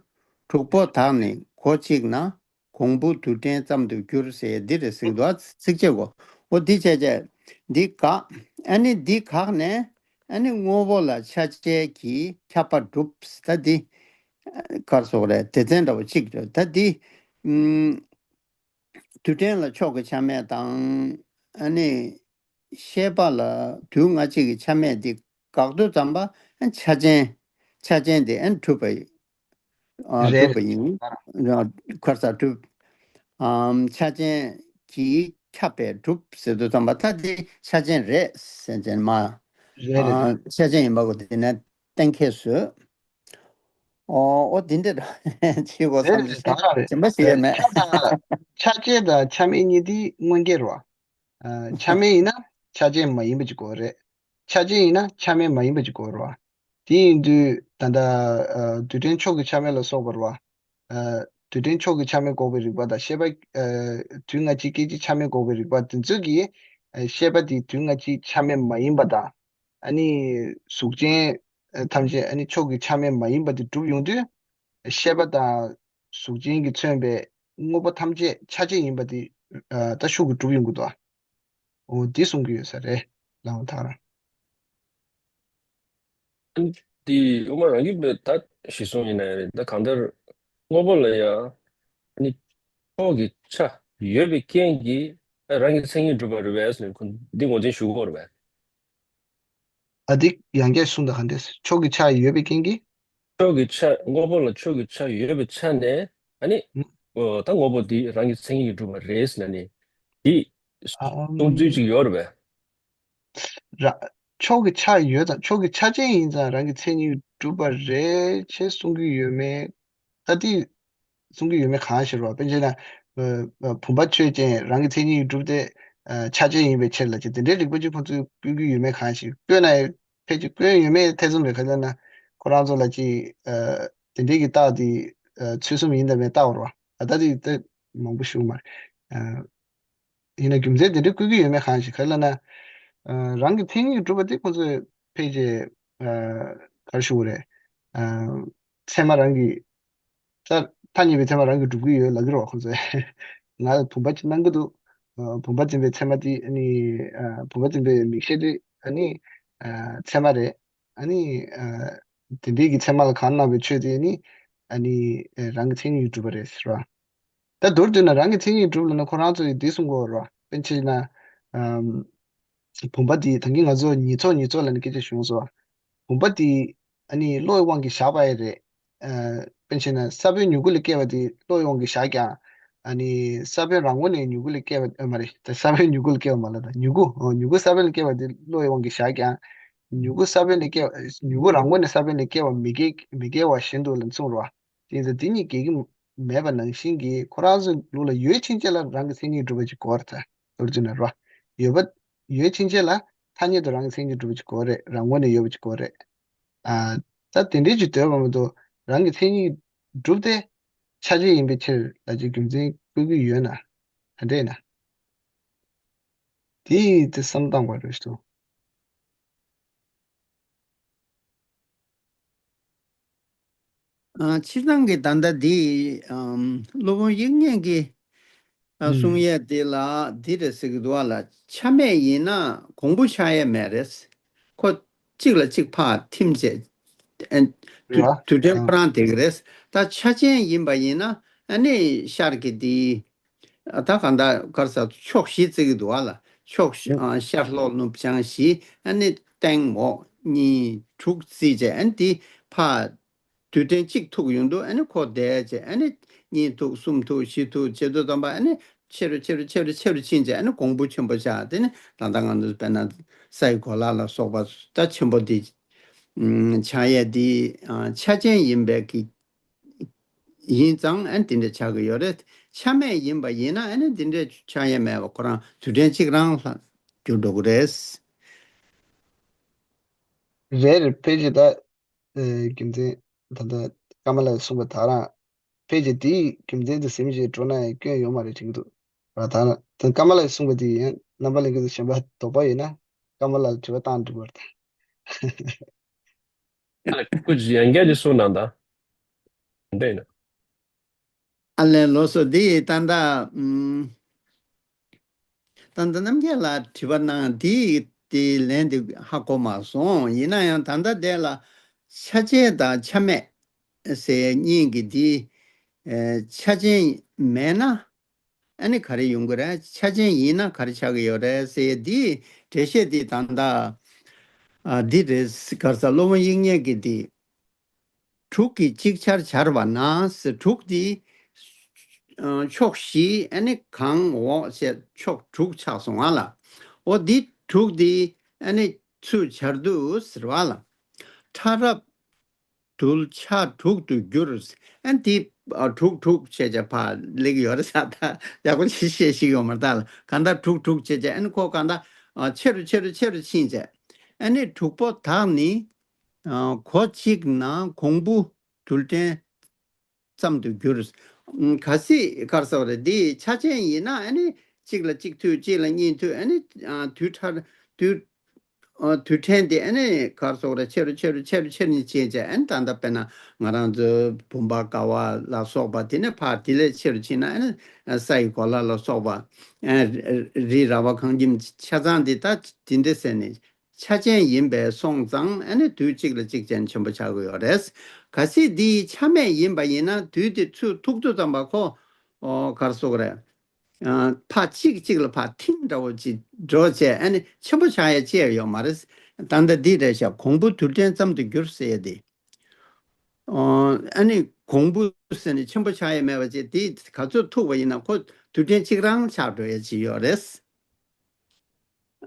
དྲུག་པོ་དག་ནི་གོ་གཅིག་ན། གོང་བུ་རྡུལ་ཕྲན་ཙམ་དུ་འགྱུར་ཟེར་འདི་རེད་ཟེར་གྱི་འདུག་ཚིགས་བཅད་གོ། འོ་འདི་བྱས་བྱས། འདི་དགག་ཨ་ནི་འདི་དགག་ནས་ཨ་ནི་དངོས་པོ་ལ་ཆ་བཅས་ཀྱིས་ཁྱབ་པ་སྒྲུབ། ད་འདི་ག་རེ་ཟེར་དགོས་རེད། སྡེ་ཚན་འདྲ་བོ་གཅིག་རེད། ད་འདི། ཨུམ། རྡུལ་ཕྲན་ལ་ཕྱོགས་ཀྱི་ཆ་མེད་དང་། ཨ་ནི། ཤེས་པ་ལ་རྡུལ་སྔ་ཕྱི་གི་ཆ་མེད་འདི་དགག་དུས་ཙམ་པ་ཆ་ཅན། ཆ་ཅན་དེ་ཨ་ནི་གྲུབ་པ་ཡིན། ཨ། རེད། གྲུབ་པ་ཡིན། ཁར་ས་གྲུབ། ཨམ། ཆ་ཅན་གྱིས་ཁྱབ་པས་གྲུབ་ཟེར་དུས་ཙམ་པ་ད་དེ་ཆ་ཅན་རེད་ཟེར་ཅན་མ། རེད་རེད། ཨ། ཆ་ཅན་ཡིན་པ་གོ་དེ་ནས་གཏན་འཁེལ་བཟོས། ཨོ། ཨོ་དེ་འདྲ་བྱེད་དགོས་བསམ་རེད་རེད། ད་ག་རེད། གཞན་པ་ཞིག་ཡོད་མེད། ཆ་དང་ཆ་ཅན་དང་ཆ་མེད་གཉིས་དེ་དངོས་འགལ་རེད་པ། ཨ། ཆ་མེད་ཡིན་ན་ཆ་ཅན་མ་ཡིན་པ་ཅིག་དགོས་རེད། ཆ་ཅན་ཡིན་ན་ཆ་མེད་མ་ཡིན་པ་ཅིག་དགོས་རེད་པ། དེ་ཡིན་དུས་ད་ལྟ། ཨ། རྡུལ་ཕྲན་ཕྱོགས་ཀྱི་ཆ་མེད་ལ་སོགས་པ་རེད་པ། ཨ། རྡུལ་ཕྲན་ཕྱོགས་ཀྱི་ཆ་མེད་འགོག་པའི་རིགས་པ་དང་ཤེས་པ། ཨ། དུས་སྔ་ཕྱི་སྐད་ཅིག་ཆ་མེད་འགོག་པའི་རིགས་པ་དེ་ཚོ་གིས། ཨ། ཤེས་པ་དེ་དུས་སྔ་ཕྱི་ཆ་མེད་མ་ཡིན་པ་དང་། ཨ་ནི་གཟུགས་ཅན་ཐམས་ཅད་ཨ་ནི་ཕྱོགས་ཀྱི་ཆ་མེད་མ་ཡིན་པ་དེ་གྲུབ་ཡོང་དུས། ཤེས་པ་དང་གཟུགས་ཅན་གྱིས་མཚོན་པའི་དངོས་པོ་ཐམས་ཅད་ཆ་ཅན་ཡིན་པ་དེ། ཨ། ད་ཤུགས་ཀྱིས་གྲུབ་ཡོང་གི་འདུག་ཨོ་འདི་གསུང་གི་ཡོད་ས་རེད། ལགས་འོང་ད་རང་། འདི་དབུ་མ་རང་རྒྱུད་པའི་ད་གཞི་བཟུང་ཡིན་ན་ཡང་རེད། ད་གང་ལྟར་དངོས་པོ་ལ་ཡང་ནི་ཕྱོགས་ཀྱི་ཆ་ཡོད་པའི་རྐྱེན་གྱིས་རང་གི་མཚན་ཉིད་གྲུབ་པ་རེད་པས་ཟེར་ནས་ཁོ་འདི་ངོས་འཛིན་ཞུ་དགོས་རེད་པས། ཨ། འདི་ཡང་བསྐྱར་གསུང་དང་། ག་འདྲས། ཕྱོགས་ཀྱི་ཆ་ཡོད་པའི་རྐྱེན་གྱིས། ཕྱོགས་ཀྱི་ཆ། དངོས་པོ་ལ་ཕྱོགས་ཀྱི་ཆ་ཡོད་པའི་ཆ་ནས་ཨ་ནི། ཨ། ཨོ་ད་དངོས་པོ་འདི་རང་གི་མཚན་ཉིད་ཀྱིས་གྲུབ་པ་རེད་ཟེར་ནས་ནི། འདི་ཨ། གསུང་ཚུལ་ཅིག་ཡོད་རེད་པས། ར། ཕྱོགས་ཀྱི་ཆ་ཡོད་ཙང་། ཕྱོགས་ཀྱི་ཆ་ཅན་ཡིན་ཙང་རང་གི་མཚན་ཉིད་གྲུབ་པ་རེད་ཅེས་གསུང་གི་ཡོད་མེད། ད་དེ་གསུང་གི་ཡོད་མེད་གང་ཤེས་རོ། དཔེར་བྱས་ན། ཨ། བུམ་པ་ཆོས་ཅན་རང་གི་མཚན་ཉིད་གྲུབ་སྟེ། ཨ། ཆ་ཅན་ཡིན་པའི་ཕྱིར་ལ་ཅིག་དེ་འདྲའི་རིགས་པ་ཅིག་ཁོང་ཚོས་བཀོད་ཀྱི་ཡོད་མེད་གང་ཤེས། བཀོད་ན་ཕལ་ཆེར་བཀོད་ཡོད་མེད་ཐེ་ཚོམ་རེད། ག་རེ་ལབ་ན་ཁོ་རང་ཚོ་ལ་ཅིག་ཨ། དེ་འདྲའི་གི་རྟགས་དེ། ཨ། ཚུལ་གསུམ་ཡིན་དང་མིན་བལྟ་བར་བ། ད་ལྟ་དེ་ད་མང་པོ་ཞུ་མ་རེད། ཨ། ཡིན་ན་རྒྱུ་མཚན་དེ་འདྲ་བཀོད་ཀྱི་ཡོད་མེད་གང་ཤེས། ག་རེ་ལབ་ན། ཨ། རང་གི་མཚན་ཉིད་གྲུབ་པ་དེ་ཁོང་ཚོས་ཕལ་ཆེར། ཨ། ག་རེ་ཞུ་དགོས་རེད། ཨ། ཚད་མ་རང་གིས། ད་ཐ་སྙད་པའི་ཚད་མ་རང་གིས་གྲུབ་ཀྱི་ཡོད་ལབ་ཀྱི་རེད་པ་ཁོང་ཚོས། ང་ལ་བུམ་པ་ཅིག་སྣང་གི་འདུག་ཨ། བུམ་པ་འཛིན་པའི་ཚད་མ་དེ་ནི། ཨ། བུམ་པ་འཛིན་པའི་མིག་ཤེས་དེ་ཨ་ནི། ཨ། ཚད་མ་རེད། ཨ་ནི། ཨ། དེ་འདྲའི་གི་ཚད་མ་ལ་གང་སྣང་བའི་ཆོས་དེ་ནི། ཨ་ནི། ཨ། རང་གི་མཚན་ཉིད་གྲུབ་པ་རེད་ཟེར་བ། ད་མདོར་བསྡུས་ན་རང་གི་མཚན་ཉིད་གྲུབ་ལབ་ན་ཁོ་རང་ཚོ་ཡིས་འདི་གསུང་གི་ཡོད་རེད་པ། དཔེར་ན་ཆ་བཞག་ན། ཨམ། བུམ་པ་འདི་ད་གིན་ང་ཚོ་ཉིས་ཚོགས་ཉིས་ཚོགས་ལབ་ནས་སྐད་ཆ་བྱུང་སོང་། བུམ་པ་འདི་ཨ་ནི་བློའི་དབང་གིས་བཞག་པ་ཡིན་རེད། ཨ། དཔེར་ན་ཆ་བཞག་ན་ས་བོན་མྱུ་གུ་ལས་སྐྱེ་བ་འདི་བློའི་དབང་གིས་བཞག་ཀྱང་། ཨ་ནི་ས་བོན་རང་ངོས་ནས་མྱུ་གུ་ལས་སྐྱེ་བ། ཨ། མ་རེད། ད་ས་བོན་མྱུ་གུ་ལས་སྐྱེ་བ་མ་ལབ། ད་མྱུ་གུ། ཨོ། མྱུ་གུ་ས་བོན་ལས་སྐྱེ་བ་འདི་བློའི་དབང་གིས་བཞག་ཀྱང་། མྱུ་གུ་ས་བོན་ལས་སྐྱེ་བ། མྱུ་གུ་རང་ངོས་ནས་ས་བོན་ལས་སྐྱེ་བ་མི་འགལ། མི་འགལ་བ་བཞིན་དུ་ལ་གསུངས་རེད་པ། དེ་ཚོ་དེ་གཉིས་འགལ་གྱི་མེད་པ་ནང་བཞིན་གྱི་ཁོ་རང་ཚོའི་ལུགས་ལ་ཡོད་ཕྱིན་ཆད་ལ་རང་གི་མཚན་ཉིད་གྲུབ་པ་ཅིག་དགོས་རེད། ད་མདོར་བསྡུས་ན་རེད་པ། ཡོད་པ། ཡོད་ཕྱིན་ཆད་ལ་ཐ་སྙད་དུ་རང་གི་མཚན་ཉིད་གྲུབ་པ་ཅིག་དགོས་རེད། རང་ངོས་ནས་ཡོད་པ་ཅིག་དགོས་རེད། ཨ། ད་དེ་འདྲའི་ཅིག་འདོད་པ་མ་གཏོགས་རང་གི་མཚན་ཉིད་སྒྲུབ་སྟེ་ཆ་བྱད་ཡིན་པའི་ཕྱིར་ལ་ཅིག་རྒྱུ་མཚན་བཀོད་ཀྱི་ཡོད་ན། ད་འདྲས་ན། དེ་དེ་བསམ་བཏང་བ་རེད་འདུག་ཨ། སྤྱིར་བཏང་གི་ད་ལྟ་འདི་ཨམ། སློབ་དཔོན་དབྱིག་གཉེན་གྱི་ཨ། ཨུམ། གསུང་ཡས་འདི་ལ་འདི་རེད་ཟེར་གྱི་འདུག་བ་ལ། ཆ་མེད་ཡིན་ན་གོང་བུ་ཆགས་ཡས་མེད་རེད། ཁོ་གཅིག་ལ་གཅིག་ཕར་ཐིམ་བྱས། ཨ། དུས་རེད་བ། དུས་དྲན་ཨ། ཁོ་རང་དེ་ག་རེད། ད་ཆ་ཅན་ཡིན་པ་ཡིན་ན་ཨ་ནི་ཤར་གྱི་འདི། ད་གང་ལྟར་ག་རེ་ཟེར། ཕྱོགས་བཞི་བརྩི་གི་འདུག་བ་ལ། ཕྱོགས་བཞི། ཨ། ཤར་ལྷོ་ནུབ་བྱང་བཞི། ཨ་ནི་སྟེང་འོག་གཉིས་དྲུག་བརྩིས་བྱས། ཨ་ནི་དེ་ཕར་དུས་དྲན་གཅིག་ཐུག་ཡོང་དུས་ཨ་ནི་ཁོ་བསྡད་བྱས། ཨ་ནི་གཉིས་ཐུག་གསུམ་ཐུག་བཞི་ཐུག་བྱེད་དུས་ཙམ་པ་ཨ་ནི་ཆེ་རུ་ཆེ་རུ་ཆེ་རུ་ཆེ་རུ་ཕྱིན་བྱས། ཨ་ནི་གོང་བུ་ཆེན་པོ་ཆགས། དེ་ནི་ད་ལྟ་ང་ཚོ་དཔེར་ན་སའི་གོ་ལ་ལ་སོགས་པ་ད་ཆེན་པོ་དེ་ཆགས་ཡས་དེ་ཆ་ཅན་ཡིན་པའི་གི་ཡིན་ཙང་ཨ་ནི་དེ་འདྲ་ཆགས་ཀྱི་ཡོད་རེད། ཆ་མེད་ཡིན་པ་ཡིན་ན་ཨ་ནི་དེ་འདྲ་ཆགས་ཡས་མེད་པ། ཁོ་རང་དུས་དྲན་གཅིག་རང་ལ་འགྱུར་འགྲོ་གི་རེད། རེད་རེད། ཕལ་ཆེར་ད་ཨེ། རྒྱུ་མཚན་ད་ལྟ་ཀ་མ་ལ་གསུངས་པ་ད་རང་ཕལ་ཆེར་དེའི་རྒྱུ་མཚན་དུ་ཟིན་བྱས་འགྲོ་ན་ཡང་སྐྱོན་ཡོད་མ་རེད་དྲན་གྱི་འདུག་ད་ད་ཀ་མ་ལ་གསུངས་པ་དེ་ཡང་རྣམ་པ་ལྷན་རྒྱས་ཚོ་གཞན་པ་དོགས་པ་ཡོད་ན་ཀ་མ་ལ་དྲི་བ་བཏང་འགྲིག་པ་རེད། ཨ་ལས་ཁོ་ཡན་རྒྱལ་གྱིས་གསུངས་གནང་དང་། འདི་ཡིན། ཨ་ལས་ལགས་སོ། འདི་ད་ལྟ་ཨུམ། ད་ལྟ་རྣམ་རྒྱལ་ལགས་དྲི་བ་གནང་། འདི་དེ་ལན་དེ་ཧ་གོ་མ་སོང་། ཡིན་ན་ཡང་ད་ལྟ་དེ་ལ་ཆ་ཅན་དང་ཆ་མེད་ཟེར་གཉིས་ཀྱི་འདི་ཨེ། ཆ་ཅན་མེད་ན་ཨ་ནི་ག་རེ་ཡོང་གི་རེད། ཆ་ཅན་ཡིན་ན་ག་རེ་ཆགས་ཀྱི་ཡོད་རེད་ཟེར། འདི་འགྲེལ་བཤད་འདི་ད་ལྟ་ཨ། འདི་རེད། ག་རེ་ཟེར། སློབ་དཔོན་དབྱིག་གཉེན་གྱི་འདི། དྲུག་གིས་ཅིག་ཅར་སྦྱར་བ་ན་ཟེར། དྲུག་འདི་ཕྱོགས་བཞི་ཨ་ནི་གང་འོག་བྱས་ཕྱོགས་དྲུག་ཆགས་སོང་བ་ལ། འོ་འདི་དྲུག་འདི་ཨ་ནི་ཚུར་སྦྱར་དུས་ཟེར་བ་ལ། ཕྲ་རབ་རྡུལ་ཆ་དྲུག་ཏུ་འགྱུར། ཨ་ནི་འདི་ཨ། དྲུག་དྲུག་བྱས་བྱས་ཕར་སླེབས་ཀྱི་ཡོད་རེད་ས། ད་ཡག་པོ་ཞིག་བཤད་ཤེས་ཀྱི་ཡོད་མ་རེད་ད་ལ། གང་ལྟར་དྲུག་དྲུག་བྱས་བྱས་ཨ་ནི་ཁོ་གང་ལྟར་ཨ། ཆེ་རུ་ཆེ་རུ་ཆེ་རུ་ཕྱིན་བྱས། ཨ་ནི་དྲུག་པོ་དག་ནི། ཨ། གོ་གཅིག་ན་གོང་བུ་རྡུལ་ཕྲན་ཙམ་དུ་འགྱུར། ཨ། གལ་སྲིད་ག་རེ་ཟེར་བ་རེད། འདི་ཆ་ཅན་ཡིན་ན་ཨ་ནི་གཅིག་ལ་གཅིག་མཐུད། གཅིག་ལ་གཉིས་མཐུད། ཨ་ནི་ཨ། དུས་ཕྲ་དུས་ཨ། དུས་ཕྲན་དེ་ཨ་ནི་ག་རེ་ཟེར་བ་རེད། ཆེ་རུ་ཆེ་རུ་ཆེ་རུ་ཆེ་རུ་ཕྱིན་བྱས། ཨ་ནི་ད་ལྟ་དཔེར་ན་ང་རང་ཚོའི་བུམ་པ་ཀ་བ་ལ་སོགས་པ་དེ་ནས་ཕར་དེ་ལས་ཆེ་རུ་ཕྱིན་ན་ཨ་ནི་ས་ཡི་གོ་ལ་ལ་སོགས་པ། ཨ། རི་ར་བ་ཁང་ཁྱིམ་ཆ་ཚང་འདི་ད་དེ་འདྲ་ཟེར་ནས། ཆ་ཅན་ཡིན་པས་སོང་ཙང་ཨ་ནི་དུས་གཅིག་ལ་གཅིག་ཅན་ཆེན་པོ་ཆགས་ཀྱི་ཡོད་རེད། གལ་སྲིད་འདི་ཆ་མེད་ཡིན་པ་ཡིན་ན་དུས་དེ་ཚུར་ཐུག་དུས་ཙམ་པ་ཁོ། ཨོ། ག་རེ་ཟེར་དགོས་རེད། ཨ། ཕར་གཅིག་གཅིག་ལ་ཕར་ཐིམ་འདྲ་བོ་ཅིག་འགྲོ་བྱས་ཨ་ནི་ཆེན་པོ་ཆགས་ཡ་ཅི་ཡང་ཡོད་མ་རེད། ད་ལྟ་འདི་རེད་ཤག་གོང་བུ་རྡུལ་ཕྲན་ཙམ་དུ་འགྱུར་ཟེར་ཡ་དེ། ཨོ། ཨ་ནི་གོང་བུ་ཟེར་ནས་ཆེན་པོ་ཆགས་ཡ་མེད་པ་ཅིག་དེ་ག་ཚོད་ཐུག་པ་ཡིན་ན་ཁོ་རྡུལ་ཕྲན་གཅིག་རང་ཆགས་འགྲོ་ཡ་ཅིག་ཡོད་རེད།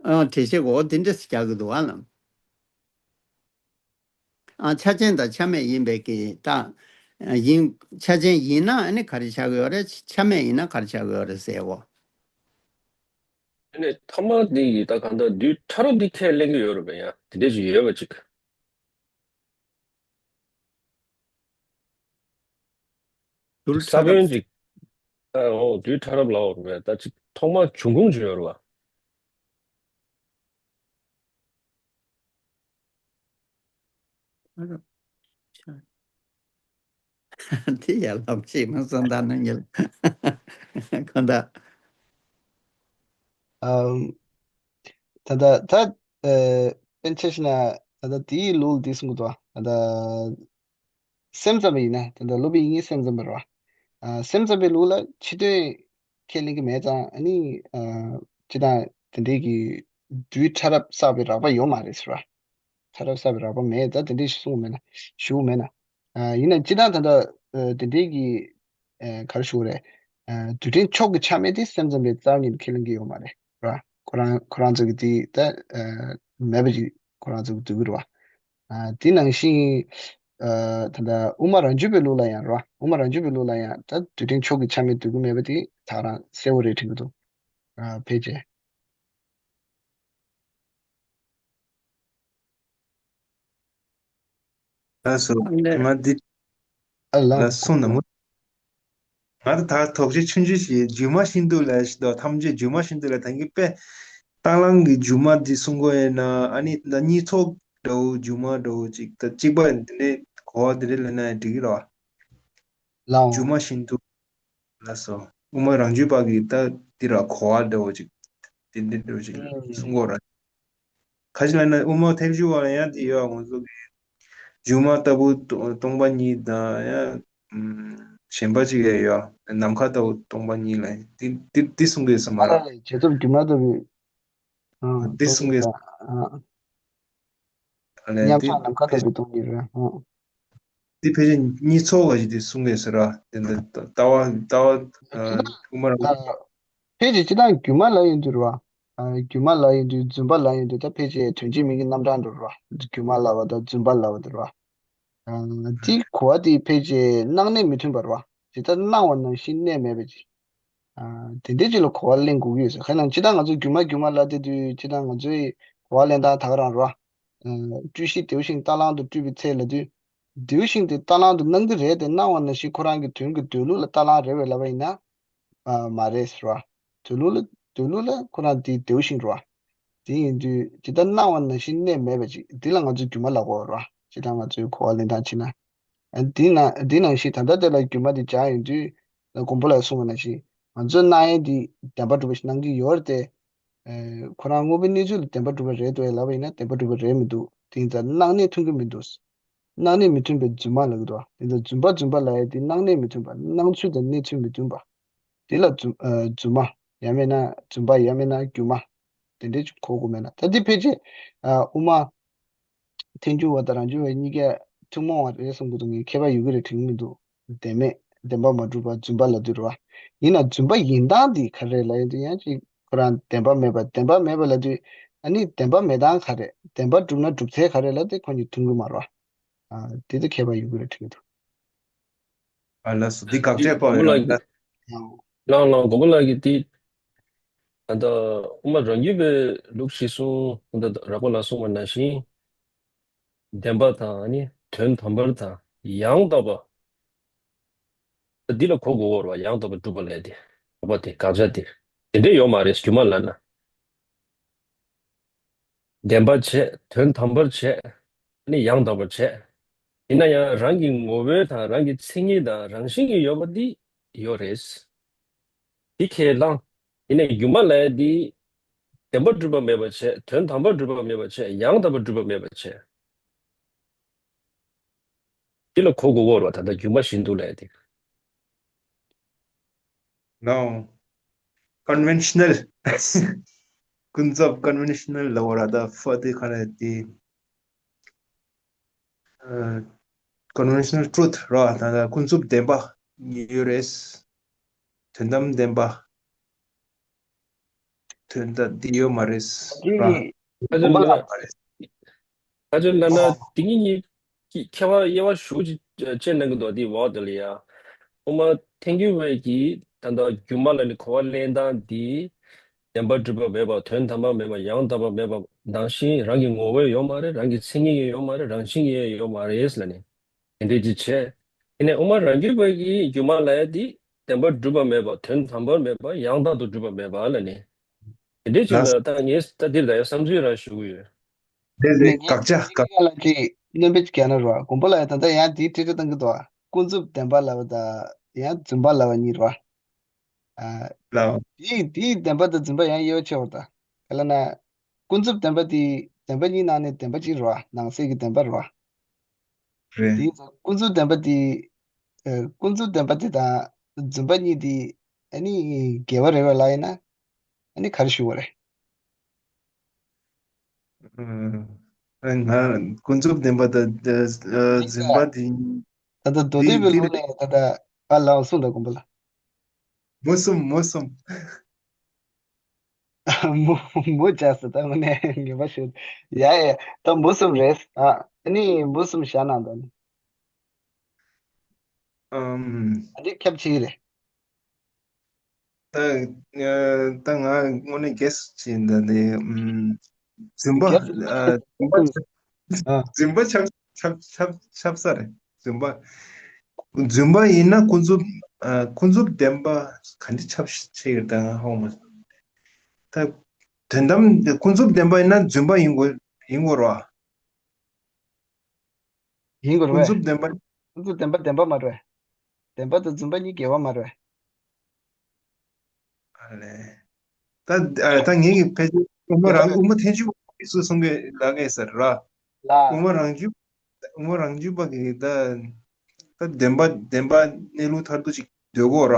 ཨ། འགྲེལ་བཤད་གོ་འདི་འདྲ་ཞིག་རྒྱག་གི་འདུག་བ་ལ། ཨ། ཆ་ཅན་དང་ཆ་མེད་ཡིན་པའི་གི་ད་ཡིན། ཆ་ཅན་ཡིན་ན་ཨ་ནི་ག་རེ་ཆགས་ཀྱི་ཡོད་རེད། ཆ་མེད་ཡིན་ན་ག་རེ་ཆགས་ཀྱི་ཡོད་རེད་ཟེར་བ། ཨ་ནི་ཐ་མ་འདི་ཡི་ད་གང་ལྟར་དུས་ཕྲ་རབ་འདི་ཁས་ལེན་གྱི་ཡོད་རེད་པས། ཡང་དེ་འདྲས་ཞིག་ཡོད་པ་ཅིག་རྡུལ་ས་ཕྲ་རབ། བོན་ཅིག་ཨ། འོ་དུས་ཕྲ་རབ་ལ་འོ་རེད་པས། ད་ཅིག་ཐོག་མ་བྱུང་ཁུངས་ཅིག་ཡོད་རེད་པ། ཨ་རོ། ཆ། དེ་ཡར་ལབ་ཅིག་མ་སོང་ད་ནི་ཉིལ། ཁོ་ད། ཨམ། ད་ད་ད། ཨ། དཔེར་ན་ཆ་བཞག་ན་ད་ད་དེའི་ལུགས་འདི་གསུང་གི་འདུག་ད་ད། སེམས་ཙམ་པ་ཡིན་ན་ད་ལྟ་སློབ་དཔོན་དབྱིག་གཉེན་སེམས་ཙམ་པ་རེད་བ། ཨ། སེམས་ཙམ་པའི་ལུགས་ལ་ཕྱི་དོན་ཁས་ལེན་གྱི་མེད་ཙང་ཨ་ནི། ཨ། སྤྱིར་བཏང་དེ་འདྲའི་གི་དུས་ཕྲ་རབ་བསགས་པའི་རགས་པ་ཡོད་མ་རེད་ཟེར་བ། ཕྲ་རབ་བསགས་པའི་རགས་པ་མེད། ད་དེ་འདྲའི་ཞིག་གསུངས་མེད་ན་ཞུ་མེད་ན། ཨ། ཡིན་ན་སྤྱིར་བཏང་ད་ལྟ་ཨ། དེ་འདྲའི་གི་ཨ། ག་རེ་ཞུ་དགོས་རེད། ཨ། དུས་དྲན་ཕྱོགས་ཀྱི་ཆ་མེད་དེ་སེམས་ཙམ་པའི་རྩ་བ་ཉིད་ནས་ཁས་ལེན་གྱི་ཡོད་མ་རེད་ར། ཁོ་རང་ཁོ་རང་ཚོ་གི་དེ་ད་ཨ། མེད་པ་ཅིག་ཁོ་རང་ཚོ་གི་འདོད་ཀྱི་རེད་བ། ཨ། དེ་ནང་བཞིན་ཨ། ད་ལྟ་དབུ་མ་རང་རྒྱུད་པའི་ལུགས་ལ་ཡང་རེད་བ། དབུ་མ་རང་རྒྱུད་པའི་ལུགས་ལ་ཡང་ད་དུས་དྲན་ཕྱོགས་ཀྱི་ཆ་མེད་འདོད་ཀྱི་མེད་པ་དེ་ད་རང་གསལ་བོ་རེད་དྲན་གྱི་འདུག་ཨ། ཕལ་ཆེར། ལགས་སོ། ང་འདི་ཨ་ལ་ལ་གསུངས་ན་མོ། ང་ད་ཐོག་ཆེ་ཆུང་ཆུང་ཞིག་སྒྱུ་མ་ཤིན་ཏུ་ལ་ཞིག་དང་ཐམས་ཅད་སྒྱུ་མ་ཤིན་ཏུ་ལ་ད་གིན་པས་སྟག་གླང་གི་སྒྱུ་མ་འདི་གསུང་གོ་ཡིན་ན། ཨ་ནི་ད་གཉིས་ཚོགས་འདྲ་བོ་སྒྱུ་མ་འདྲ་བོ་ཅིག་ད་གཅིག་པ་འདི་འདྲའི་གོ་བ་འདི་འདྲའི་ལེན་ན་འགྲིག་གི་རེད་བ། ལའོ། སྒྱུ་མ་ཤིན་ཏུ་ལ་སོ། དབུ་མ་རང་རྒྱུད་པ་གི་ད་འདི་ར་གོ་བ་འདྲ་བོ་ཅིག་འདི་འདི་འདྲ་བོ་ཅིག་ཨུམ། གསུང་གོ་ར། ཁ་ཅིག་ལ་ན་དབུ་མ་ཐལ་འགྱུར་བ་ལ་ཡང་དེ་ཡོད། ང་ཚོ་གི་སྒྱུ་མ་ལྟ་བུ་སྟོ་སྟོང་པ་ཉིད་དང་ཡང་ཨམ་གཞན་པ་ཅིག་ཡང་ཡོད། ནམ་མཁའ་ལྟ་བུ་སྟོང་པ་ཉིད་ལ་དེ་དེ་དེ་གསུང་གི་ཡོད་ས་མ་ཨ་རེད། བྱེད་ཐབས་སྒྱུ་མ་ལྟ་བུའི་ཨ་དེ་སྟོང་གསུང་གི་ཉིད་ཡོད་ས། ཨ། ཨ་ལས་མཉམ་དེ་གཞག་ནམ་མཁའ་ལྟ་བུའི་སྟོང་ཉིད་རེད། ཨ། འདི་ཕལ་ཆེར་གཉིས་ཚོགས་པ་ཞིག་འདི་གསུང་གི་ཡོད་ས་ར། དེ་འདི་ལྟ་བ་ལྟ་བ་ཨ་དབུ་མ་རང་ཕལ་ཆེར་སྤྱིར་བཏང་སྒྱུ་མ་ལབ་ཡོང་དུས་རེད་བ། ཨ་སྒྱུ་མ་ལབ་ཡོང་དུས་རྫུན་པ་ལབ་ཡོང་དུས་ད་ཕལ་ཆེར་དོན་གཅིག་མིང་གི་རྣམ་གྲངས་འགྲོ་རེད་བ། སྒྱུ་མ་ལབ་པ་དང་རྫུན་པ་ལབ་པ་དེ་རེད་བ། ཨ་འདི་གོ་བ་དེ་ཕལ་ཆེར་སྣང་གནས་མི་མཐུན་པ་རེད་བ། ཇི་ལྟར་སྣང་བ་ནང་བཞིན་གནས་མེད་པ་ཅིག་ཨ་དེ་འདྲའི་ཅིག་ལ་གོ་བ་ལེན་དགོས་ཀྱི་ཡོད་ས། ཁ་ནང་སྤྱིར་བཏང་ང་ཚོ་སྒྱུ་མ་སྒྱུ་མ་ལབ་བསྡད་དུས་སྤྱིར་བཏང་ང་ཚོའི་གོ་བ་ལེན་སྟངས་ད་ག་རང་རེད་བ། ཨ་སྤྲུལ་གཞི་ལྡེའུ་ཤིང་རྟ་གླང་དུ་སྤྲུལ་པའི་ཚེ་ལབ་དུས། ལྡེའུ་ཤིང་དེ་རྟ་གླང་དུ་སྣང་གི་རེད་དེ། སྣང་བ་ནང་བཞིན་ཁོ་རང་གི་དོན་གྱི་སྡོད་ལུགས་ལ་རྟ་གླང་རེད་པས་ལབ་པ་ཡིན་ན། ཨ་མ་རེད་ཟེར་བ། སྡོད་ལུགས་ལ་སྡོད་ལུགས་ལ་ཁོ་རང་དེའི་ལྡེའུ་ཤིང་རེད་བ། དེ་ཡིན་དུས་ཇི་ལྟར་སྣང་བ་ནང་བཞིན་གནས་མེད་པ་ཅིག་འདི་ལ་ང་ཚོས་སྒྱུ་མ་ལབ་དགོས་རེད་བ། ཇི་ལྟར་ང་ཚོའི་གོ་བ་ལེན་སྟངས་བྱས་ན། ཨ་འདི་ན་འདི་ནང་བཞིན་ད་ལྟ་དེ་ལ་སྒྱུ་མ་དེ་སྦྱར་ཡོང་དུས། གོང་པོ་ལ་གསུངས་པ་ནང་བཞིན་ང་ཚོའི་སྣང་ཡུལ་འདི་བདེན་པ་གྲུབ་པ་ཞིག་སྣང་གི་ཡོད་རེད་དེ། ཨ་ཁོ་རང་དངོས་པོའི་གནས་ཚུལ་ལ་བདེན་པ་གྲུབ་པ་རེད་འདུག་ལབ་པ་ཡིན་ན་བདེན་པ་གྲུབ་པ་རེད་མི་འདུག་དེ་ཡིན་ཙང་སྣང་གནས་མཐུན་གྱི་མི་འདུག་སྣང་གནས་མི་མཐུན་པའི་རྫུན་མ་ལབ་ཀྱི་འདུག་དེ་ཚོ་རྫུན་པ་རྫུན་པ་ལབ་ཡ་དེ་སྣང་གནས་མི་མཐུན་པ། སྣང་ཚུལ་དང་གནས་ཚུལ་མི་མཐུན་པ། དེ་ལ་རྫུན་ཨ་རྫུན་མ་ཡང་མིན་ན་རྫུན་པ་ཡང་མིན་ན་སྒྱུ་མ། དེ་འདྲའི་ཅིག་གོ་དགོས་མེད་ན། ད་འདི་ཕལ་ཆེར་ཨ་དབུ་མ་ཐལ་འགྱུར་བ་དང་རང་རྒྱུད་པ་གཉིས་ཀ་ཐུན་མོང་བ་རེད་གསུང་གི་འདུག་ངས་ཁྱད་པར་ཡོད་ཀྱི་རེད་དྲན་གྱི་མི་འདུག་བདེན་མེད་བདེན་པ་མ་གྲུབ་པ་རྫུན་པ་ལབ་དུས་རེད་བ། ཡིན་ན་རྫུན་པ་ཡིན་སྟངས་འདི་ག་རེ་ལབ་ཡོང་དུས་ཡང་ཅིག་ཁོ་རང་བདེན་པ་མེད་པ་བདེན་པ་མེད་པ་ལབ་དུས། ཨ་ནི་བདེན་པ་མེད་སྟངས་ག་རེ། བདེན་པ་གྲུབ་ན་གྲུབ་ཚད་ག་རེ་ལབ་དེ་ཁོ་གཉིས་མཐུན་གྱི་མ་རེད་བ། ཨ་དེ་ད་ཁྱད་པར་ཡོད་ཀྱི་རེད་དྲན་གྱི་འདུག་ཨ་ལགས་སོ། འདི་དགག་འདི་བྱས་པ་གོང་ལ་ཡིན་ན། ལགས་ལགས་གོང་མ་ལགས་ཀྱིས་འདི་ད་ལྟ་དབུ་མ་རང་རྒྱུད་པའི་ལུགས་གཞི་གསུང་ད་ལྟ་རག་པ་ལ་གསུངས་པ་ནང་བཞིན། བདེན་པ་དང་ནི་དོན་དམ་པར་དང་ཡང་དག་པ། འདི་ལ་གོ་དགོས་པ་རེད་བ། ཡང་དག་པར་གྲུབ་པ་ལས་དེ་དགག་པ་དེ་དགག་བྱ་དེ་དེ་འདྲས་ཡོད་མ་རེད། སྒྱུ་མ་ལབ་ན། བདེན་པར་བྱས། དོན་དམ་པར་བྱས། ནི་ཡང་དག་པར་བྱས། ཡིན་ན་ཡང་རང་གི་ངོ་བོའི་དང་རང་གི་མཚན་ཉིད་དང་རང་བཞིན་གྱིས་ཡོད་པ་འདི་ཡོད་རེད། འདི་ཁས་བླངས། ཡིན་ནའི་སྒྱུ་མ་ལབ་ཡ་འདི་བདེན་པར་གྲུབ་པ་མེད་པར་བྱས། དོན་དམ་པར་གྲུབ་པ་མེད་པར་བྱས། ཡང་དག་པར་གྲུབ་པ་མེད་པར་བྱས། འདི་ལ་གོ་དགོས་པ་རེད་བ། ད་ལྟ་སྒྱུ་མ་ཤིན་ཏུ་ལབ་ཡ་དེ། ལའོ། ཀོན་ཝེན་ཤ་ནལ། ཀུན་རྫོབ་ཀོན་ཝེན་ཤ་ནལ་ལབ་པ་ར། ད་ཧྥ་དེ་ག་རེ་དེ། ཨ་ཀོན་ཝེན་ཤ་ནལ་ཊུ་རུ་ཐི་ར། ད་ད་ཀུན་རྫོབ་བདེན་པ་ཡོད་རེད། དོན་དམ་བདེན་པ། དོན་དམ་འདི་ཡོད་མ་རེད་ར། ཨ་ཅེ་ལགས། ཨ་ཅེ་ལགས་ན་འདི་གཉིས་ཀྱི་ཁྱད་པར་དབྱེ་བ་ཞུ་ཅིག་བཅད་གནང་གི་འདུག་འདི་འོག་དེ་ལ་ཡ། དབུ་མ་ཐལ་འགྱུར་བས་ཀྱིས་ད་ལྟ་སྒྱུ་མ་ལ་ནི་གོ་བ་ལེན་སྟངས་འདི། བདེན་པར་གྲུབ་པ་མེད་པ། དོན་དམ་པར་མེད་པ། ཡང་དག་པར་མེད་པ་ནང་བཞིན་རང་གི་ངོ་བོས་ཡོད་མ་རེད། རང་གི་མཚན་ཉིད་ཀྱིས་ཡོད་མ་རེད། རང་བཞིན་གྱིས་ཡོད་མ་རེད་ལབ་ནས་དེ་འདྲས་ཅིག་བྱས། དེ་ནས་དབུ་མ་རང་རྒྱུད་པ་གིས་སྒྱུ་མ་ལབ་ཡ་འདི་བདེན་པར་གྲུབ་པ་མེད་པ། དོན་དམ་པར་མེད་པ། ཡང་དག་ཏུ་གྲུབ་པ་མེད་པ་ལབ་ནས་དེ་འདྲས་ཅིག་ལ་ད་ངས་ད་འདིར་ད་ཡ་བསམ་ཚུལ་རང་ཞུ་གི་ཡོད། རེད་རེད། དགག་བྱ་དགག་ལ་ཅིག་སྣོན་པ་ཅིག་རྒྱག་ན་རོ། དགོངས་པ་ལ་ད་ལྟ་ཡང་དེའི་འཁྲིད་འཁྲིད་བཏང་གི་འདུག་ཀུན་རྫོབ་བདེན་པ་ལབ་པ་དང་ཡང་རྫུན་པ་ལབ་པ་གཉིས་རོ། ཨ། ལའོ། དེའི་དེའི་བདེན་པ་དང་རྫུན་པ་ཡང་དབྱེ་བ་ཕྱེ་བར་ད། ག་ལ་ན། ཀུན་རྫོབ་བདེན་པ་དེ་བདེན་པ་གཉིས་ནང་ནས་བདེན་པ་གཅིག་རོ། ནང་གསེས་ཀྱི་བདེན་པ་རོ། རེད། དེ་ཀུན་རྫོབ་བདེན་པ་དེ། ཨ་ཀུན་རྫོབ་བདེན་པ་དེ་དང་རྫུན་པ་གཉིས་དེ་ཨ་ནི་འགལ་བ་རེད་པས་ལབ་ཡིན་ན། ཨ་ནི་ག་རེ་ཞུ་དགོས་རེད། ཨ་ང་ཀུན་རྫོབ་བདེན་པ་དང་ཨ་རྫུན་པ་དེ། ད་ལྟ་མདོ་སྡེ་པའི་ལུགས་ནས་ད་ལྟ་ཨ་ལའོ་གསུངས་དང་དགོངས་པ་ལ། མུ་གསུམ་མུ་གསུམ། མུ་མུ་བྱས་སོ། ད་དངོས་གནས་ངེས་པ་ཞུ། ཡ་ཡ། ད་མུ་གསུམ་རེད། ཨ་ཨ་ནི་མུ་གསུམ་བཞག་གནང་དང་ནི། ཨམ། ཨ་འདི་ཁྱབ་ཆེ་གི་རེད། ད་ད་ང་དངོས་གནས་གེ་སི་བྱས་འདི་ནི་ཨམ། རྫུན་པ་གེ་སི། ཨ་རྫུན་པ་ཨ། རྫུན་པ་ཆགས་ ཁྱབ་ཁྱབ་ཁྱབ་ས་རེད། རྫུན་པ། རྫུན་པ་ཡིན་ན་ཀུན་རྫོབ། ཨ། ཀུན་རྫོབ་བདེན་པ་ག་འདྲ་ཁྱབ་ཆེ་ཡོད་ད་ཧ་གོ་མ་སོང་། ད་དོན་དམ་ཀུན་རྫོབ་བདེན་པ་ཡིན་ན་རྫུན་པ་ཡིན་དགོས་ཡིན་དགོས་རེད་བ། ཡིན་དགོས་རེད་ཀུན་པས། རྫོབ་བདེན་པ། ཀུན་རྫོབ་བདེན་པ་བདེན་པ་མ་རེད་པས། བདེན་པ་དང་རྫུན་པ་གཉིས་འགལ་བ་མ་རེད་པས། ཨ་ལས། ད་ཨ་ད་ངེད་ཀྱི་ཕལ་ཆེར་དབུ་མ་རང་དབུ་མ་ཐལ་འགྱུར་བ་སུ་གསུང་གི་ལབ་ཀྱི་ཡོད་ས་རེད་ར། ལ། དབུ་མ་རང་རྒྱུད། དབུ་མ་རང་རྒྱུད་པ་གི་ད་ད་བདེན་པ་བདེན་པ་གནས་ལུགས་མཐར་ཐུག་ཅིག་འདོད་གོ་ར།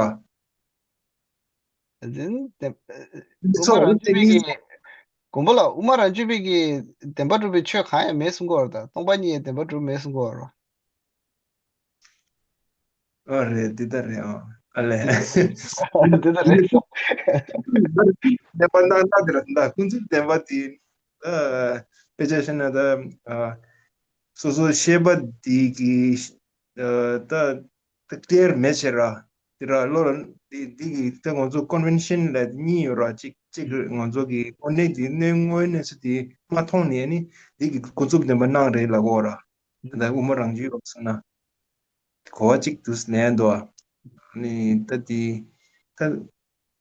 འདི་དབུ་མ་རང་རྒྱུད་པའི་གི། དགོན་པ་ལ་དབུ་མ་རང་རྒྱུད་པའི་གི་བདེན་པ་གྲུབ་པའི་ཆོས་གང་ཡང་མེད་གསུང་གི་ཡོད་རེད། ད་སྟོང་པ་ཉིད་ཡི་བདེན་པ་གྲུབ་མེད་གསུང་གི་ཡོད་རེད། ཨ་རེད། འདི་ལྟར་རེད། ཨ་ཨ་ལས། འདི་ལྟར་རེད། བདེན་པ་སྣང་སྟངས་དེ་ལ་ད་ཀུན་རྫོབ་བདེན་པ་དེ། ཨ། དཔེ་ཆ་བཤད་ན་ད། ཨ། སོ་སོ་ཤེས་པ་དེ་གི། ཨ། ད་ད་གཏེར་མེད་བྱས་ར། དེ་ར་བློ་ལ་འདི་འདི་གི་ད་ང་ཚོ་ཀོན་ཝེན་ཤན་ལ་གཉིས་ཡོད་ར། གཅིག་གཅིག་ང་ཚོ་གི་དངོས་གནས་ཀྱི་གནས་དངོས་གནས་སུ་དེ་མ་མཐོང་ནས་ནི་འདི་གི་ཀུན་རྫོབ་བདེན་པ་སྣང་རེད་ལབ་དགོས་ར། ད་དབུ་མ་རང་རྒྱུད་ཡོད་སོང་ན། གོ་བ་གཅིག་ཏུ་ལེན་འདུག་ནི་ད་དེ་ད་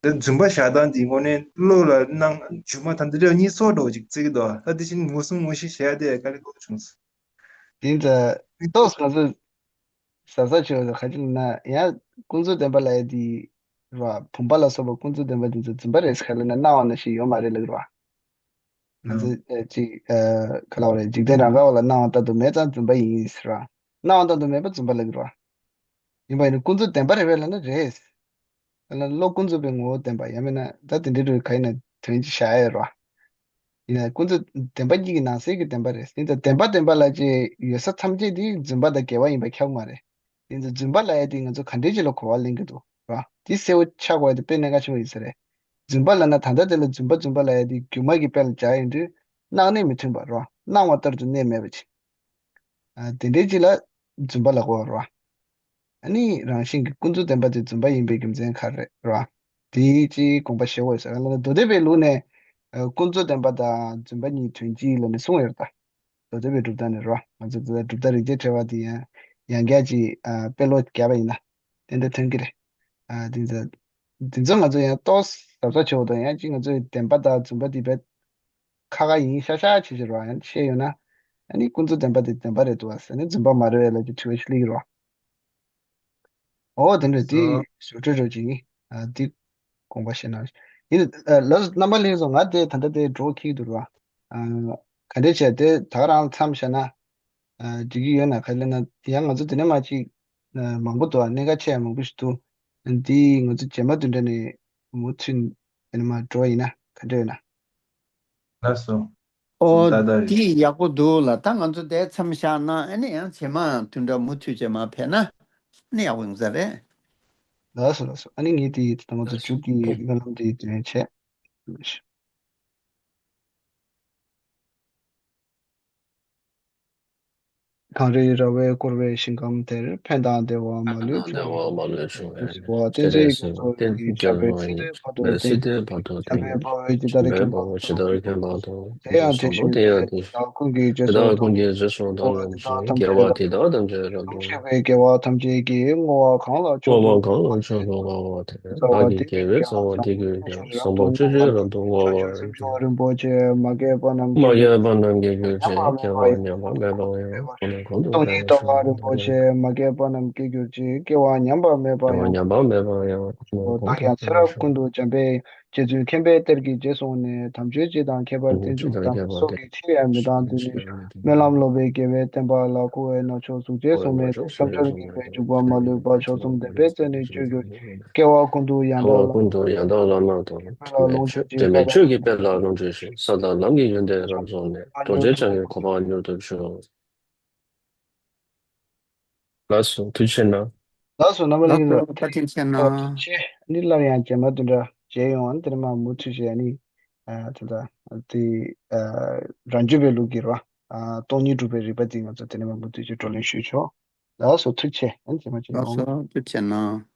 ད་རྫུན་པ་བཞག་སྟངས་དེ་དངོས་གནས་བློ་ལ་སྣང་། སྒྱུ་མ་ད་འདི་འདྲ་གཉིས་སོགས་འགྲོ་ཅིག་བརྩི་གི་འདུག་ད་དེ་བཞིན་ངོ་སྲུང་ངོ་ཤེས་བྱས་ཏེ་དཀའ་ལས་ཁག་པོ་བྱུང་སོང་། དེ་ད་ཏོག་ཙམ་ང་ཚོ་གཟབ་གཟབ་བྱེད་དགོས་ཁ་ཅིག་ན་ཡང་ཀུན་རྫོབ་བདེན་པ་ལབ་ཡ་དེ་ར། བུམ་པ་ལ་སོགས་པ་ཀུན་རྫོབ་བདེན་པ་དེ་ཚོ་རྫུན་པ་རེད་ཟེར་ལབ་ན་སྣང་བ་ནང་བཞིན་ཡོད་མ་རེད་ལབ་ཀྱི་ར། ང་ཚོ་ཨ་ཅིག་ཨ་ག་ལབ་རེད། འཇིག་རྟེན་རང་ག་བ་ལ་སྣང་བ་ལྟར་དུ་མེད་ཙང་རྫུན་པ་ཡིན་ཟེར་བ། སྣང་བ་ལྟར་དུ་མེད་པ་རྫུན་པ་ལབ་ཀྱི་རེད་བ། ཡིན་པ་ཡིན་ན་ཀུན་རྫོབ་བདེན་པ་རེད་པས་ལབ་ན་རེད། ལབ་ན་བློ་ཀུན་རྫོབ་པའི་ངོ་བོ་བདེན་པ་ཡང་མིན་ན་ད་དེ་འདྲའི་རུ་ག་ཡིན་ན་དོན་ཅིག་བཞག་ཡ་རེད་བ། ཡིན་ན་ཀུན་རྫོབ་བདེན་པ་གཉིས་ཀྱི་ནང་གསེས་ཀྱི་བདེན་པ་རེད། ཡིན་ཙང་བདེན་པ་བདེན་པ་ལབ་ཅེས་ཡོད་ས་ཐམས་ཅད་དེ་རྫུན་པ་དང་འགལ་བ་ཡིན་པ་ཁྱབ་མ་རེད། དེ་ཚོ་རྫུན་པ་ལབ་ཡ་དེ་ང་ཚོ་ག་འདྲའི་ཅིག་ལ་གོ་བ་ལེན་གྱི་འདུག་ར། དེ་གསལ་བོ་ཆགས་དགོས་ཡ་དེ་དཔེ་གནད་འགག་ཆེན་པོ་ཡིན་ས་རེད། རྫུན་པ་ལབ་ན་ད་ལྟ་དེ་ལ་རྫུན་པ་རྫུན་པ་ལབ་ཡ་དེ་སྒྱུ་མ་གི་དཔེ་ལ་སྦྱར་ཡོང་དུས་སྣང་གནས་མི་མཐུན་པ་ར། སྣང་བ་ལྟར་དུ་གནས་མེད་པ་ཅིག་ཨ། དེ་འདྲའི་ཅིག་ལ་རྫུན་པ་ལབ་དགོས་ར། ཨ་ནི་རང་བཞིན་གྱི་ཀུན་རྫོབ་བདེན་པ་དེ་རྫུན་པ་ཡིན་པའི་རྒྱུ་མཚན་ག་རེ་རེད་བ། དེའི་ཅིག་དགོངས་པ་བཞེས་དགོས་ཟེར་ལ་མདོ་སྡེ་པའི་ལུགས་ནས་ཨ། ཀུན་རྫོབ་བདེན་པ་དང་རྫུན་པ་གཉིས་དོན་གཅིག་ལབ་ནས་གསུངས་ཡོད་རེད་ད། མདོ་སྡེ་པའི་གྲུབ་མཐའ་ནས་རེད་བ། ང་ཚོ་དེ་གྲུབ་མཐའ་རིགས་གཅིག་བྲལ་བ་དེ་ཡང་ཡང་བསྐྱར་ཅིག་ཨ། དཔེ་ཀློག་བརྒྱབ་པ་ཡིན་ན་ཏན་ཏན་ཐོན་གྱི་རེད། ཨ། དེ་ཚོ་དེ་ཚོ་ང་ཚོ་ཡང་ཏོག་ཙམ་གཟབ་གཟབ་བྱེད་དགོས་དང་། ཡང་ཅིག་ང་ཚོས་བདེན་པ་དང་རྫུན་པ་དེ་བས་ཁ་ཁ་ཡིན་ཤག་ཤག་བྱེད་བྱེད་རོགས་ཡང་བཤད་ཡོད་ན། ཨ་ནི་ཀུན་རྫོབ་བདེན་པ་དེ་བདེན་པ་རེད་འདུག་བ་ཟེར་ནས་རྫུན་པ་མ་རེད་ལབ་ཀྱི་དྲི་བ་ཞིག་སླེབས་ཀྱི་རོགས། ཨོ་དེ་འདྲ་དེ་ཞུ་འཕྲོས་རོགས་ཅིག་ཡིན། ཨ་དེ་དགོངས་པ་བཞེས་གནང་། ཡིན། ཨ་ལགས་སོ་རྣམ་པ་ལྷན་རྒྱས་ཚོ། ང་དེ་ད་ལྟ་དེ་འགྲོ་འཁྱེར་གྱི་འདུག་རོགས། ཨ་ག་འདྲས་བྱས་དེ་ད་ག་རང་མཚམས་བཞག་ན་ཨ་འགྲིག་གི་ཡོད་ན། ག་ལབ་ན་ཡང་ང་ཚོ་དེ་ནས་མ་ཅིག་ཨ་མང་པོ་འདུག་ཨ་གནད་འགག་ཆེ་ཡང་མང་པོ་ཞིག་འདུག་ཨ་འདི་ང་ཚོ་རྗེས་མ་དེ་འདྲ་ནས་མུ་མཐུད་དེ་ནས་མར་འགྲོ་ཡིན་ན་ག་འདྲ་ཡོད་ན། ལགས་སོ། ཨོ། ད་ད་རེད། འདི་ཡག་པོ་འདུག་ལ། ད་ང་ཚོ་དེ་མཚམས་བཞག་ན་ཨ་ནི་ཡང་རྗེས་མ་དུས་འདྲ་མུ་མཐུད་རྗེས་མ་ཕེབས་ན་ཨ་ནི་ཡག་པོ་ཡོང་ས་རེད། ལགས་སོ་ལགས་སོ། ཨ་ནི་ངས་དེ་ད་ང་ཚོ་མཇུག་གི་སྨོན་ལམ་དེ་དེ་ནས་བྱས། གངས་རིའི་ར་བས་བསྐོར་བའི་ཞིང་ཁམས་དེར། ཕན་དང་བདེ་བ་མ་ལུས་འབྱུང་བའི་ཕྱིར། བ་སྟོན་མཛད་རྒྱ་མཚོ་ཡི་རྒྱལ་པོའི་ཚིག་དོན་བར་དུ་བསྟན། འཇམ་དཔལ་དཔའ་བོས་ཇི་ལྟར་མཁྱེན་པ་དང་། དེ་ཡང་དེ་བཞིན་ཏེ། དེ་དག་ཀུན་གྱི་རྗེས་སུ་བདག་སློབ་ཅིང་། རྒྱལ་བ་ཐམས་ཅད་རབ་ཏུ་བསྔོ་བ་དང་། ལྟུང་བཤགས་པའི་དགེ་བ་ཐམས་ཅད་ཀྱིས། བསྔོ་བ་གང་ལ་མཆོག་ཏུ་བསྔོ་བ་དེ་དག་གི་དགེ་བའི་རྩ་བ་དེ་ཀུན་ཀྱང་། བསམ་པ་ཆོས་ཅན། རབ་ཏུ་བསྔོ་བ་ཡིས། རིན་པོ་ཆེ་མ་སྐྱེས་པ་རྣམས་སྐྱེ་གྱུར་ཅིག་སྐྱེ་བ་ཉམས་པ་མེད་པ་ཡང་། སྟོང་ཉིད་རྟོགས་པ་རིན་པོ་ཆེ་མ་སྐྱེས་པ་རྣམས་སྐྱེ་གྱུར་ཅིག་སྐྱེ་བ་ཉམས་པ་མེད་པ་ཡང་། བདག་ཀྱང་ཚེ་རབས་ཀུན་ཏུ་འཇམ་དཔལ་རྗེ་བཙུན་མཁྱེན་པའི་གཏེར་གྱི་རྗེས་སུ་བསྔོས་ནས། དམ་ཆོས་སྤྱི་དང་ཁྱད་པར་བསྟན་བཅོས་དང་། སྲོག་གི་ཕྱིར་ཡང་མི་གཏང་དུས་ནི། སྨོན་ལམ་སློབ་པའི་དགེ་བའི་བསྟན་པ་ལ། འཁོར་བའི་སྣང་ཕྱོགས་གཟུགས་ཅན་སོགས་མེད། བསམ་སྦྱོར་ཉེས་པའི་འཇུག་པ་མ་ལུས་པ། མཆོག་གསུམ་བདེན་པའི་རྩལ་ནི་སྤྱོད་གྱུར་ཅིག་སྐྱེ་བ་ཀུན་ཏུ་ཡང་དག་བླ་མ་དང་། དེ་ལ་ལོངས་སྤྱོད་ཅིང་། དྲན་པས་ཆོས་ཀྱི་དཔལ་ལ་ལོངས་སྤྱོད་ཅིང་། ས་དང་ལམ་གྱི་ཡོན་ཏན་རབ་རྫོགས་ནས། རྡོ་རྗེ་འཆང་གི་གོ་འཕང་མྱུར་ཐོབ་ཤོག་ལགས་སོ། ཐུགས་རྗེ་གནང་། ལགས་སོ། རྣམ་པ་ལྷན་རྒྱས། ལགས་སོ། བཀའ་དྲིན་ཆེ་གནང་། ཐུགས་རྗེ་ཆེ། ཨ་ནི་སླར་ཡང་རྗེས་མ་དེ་འདྲ་མཇལ་ཡོང་། ཨ་ནི་དེ་ནས་མར་མུ་མཐུད་བྱས། ཨ་ནི་ཨ་ད་ལྟ་དེ་ཨ་རང་རྒྱུད་པའི་ལུགས་ཀྱི་རེད་བ། ཨ་སྟོང་ཉིད་སྒྲུབ་པའི་རིགས་པ་དེ་ང་ཚོ་དེ་ནས་མར་མུ་མཐུད་བྱས་བགྲོ་གླེང་ཞུས་ཆོག་ལགས་སོ། ཐུགས་རྗེ་ཆེ། ཨ་ནི་རྗེས་མ་མཇལ་ཡོང་། ལགས་སོ། ཐུགས་རྗེ་གནང་།